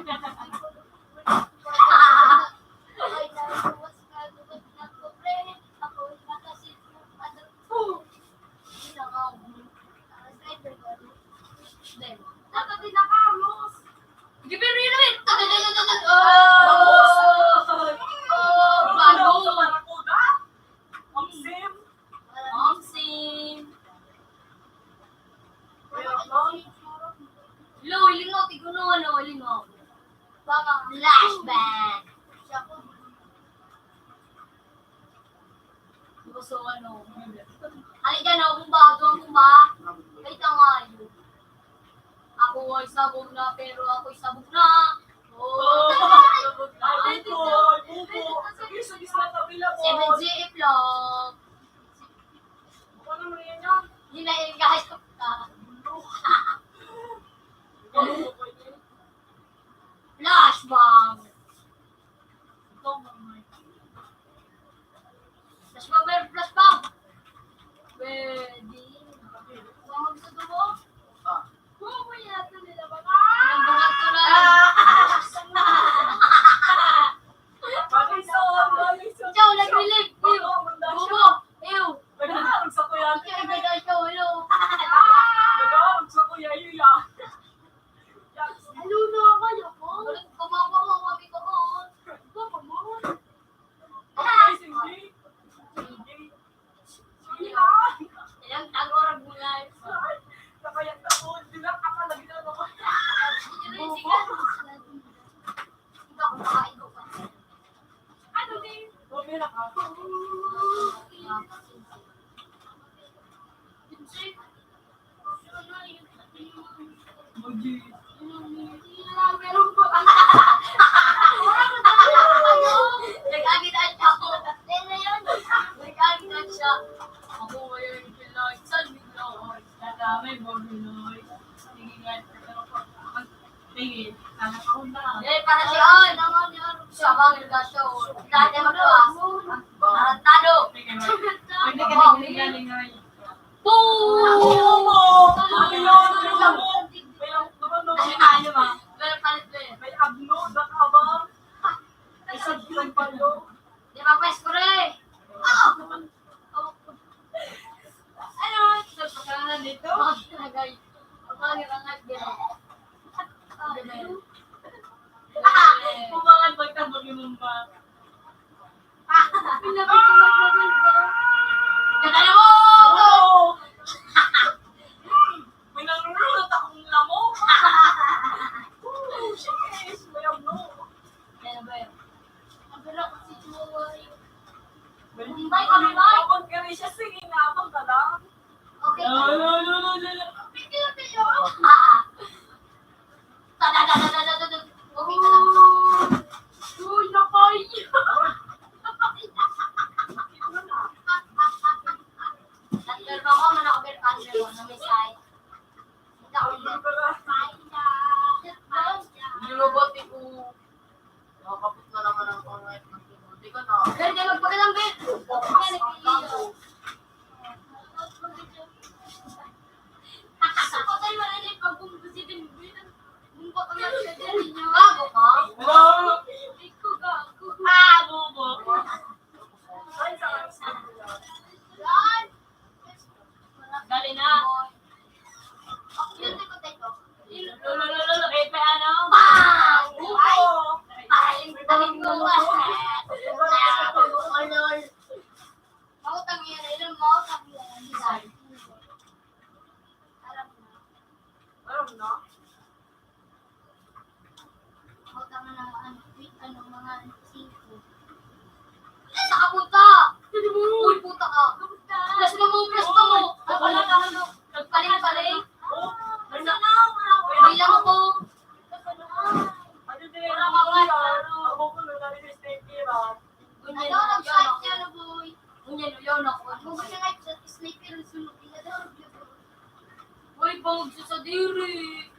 lumuwas ka, lumuwas na ko, pre. Ako, nakasi-, ano, Dapat pinakamos. Di, pero yun naman. Oh! Oh! Bago. Sa Barracuda? Ang sim. Ang sim. Lo, ilingaw, tiguno, ano, ilingaw. Flashback. Gusto, ano, halika na, kumba, doon, kumba. Ay, tama yun. Ako ay sabog na, pero ako'y sabog na. Oh, sabog na. Ay, bubo, ay, bubo. Sabi, sabi sa kabila mo. Seven G F lang. Ano naman yan, yan? Yun na yung guys. Flashback. Flashback, meron flashback. Pwede. Baka gusto mo? Bumuya ito nila, baka. Ang baka ito na. Bakit sa, bakit sa, ikaw, nag-relieve. Ew. Bubo. Ew. Nag-aaral sa kuya. Ikaw, nag-aaral sa ulo. Nag-aaral sa kuya, yun yan. Hello na kayo po. Kumawa mo, kami ko po. Kumawa mo. Ay, hindi. Hindi. Sige lang. Ilang tagorag mo, guys. Ay, nakayan na po. Hindi lang, akalagyan ako. Hindi rin, sige. Hindi ako makaigo pa. Ano din? Okay lang ako. Nag-agit ang siya ko. Nag-agit ang siya. Ako ngayon, kailangan sa Lord. Nadamay mo, Lord. Sige nga, sige, sana ako na. Eh, para siya, ay, naman yun. Siya bang yung gasyo? Dati mo to, ah. Tarantado. Sige, Lord. Pwede ka na galing, Lord. Boom! Ano yun? Ano yun? May lamok naman, no? Ano ba? May palit, eh. May abno, nakabang. May sagpon pa, no? Di ba, pwes ko rin? Ah! Ano? Sa pagkanan dito? Mga tinagay. Mga nirangat, gano'n. Ah, gano'n. Kumangan pagtabag yung mumba. Pinabig ko lang maganda. Ganda mo! Oo! Gago ka? Hello? Ah, bobo. Dali na. Lolo, lolo, lolo, eh, pa, ano? Bang! Ay! Ay! Ay! Mautang yan, ayun, mautang yan. Alam mo na? Mautang na ng ano, ano, mga singko. Saan ka punta? Uy, puta ka. Plus mo, plus mo. Ano, ano, ano? Nagpaling-paling. May lang ako. Ano, nag-shot ka na, boy? Unya, luyaw na ako. Ang gusto nga, sniper ang sunod. Uy, bangog sa sadiri.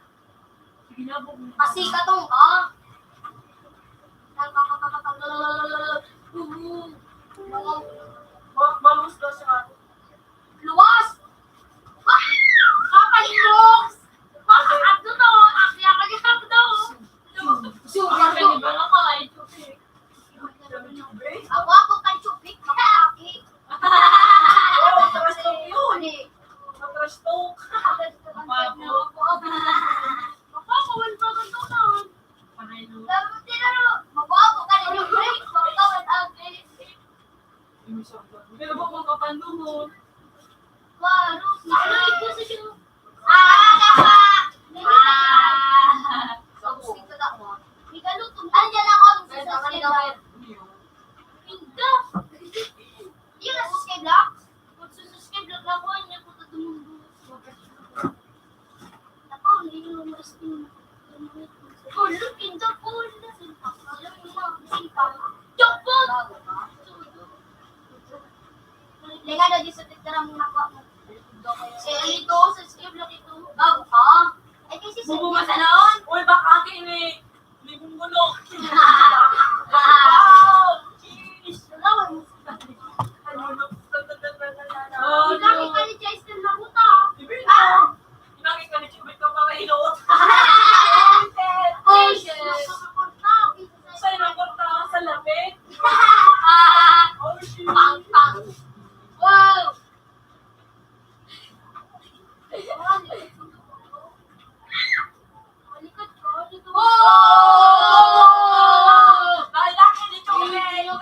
Sige na, bangog. Kasi katong ka. Ba-, bangus daw siya. Luwas! Ah! Kapalinog! Makakadto to! Akya ka dyan daw! Sure, sure. Ang ganda ni Bala ka, ay, tubig. Ang gwapo kan tubig, makakakit. Oh, trash talk yun. Trash talk. Mapapawal pa ka naman. Dapat din, ano, magwapo ka na yung break, magkawal ang break. Pero ba kung kapanduhon? Waro, aray ko sa siya. Ah, nasa. Ah. Tapos ito na mo. May galutong. Andiyan ako, ang sasakyan daw. Pinda. Yun, nasa skyblock. Pag sa skyblock na ako, hindi ko tatumundo. Ako, hindi ko umalis din. Oh, look in the pool. Look in the pool. Linga na di sa titira mo na ko. Si Alito, sa skyblock ito. Bago ka? Ay, kasi sa Bubo ka sa naon? Uy, baka akin eh. Libong gulo. Wow! Jeez! Ano? Hindi kami kaya Jason Labuta. Hindi na. Inangit ka ni Chubit ka pa mahilot. Oh, shit. Sa inang kanta, sa lapit. Ah, oh, shit. Pang, pang. Wow! Malikot ko, malikot ko. Oh! Balak, hindi ko Ayun.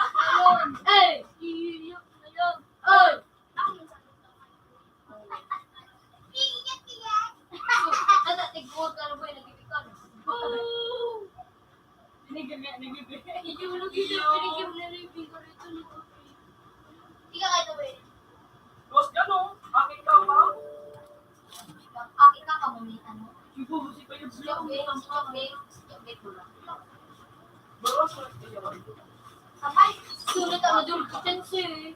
Eh! Ayun. Ay! Tata, tigbuot ka na ba yung nagbibikan? Oh! Binigyan niya, binigyan. Iyo, lagi siya, binigyan na rin yung finger ito, no? Ika ka ito, eh. Boss, gano? Bakit ka ba? Bakit ka, kamunitan mo? Yung bubo si Kuya Blue, Joke, ang joke, joke, joke, joke, joke. Bawas mo, Kuya Blue. Sabay. Sulit ang madulog ko dyan, sir.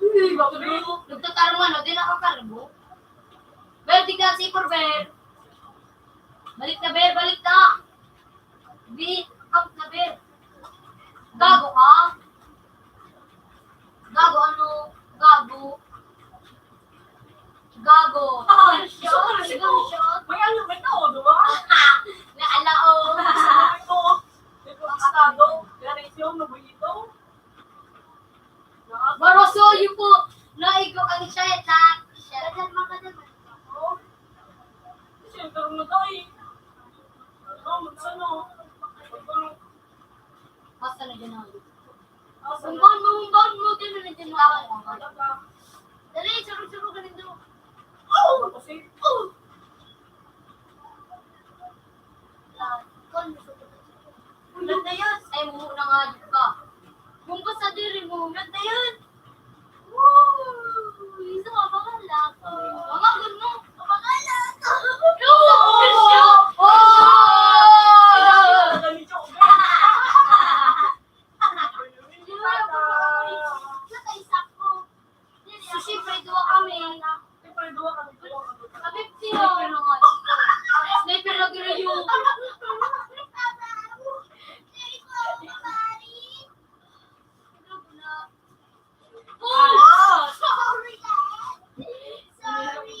Uy, bakit? Nagtatarungan, o, di nakakarbo. Pero tignan si Forbes. Balik na, Ber, balik na. Di, out na, Ber. Gago ka? Gago, ano? Gago. Gago. Ah, shot, shot. May ano, may tao, di ba? May alao. Sabi ko, may pagkakado. Yan ang isyo, mabuhito. Baroso, yun po. Naigo kami siya, eh, sa, siya. Kadalma, kadalma. Oo. Kasi ang tarong na tayo, eh. Ano, magsano? Magsano? Basta na dyan ako. Humbahan mo, humbahan mo, di na nagdinawa. Dali, sarog-sarog ka nito. Oh! Kasi, oh! Ulat na yun. Ay, mumo na nga, di ba? Bumba sa diri mo. Ulat na yun. Woo! Isa ka, pangalak. Pangagon mo. Pangalak. Oh! Oh! So, siyempre, duwa kami. Siyempre, duwa kami. Fifty, oh. Sniper na girayo. Oh! Sorry, Dad. Sorry.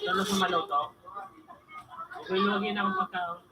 Ito na sa maluto. Huwag mo lagyan ng pagkaon.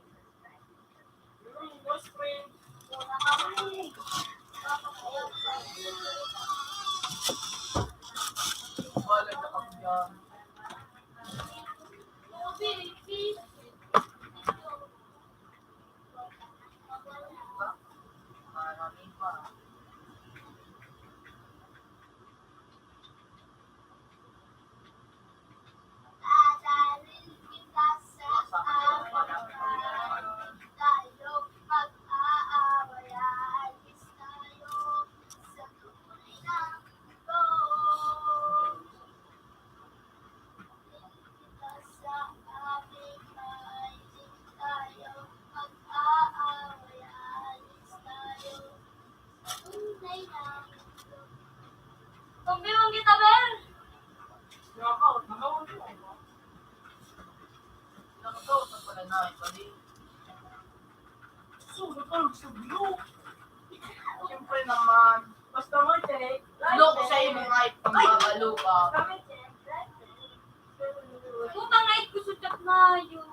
Pagbiwang kita, Ber! Siyempre naman. Basta mo, Jay. Loko sa Ay, mga ipang babalupa. Puta nga, kusog at mayo.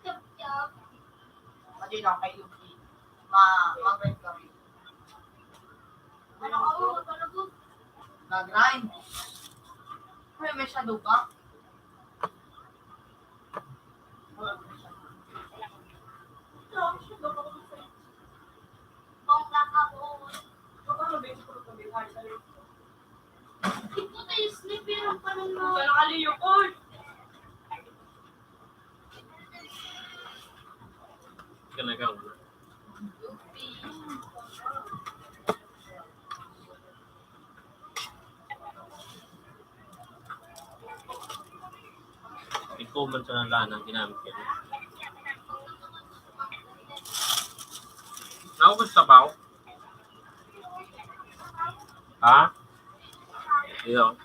Chop, chop. Pati na kay Yuki. Ma, mag-ride kami. Ano ka mo? Ano to? Nag-ride. May, may shadow ka? Bongga ka, boy. Ito tayo, sleepy lang pa ng mga Wala ka, Leo, oy! Talaga, wala. Ikaw man sa nalaan ang ginamit ko. Naubos sabaw? Ha? Iyo.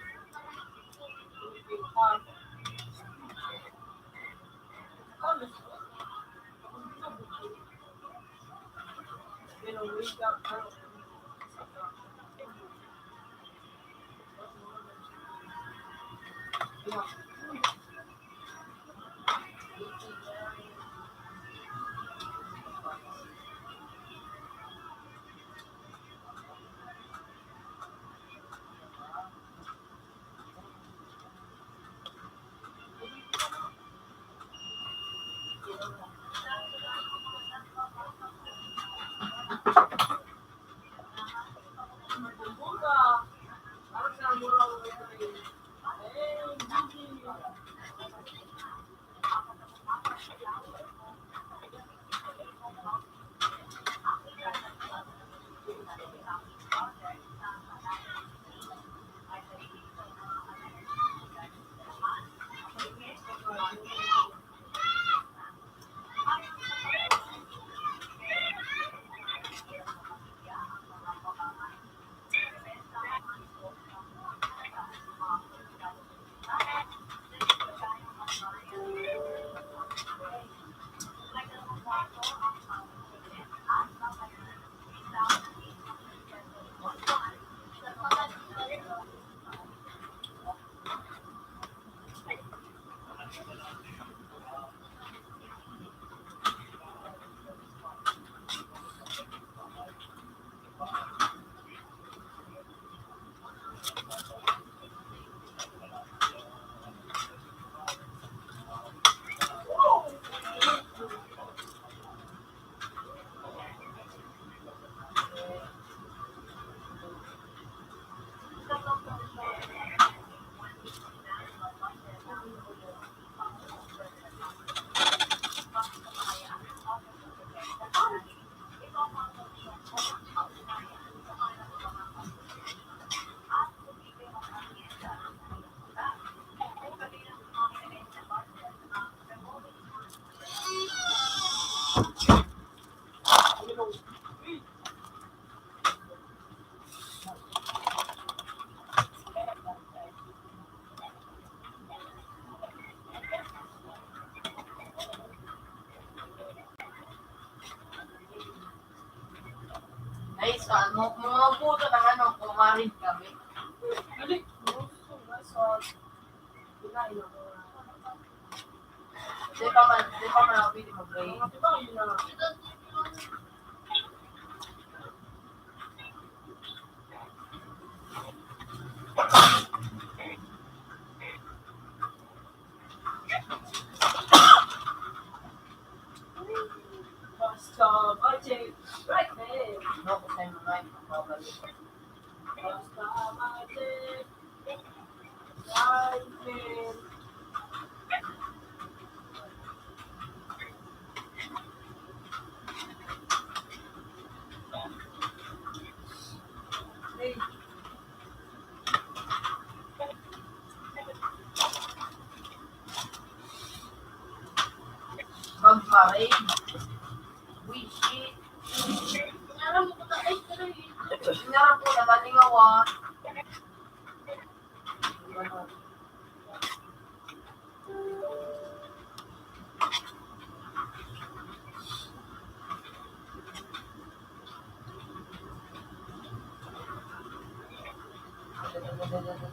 Guys, ano, mga puto ng ano, kumarin kami. Dali. Di pa man, di pa man ako pwede mag-break. Basta magic, right there. No, kasi mga ipapabalik. Basta magic. Magmaray. Wishi. Inaram ko na, ay, pero yun. Inaram ko na, nalingawan. Wow!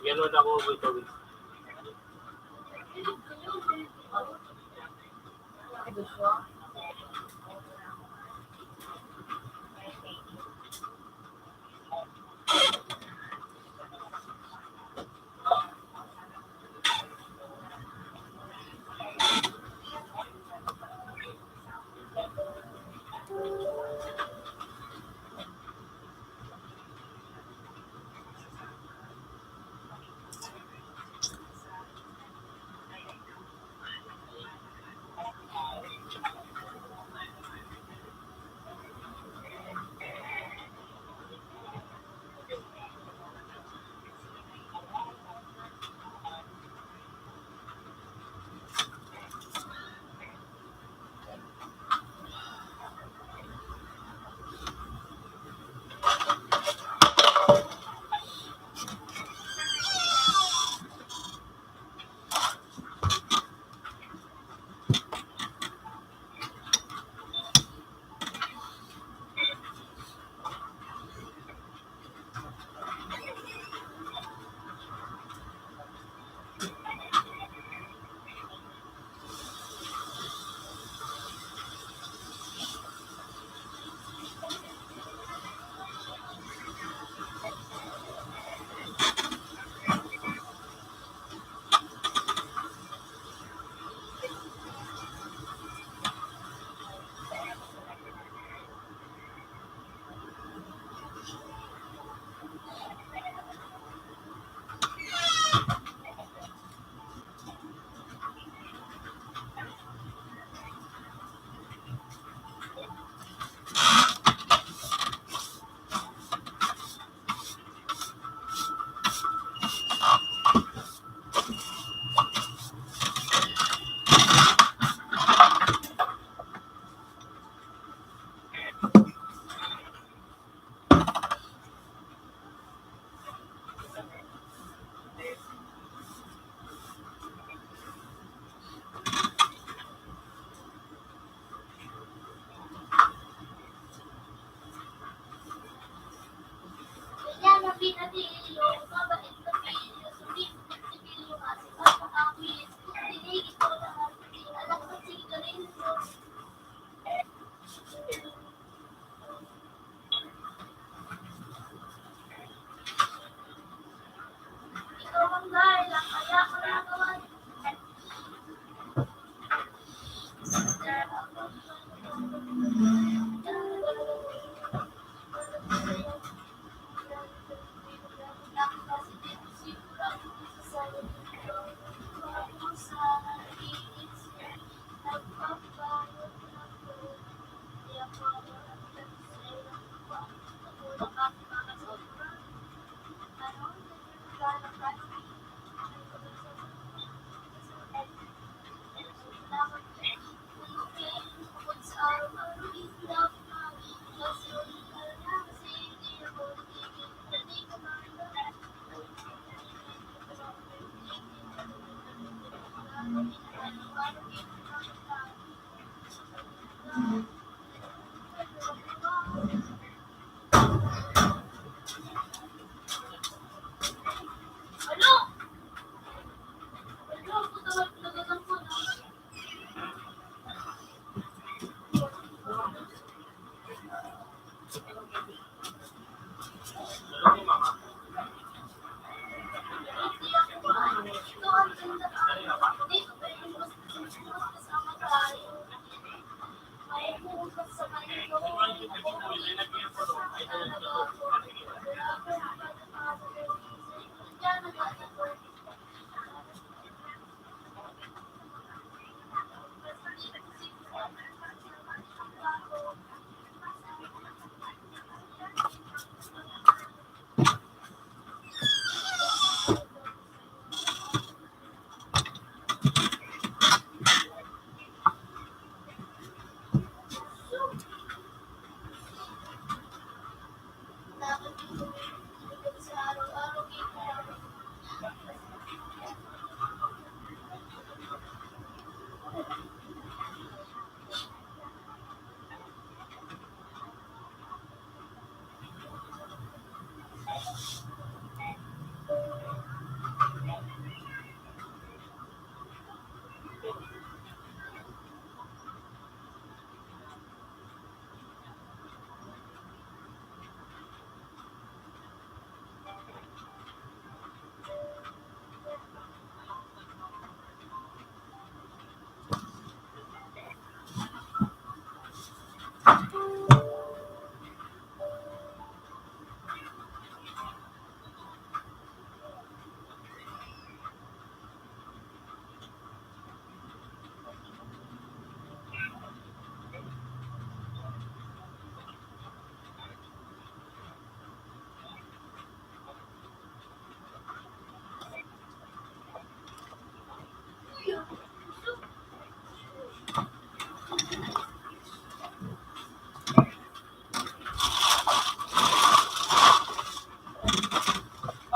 Yan, wala ko, wait, wait.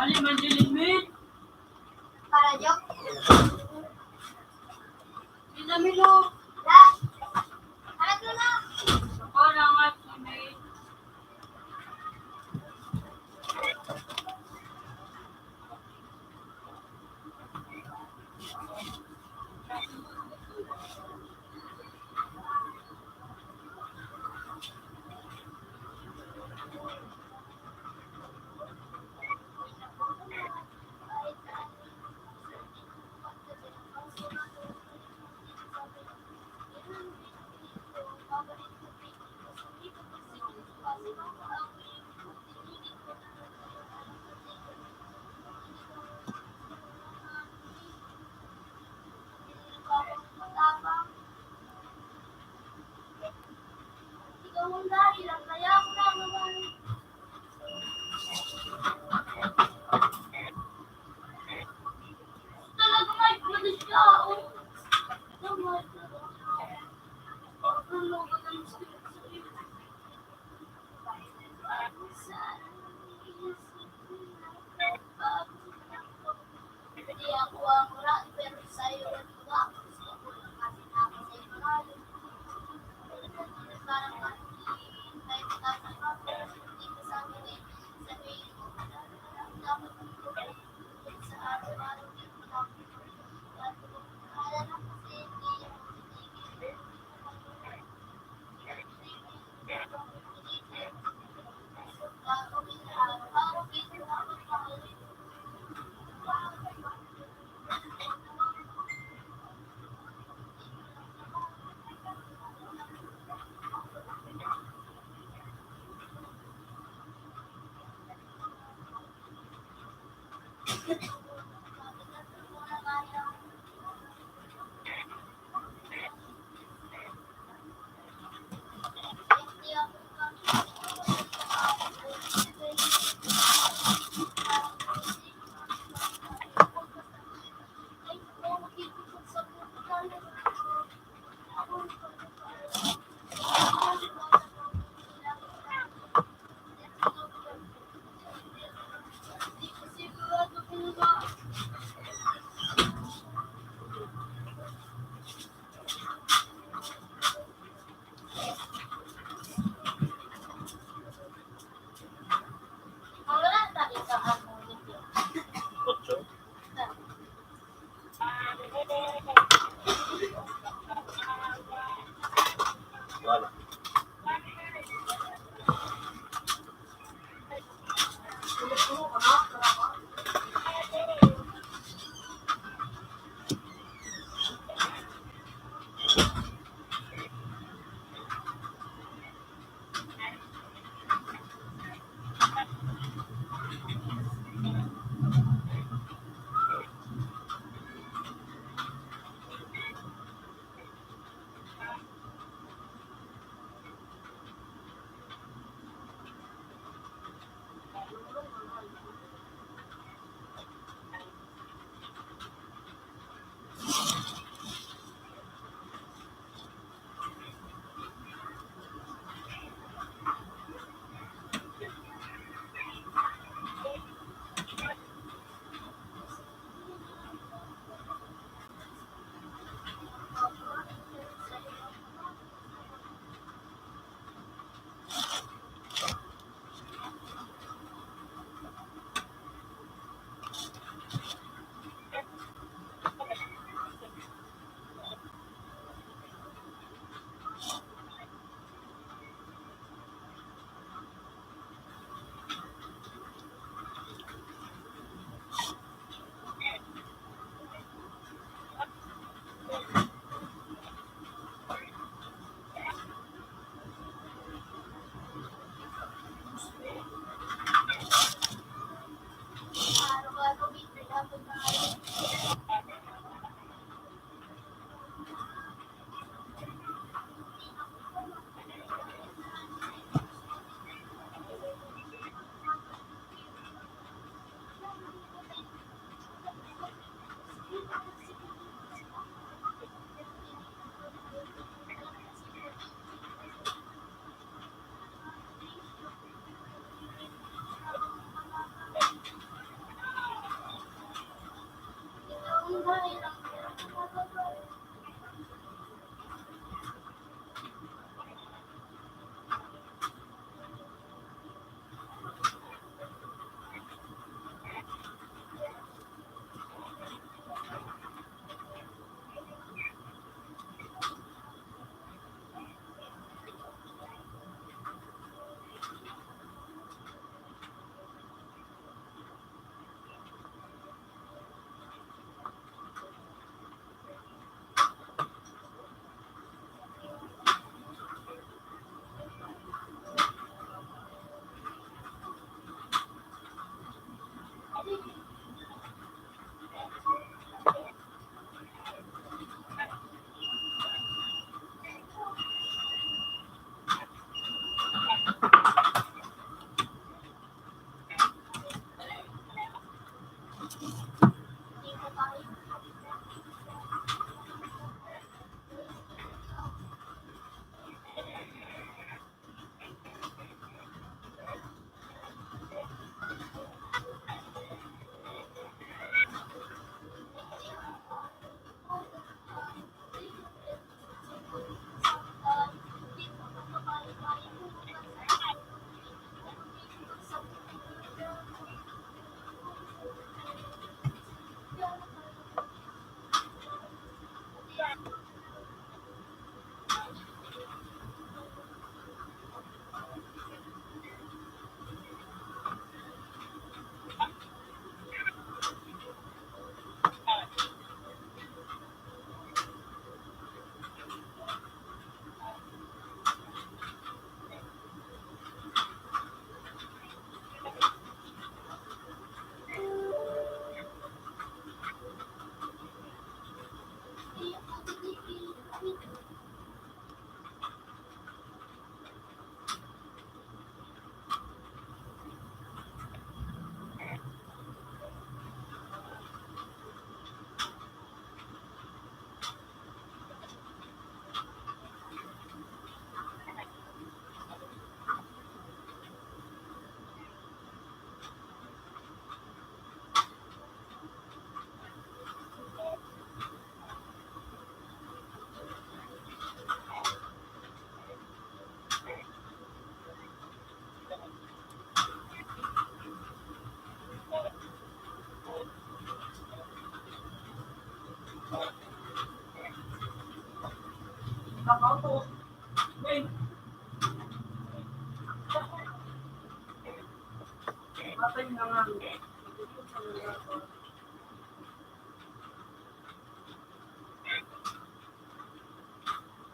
Ano man, Jimmy? Para joke. Minamilo. La. Ano to na? Ako lang at Jimmy.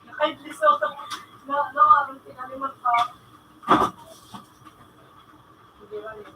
Nakaidlis ako sa na, na, ang tinaliman pa. Hindi ba yun?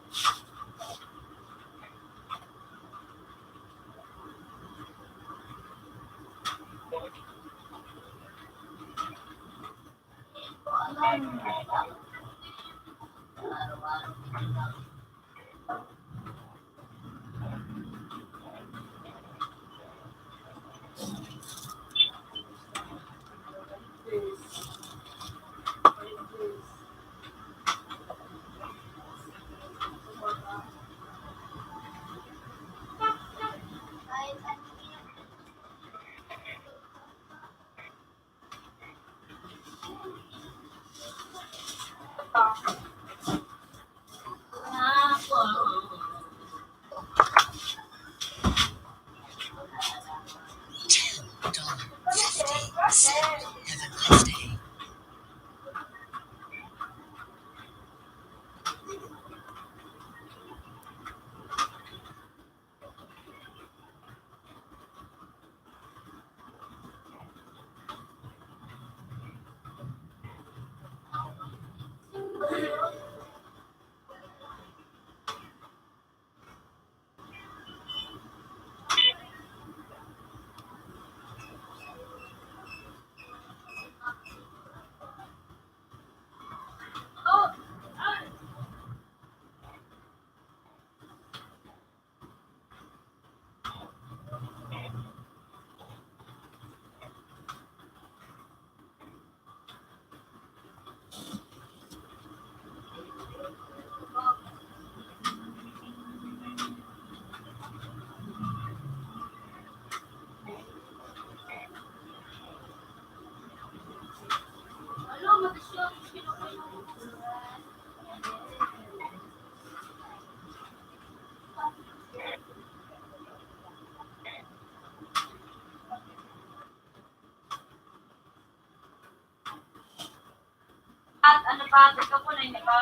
At ano pa? Ikaw po na yung iba.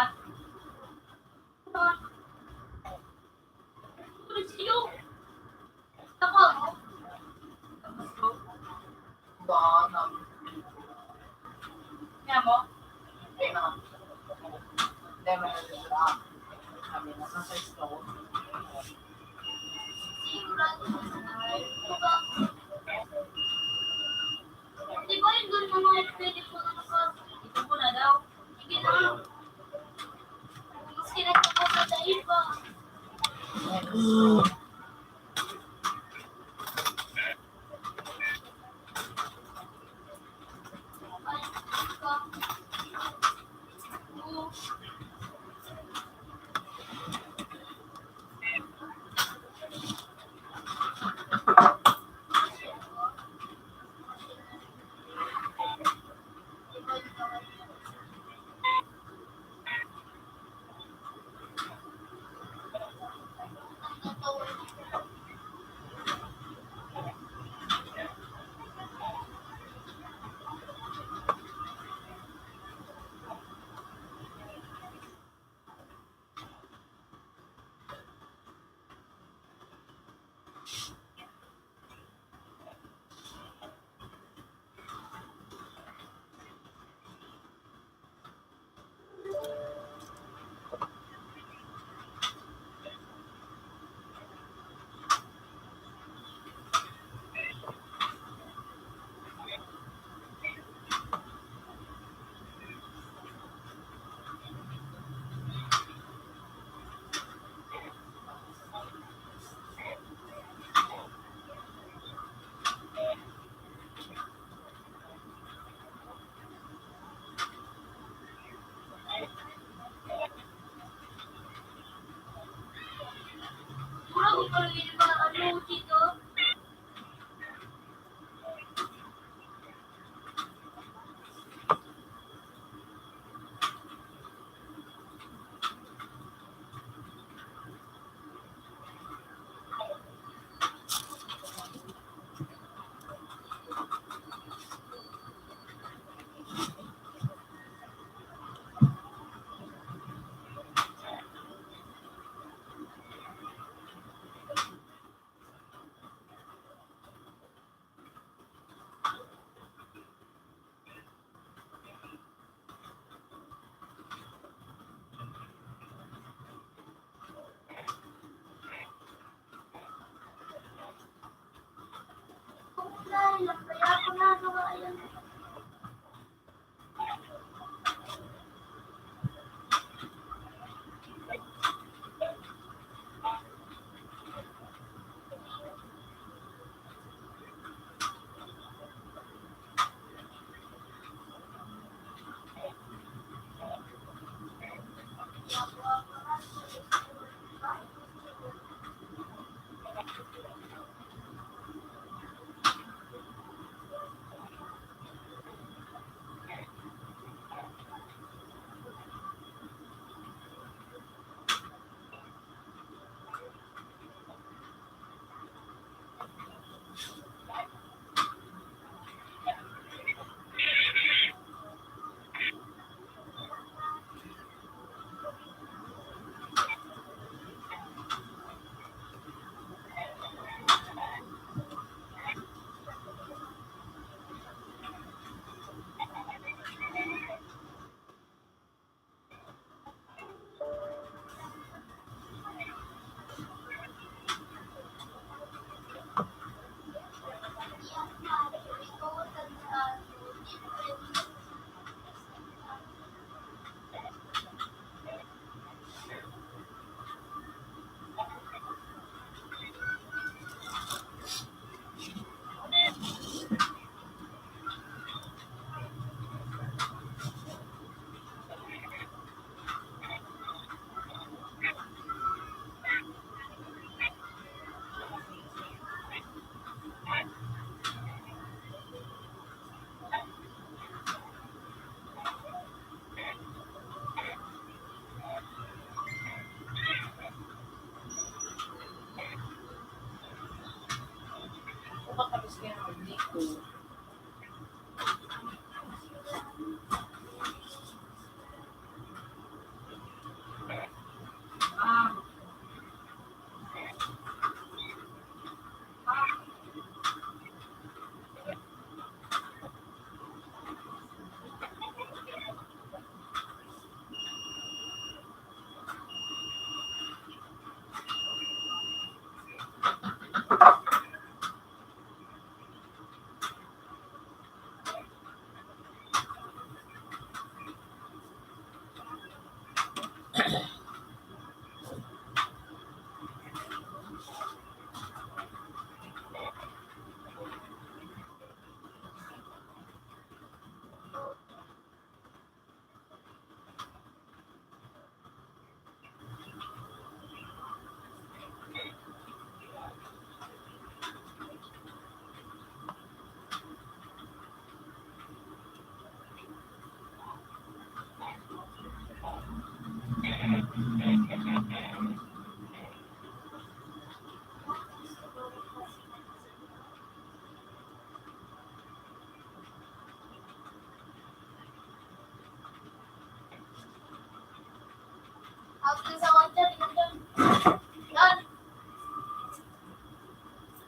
Tulog sa'yo. Ako. Ba, nang- Nga mo? Hindi naman. Hindi naman. Kami na sa store. Di ba yung doon mo mga pwede po na naka-, ito po na daw. Sige na. Mas kinagpapatay pa.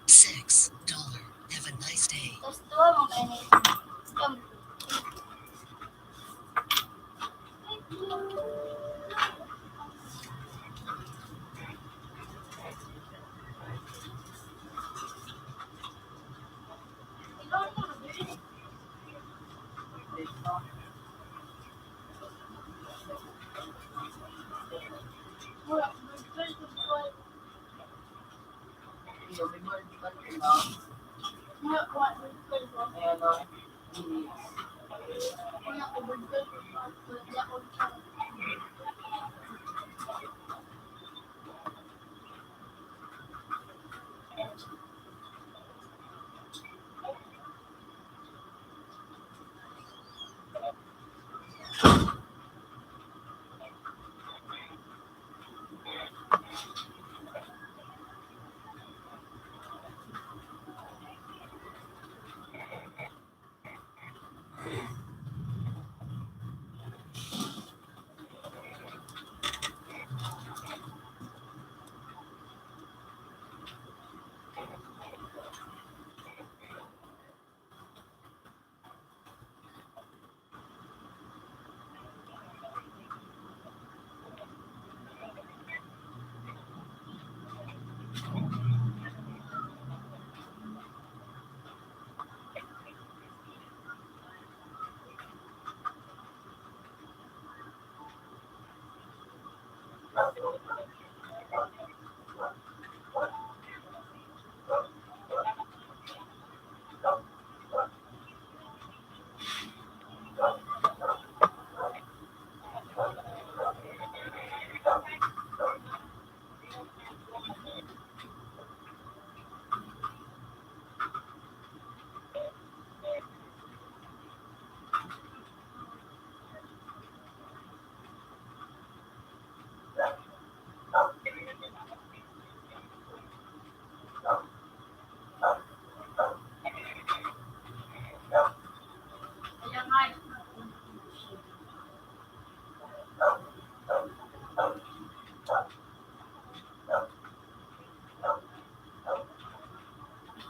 Six dollar. Have a nice day.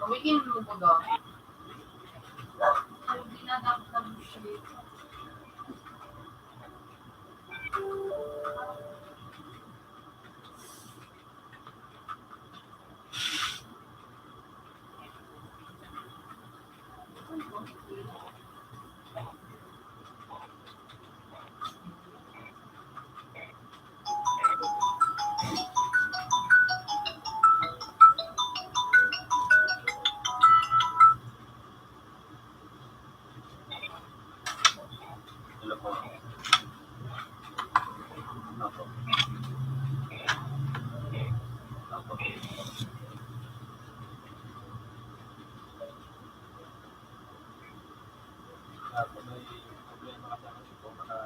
Umiinom ko daw. Hindi na dapat nag-shake. Hello po. Opo. Opo. Ah, kung may problema ka sa kasi po, baka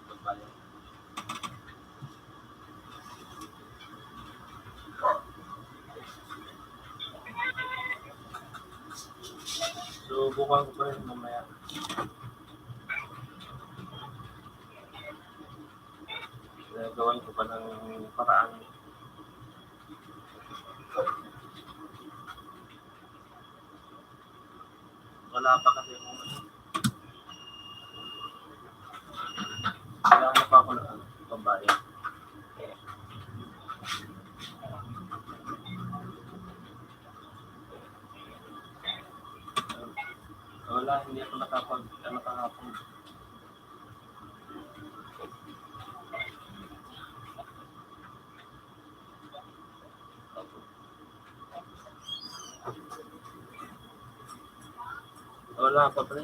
magbayad. So, bukan ko pa rin mamaya. Gawan ko pa ng paraan. Wala pa kasi akong ano. Kailangan pa ako ng ano, pambayad. Wala, hindi ako nakapag, ano, kahapon. Wala pa, pre.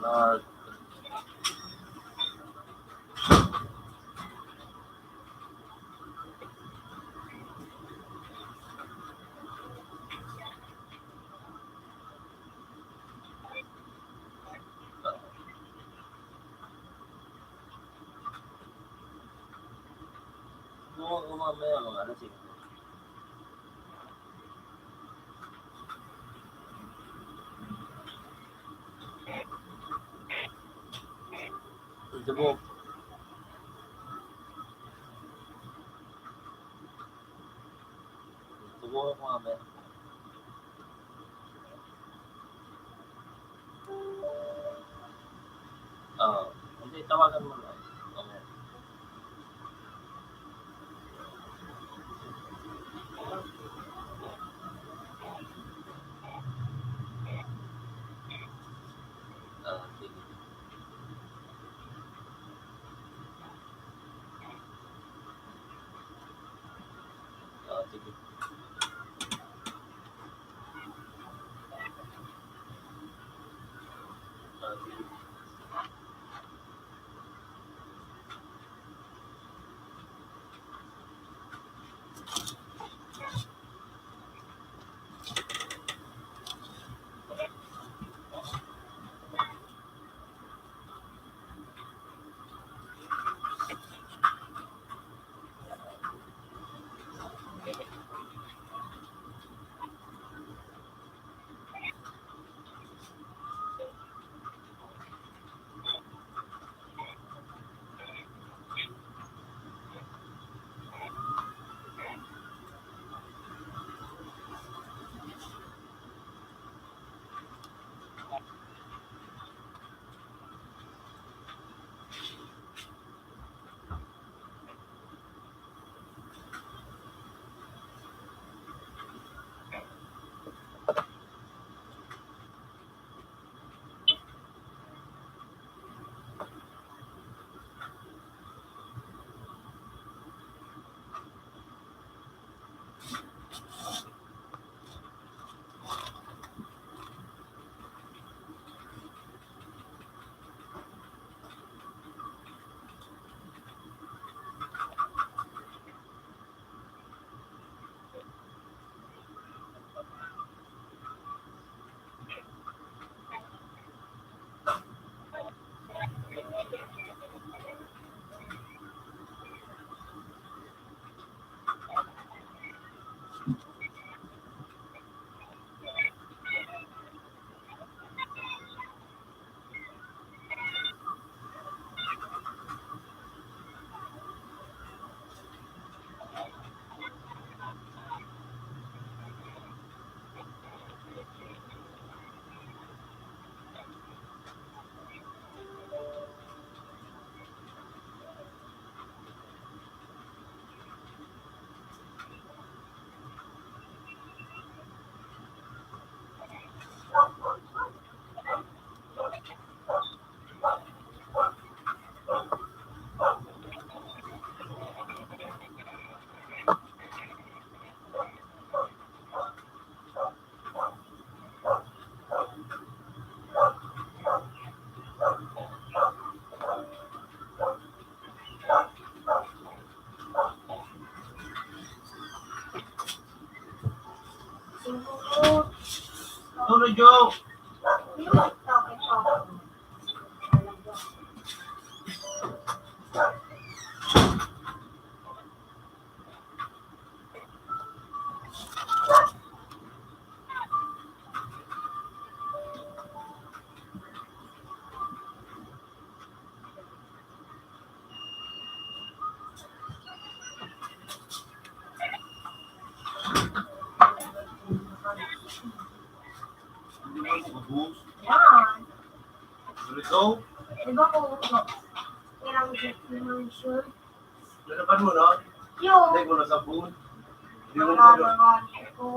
Mag- Kung ako mamaya, mga alas singko. Ito po. Siguro po mamaya. Oo. Hindi, tawagan mo lang. Mamaya. Ah, sige. Ah, sige. Ah, sige. Joe. Yan. Ito? Di ba kung ito? Kailangan dito naman, sure. Lalaban mo, no? Yung. Hindi mo na sabon. Hindi mo na. Mga, mga, ito.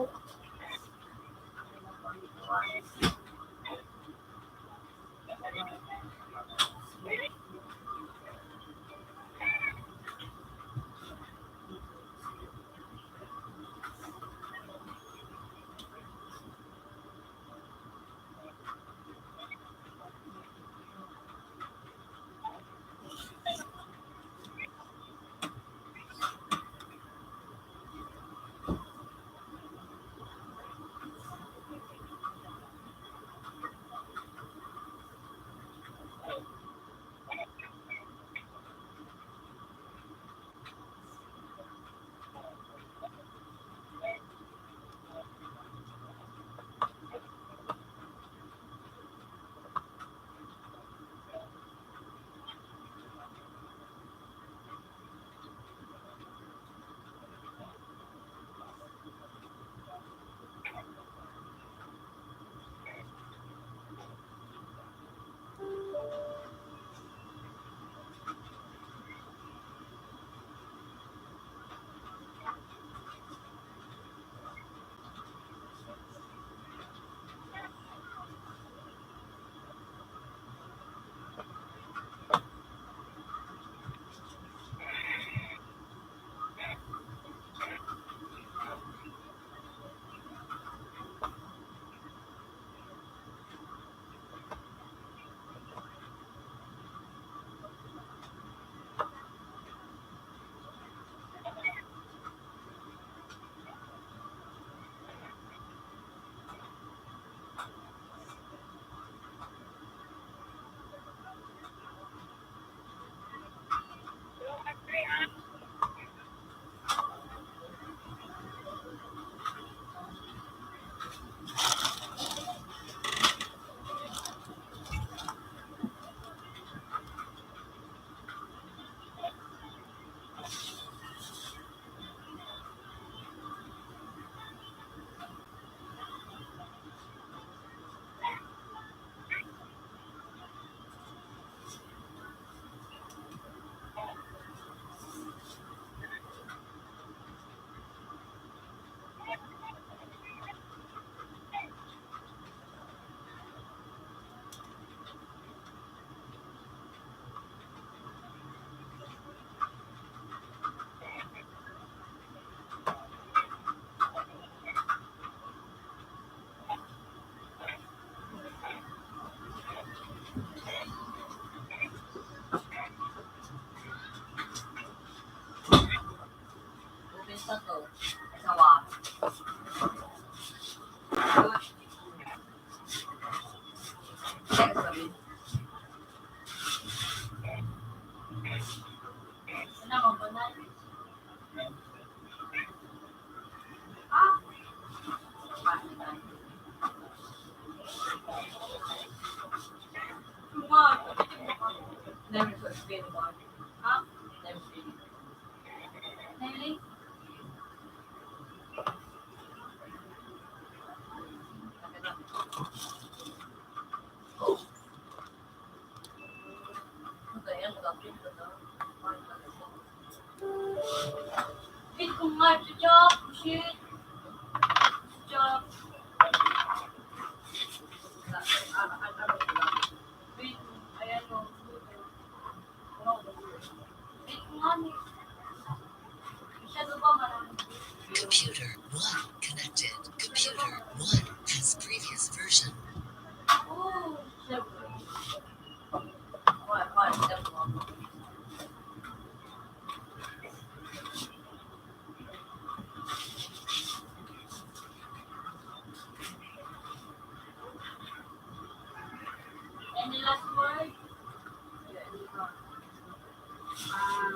Computer one connected. Computer one has previous version.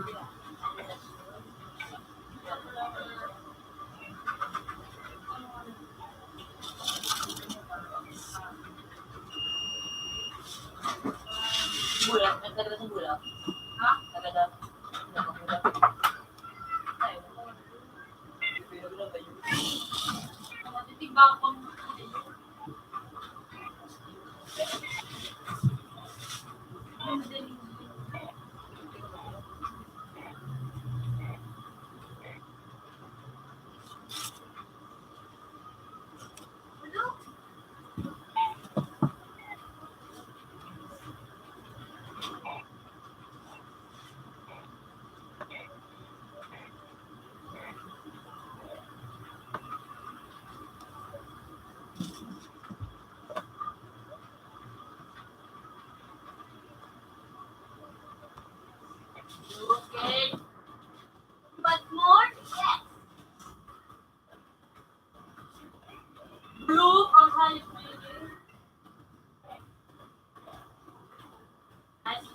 Bulak, nagdadala sa bulak. Ha? Nagdadala. Nagdadala. Matitigbang ko. Okay. But more, yes. Blue ang halip. Nice.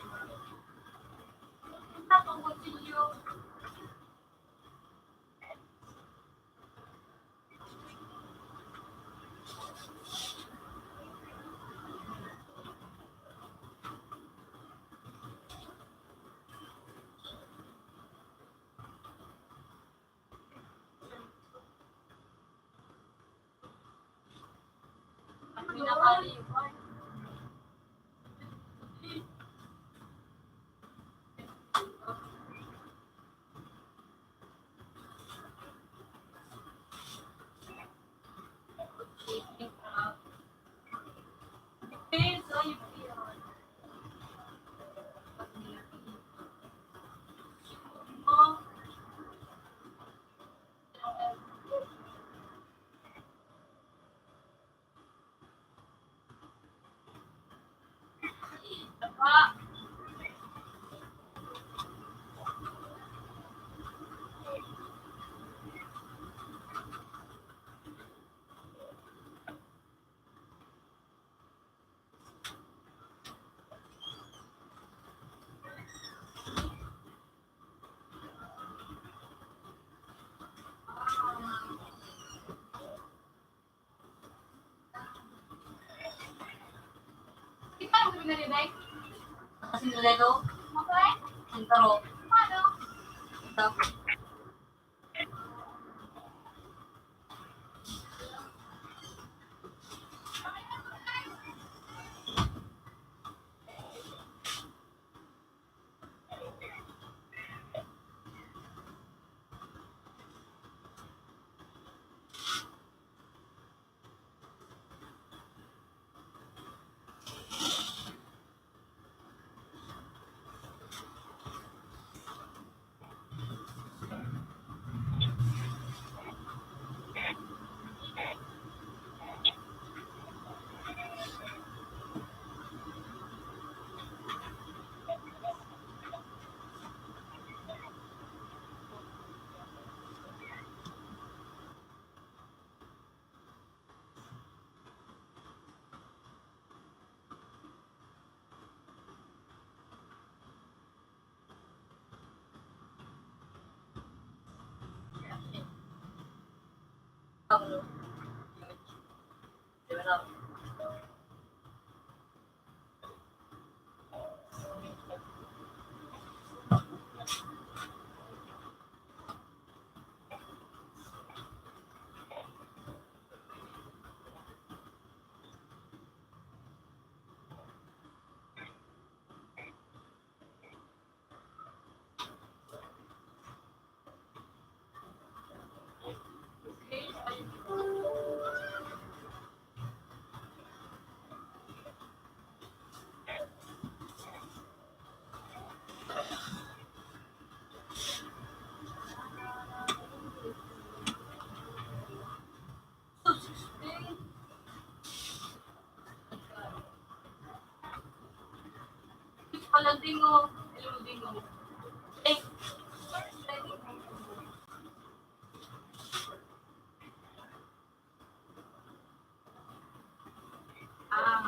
Tapos, kutsilyo. Kita mo sabi na rin, Day? Kasi nila daw. Okay? Ang taro. Paano? Ito. Palandingo, Iludingo. Eh, ah.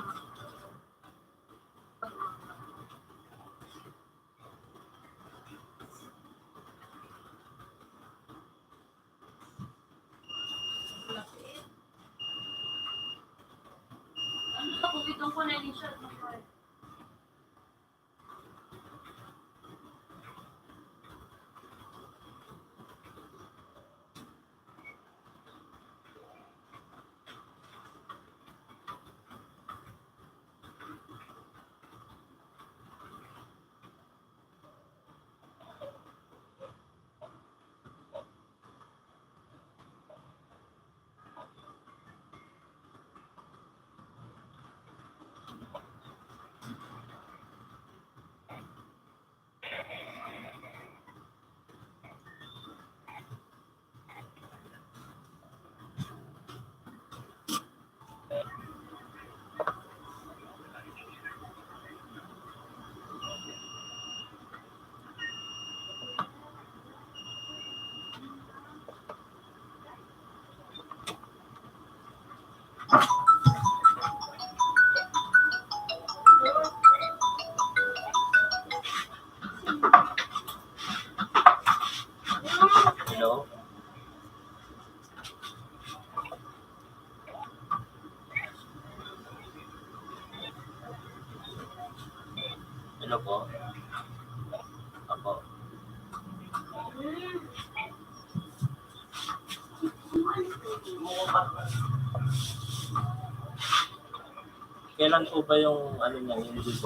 Hello? Hello po? Apo. Kailan po ba yung ano niya, yung due?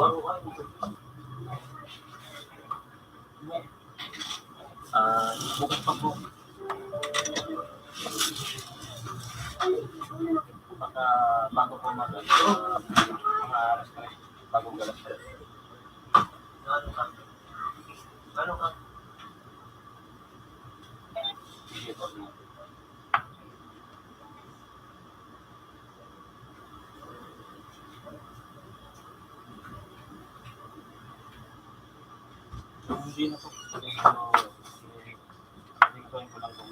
Ah, bukas pa po. Baka bago po mag-, mga alas tres, bago alas tres. Ano ka? Ano ka? Sige po. Hindi na po. Hindi ko lang kung ano.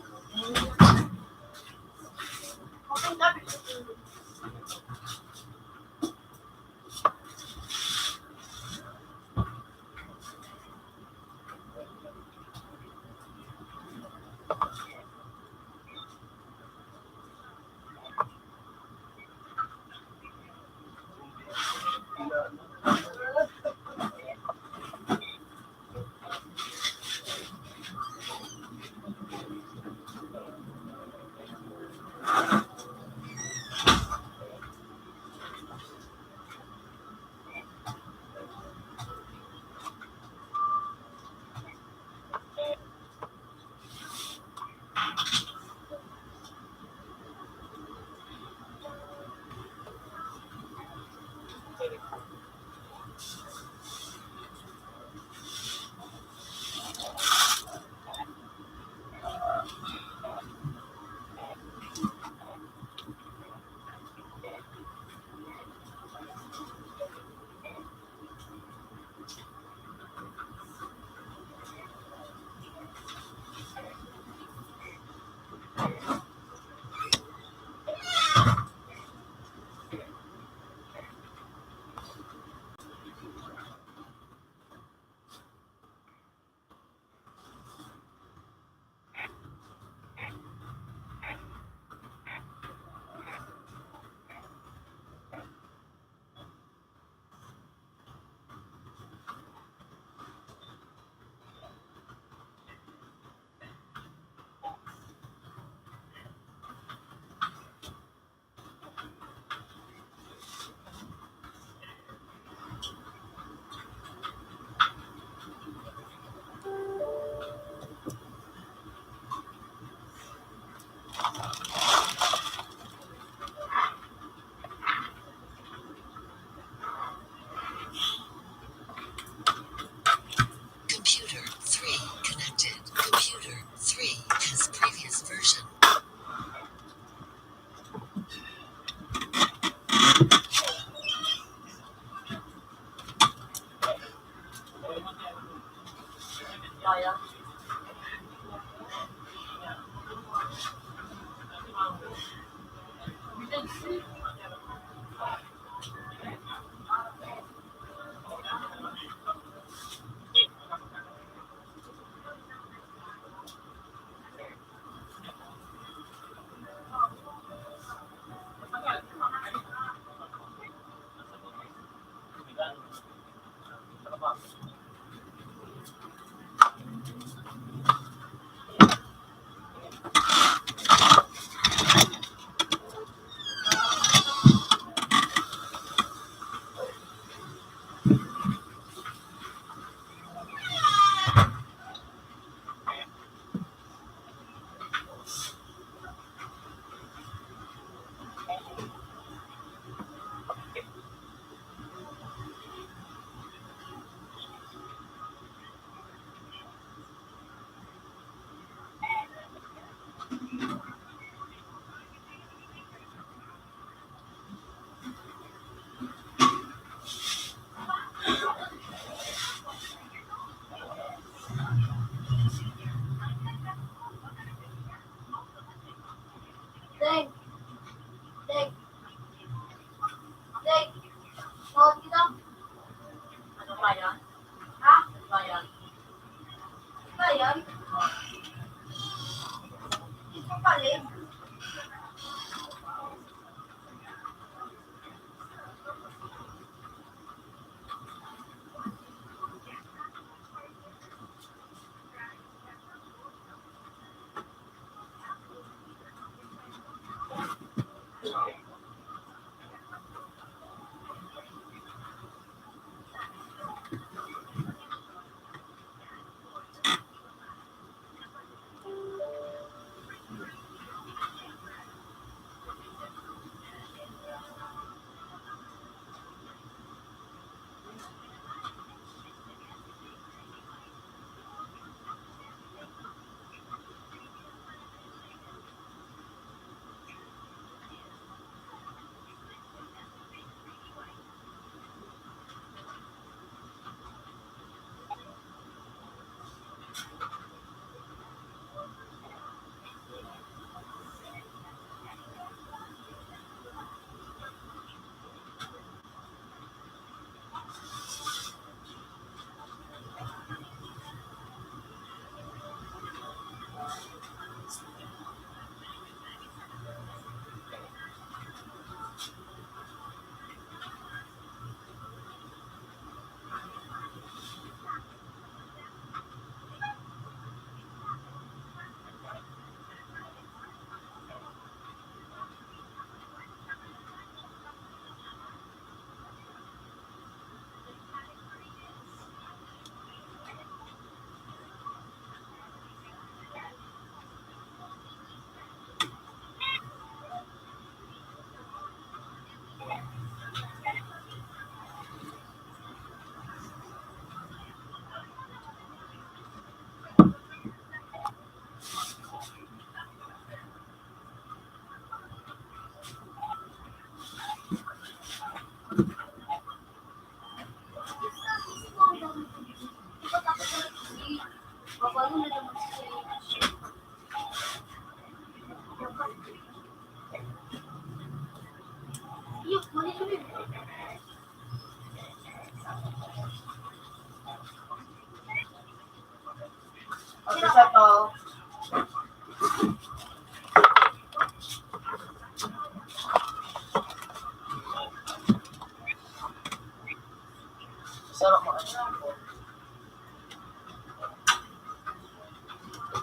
Computer three connected. Computer three has previous version.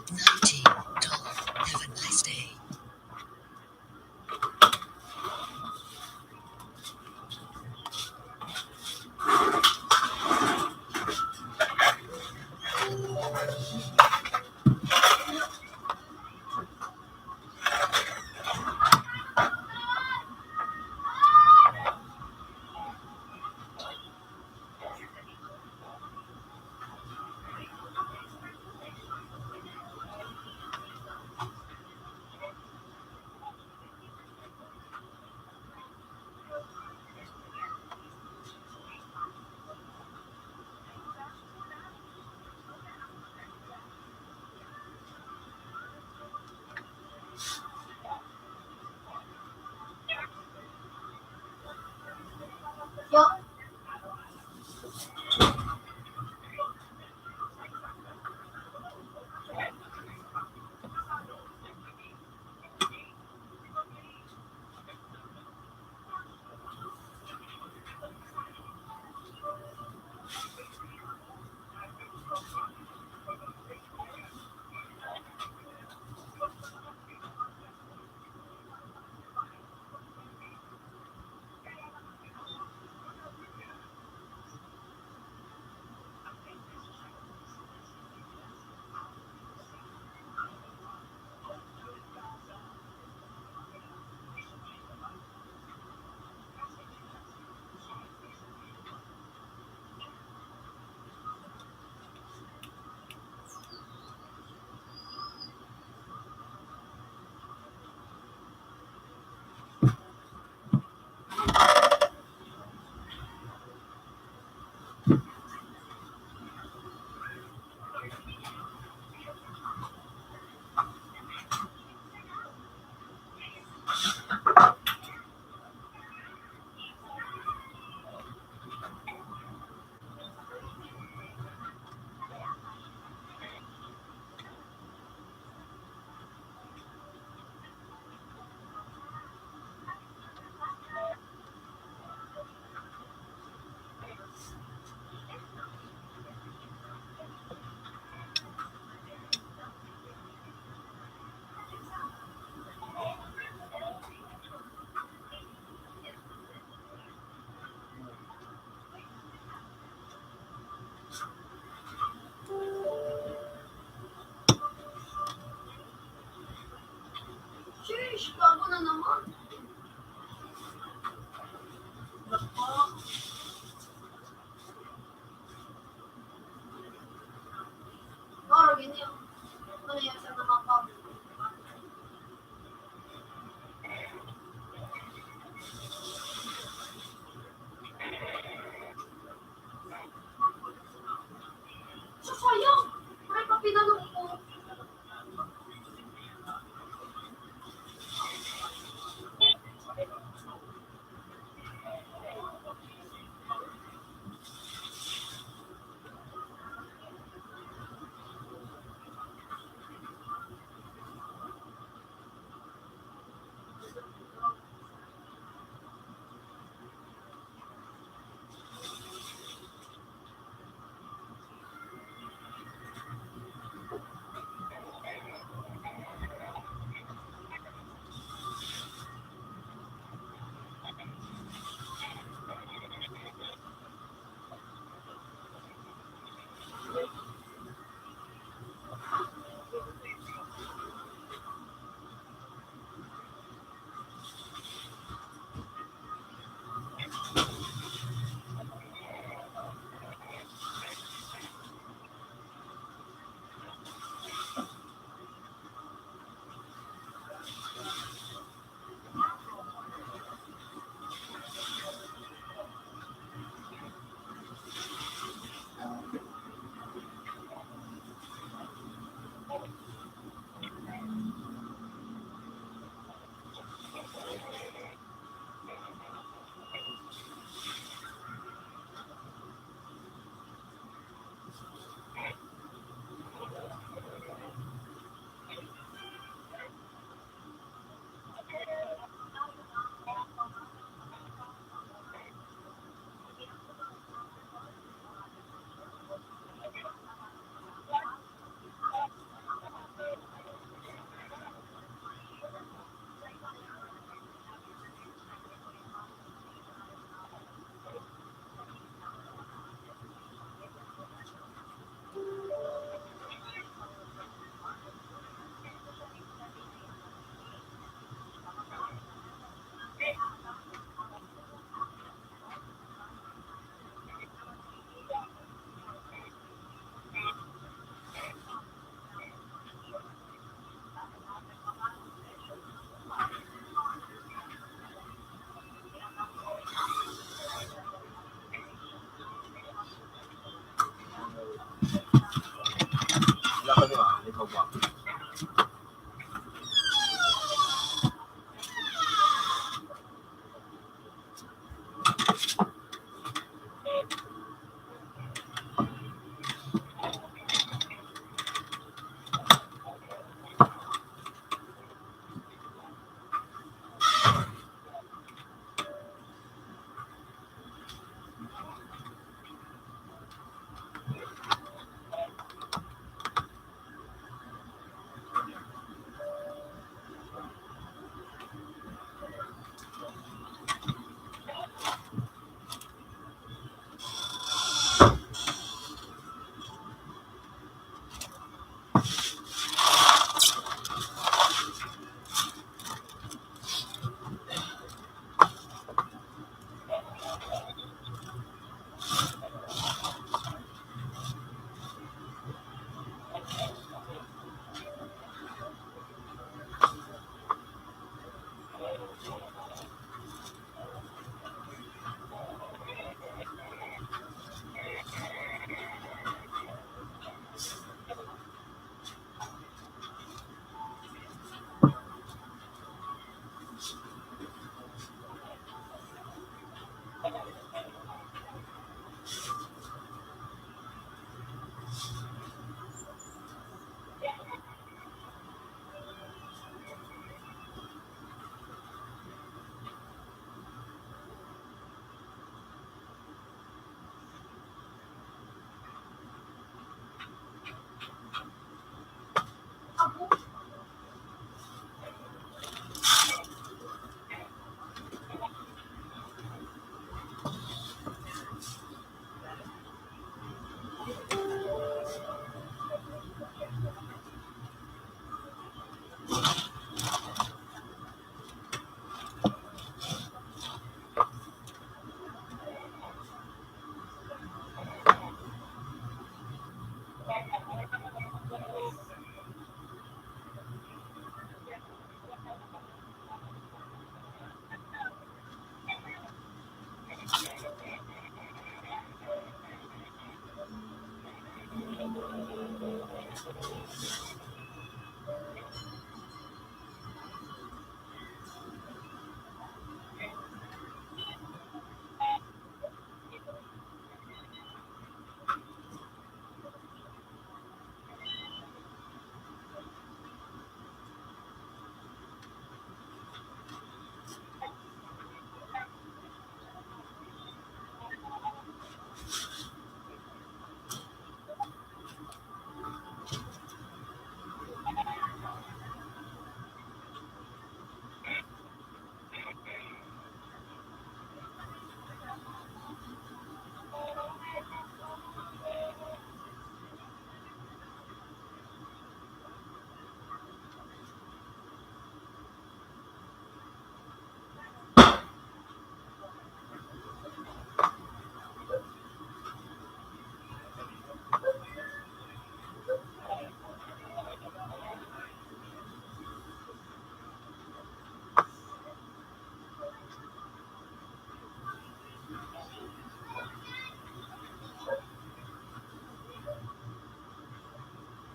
Nineteen, twelve. Have a nice day. So, sayang. Ay, papinalong ko.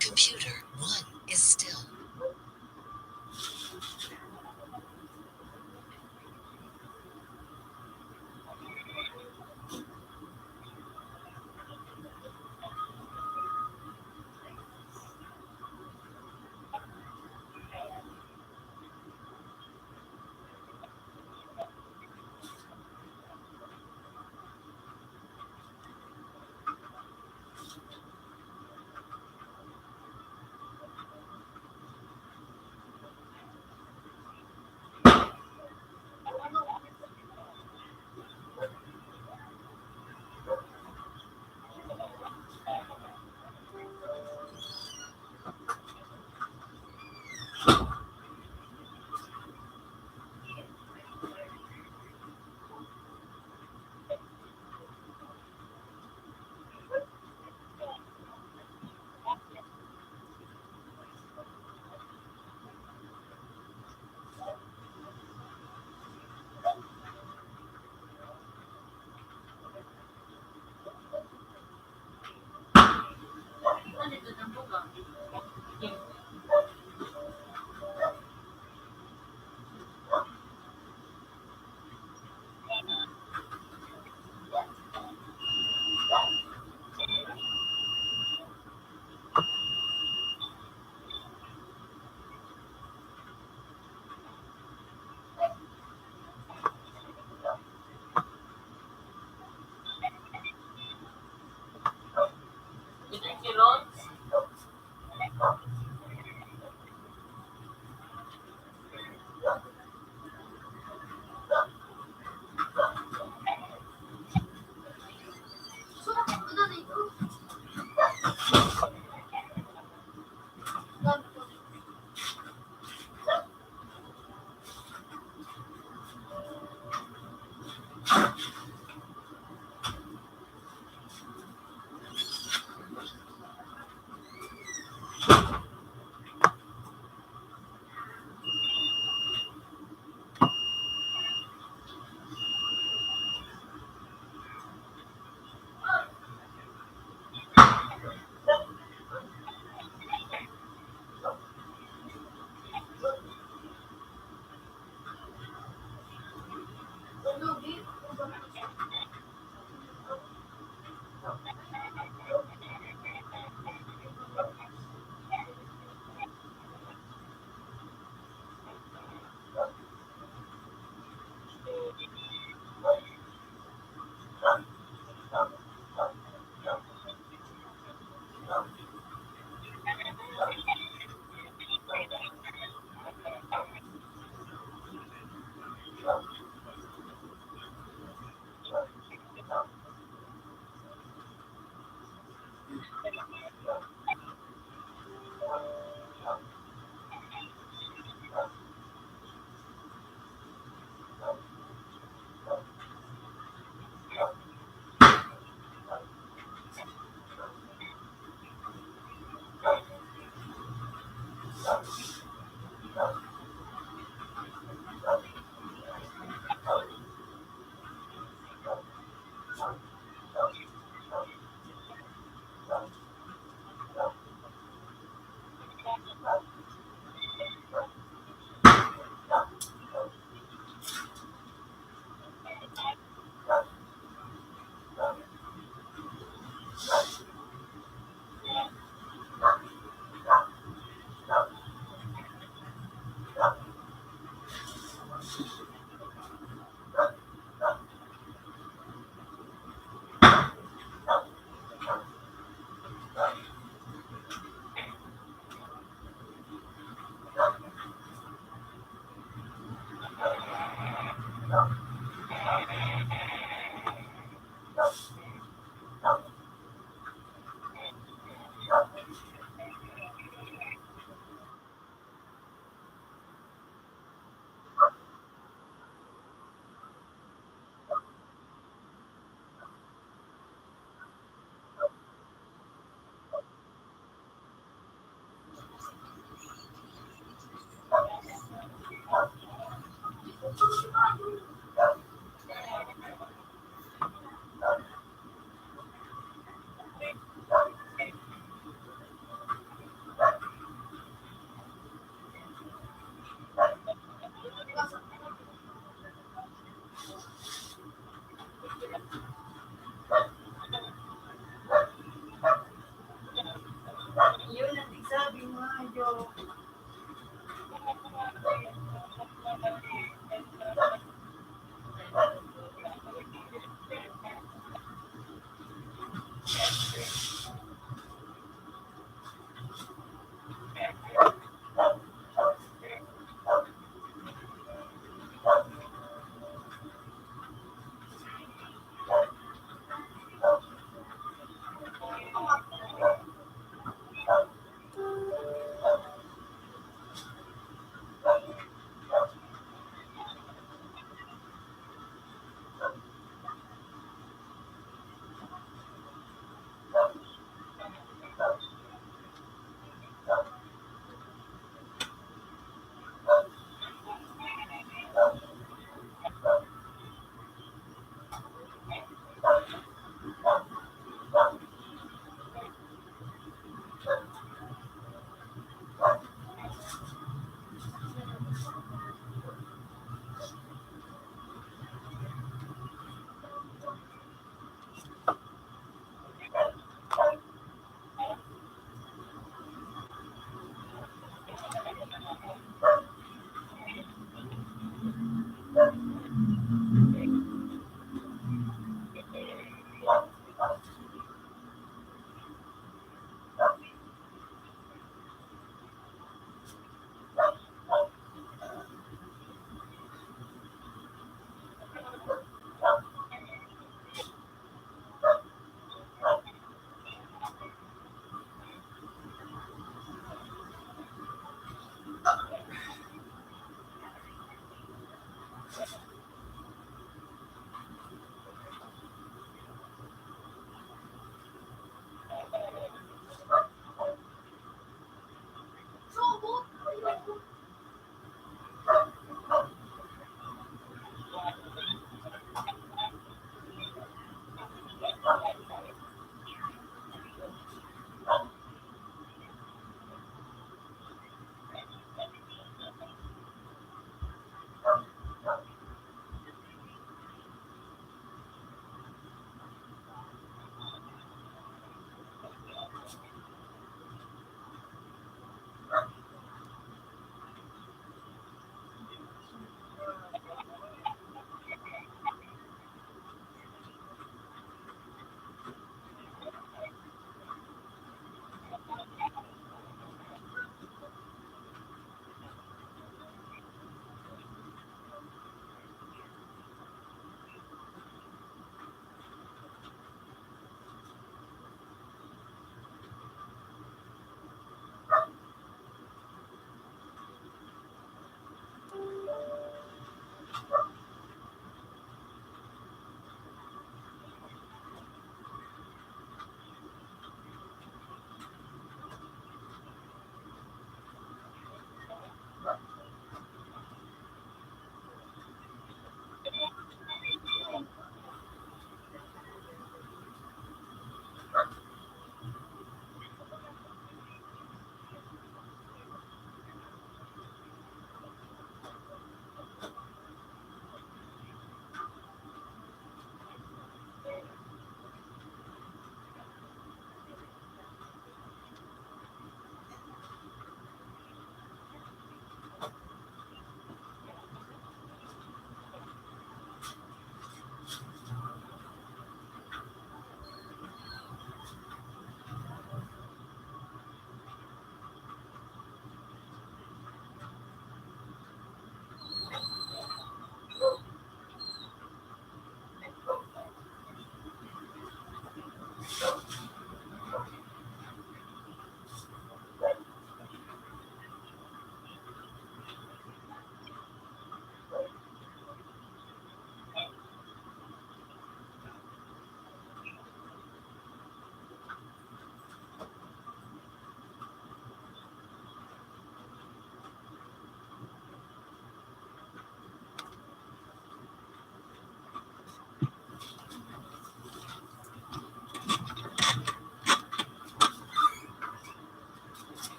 Computer one is still.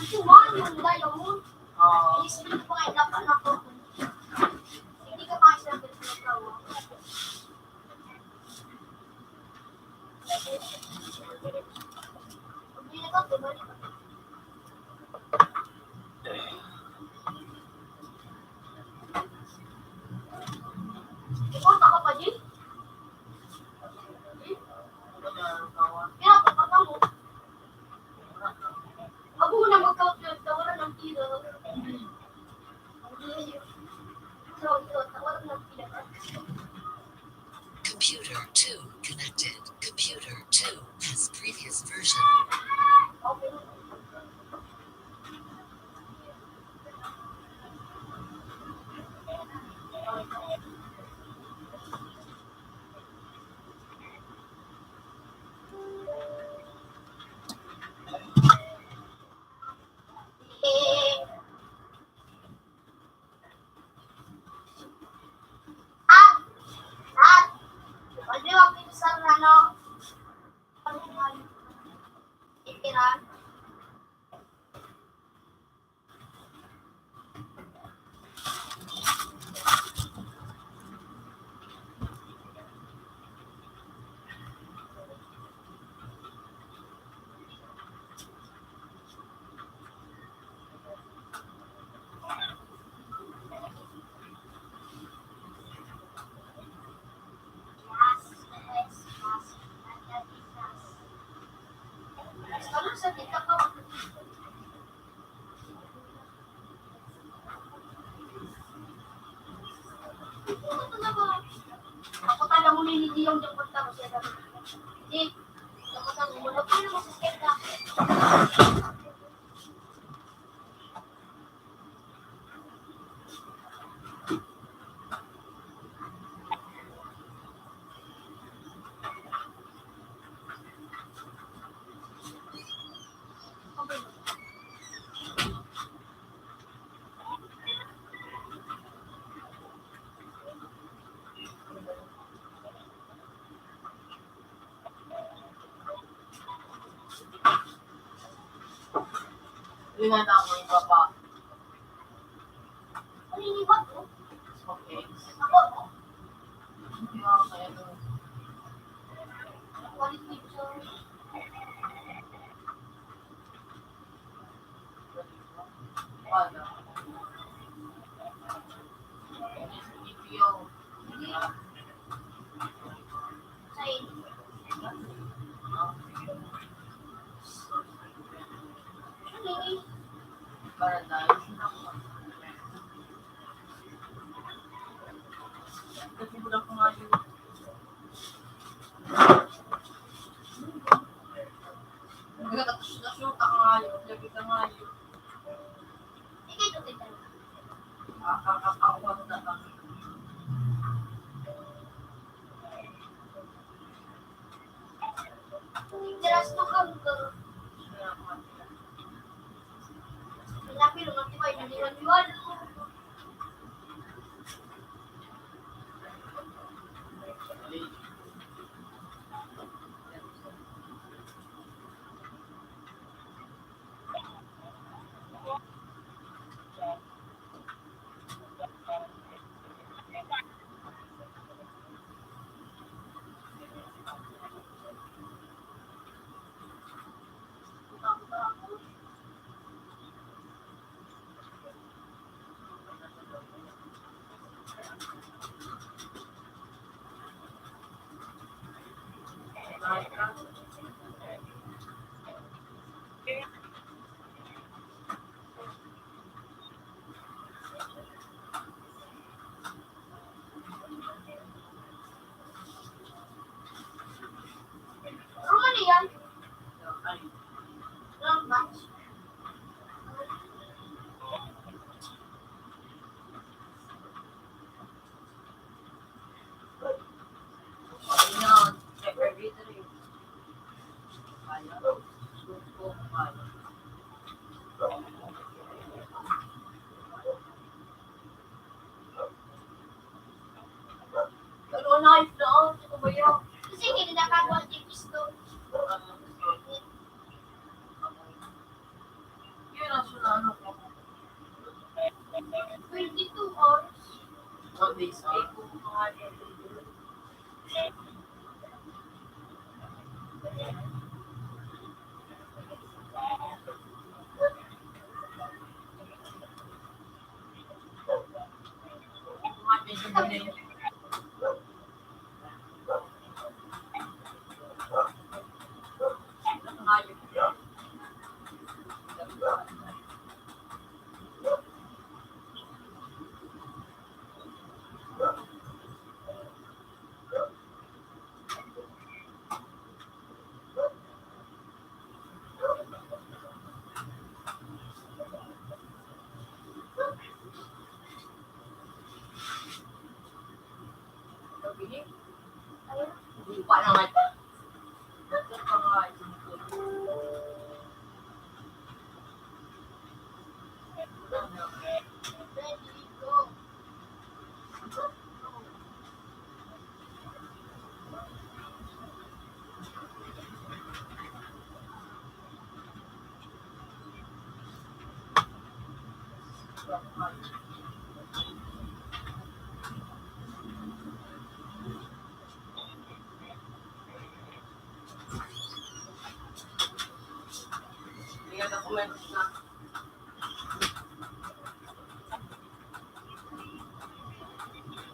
Kumain yung layo mo. Oo. Hindi pa kayo dapat na po. Hindi ka pa kayo sa pinagkawa. Hindi na to, diba? Ikaw, taka pa din? Hmm? Kaya, kapatang mo. Ako na magka-, nagkawalan ng pila. Ikaw, ikaw, tawaran ng pila. Computer two connected. Computer two has previous version. Ah! Ah! Pwede wag pinsan na, no? Itira. Ako talaga mo nini Diyong Diyong pagtapos yan. Di, ako talaga mo nini Diyong Diyong pagtapos yan. Yun na lang, may iba pa. Ano yung iba po? Okay. Ako po? Yung, ano, quality picture. Romania. Romania. Kasi hindi nakagawa ng gusto. Yun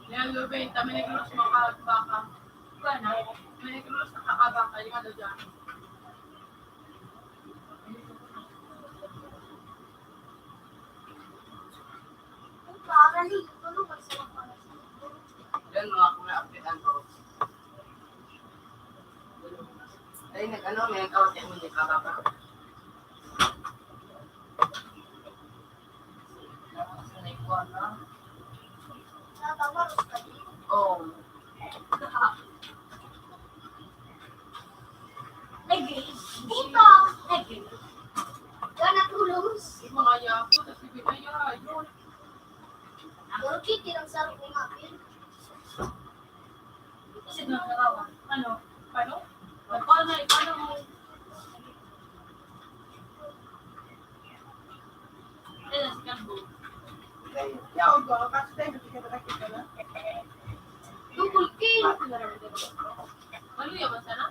Yan, Ruben, kami ni Cruz makabaka. Wala na. Kami ni Cruz nakakabaka. Yung ano dyan. Yan, mga kuya, update ko. Ay, nag-ano, may nagkawat yung hindi kababa. Oh. Lagi. Puta! Lagi. Gana tulos. Yung mga yapo, tas ibinaya, yun. Pero kikilang sa akin, mga pin. Kasi nga, karawan. Ano? Paano? Nagpala, paano mo? Kaya si Kalbo. Yaw ba? Kasi tayo, hindi ka nakakita na. Double kill! Ano yan, basta na?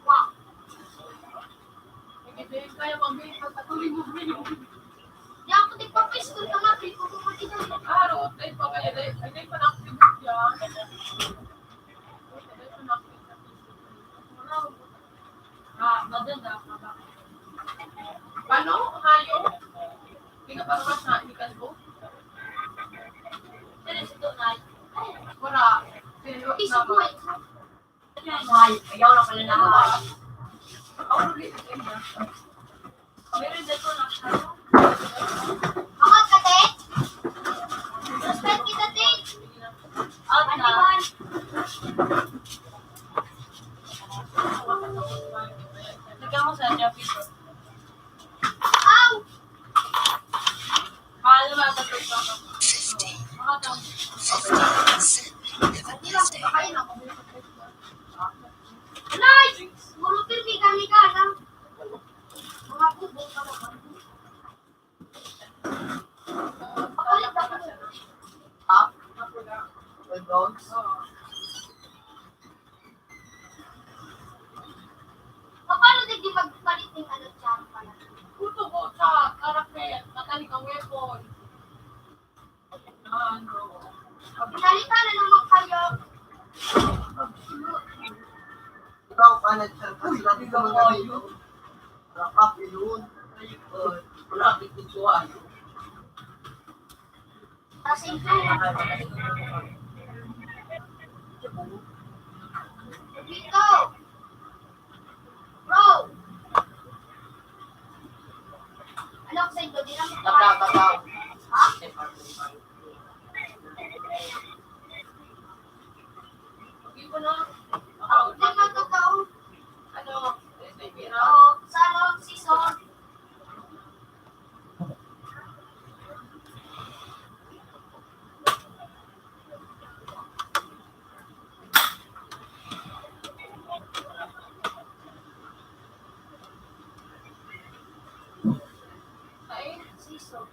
Wow! Hindi, kaya pag may pagkatuloy mo, may Di ako tigpapistol ka, mapil ko kung makita mo. Klaro, tayo pa kaya, dahil, ay, tayo pa nakakita yan. Tayo pa nakakita. Ah, maganda, mababa. Paano? Hayo? Hindi ka pa naman sa ikan ko? Pero sa tunay, wala. Pero Isa na po eh. Ay, ayaw na pala na. Ako, Meron dito na. Angat ka, te? Suspend kita, te. Out na. Antiban. Lagyan mo sa Japanese. Aw! Mahal naman ang tatlo pa. Anay! Siguro pirmi kami ka, ha? Mga bubong ka naman. Papalit ako. Ha? Full bones? Oo. Paano digdi magpalit ning ano, tsaka pala? Puto ko sa karakter, mataling ang weapon. Pinalitan na naman kayo. Ikaw, panad sa kasi natin sa mga dito. Rakap, ilun. Wala, pitpit ko, ah. Kasing ko. Dito. Bro! Ano ko sa inyo? Di naman Taga, taga. Ha? Hindi ko na. Ako, di naman totoo. Ano? Oh, sa ano, season? Ay, siso.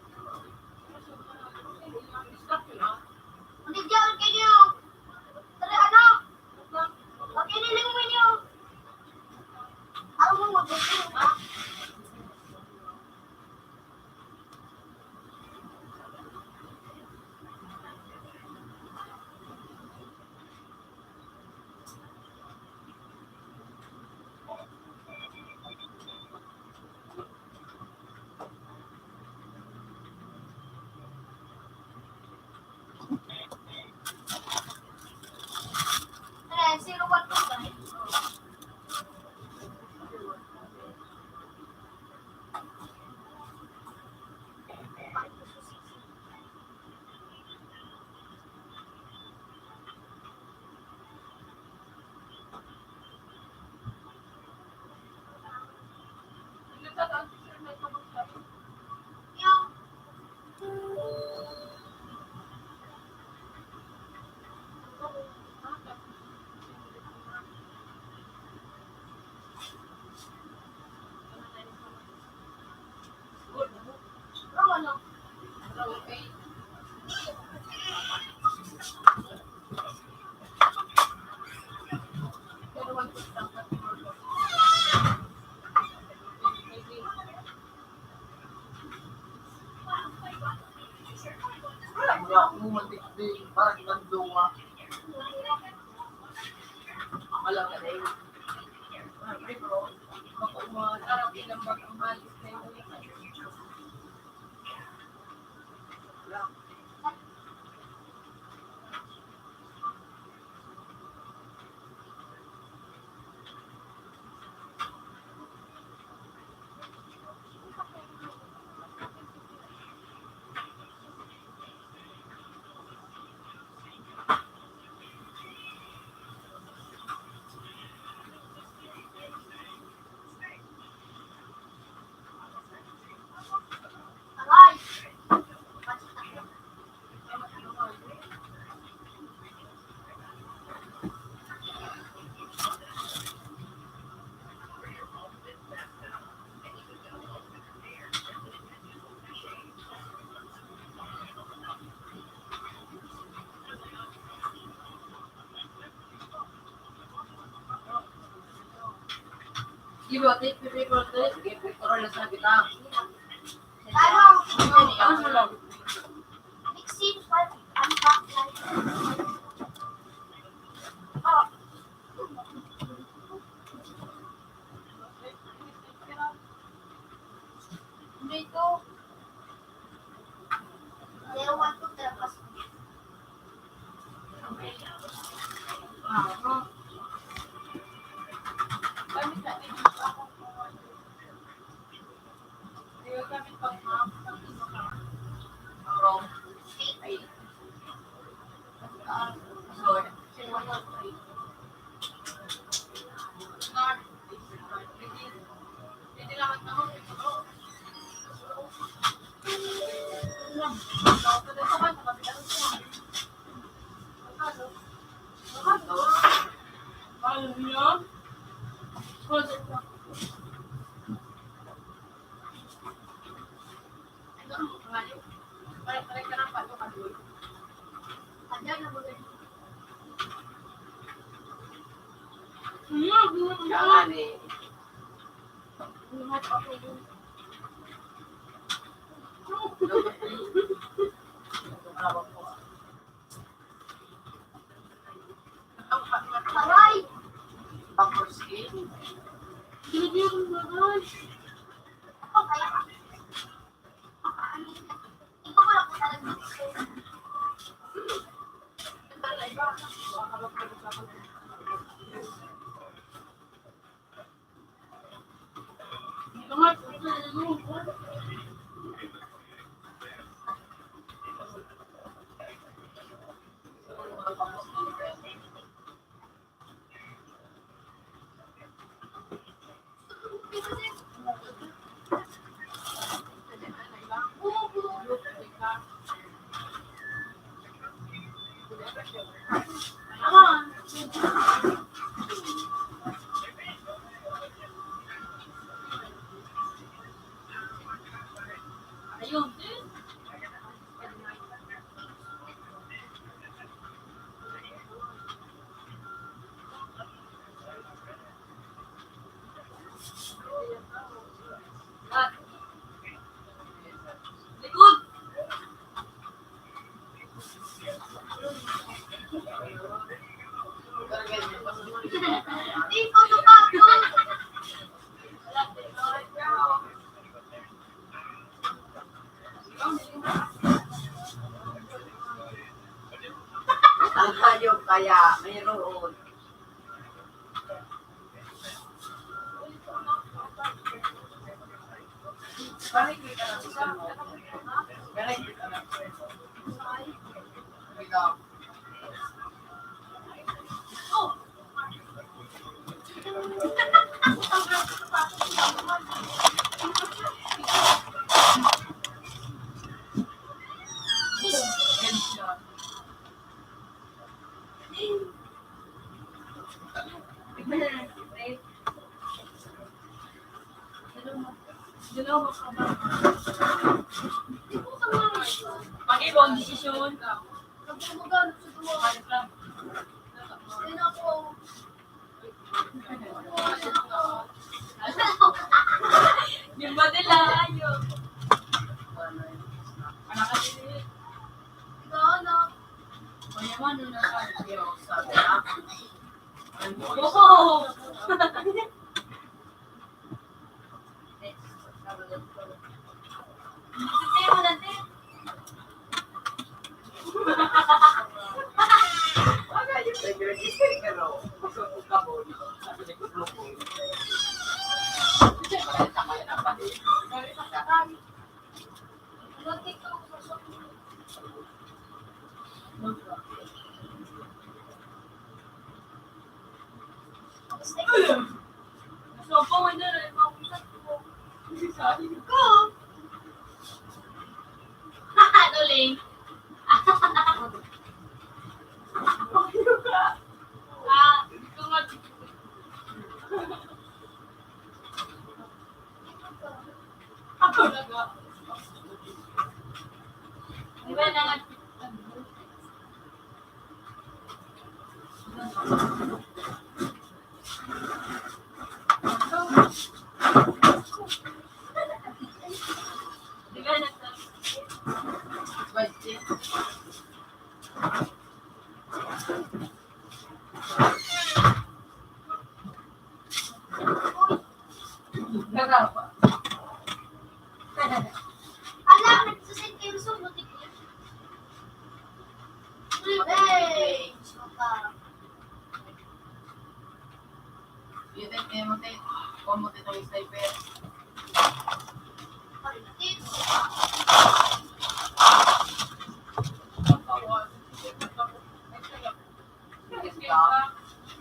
Iba, take the paper, take the paper, na sa kita. Ano? Ano? Ano? Mixing, but ang backlight. Oh. Dito. Ewan ko, tapas. Aray! Tapos, eh, Kaya, mayroon. Pag-ibon, desisyon. Nagmamagano sa duwa. Yan ako. Di ba nila? Ayo. Anak ka din. Ikaw, anak. Mayaman, ano na tayo? Sabi na. Oo. Duling. Ah, ito nga. Di ba na nga? Di ba na? Alam, nagsasayin kayo sa butik. Hey! Suka. Yung tayo, kaya mo tayo. Kung mo tayo sniper.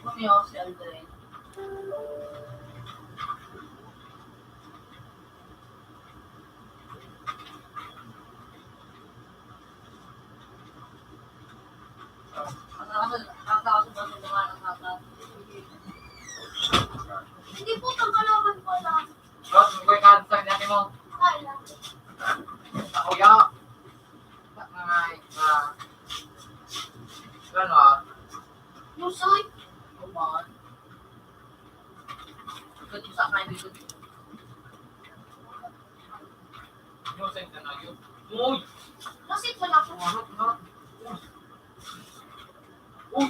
Romeo, si Andre. Hindi po, pangkalaban ko lang. Bro, sungkoy ka sa kanya mo. Kaya. Sa kuya. Sa mga, ah, ano, ah? Musoy. Kuman. Ito sa kain dito. Musoy ka na yun. Uy! Kasi wala po. Umarot, umarot. Uy! Uy!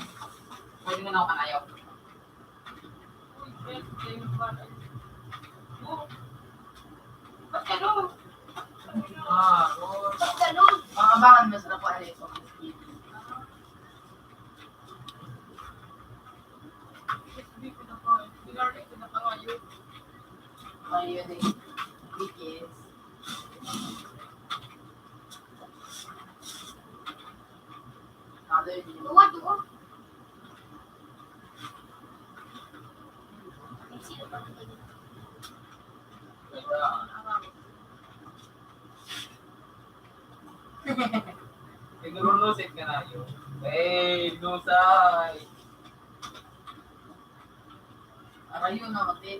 Pwede na ako kanayaw. Ba't ganun? Ah, oo. Ba't ganun? Mga abangan mo sa nakuha na ito. Ayun eh. Bigis. Duwa, duwa. Siguro lusit ka na yun. Hey, lusay! Arayo na, mati.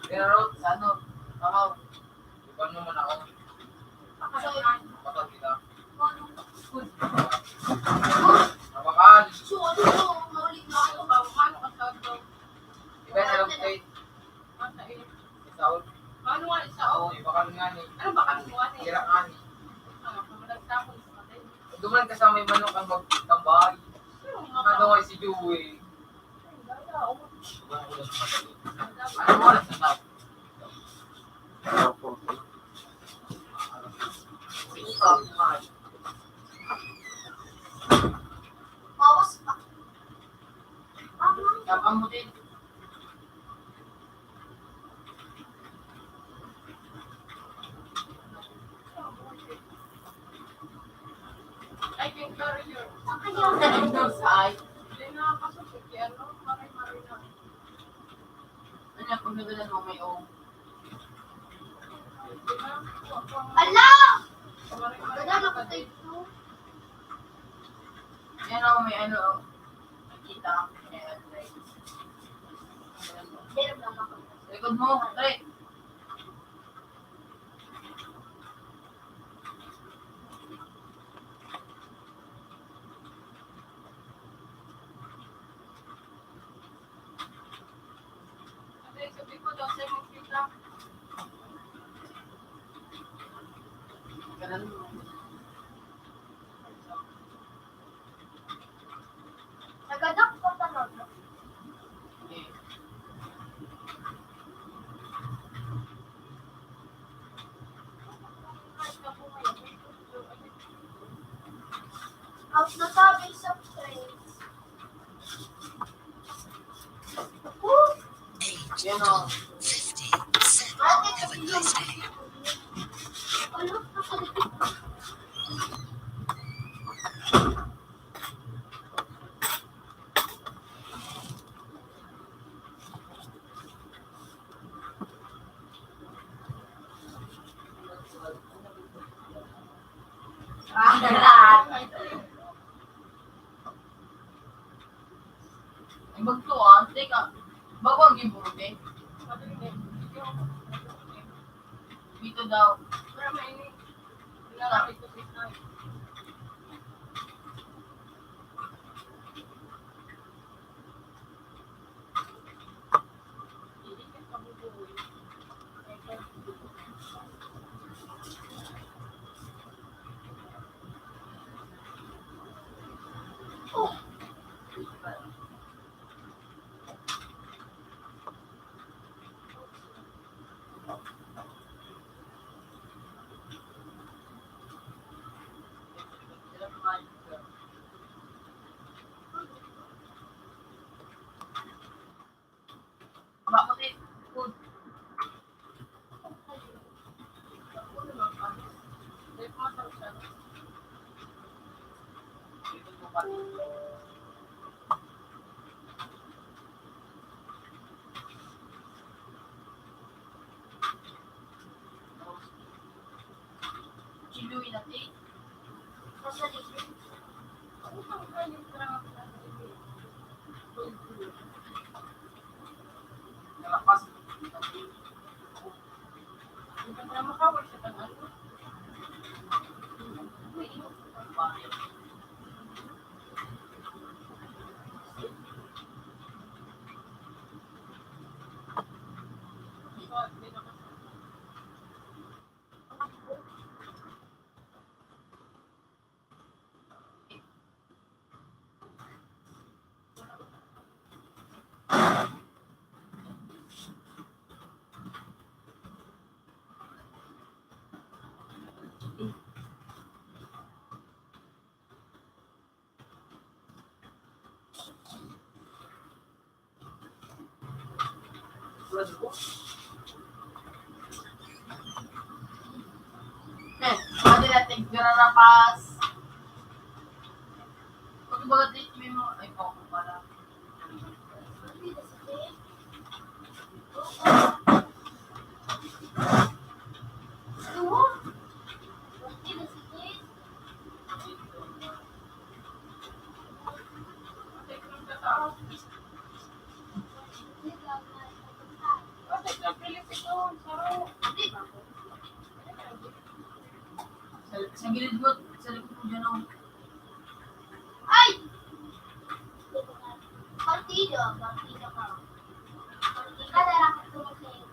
Pero, sa ano, tama, iban mo muna ako. Bakal kita. Bakal. Iba na lang, Kate. Saul. Ano nga, isa, oh. Oo, iba kami nga ni. Ano ba kami nga ni? Tira nga ni. Ah, kung nagtapon sa matay. Duman kasama yung manok ang magtambay. Ano nga si Joey? Ano oras na tao? Opo. Six o'clock. Sa ay. Ano, kung nagalan mo, may o. Ala! Wala na ko sa ito. Yan o, may ano, nakita. May address. Likod mo, Dre. Nagadak ko talaga. Out na sabi sa train. Yan o. Have a nice day. Ay, magtuan. Teka, bawal yung burute. Dito daw. Pero mainit. Nilalapit ko sa isa. Eh, pwede natin gararapas. Pag baga di mo, ay, bako pala. Sa, sa gilid mo, sa likod mo dyan, oh. Ay! Partido, partido ka. Partido ka, dara ka tumatay.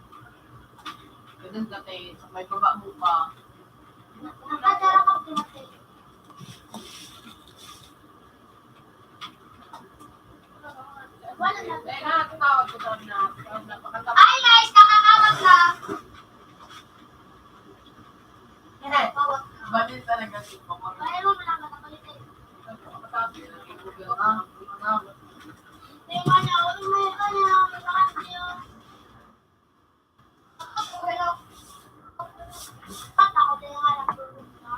Ganun ka, te. Sa may baba mo pa. Nakadara ka tumatay. Ay, guys, nakakawag na. Nakakawag na. Balit talaga si Papa. Kaya mo, wala ka na pala, eh. Nakakawag na. Tingnan niya, ulo mo yung kanya, malakas yun. Pero, ba't ako din nga nagtutulog na?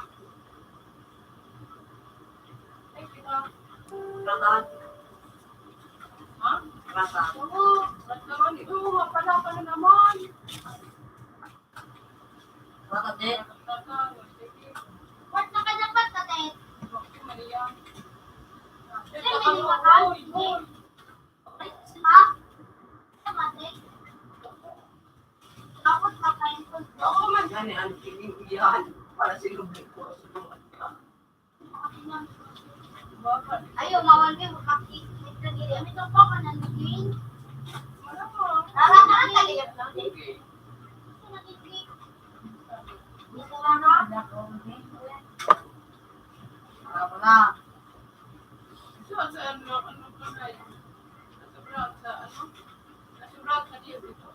Yan, yan, yan, para sa inyong balik ko, sa mga Ayaw, bawal kayo magpakit. Nagkagili. Ano ito pa ka nanggiging? Tara, tara, tara. Gusto na, titi. Gusto na, no? Tara mo na. Sa, sa ano, ano pa na yun? Sa brown, sa ano? Sa brown na yun, ito.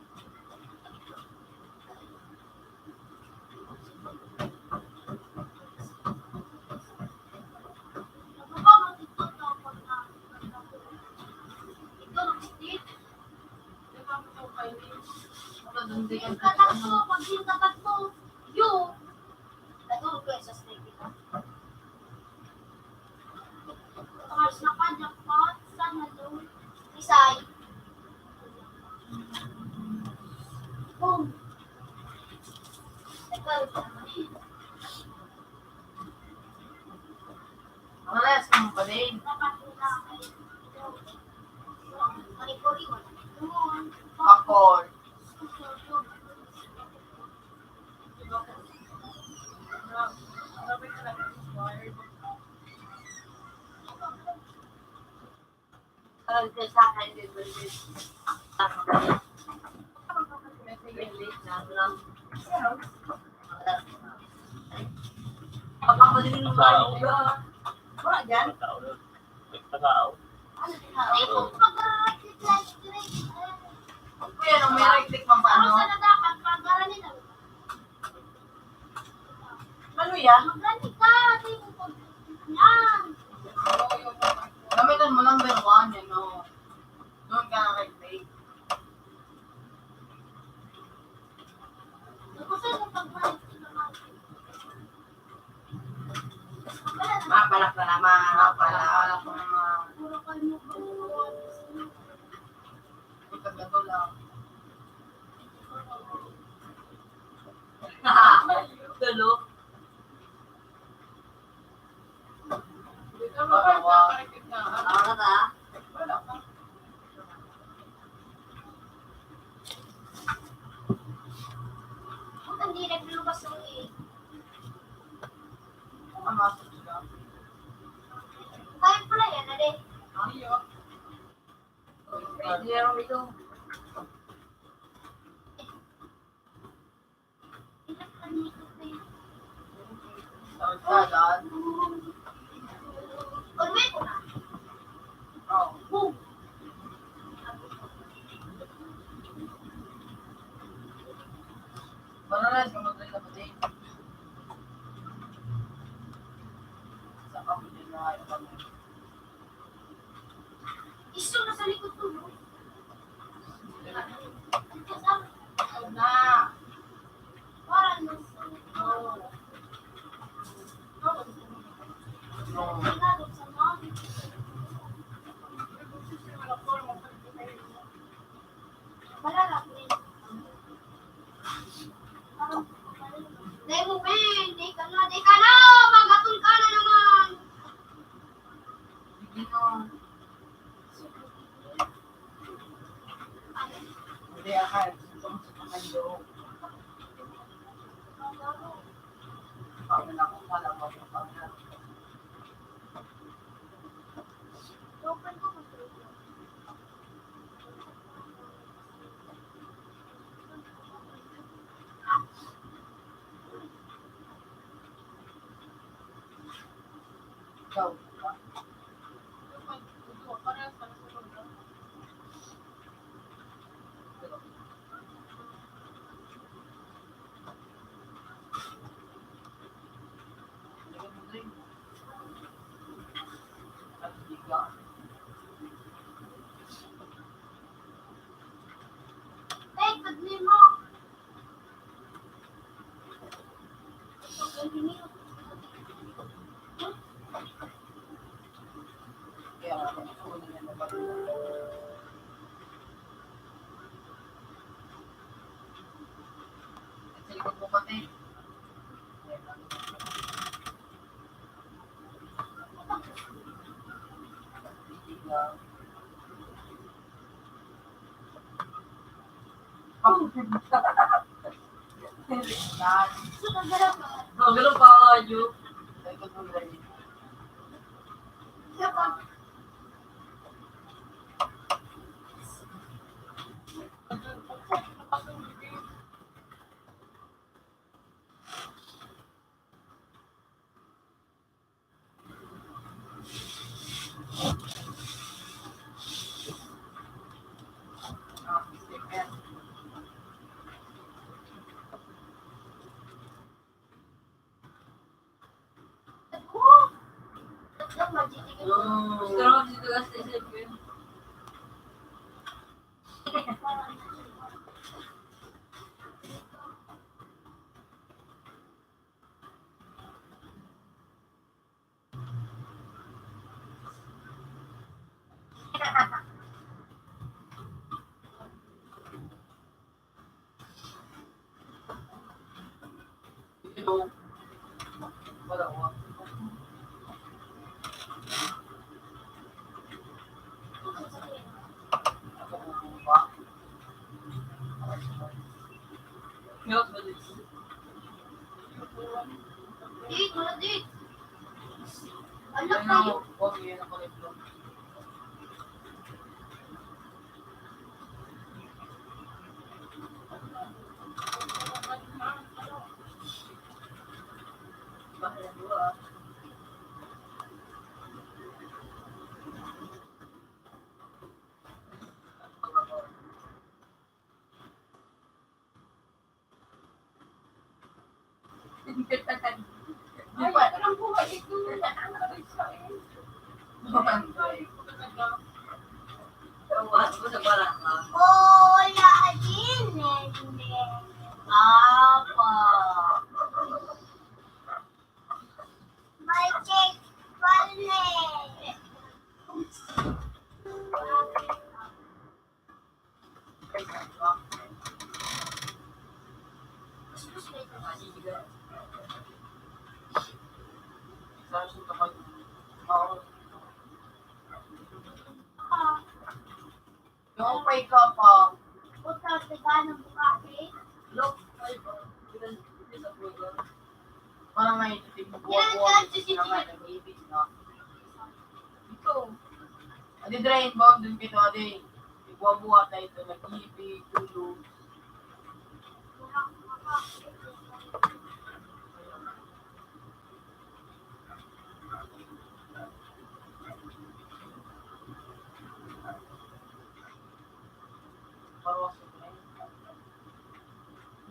Katakbo, pag yung katakbo, yung, natulog ko sa snake. Mars na pa, jackpot, sana doon. Isay. Boom. Ikaw. Ang rest ng panig. Dapat na. Manipuri, wala. Doon. Bakol. Pagkakaling mo, wala dyan. Tao. Ay, kung pag-, Kuya, nung may electric pang paano? Ano sana dapat? Pag-aralin lang. Ano yan? Magani ka, di mo pag-, yan. Gamitan mo number one, yan, no? Doon ka na kay Faith. Tapos ano pag-, Mapalak na naman, mapalak na naman. Ang ganda lang. Tulo. Dito mo ba nakakarikit na? Ano na? Wala pa. Ang hindi naglugas ng eh. Ang aso sila. Tayo pala yan, ade. Ang iyo. Hindi naman ito. Salad. Oh. Banana, sa mga na pati. Sa kapatid na, Iso na sa likod ko, no? Ito sa, na. Parang nasa, oh. Nagagod sa mga. Wala lang, eh. Dai mo, Ben. Di ka na, di ka na. Magatol ka na naman. Sige, no. Hindi, ah, kaya gusto ko sa pangalo. Pangalo ko pala, pangalo. Open ko, mag-open. Ikaw, di ba? Ay, pag-, Ang ganun pa ako, Ju. Dito, dito. Anak kayo. Ay, parang buhay ito. Buhay ko talaga. Buhay ko sa barangay. Hola, Jinene. Apa. May check pala. Naupay ka pa. Puta, taga ng Bukake. Look, ay, parang may tigbubuha-buha, nag-iibig na. Ito. Adi, drain, bound din kita, adi. Tigbubuha-buha tayo ito, nag-iibig, tulog.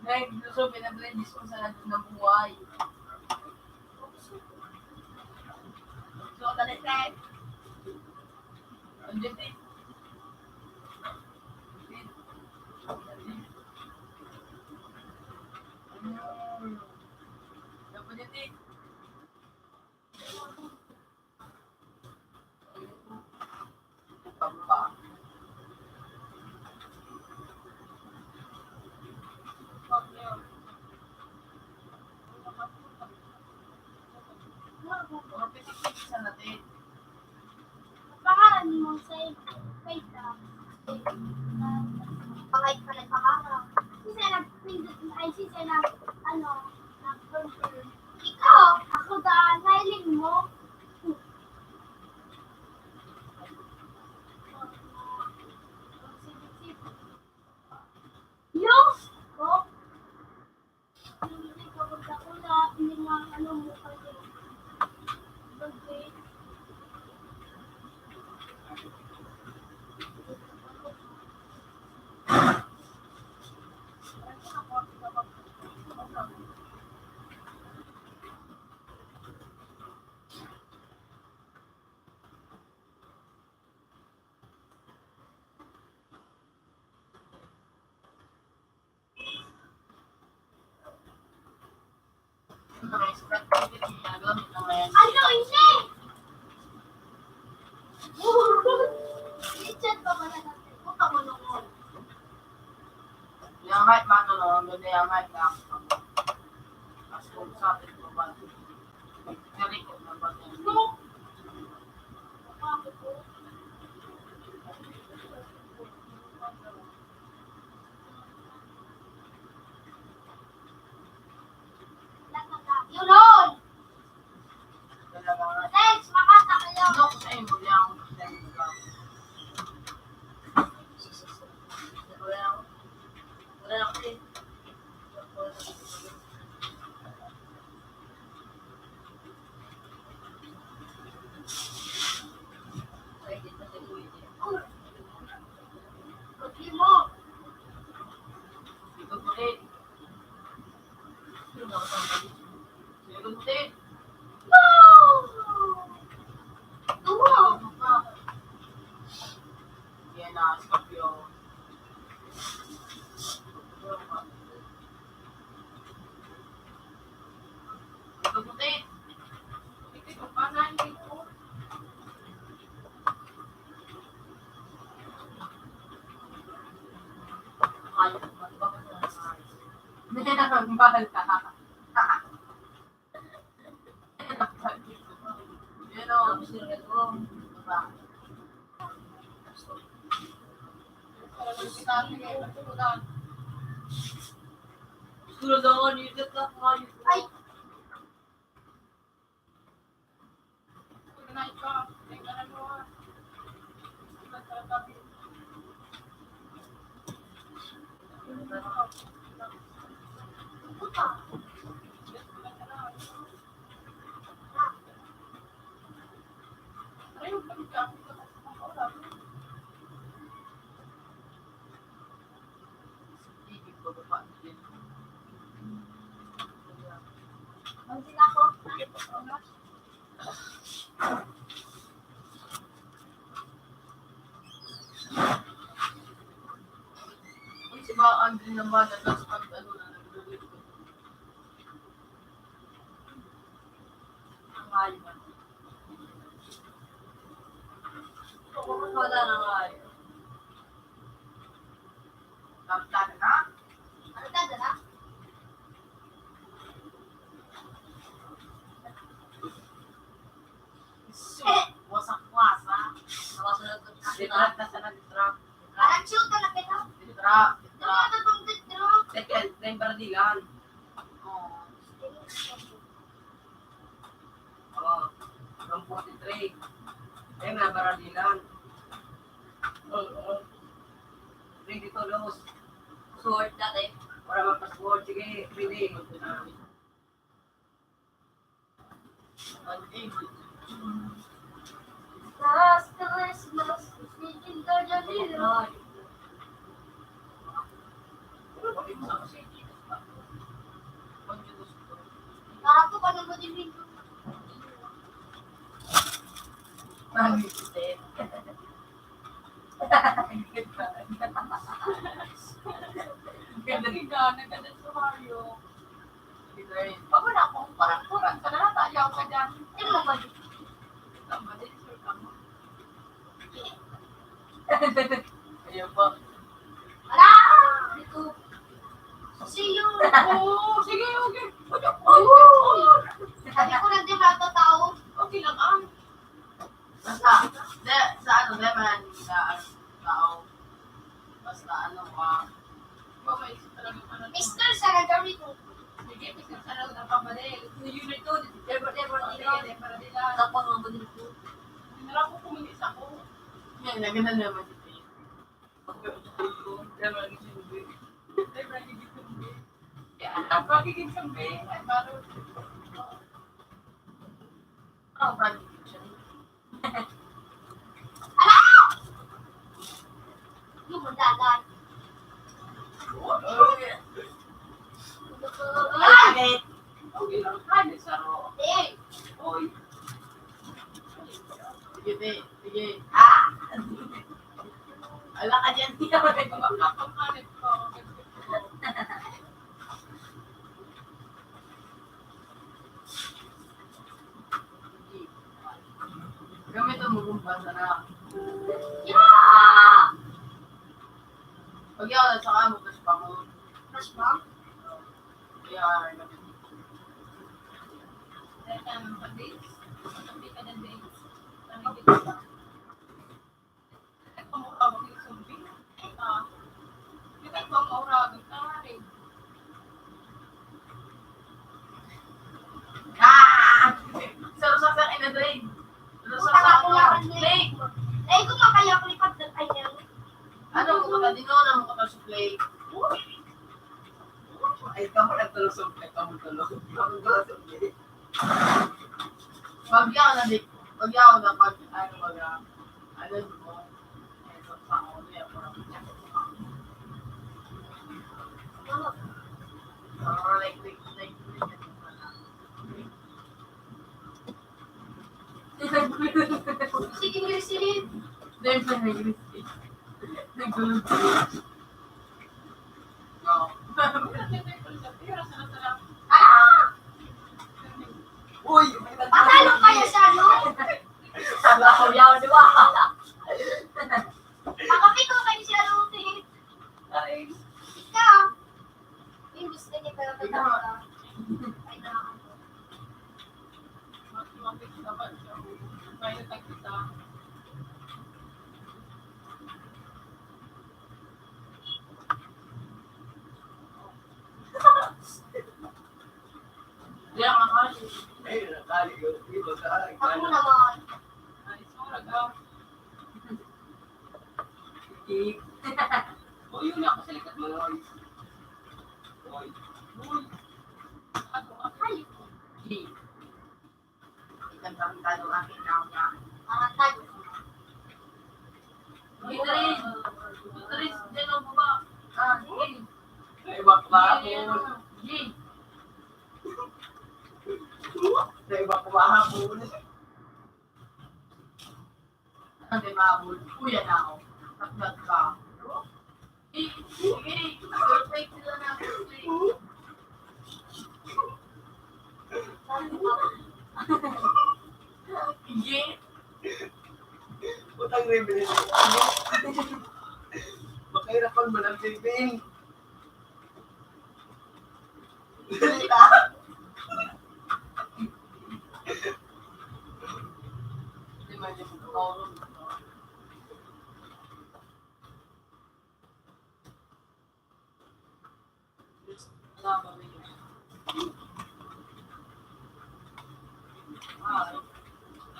Dahil gusto, pinablendis ko sa nabuhay. So, dali, dali. Ang dali. Mm. Dapat dali. Pangalan mo sa Facebook. Pangay ka nagpakakaw. Sisay nagpindot, ay, sisay nag-, ano, nag-confirm. Ikaw, ako daan, nailing mo. Yung, oh, Ano, hindi? Richard pa pala natin. Puta mo nung. Yang mic, mano, no? Ang ganda yung mic, ah. Mas kung sa atin, kung ba? Very good, number ten. No. Kabuti. Mahal ka. Yan o. Ay! Ang sibaan din naman na nasa pag-ano na nagdulog. Ang layo na. Wala na nga eh. Tarantado na? Tarantado na? Wasak-wasak. Wasak-wasak. Distract na siya, na-distract. Parang shoot ka na kita. Distract, distract. Ano ba itong distract? Second, then baradilan. Oh. Oh, from forty-three. Eh, may baradilan. Oo. Ready to lose. Sword dati. Wala mang pa-sword. Sige, ready. Last Christmas, speaking to the mirror. Para ko pa naman din yung Pangit. Ganda rin ka, naganda sa Mario. Pag wala akong parang kurang sa lahat, ayaw ka dyan. Tingnan mo ba? Tingnan mo ba? Sure ka mo? Ayaw pa. Ala! Ito. See you. Oo, sige, okay. Sabi ko lang din, mga tao. Okay lang, ah. Basta, de, sa ano, de, man, sa ano, tao. Basta, ano, ah, Mister Saragari ko. Sige, Mister Saragari, napabalik. Yung unit ko, never, never, never, never, never. Tapos, ang bunil ko. Hinarap ko, kumulis ako. Yan, naganda naman si Faith. Yan, naging subi. Yan, naging subi. Yan, naging subi. Ay, parang, ang pag-ibig siya. Ala! Yung magdagan. Ay! Okay lang. Ay, saro. Eh! Oy. Sige, te. Sige. Ah! Ala ka dyan, tiya. Magkakapalit ko. Gamitan mo kung basa na. Yeah! Pag yan, saka mo, flashbang mo. Flashbang? Yeah, gamitin mo. Teka, pag-dates. Pag-dates. Ah! Sa Rosa sa Inadre. Rosa sa Play. Play ko makaya ko ipagdatay niya. Ano mo ka din, ano mo ka sa Play? Ay, kamo nagtulusog, ay, kamo tulog. Kamo tulog. Pag yaw na di, pag yaw na pag, ano, pag, ah, ano mo, eh, sa, sa, ano, yan, parang, parang like, like, like, like, Sige, sige. There's a negative. Nagulog. Ah! Ikaw, yung gusto niya pero tatanda. Kailangan ko. Ako naman. O, yun ako sa likod mo, Loy. Loy. Loy. Ako, ako. Ay. G. Ikan kami kado akin na niya. Ah, tayo. G three. G three, dyan ang baba. Ah, G. Ay, bakla ako. G. Ay, bakla ako. Ang demabol, kuya na ako. Naglag ka. Eh, eh, perfect sila na perfect. Sige. Putang revelation. Makahirapan man ang Philippines. Dali na.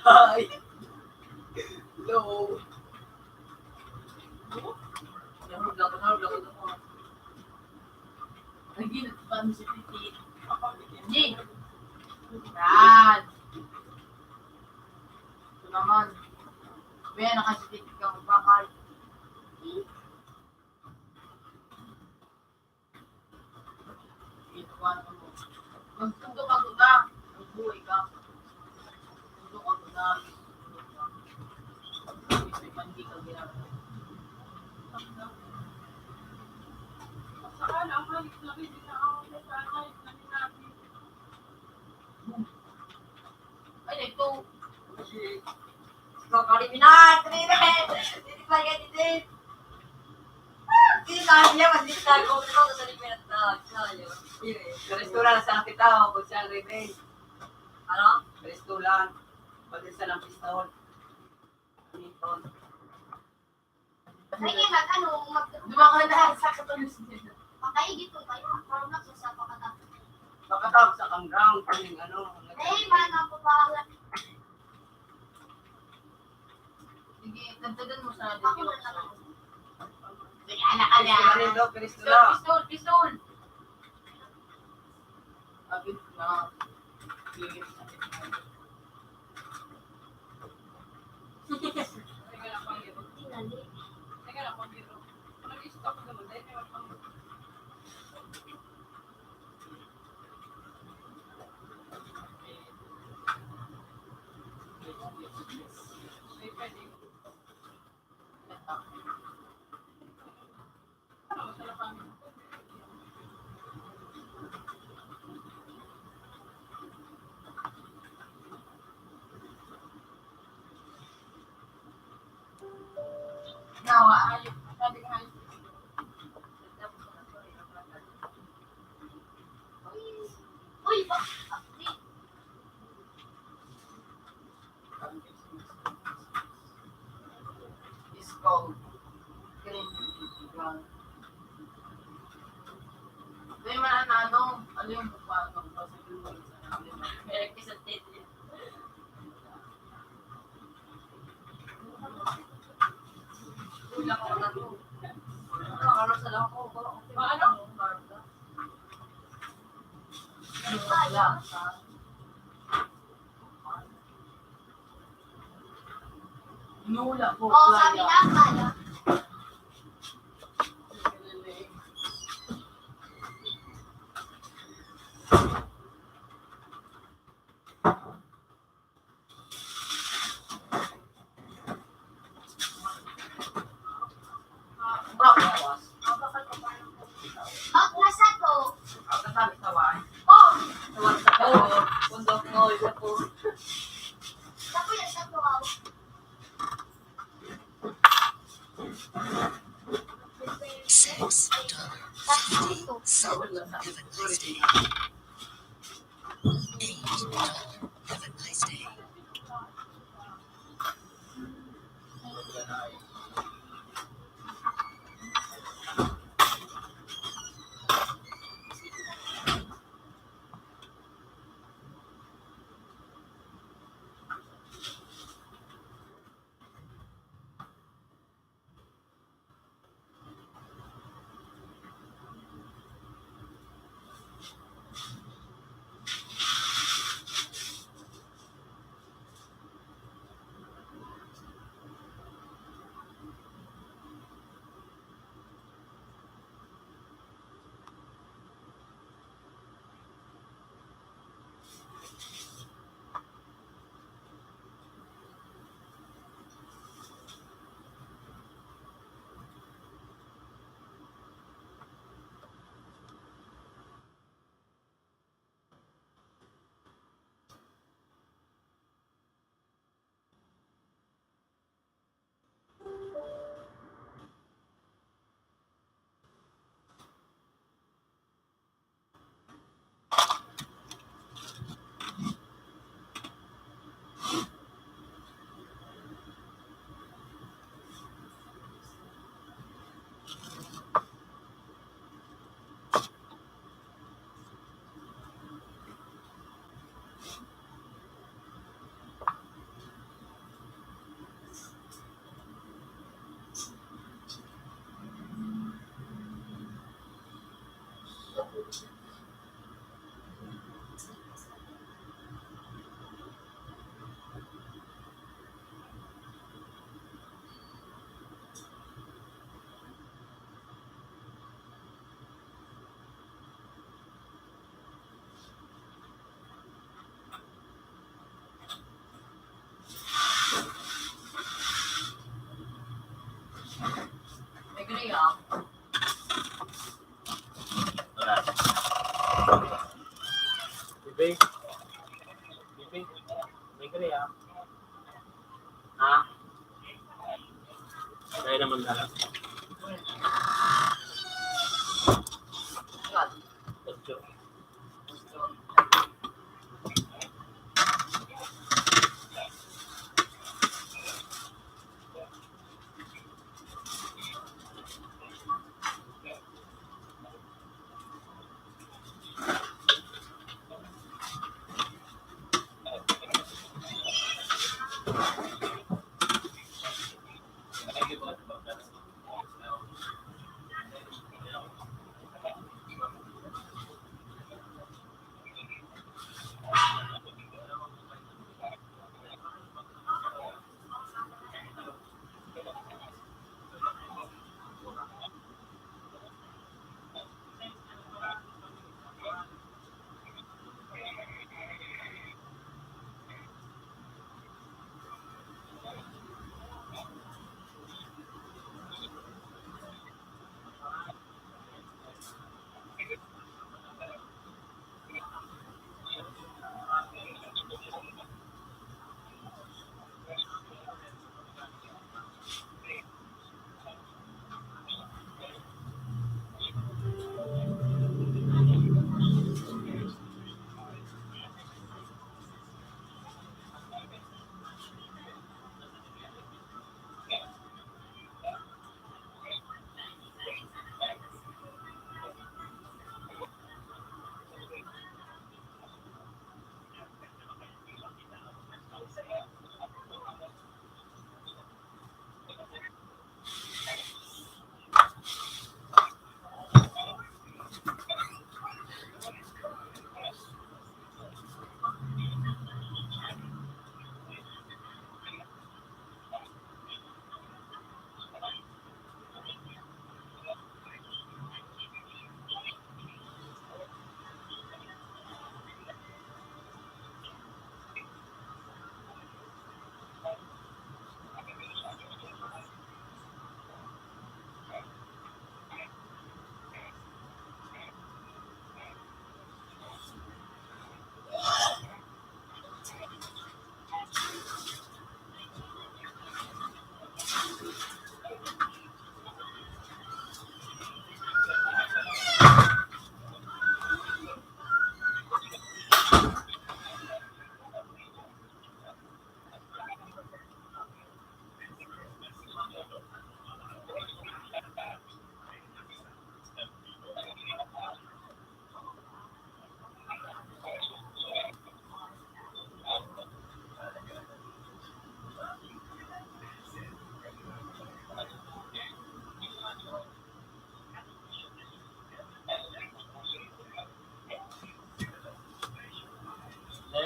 Hi. Hello. Nahulog ako, nahulog ako. Naghinat pa si Titi. G. Yan. Ito naman. Kaya nakasitit ka magbakal. Ito ba naman? Magtundok ako na. Magbuhay ka. Magtundok ako na. Hindi ka ginagawa. Saka lang, malis na rin, hindi na ako nagkakalit na rin natin. Ay, ito. Ikaw, kriminal! Kriminal! Hindi pa yan, hindi. Hindi tayo niya, hindi tayo. Ito, sa libre na tayo. Sa libre. Sa restaurant, sa kita, o, kung saan, Rene. Ano? Sa restaurant. Pati sa ng pistol. Ano ito? Sige, mag-ano, mag- Dumawa na sa katulis niya. Makaigit ko kayo. Parang nagsasabi ka na. Makatawag sa kang ground, parang ano, Eh, mga kapahalan. Sige, dagdagan mo sa Ako na lang. Sige, anak ka niya. Kristo na rin daw, Kristo Pistol, na. Pistol, pistol. Abit na. Sige. Nawa, ayok. Sabi nga, ayok. Uy, ba? Isko. Green. May mga ano, ano yung buka, ano, ano yung buka, ano yung buka, ano yung buka, Nula po. Oo, sabi na, kaya. Bak, nasa to. Oh. Tapos yung sa to, oh. Sour lemon. Have a nice day. Have a nice day.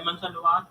man sa luwas.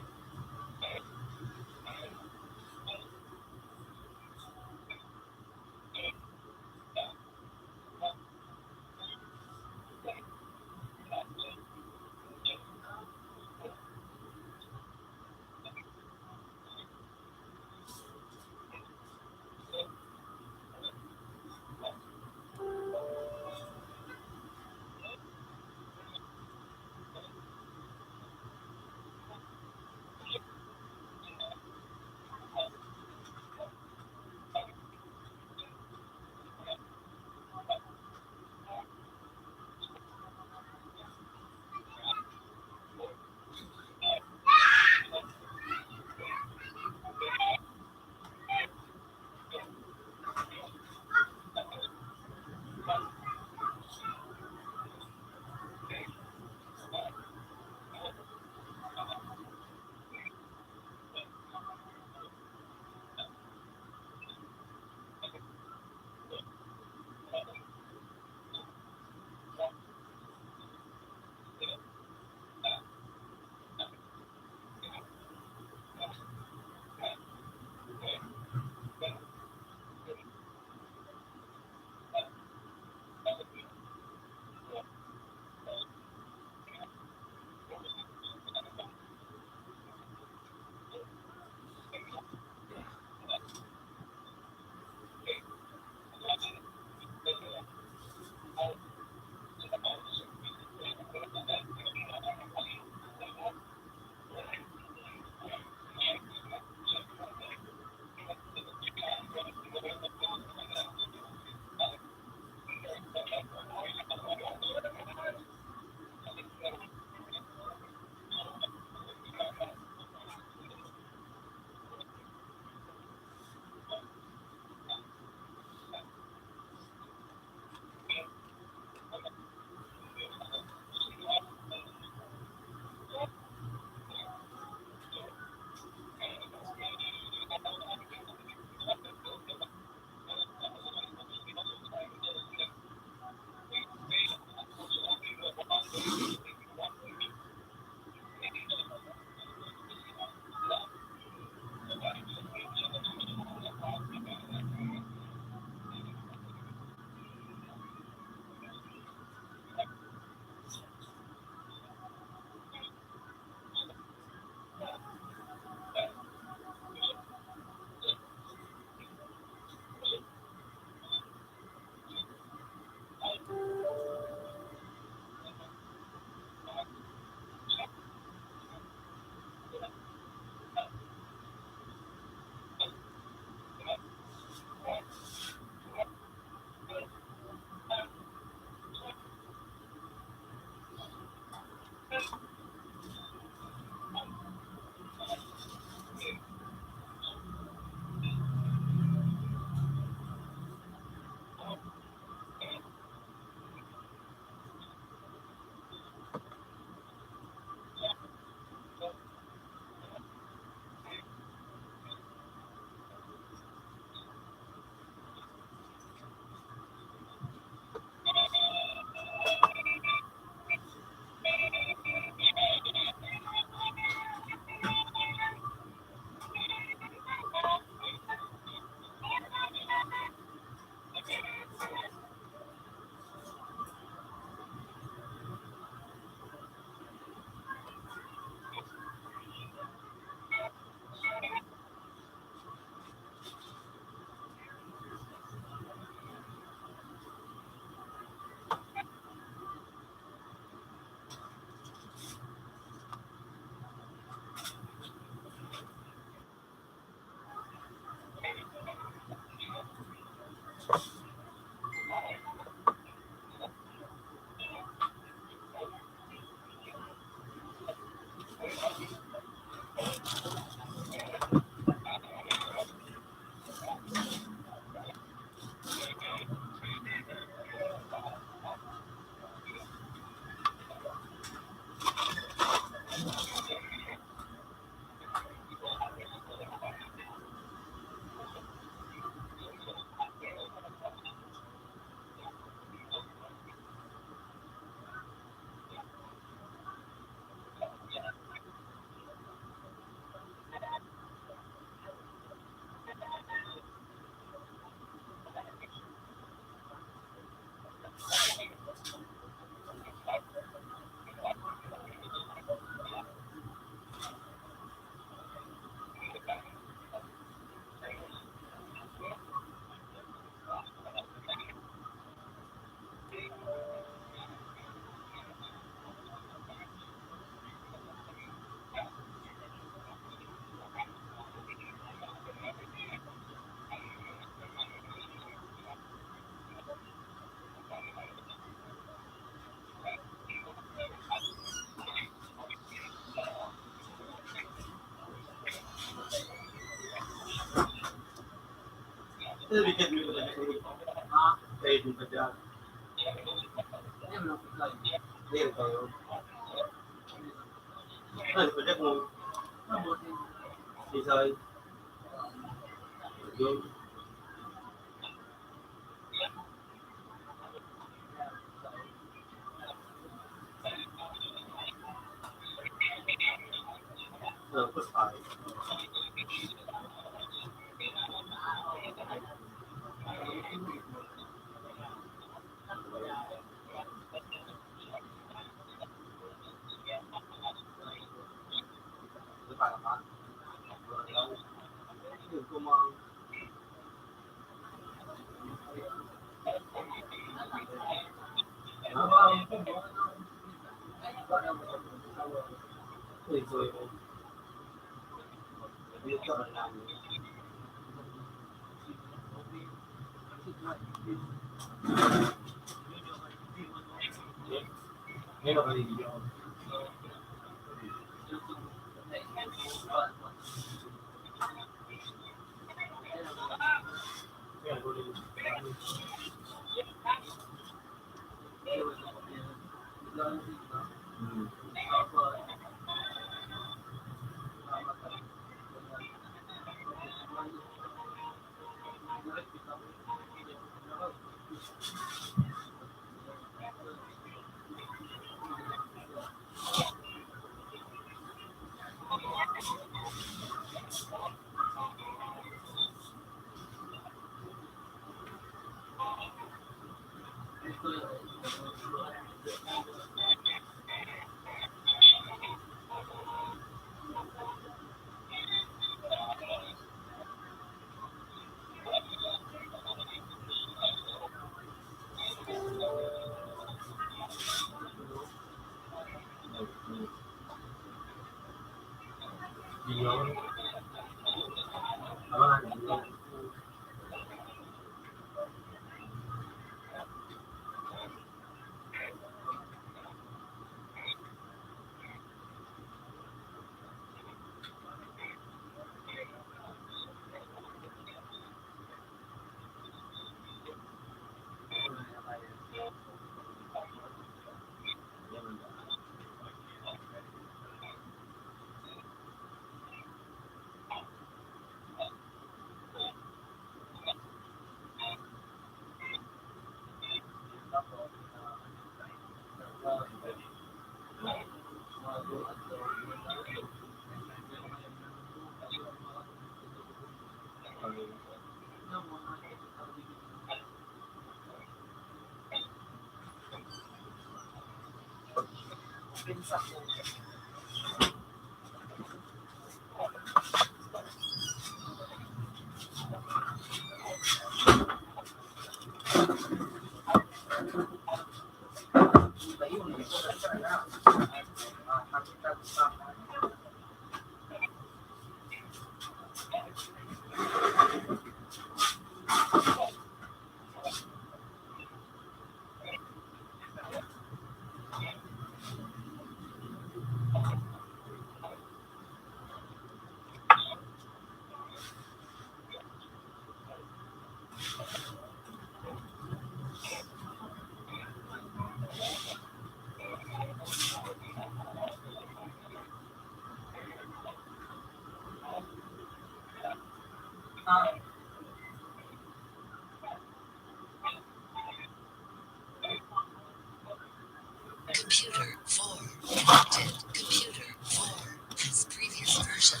Computer four, this previous version.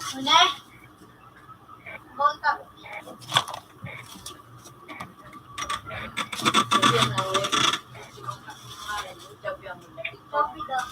Ano? Bangka. Copy daw.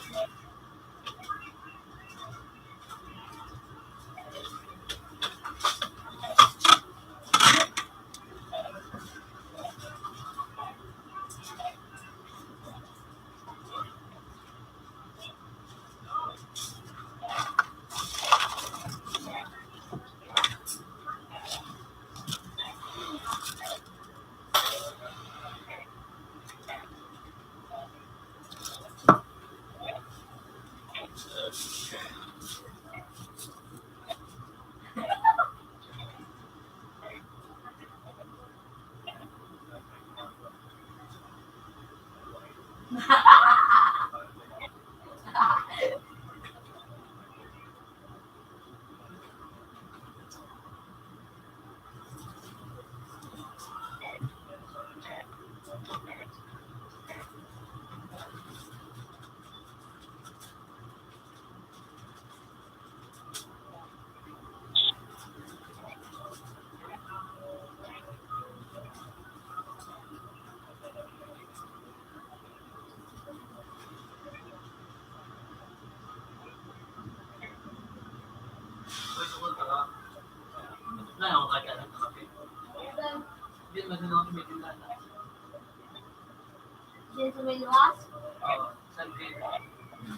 Diyan sa may luwas? Oo, sa gate.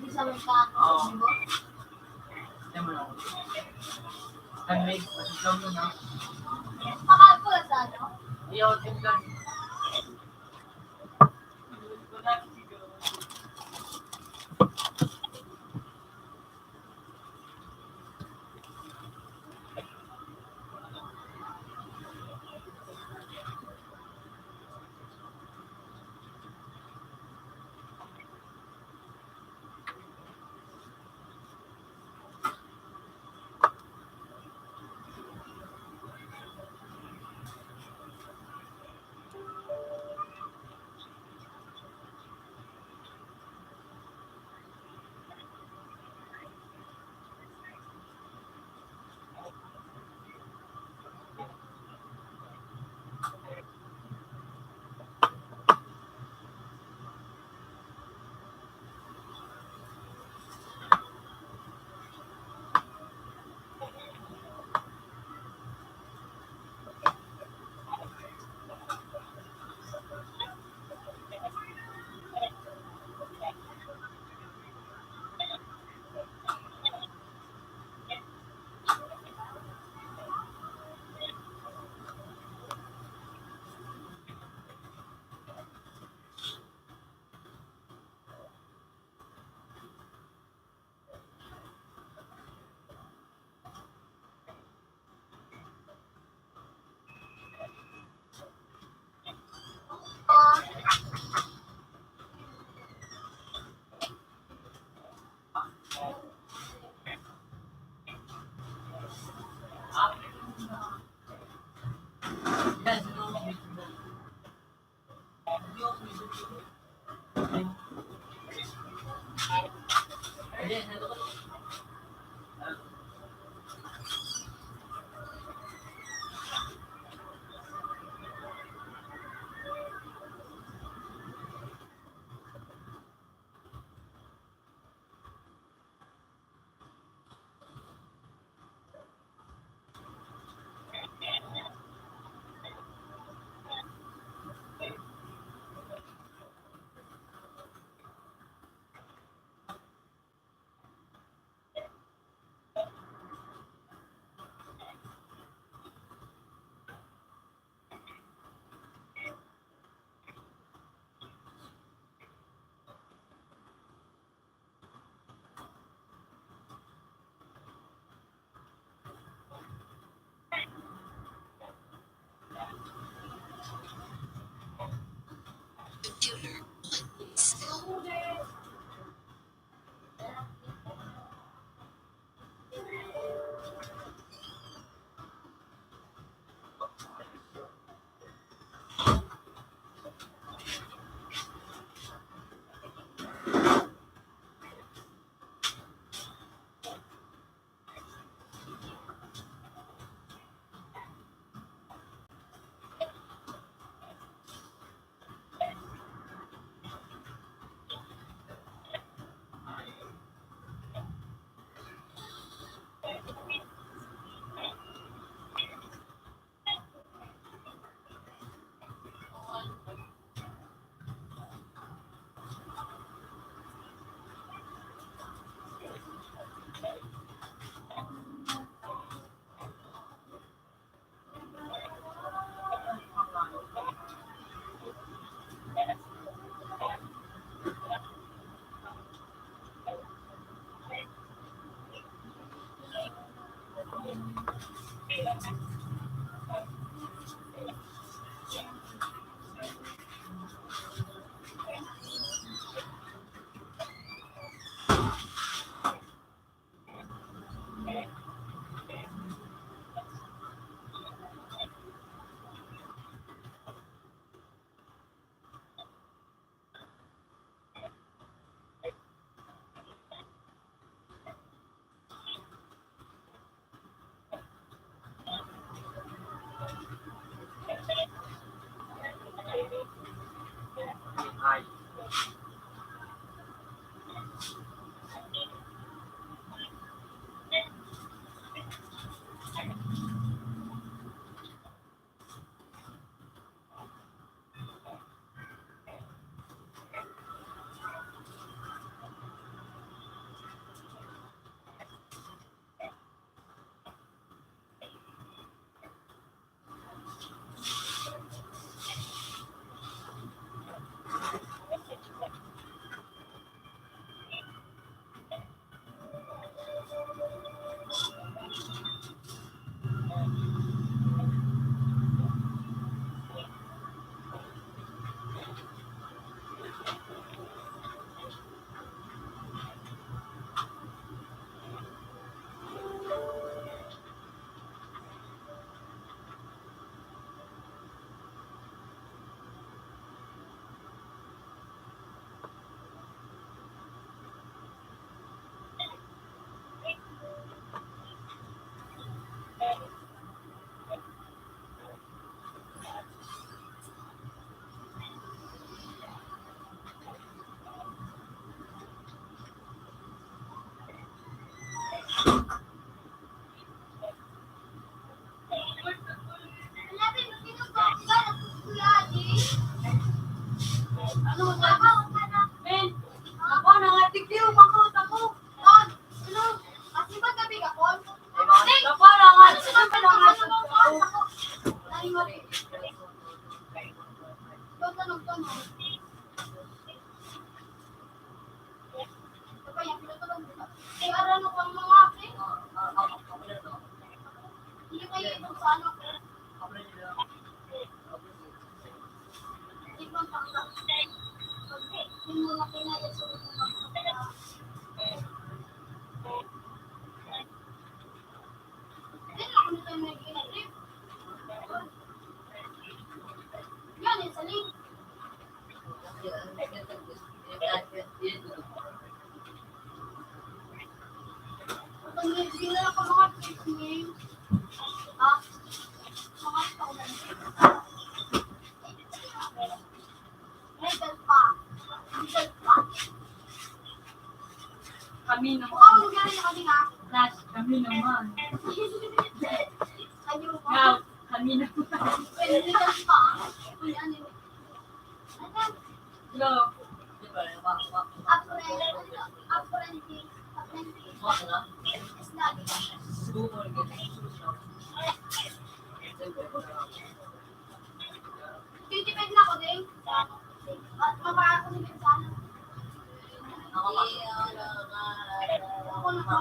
Di sa may pa-, Oo. Ano? Diyan mo lang. Kami naman. Nas, kami naman. Now, kami naman. Hello. Titipid na ako din. At mabaya ko din sana. Ako na pa.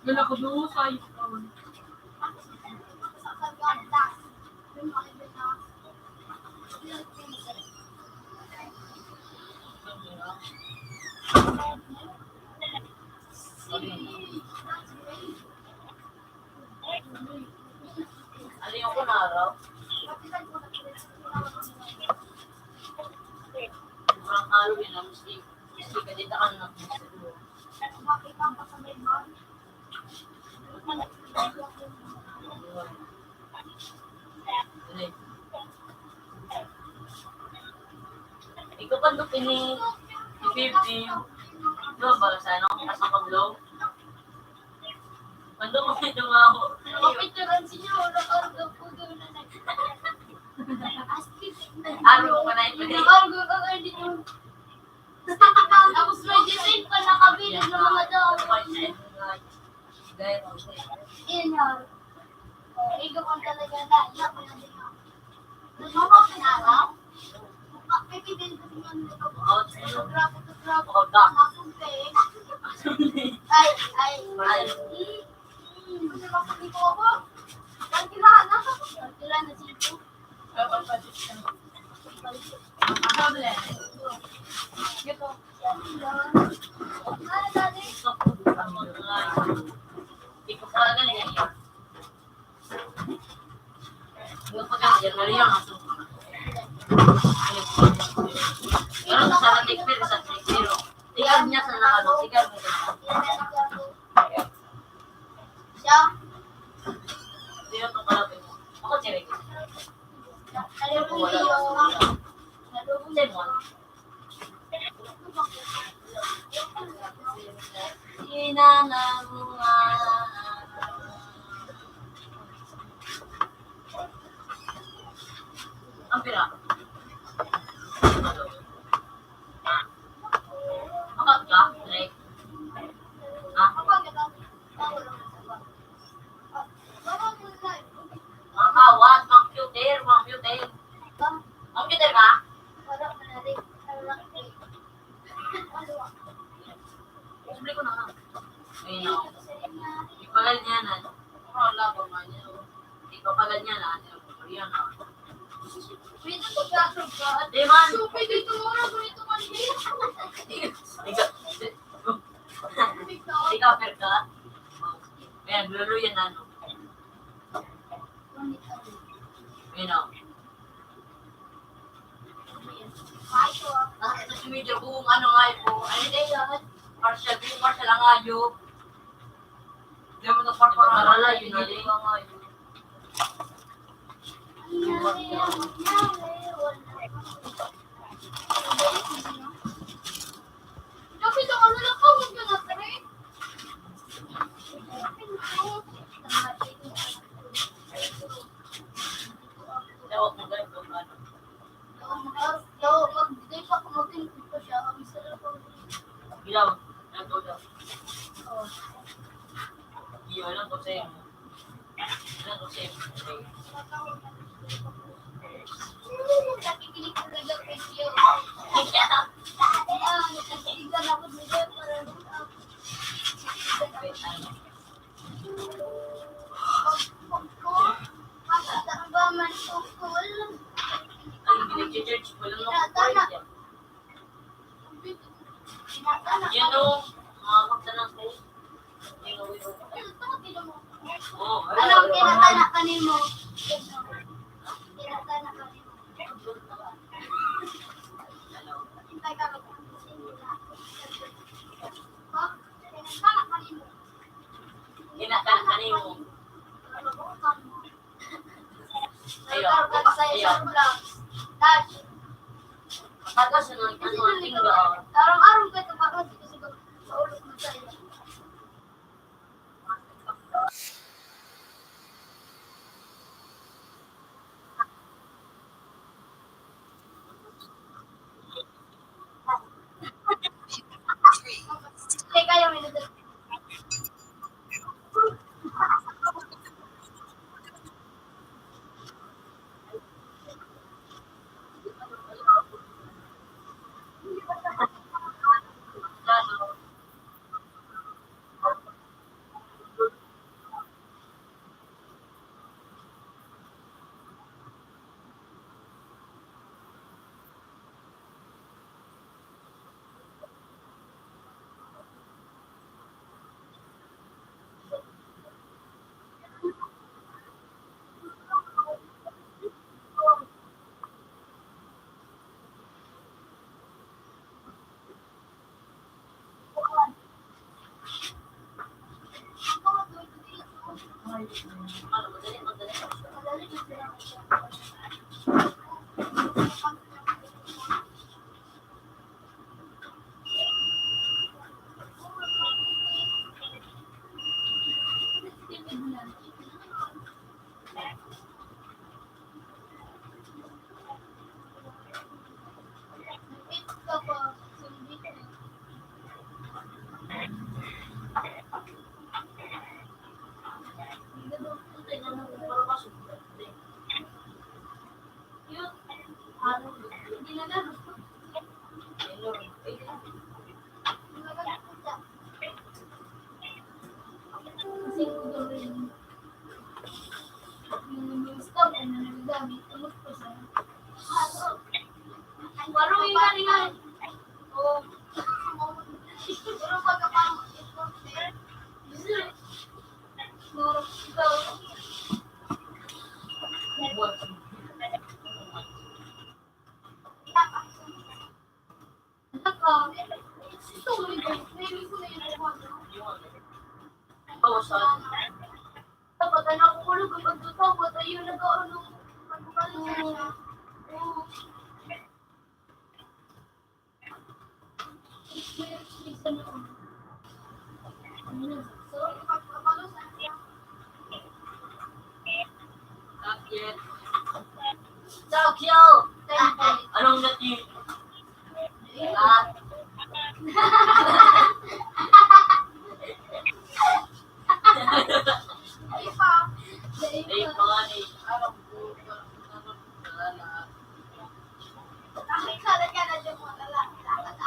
Wala ko doon sa iPhone. Ano yung kunaraw? Sobrang araw yun, ang mistake. Mistake ka dito, ano na. Ikaw pa doon ini, i-fifty. Di ba, para sa ano, kasang kablaw? Ano mo may dumaho? Ang picturean siya, wala ka daw po doon na nag-, Ano mo pa na ito? Nakaroon ka kayo dito. Tapos may design pa nakabilib ng mga tao. Yun, ha. Igo kang talaga na, iyak na din ako. Gusto mo pinaraw? Pipiliin ko naman ito. Photograph, photograph. Masugte. Ay, ay. Ay. Mm, mm. Ano ba kung ito ako? Pagkilala. Pagkilala na sito. Pero sa sarang tikpir, sa tikpir, tiyan niya sa nakano, tiyan mo. Siya. Dito to pala. Ako, Jerry. Jerry mo. Hinanangungan. Ang pira. Makat ka, Drake? Ha? Kapagal niya na, ano, Korean na. Pwede ko ba ito ba? Di man. So, pwede ito muna, pwede ito man. Ikaw, ikaw, Perka. Ayan, luluyan na, ano. Ayan, o. Ah, ito si Major, buong ano nga ito. Ano din yan? Marshall, buong Marshall ang ayo. Diyan mo nagpaparala, yun na din. Dapat ang ano lang ka, huwag ka na, pre. Daw, mag-, mag-, ano. Daw, mag-, daw, mag-, di pa kumating pa siya. Ang sarap ang Bilaw, nagdaw daw. Oh. Iyo lang ko sa'yo. Lang ko sa'yo. Nakikinig ko kayo, thank you. Ayan, nakikinig ka na ako dito para Ay, nag-church pa lang ako. Tinatanak. Tinatanak. Yan o, mga magtanong ko. Yan o, yan o. Oh, ano ang tinatanak kanimo? Tinatanak kanimo. Hintay ka, tinatanak kanimo. Tinatanak kanimo. Ayaw. Ayaw. Matagas na ang ano, ang tingga. Aram-aram ko ito, baka sa ulo ko sa'yo. Tokyo. Anong dati? Ah. Ay, pa. Ay, pa, ni.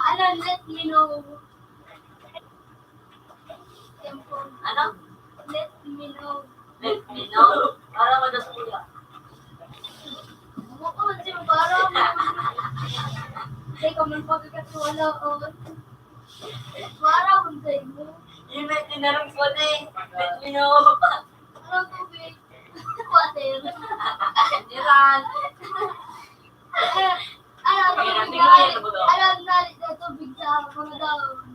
Alan, let me know. Ano? Let me know. Let me know. Para madas-, Oo. Wala akong sa inyo. Yung may tinarong ko na eh. Ba't mo? Anong tubig? Water. Diyan. Ano, ano, tubig na, ano, na tubig sa mga daon.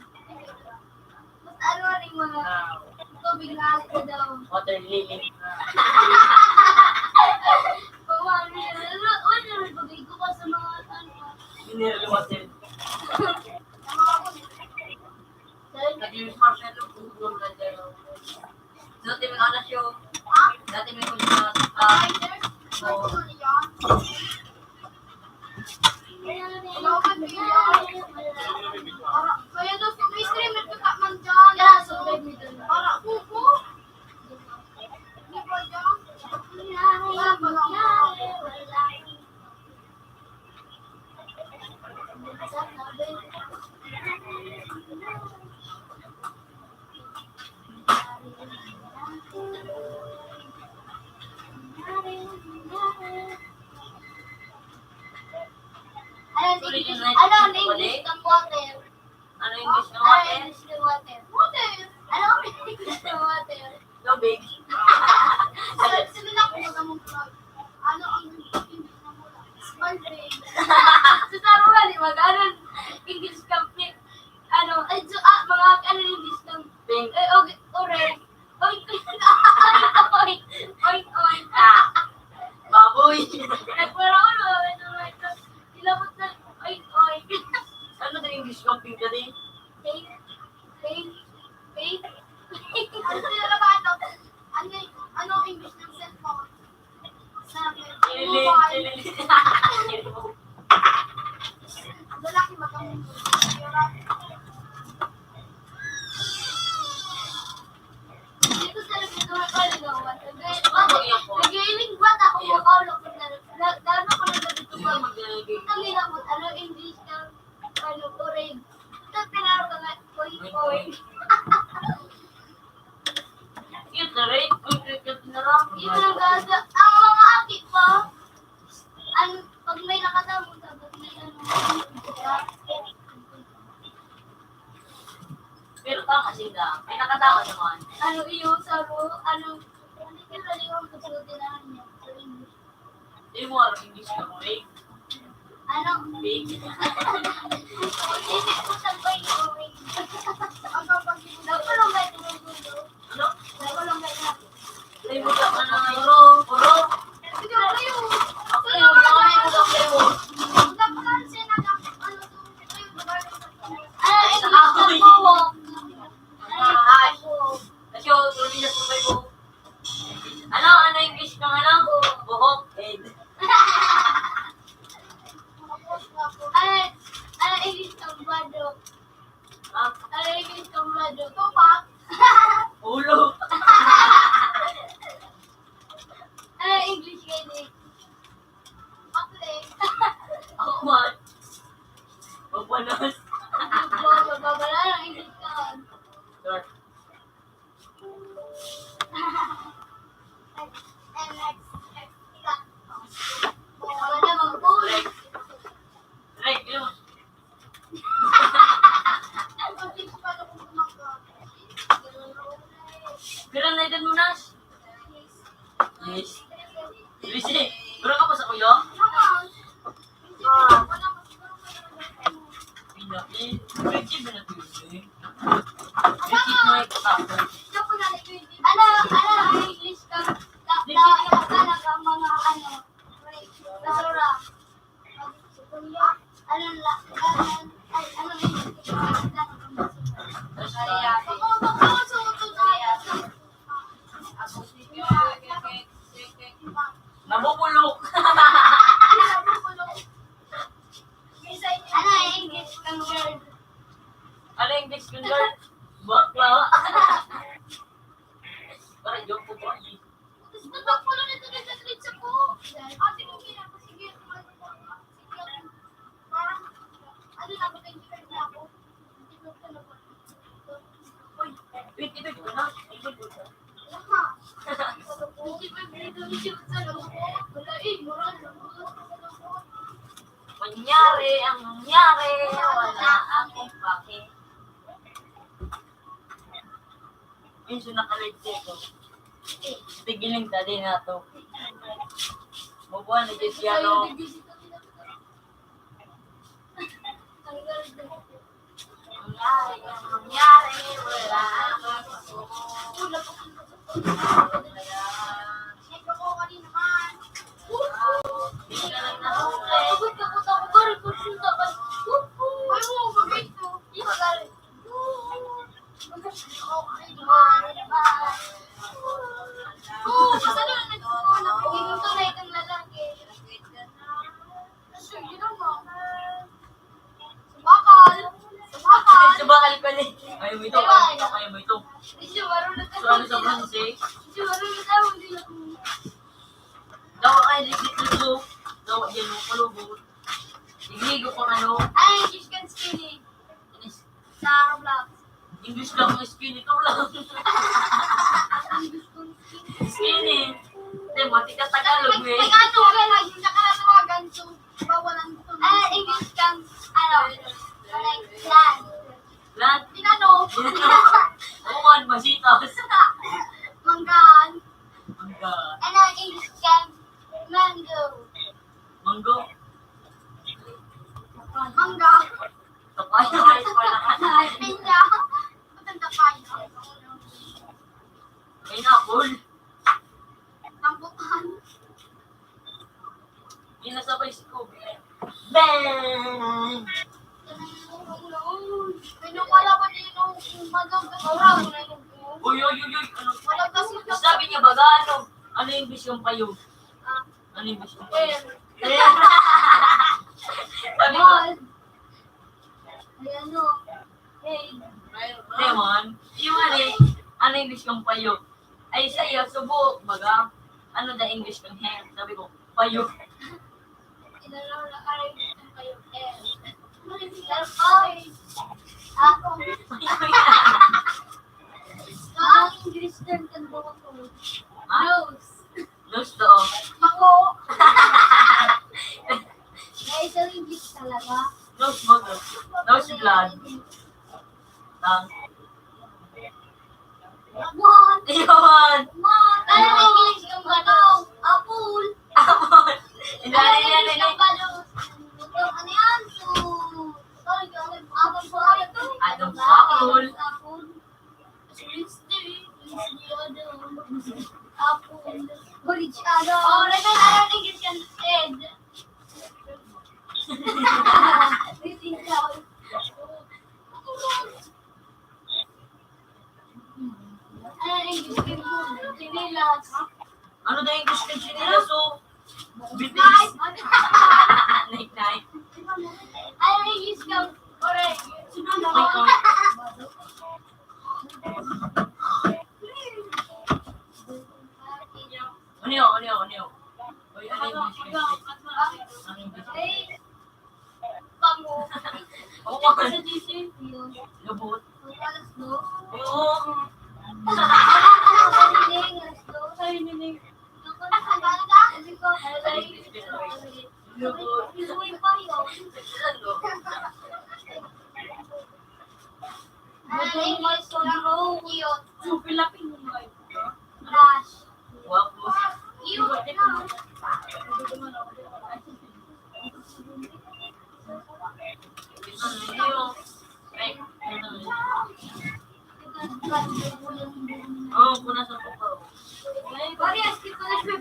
Basta ano rin mga tubig na asin daw. Water lily. Kung ano yun, ano, ano, ano, tubig ko pa sa mga ano. Mineral water. Nag-use pa siya ng Google na dyan. Dati may ano siya. Dati may kung sa, ah, so, Kaya daw sa may streamer ka man dyan. Para kuko. Di ba dyan? Para pala. Ano ang English, ano ang English ng water? Ano ang English ng water? Water. Ano ang English ng water? Tubig. Sa, sa lalaki, mag-among tubig. Ano ang English ng water? Small brain. Sa taruhan, di mag-ano, English camping. Ano, ay, so, ah, mga, ano, English ng, pink. Eh, og-, orange. Oink, oink, oink, oink, oink. Ah, baboy. Nagpara ko, no? Ito, ito. Ilabot na, oink, oink. Ano na English ng pink ka, di? Pink, pink, pink. Ano yung labato? Ano, ano ang English ng cellphone? Sabi, kilili, mobile. Kilili. Ang lalaki mag-among. Dito sa labas, ito ang kaligawan. Nag-iiling ba ako? Ikaw lang po na, na, na, ano ko na dito ba? Ang hirap mo, ano, English ka, ano, foreign. Ito, pinaro ka nga, oy, oy. Cute na rin. Ang cute na lang. Yun ang gaga. Ang mga aki pa, ang, pag may nakatamo, dapat may ano. Pero tama sila. May nakatawa naman. Ano, iyo, saro, ano, hindi ka naliwang pagsultinahan niya sa English. Di mo alam English ka mo, eh. Ano? Fake. Isip ko sa bay ko, eh. Ano pag Dapat lang ba ito ng gulo? Ano? Dapat lang ba ito? Ay, budak ka na. Puro, puro. Ito kayo. Ako yung mga may budak kayo. Budak ko lang siya na, ano, ito yung lugar ko. Ah, ito yung buhok. Ay. Kasi yung tuloy na po kayo. Ano? Ano English ng ano? Buhok. Head. Ay, ano English ng bado? Ah, ano English ng bado? Tupak. Ulo. Ano English gani? Pakling. Ako man. Papanas. Mababala ang English ka. Sure. Wala mang goal. Right, yun. Pila na edad mo, Nas? Yes. Lucy, pila ka pa sa kuya? Pila, eh, twenty ba na to, eh? Twenty na ito, tapos. Ano, ano, English ka? Talaga ang mga, ano, basura. Ano la-, ano, ay, ano, English ka? Kaya, Nabubulok. Ano ang English ng word? Ano ang English ng word? Bakla. Parang joke ko po. Tapos ba't ang pala nito nagkaklit sa ko? Ate, kung ginagawa, sige, ano ba? Sige, parang, ano na, mag-enjoy na ako. Wait, ito, ito na. Ito, ito na. Wala, eh, mura na. Nangyari ang nangyari, wala akong pake. Yun siya nakaligtay ko. Tigiling ta, di na to. Mabuhay na dyan siya, no? Nangyari ang nangyari, wala akong pake. Siyempre ko kanina man. Hindi ka lang nahuli. Ay, mo, magay to. Yung magaling. Oo, basta na lang nagkukuha ng pagiging tunay kang lalaki. Kasi, yun ang mga Sabakal. Sabakal. Sabakal pala eh. Ayaw mo ito, ayaw mo ito, ayaw mo ito. Hindi siya marunong. So, ano sa Bronze? Hindi siya marunong. Dawa kayo, ligit nito. Dawa yan, mga palubot. Igigo pang ano. Ay, English kan skinny. Inis. Sa Roblox. English lang ang skinny. Ito lang. English kan skinny. Skinny. Hindi, mati ka Tagalog eh. May ano, may lagi siya karanawagan. So, bawalan ko. Ah, English kan, ano, like, land. Land? Tinanong. Uwan, masitas. Manggaan. Mangga. Ano, English kan mango. Mango? Mangga. Papaya. Pinya. Ba't ang papaya? Pineapple. Rambutan. Di nasabay si Kobe. Bang! May nawala pa din yung madog. Uy, uy, uy, uy. Ano? Wala kasi. Sabi niya, baga, ano? Ano yung English ng payo? Ah. Ano yung English ng payo? Eh. Sabi ko, Ay, ano? Hey. Lemon? Yung ano eh, ano yung English ng payo? Ay, sa'yo, subuok, baga. Ano the English ng hair? Sabi ko, payo. Inalala ka rin ng payo, eh. Ay. Ako. Ang English term kan buhok ko. Ha? Nose. Nose to, oh. Mako. Ay, sa English talaga. Nose mo, nose. Nose blood. Tongue. Mon. Yun. Mon. Ano ang English ng bato? Apple. Apple. Hindi, ano yan, English ng bato? Ito, ano yan? So, sorry, ano, apple. Adam's apple. Apple. Wednesday, Wednesday, ano? Apple. Bridge, ano? Oh, ano na lang, English kan head? Reading down. Ano, English kan chinelas? Ano na English kan chinelas, oh? Bitis. Night-night. Ay, English ka. Correct. Sunod na ako. Ano yun? Ano yun? Ano yun? Uy, ano yung English? Ano yung English? Pango. Oo. Sa G C. Lubot. Alas dos. Oo. Alas dos. Ay, nining. Sabi ko, ay, Lubot. Uy, pa yun. Ay, mas ko lang. Cute. Super lapin mo, ay. Crush. Guwapo. Cute na. Oh, punasan ko pa. Parehas kita na siya.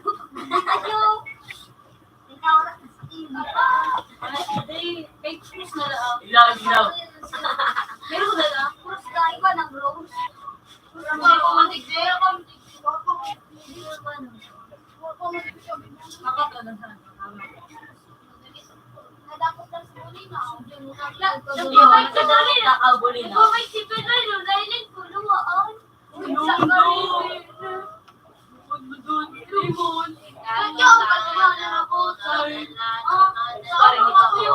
Ayaw. Ikaw, Steve. Ay, hindi. May cruise na lang. Ilaw, ilaw. Meron na lang. Cruise na, iba ng rose. Hindi ko matigil. Hindi ko matigil. Hindi ko matigil. Makakalasan. Nadakot na sa huli na. Yung mga nagkadalok na kabuli na. Ikaw may sipil na yun, lailin ko, luwaan. Yung sa huli. Ito, pag mga narabutan. Ah, parang ito.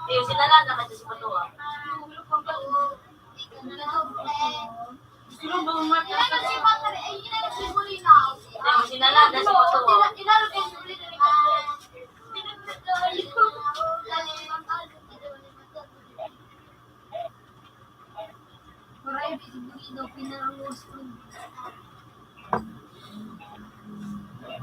Yung sinalan na kasi si Pato, ah. Gusto mo ba umat? Inano si Pato, eh, inano si Bulinaw. Hindi, mas inalada si Pato, ah. Inano si Bulinaw.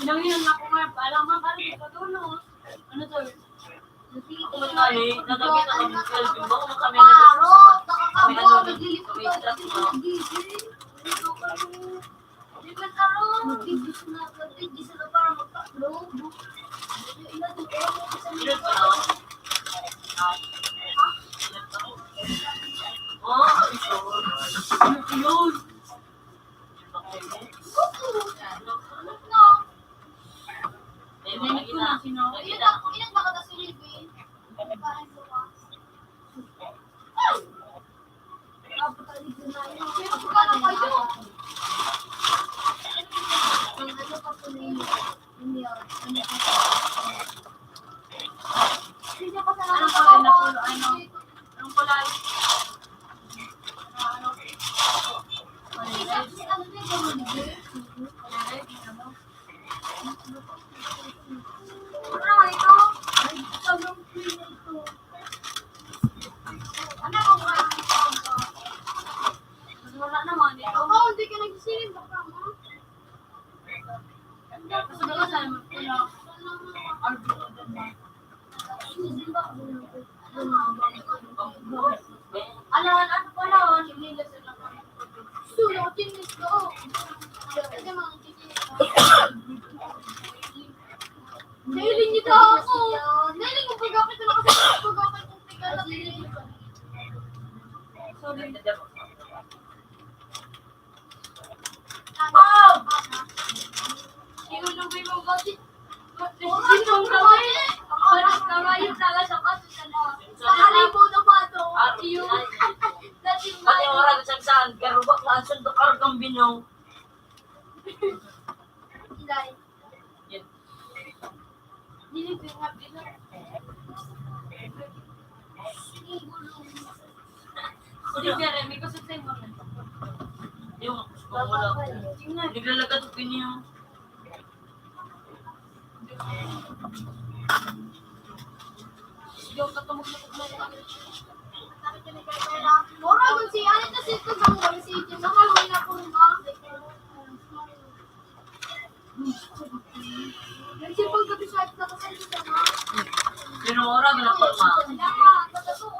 Sinanginan ako nga, alam mo, parang ito doon, no? Ano to? Ako man nga, eh, nadagit ako ng twelve, yung bako na kami na kami, ano, kami truck, no? Di ba, taro? Nag-video na, nag-video na para magpa-upload. Yung iba doon, eh, sa mga Yun, ano? Ah, ito. Oh, ito. Ano yun? Anong kulay na pulo? Ano? Anong kulay? Ano? Kulay red. Kulay red, ano? Ano naman ito? Ay, sobrang clean ito. Ano ang kulay nito? Mas wala naman ito. Ako, hindi ka nagsisilip, baka mo. Gusto ko sa pula. Albo ko doon ba? Ala, ano pala, oh, hindi na sila. Sulo, tinis ko. Kaya mga tinis. Nailing nito ako. Nailing ko pag-akit na kasi pag-akit ng tigas. Sorry. Oh! Inulungay mo ba si, si Sintong Kamay? Ang panas na ngayon, talaga sa kaso na. Sa halibo na ba ito? Yung dating Pati mga oras sa saan, karubak na ang sundo, kargang binong. Inday. Yan. Dili ko nga binong. Ang gulong. Sige, Remy, gusto sa'yo mo. Yung, wala. Naglalagad ko niyo. Mura man si, ano ito, si ito, bang wala si Jim, nakaluwi na po, di ba? Nagsipag ka sa ito, kasi ito, ma. Pero ora, ganap pa, ma. Kaya nga, totoo.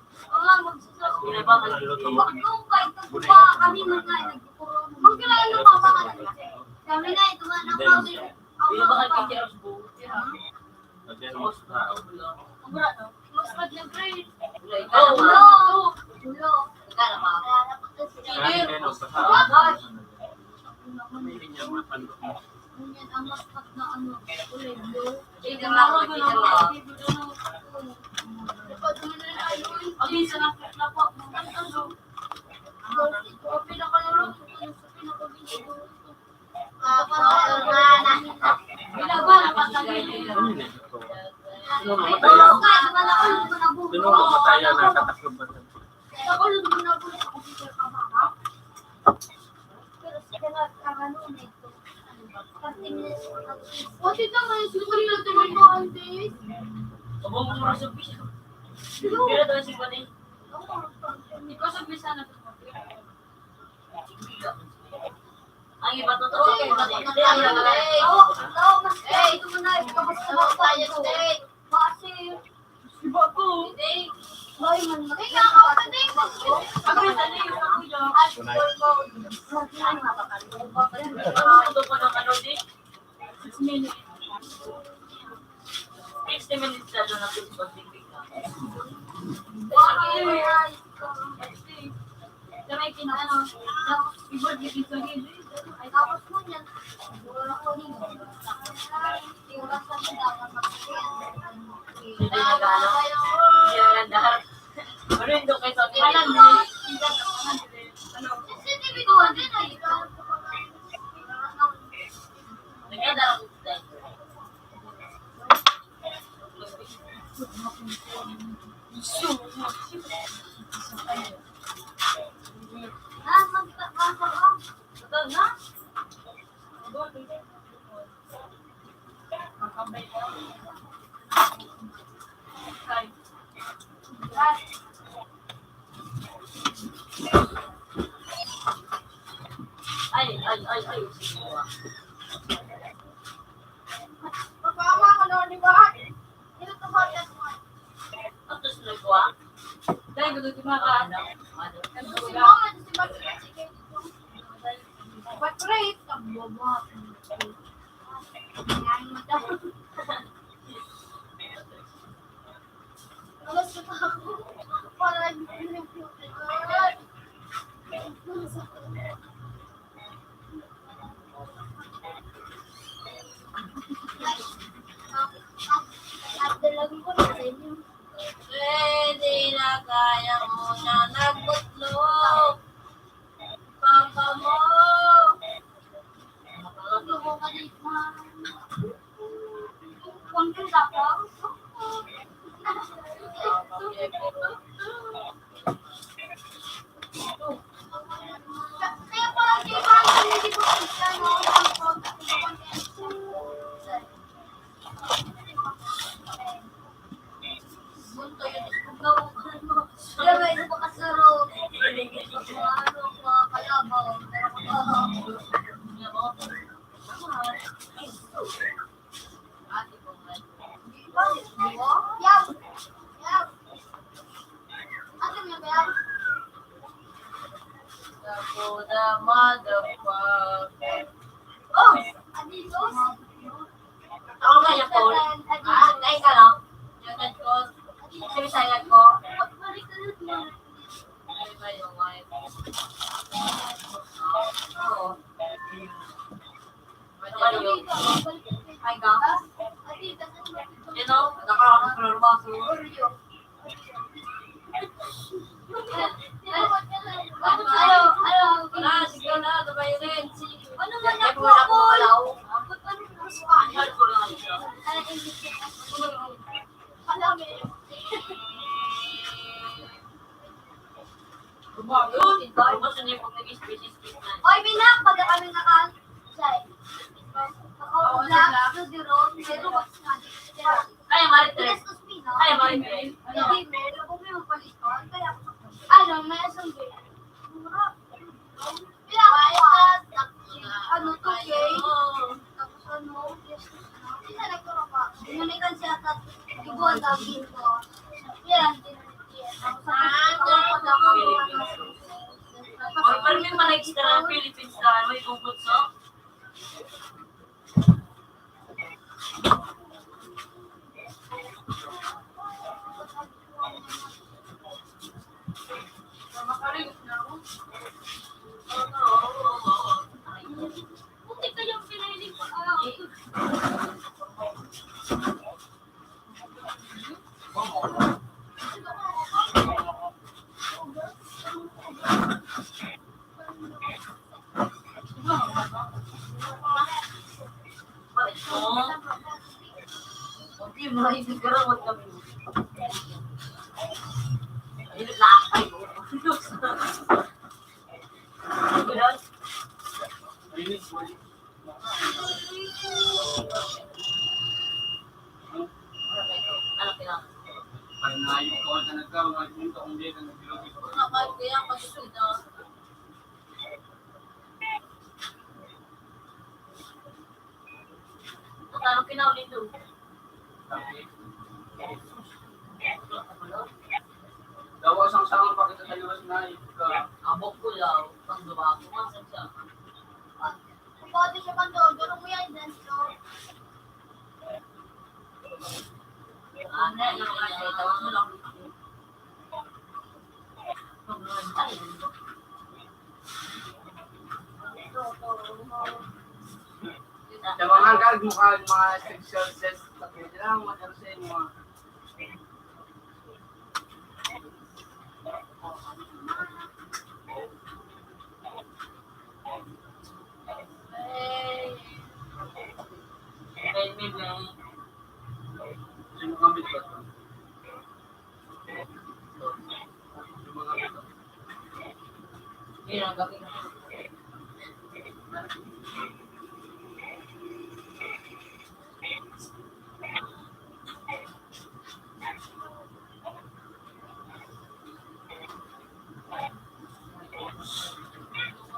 Oo nga, magsusuko. Pinabangan. Bakit kung kahit kung pa kami mga nagkukuroon? Kung kailangan ng mga pangalan kasi. Kami na, ito nga, nakausap. Pinabangan, teacher, ang buhok. Lagyan mo sa tao. Ang bra, no? Mas pag nag-grade. Ulo. Ulo. Ikaw na ba? Kaya napunta si Kaya Teacher. Hindi na basta. Hindi niya matandaan. Ngunyan ang mas pag na ano, kulay blue. Hindi na ako, hindi na ako. Dapat naman na yung ano, eh. Pag minsan ako, ako, ang ganda, no? Ito, ang pinakalarang, ito yung sa pinakabinyo. Ano, mamatay yan. Ano, mamatay yan, nakataklob na. Pero sa mga karano na ito, ano ba? Pag tingin sa mga Ate, ito, may susunod na ito, mga ante. Abang mo sa piso. Pero daw si Bani. Ikaw sa mesa na ito. Ang iba, totoo, ang iba, totoo. Hey! Ito, mas, hey! Ito mo na, ito, mas, tayo, hey! Kasi, iba ko. Hey! Ay, man, hey, ako, pati, pati. Ang iba, ano yung ako dyan? Ay, ito pa ng ano, di? Six minutes. Sixty minutes na doon ang pagpagpigil na. Sa may kina-, ano, na, i-board yung isa rin. Ay, tapos mo yan. Wala ko rin. Yung rasa mo dapat mag-, Hindi na gano'n. Hindi na gano'n. Ano yun doon kayo sa akin? Alam mo, ano? C C T V ko, hindi na ito. Nagkadala ko sa Ay, ay, ay, ay. Pagpama ka na, di ba? Ito to, hot dog mo. Tapos nagwa. Dahil gusto ko makaano. Ano? Gusto mo, gusto mo, sige. Ba't rate? Ang bobo. Yan mo daw. Pwede na kaya mo na nagbutlog. Papa mo. Motherfucker. Oh! Ako nga yung phone. Ah, guys, ano? Yung head ko. Kasi silent ko. Ay, ba yung wife? Oo. Ano ba yun? Ay, ga. You know, nakakakulor ba ako? Ano, ano, ano? Wala, sige na, sabay rin. Ano man ako, ako? Ang hal ko lang siya. Alam eh. Yun, ito, gusto niya pag nag-space-space na. Oy, Minak, baga kami nakal-, Jai. Ako, black, to the road, pero what's not? Kaya, Marie Tres. Kaya, Marie Tres. Hindi, meron ko may magpalitan. Kaya, ano, may asong gate. Mura. Ano, two K? Tapos ano, yes, ano, hindi na nagturo pa. Binalikan siya sa ibuan daging ko. Yan, tapos ano, Or parang may mga extra ng Philippines na ano, yung bukod sa Tano kinaw dito. Dawa sang sanga pa kita sa liwas na ika. Abok ko yaw, pag duwa ko, masag siya. Pwede siya pang doon, pero kuya, dance ko. Ano, yung mga ito, ano lang. Sa mga gag, mukha ang mga sexual sense, pag may kailangan mo, pero sa inyo, mga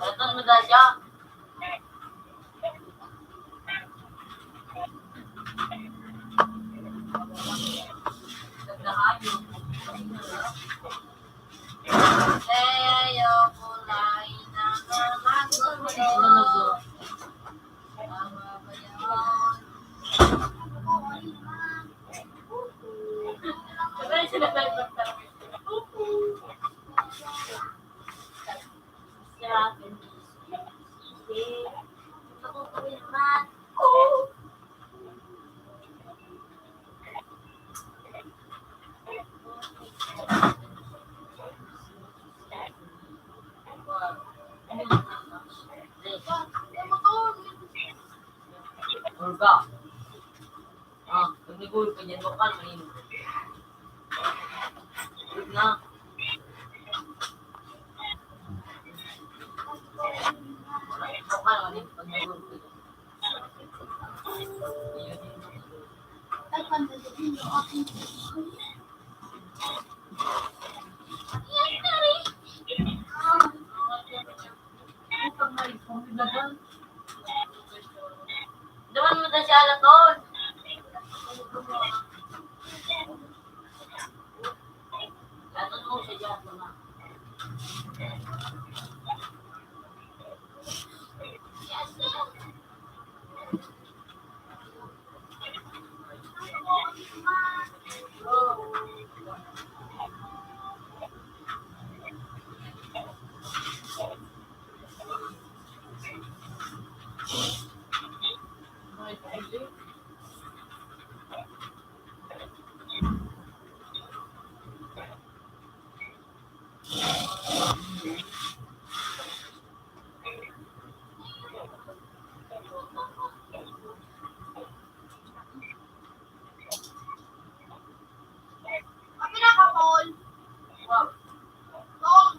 Ito na siya. Uy, kanya mo ka, may. Good na. Mo ka, may. Duman mo na siya alaton. Alaton mo siya dyan, mga. Kapila ka, Paul? Paul.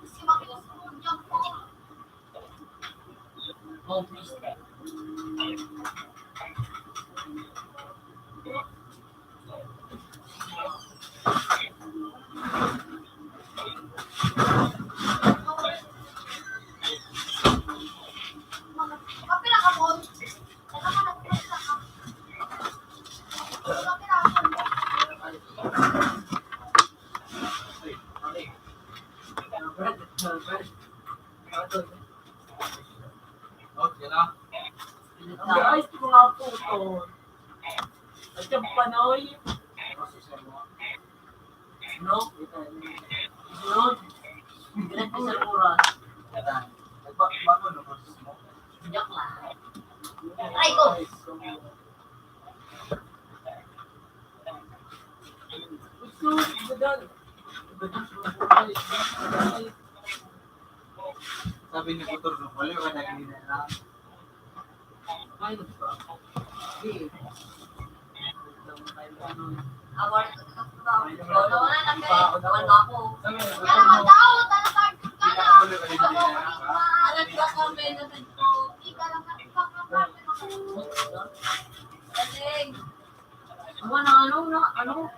Kasi makilos ko dyan, Paul. Oh, please. Okay na? Ang guys, mga puto. At yung panoy. No? Sunod. Direct sa oras. Nagbago na boses mo. Joke lang. Try ko. Gusto, gusto. Sabi ni Doktor, no, wala ka na, hindi na lang. Ay, ano ba? Hindi. Award. Wala, wala na, pe. Wala ako. Kaya naman daw, talagang ka na. Alam ka kami, nagkakita ko. Galing. Wala na, ano, na, ano?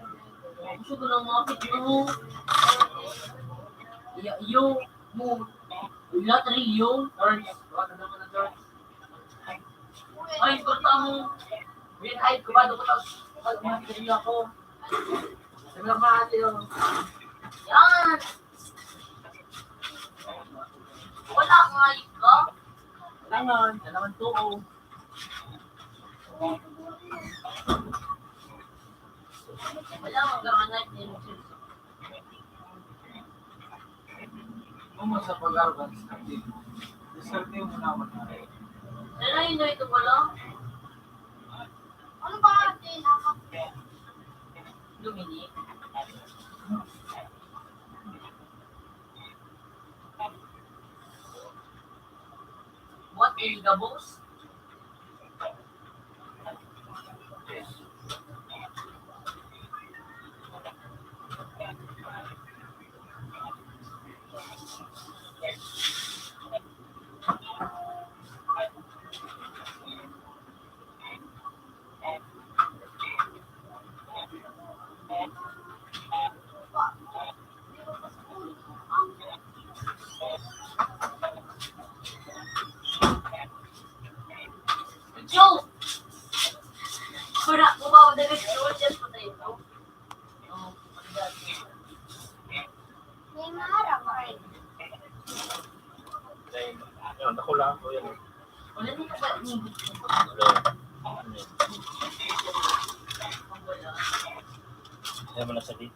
Gusto ko ng mga picture mo. Iya, iyo, mo. Wala, three, iyo. Charge. Wala naman na charge. Ay, kwarta mo. Wait, ay, kubado ko, tas, ay, mga picture ako. Sabi lang, mahal, iyo. Yan. Wala nga, ikaw. Kailangan, kailangan to, oh. Wala, magkakanay din. Kung sa pag-arog ang diskarte, diskarte mo naman na. Pero yun, ito pala. Ano ba ang tinamak? Dominic? What a gabos? Joe! Wala ko ba ako dali sa urgent pa tayo? May maharap, ay. Ayun, ako lang po yun. Wala na ba? Hello. Ayaw mo na sabihin.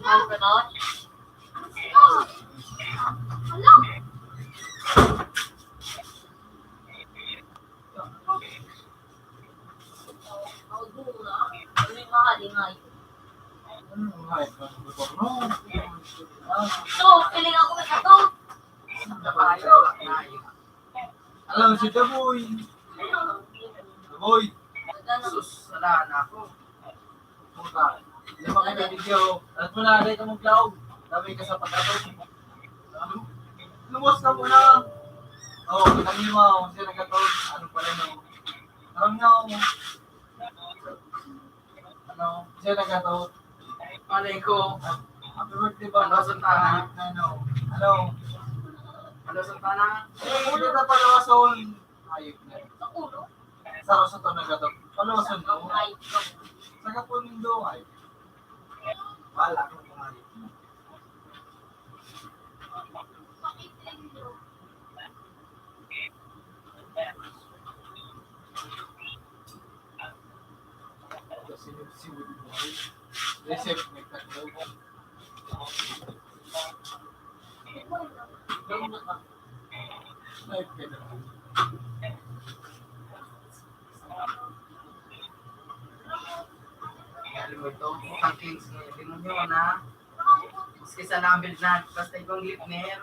Ano ba na? Hala! So, feeling ako na to. Alam si Daboy. Daboy. Sus, wala na ako. Puta. Hindi ba kayo nabigyan? At wala na ito maglaog. Dami ka sa pagkatog. Lumos ka muna. Oh, kita niyo mo. Siya nagkatog. Ano pala no? Parang na ako. Ano? Siya nagkatog. Malay ko. Happy birthday ba? Ano, Santana? Ano? Ano? Ano, Santana? Hindi na pala, Son. Ayun na. Sa ulo? Sa ulo sa to nagkatog. Ano, Son? Ay, Sa kapon nindo, ay. Wala akong mga Alam mo ito, utang kings ngayon. Tingnan nyo na. Maski sa number na, basta igong lip na yan.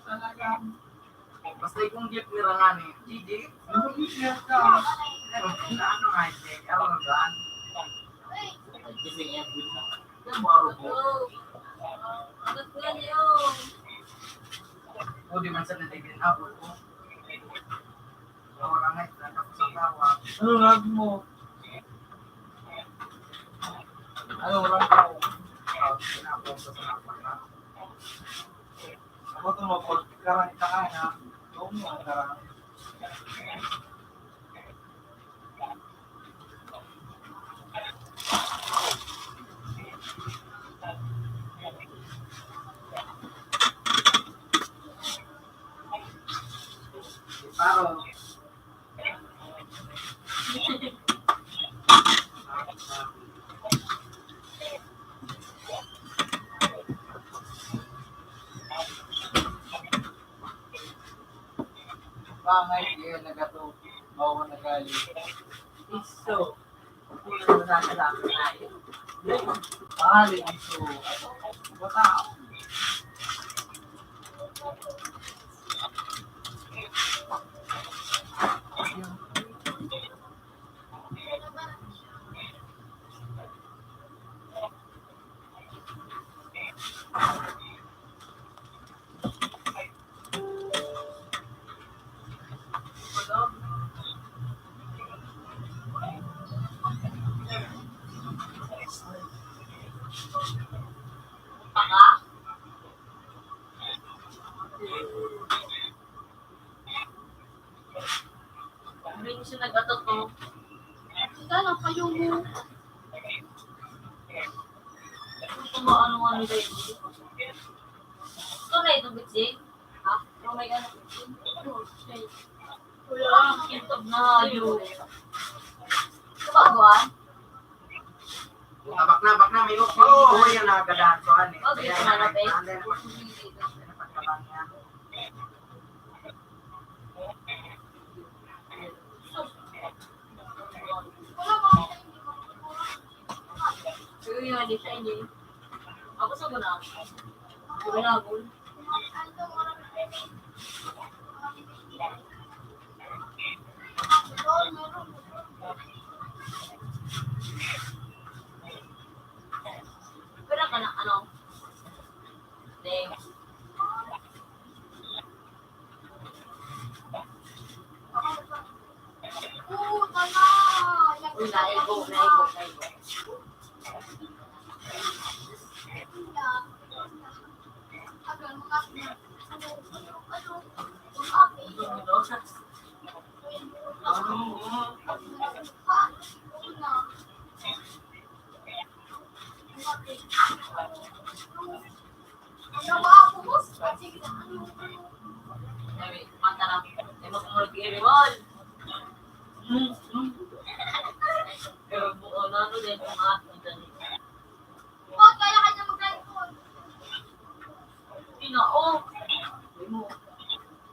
Talagang, basta igong lip ni Rangani. Gigi? Ano nga ito? Ano nga ito? Gising yan. Yan, maro po. Ano po yan yun? O, di man sa natigil na po. Ano lang mo? Ano lang mo? Ako ito mo, pag karang ka na, huwag mo ang karang. Paro. Bangay, iya nagato, bawa nagali. Iso. Bangay, iso. Bata. Hindi siya nag-ato to. Sika lang, kayo mo. Gusto mo ano nga nila yun? Ito na ito, Bitsing. Ha? Ito may ano, Bitsing? Wala, kintab na hayo. Ito ba, Aguan? Tabak na, bak na, may oh, oh, yan, nagadahan ko, ano eh. Oh, dito na, Betsing. Ano, ano, ano, ano, ano, ano, ano, Uy, hindi siya, hindi. Ako sa muna. Ako na, ako. Pero ka na, ano? Thanks. Uy, naigo, naigo, naigo. Sabi, mata lang. Ay, makumulog yung iriwal. Pero buo na, ano, dahil kumakas na dyan. Bakit kaya ka niya mag-cellphone? Hindi na, oh.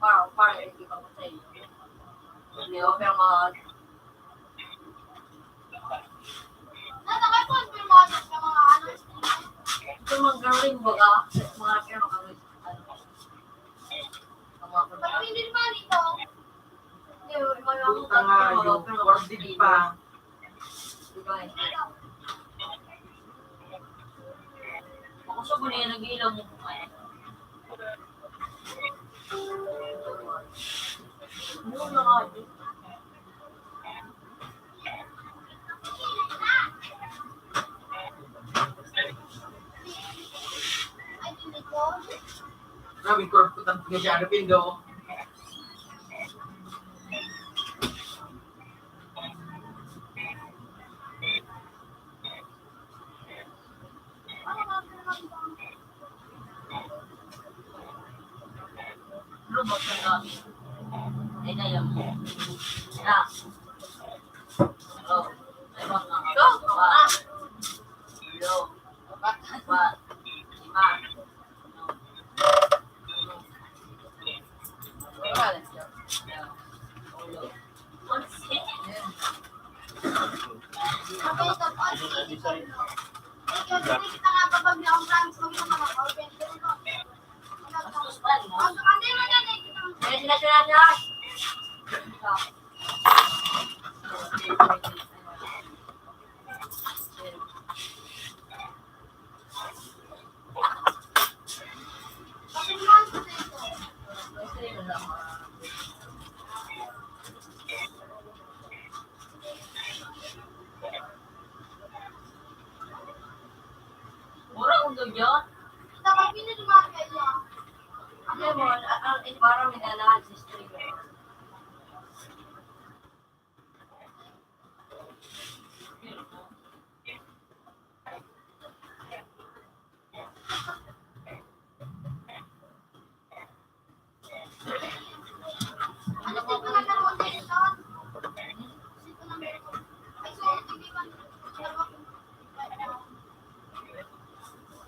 Para, para, hindi pa ko sa'yo. Hindi, oh, pero mga Nasa kay Paul, may mga, may mga ano, ito mga galing, baga, mga kaya mga ano, ang mga pagkain. Pag hindi naman ito, Puta nga, yung worth it pa. Ako sa bunay, nag-iilaw mo kung kaya. Ano na nga, di? Grabe, kurap ko tanto na siya, ano, pindo? Lubos na kami. Ay, na yun. Na. Oh, ay, mga. Go! Ah! Lo. Apat. Lima. Mura kung ganyan. Tapos pinag-umaga niya. Ano mo, ang, ang, parang may nalahat sa street.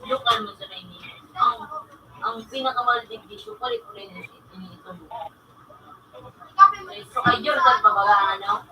Lokal mo sa Maynila. Ang, ang pinakamahal digdi, sukal, ito rin, ito rin. So, ayun, pagbabagaan, ano?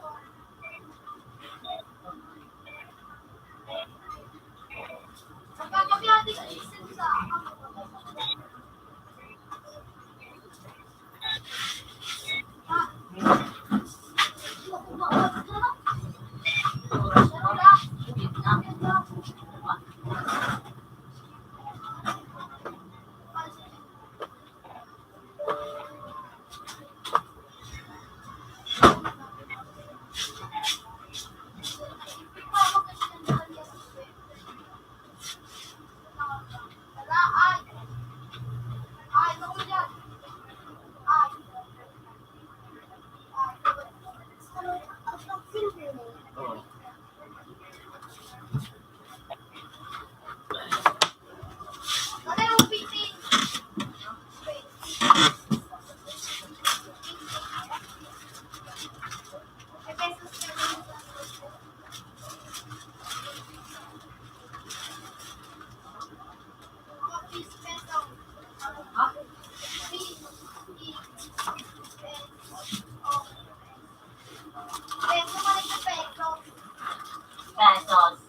Pesos.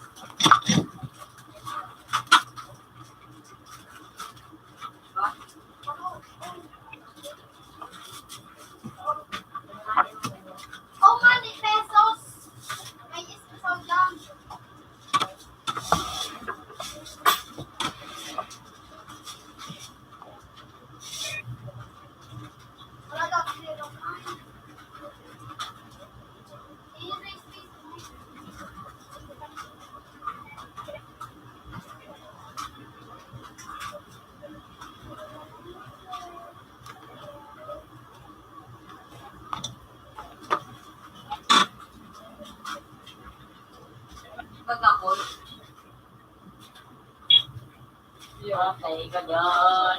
Oh, money, pesos. May isa sa ulang. Pagkakot. Okay ka dyan.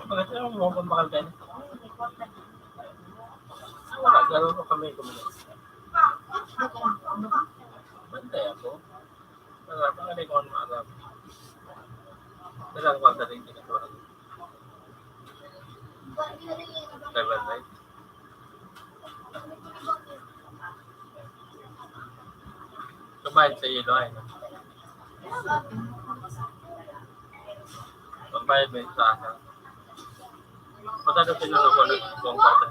Bakit yung mga pambakal kayo? Wala, ganun ko kami kung bantay ako. Wala, pangalay ko ang mga Arab. Kailangan ko ang sarili ko. Seven, right? Kabayad sa ilo, ay. Kabayad mo yung sa akin. Matalo sila na ko nagkukuha ng pata.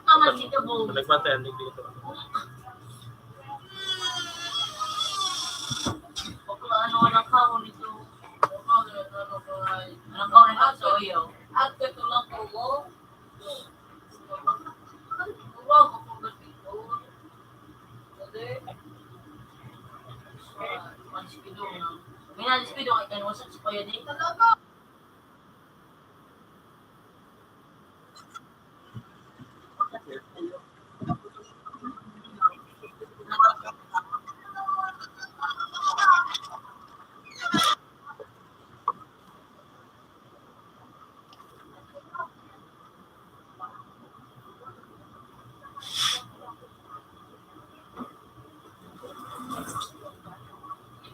Tama, sige po. Nagpatay, hindi ko. Bakla, ano, walang kahon ito. Walang kahon ito, so, iyo. At ito lang po, oh. Walang kahon ito. Pwede. Sa, mas kidong, no? May nalispido ka, ikan, wasak sa payadi. Talaga?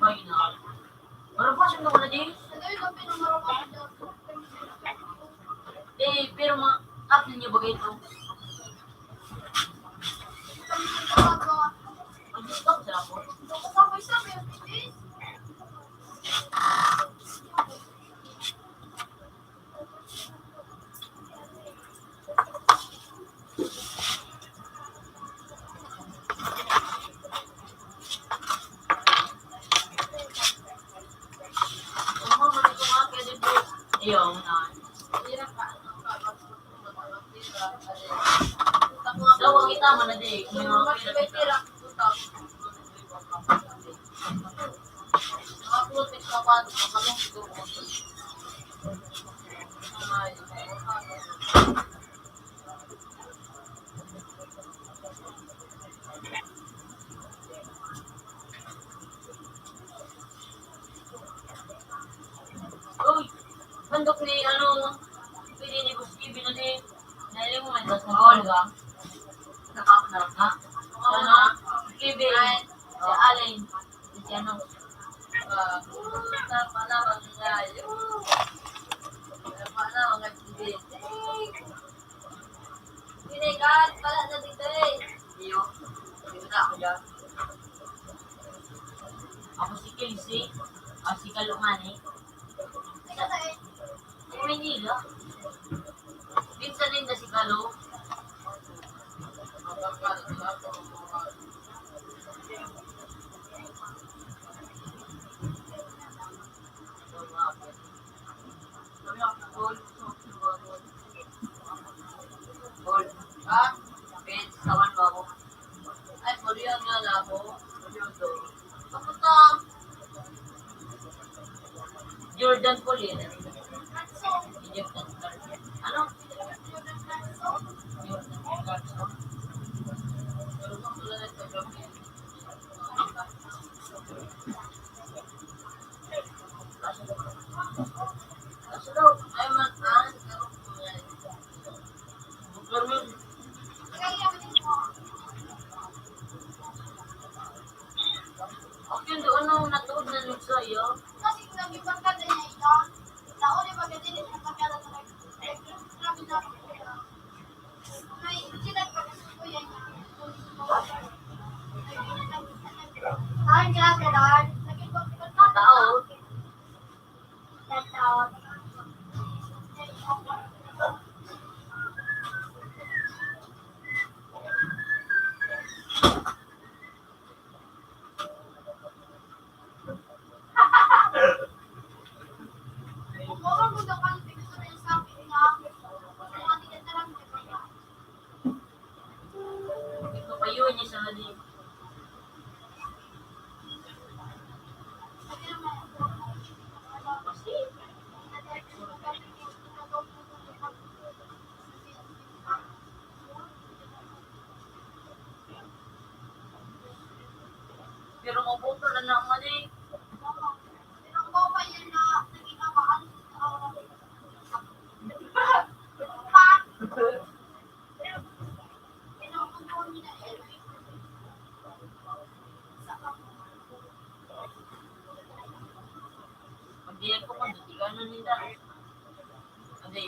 Iba yun, ah. Marabas yung naman na din. Eh, pero mga kapil niyo ba ito? Mag-discount sila po. Iyo, na. Daw, ang kita man na di. Kung may mga pera, pera. Uy, handok ni, ano, pwede ni Boss Kevin na ni, nailing mo, may das na Olga. Nakakaharap na. Ano? Kevin. Ay, si Allen. Si ano? Ah, tama na, mga layo. Tama na, mga Kevin. Binigal pala na dito eh. Iyo. Dito na ako dyan. Ako si Kelsey. Ako si Kalungani. Sa Manila. Minsan din na si Kalo. Gold. Ha? Page, tawan ba ako? Ay, Korean nga na ako. Korean to. Kamusta? Jordan Colin. Jordan. Ano? Jordan Clarkson. Akin doon ang natuod na lugso, iyo. Kasi kung naging barkada niya ito, nauli ba ganyan yung barkada na nag-, nag-, grabe na ako. May sila pag-, kuya niya. Ay, grabe na. Naging barkada. Tao. Ito pa yun, yung sa hali. Pero mabuto na naman eh. Pag-iyan ko kung ano nila. Hindi.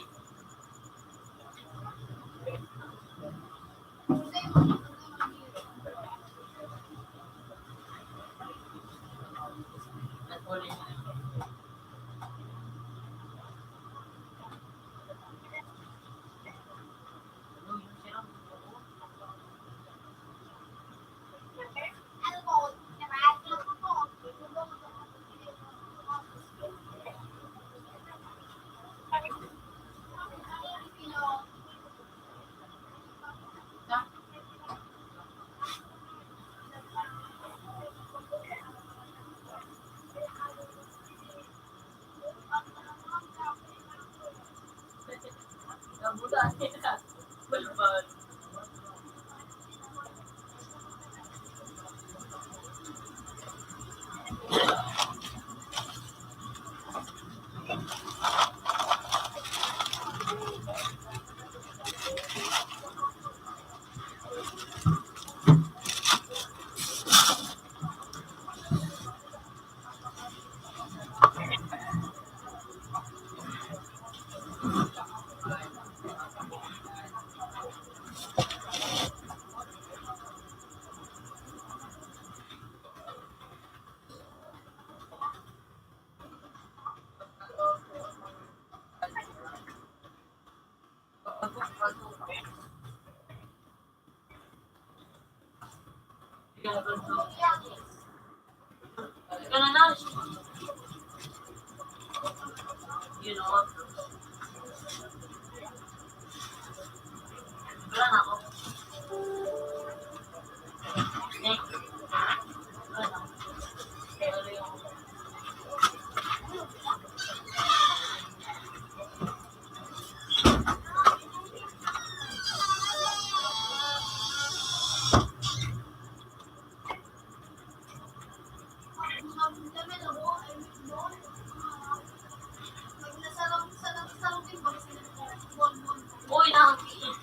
Uy, nakakita.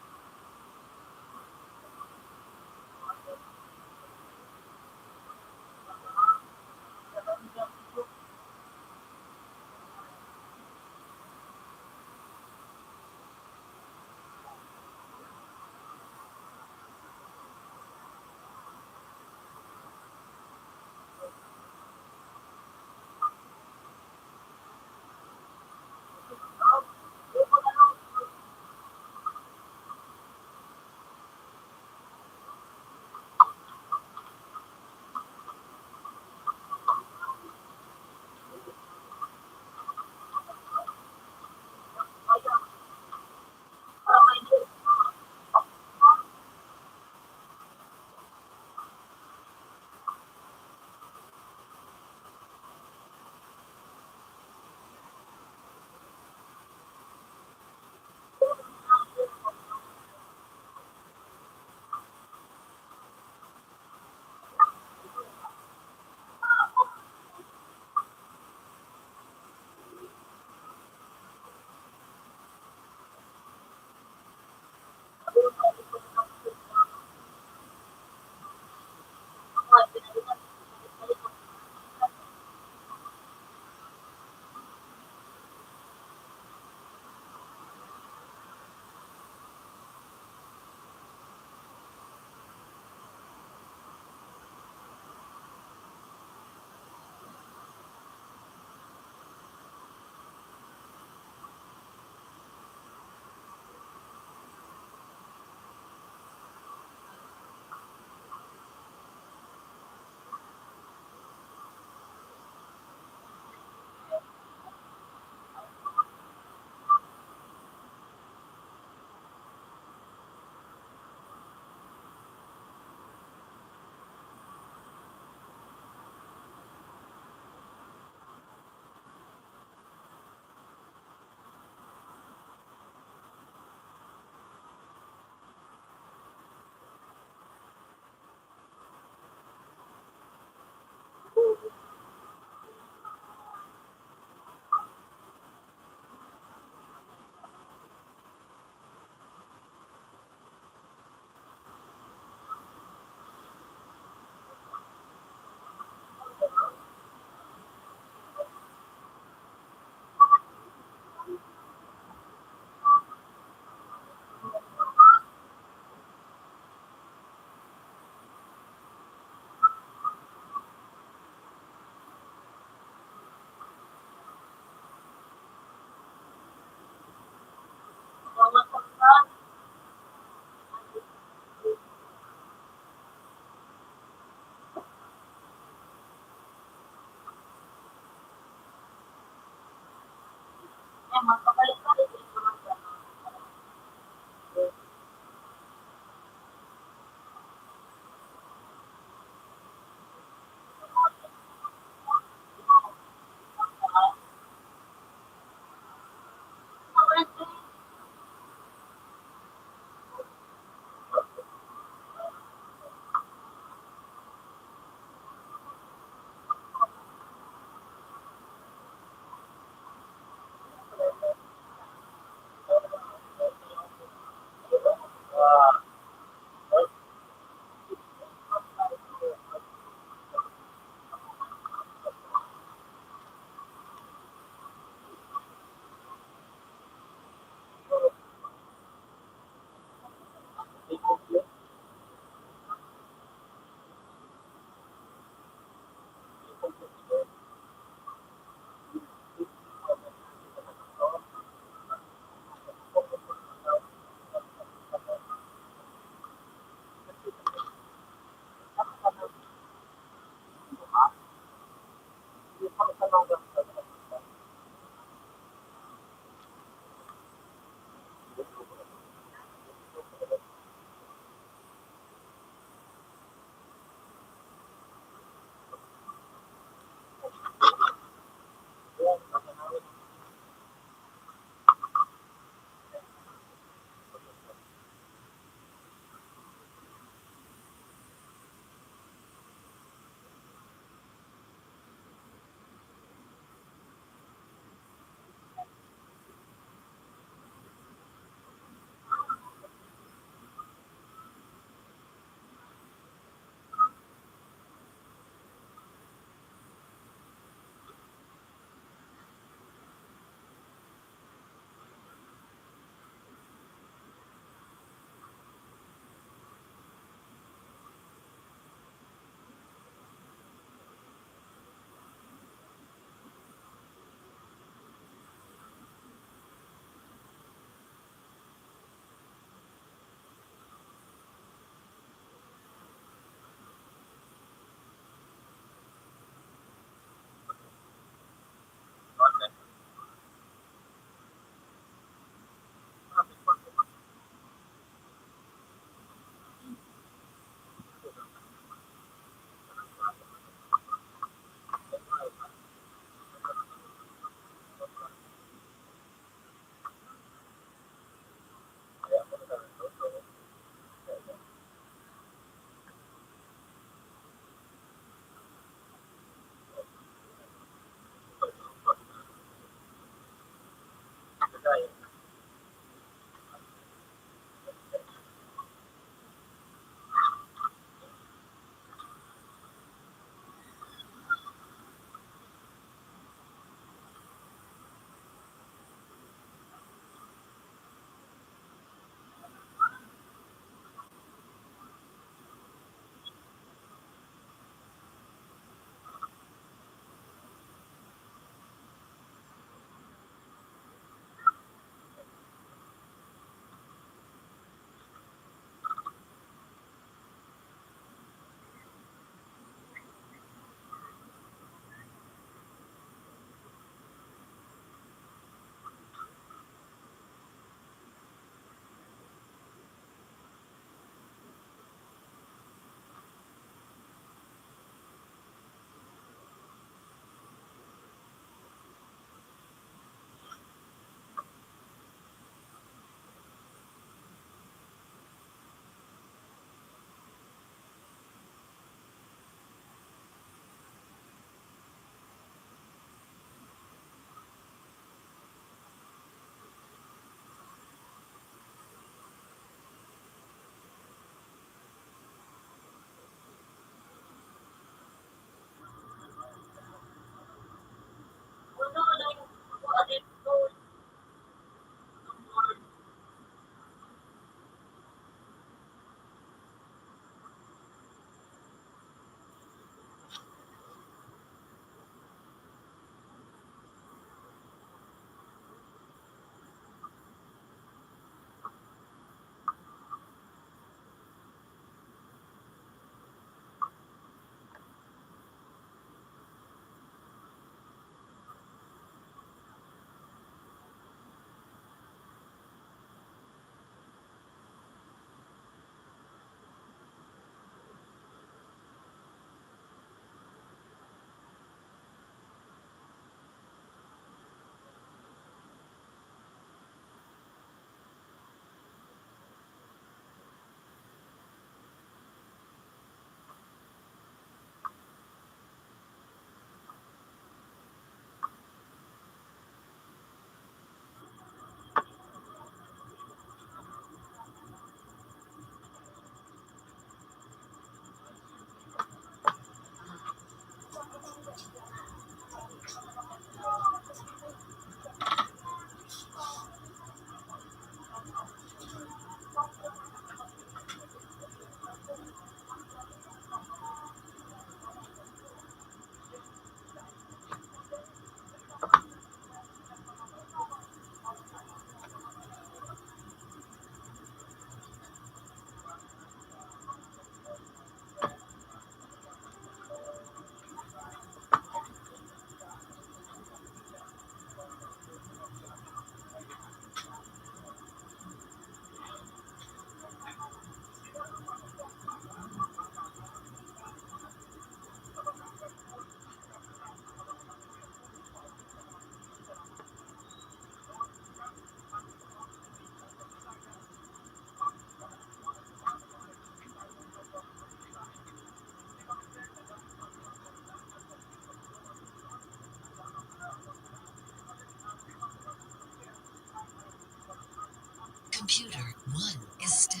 Computer one is still.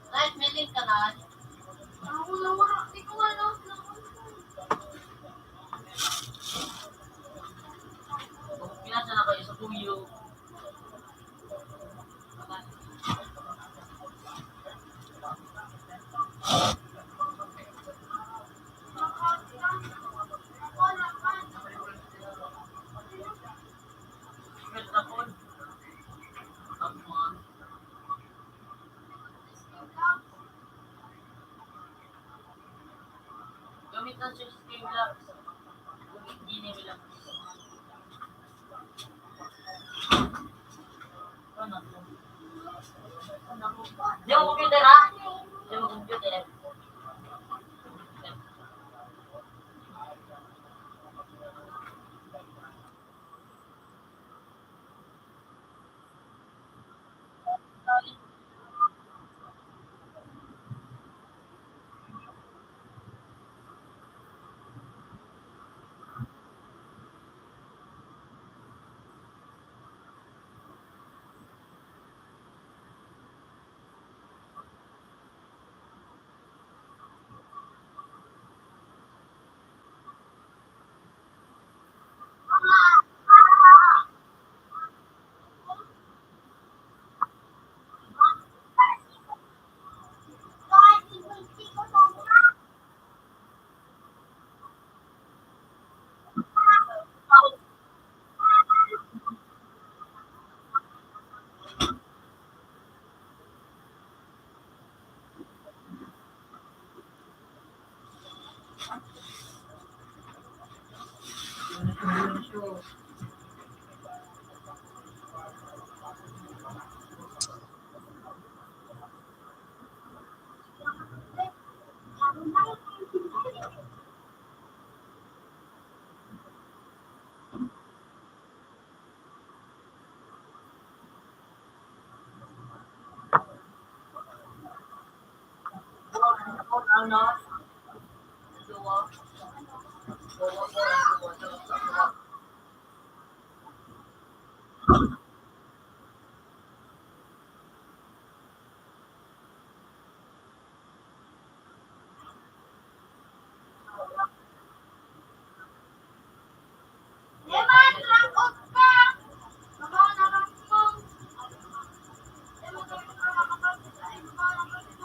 Kahit may link ka na. Ako na wala. Di ko alam. Pinasa na kayo sa kuyo. Gamit ang sixteen lang. Gini nila. Ano? Di mo computer, ha? Di mo computer.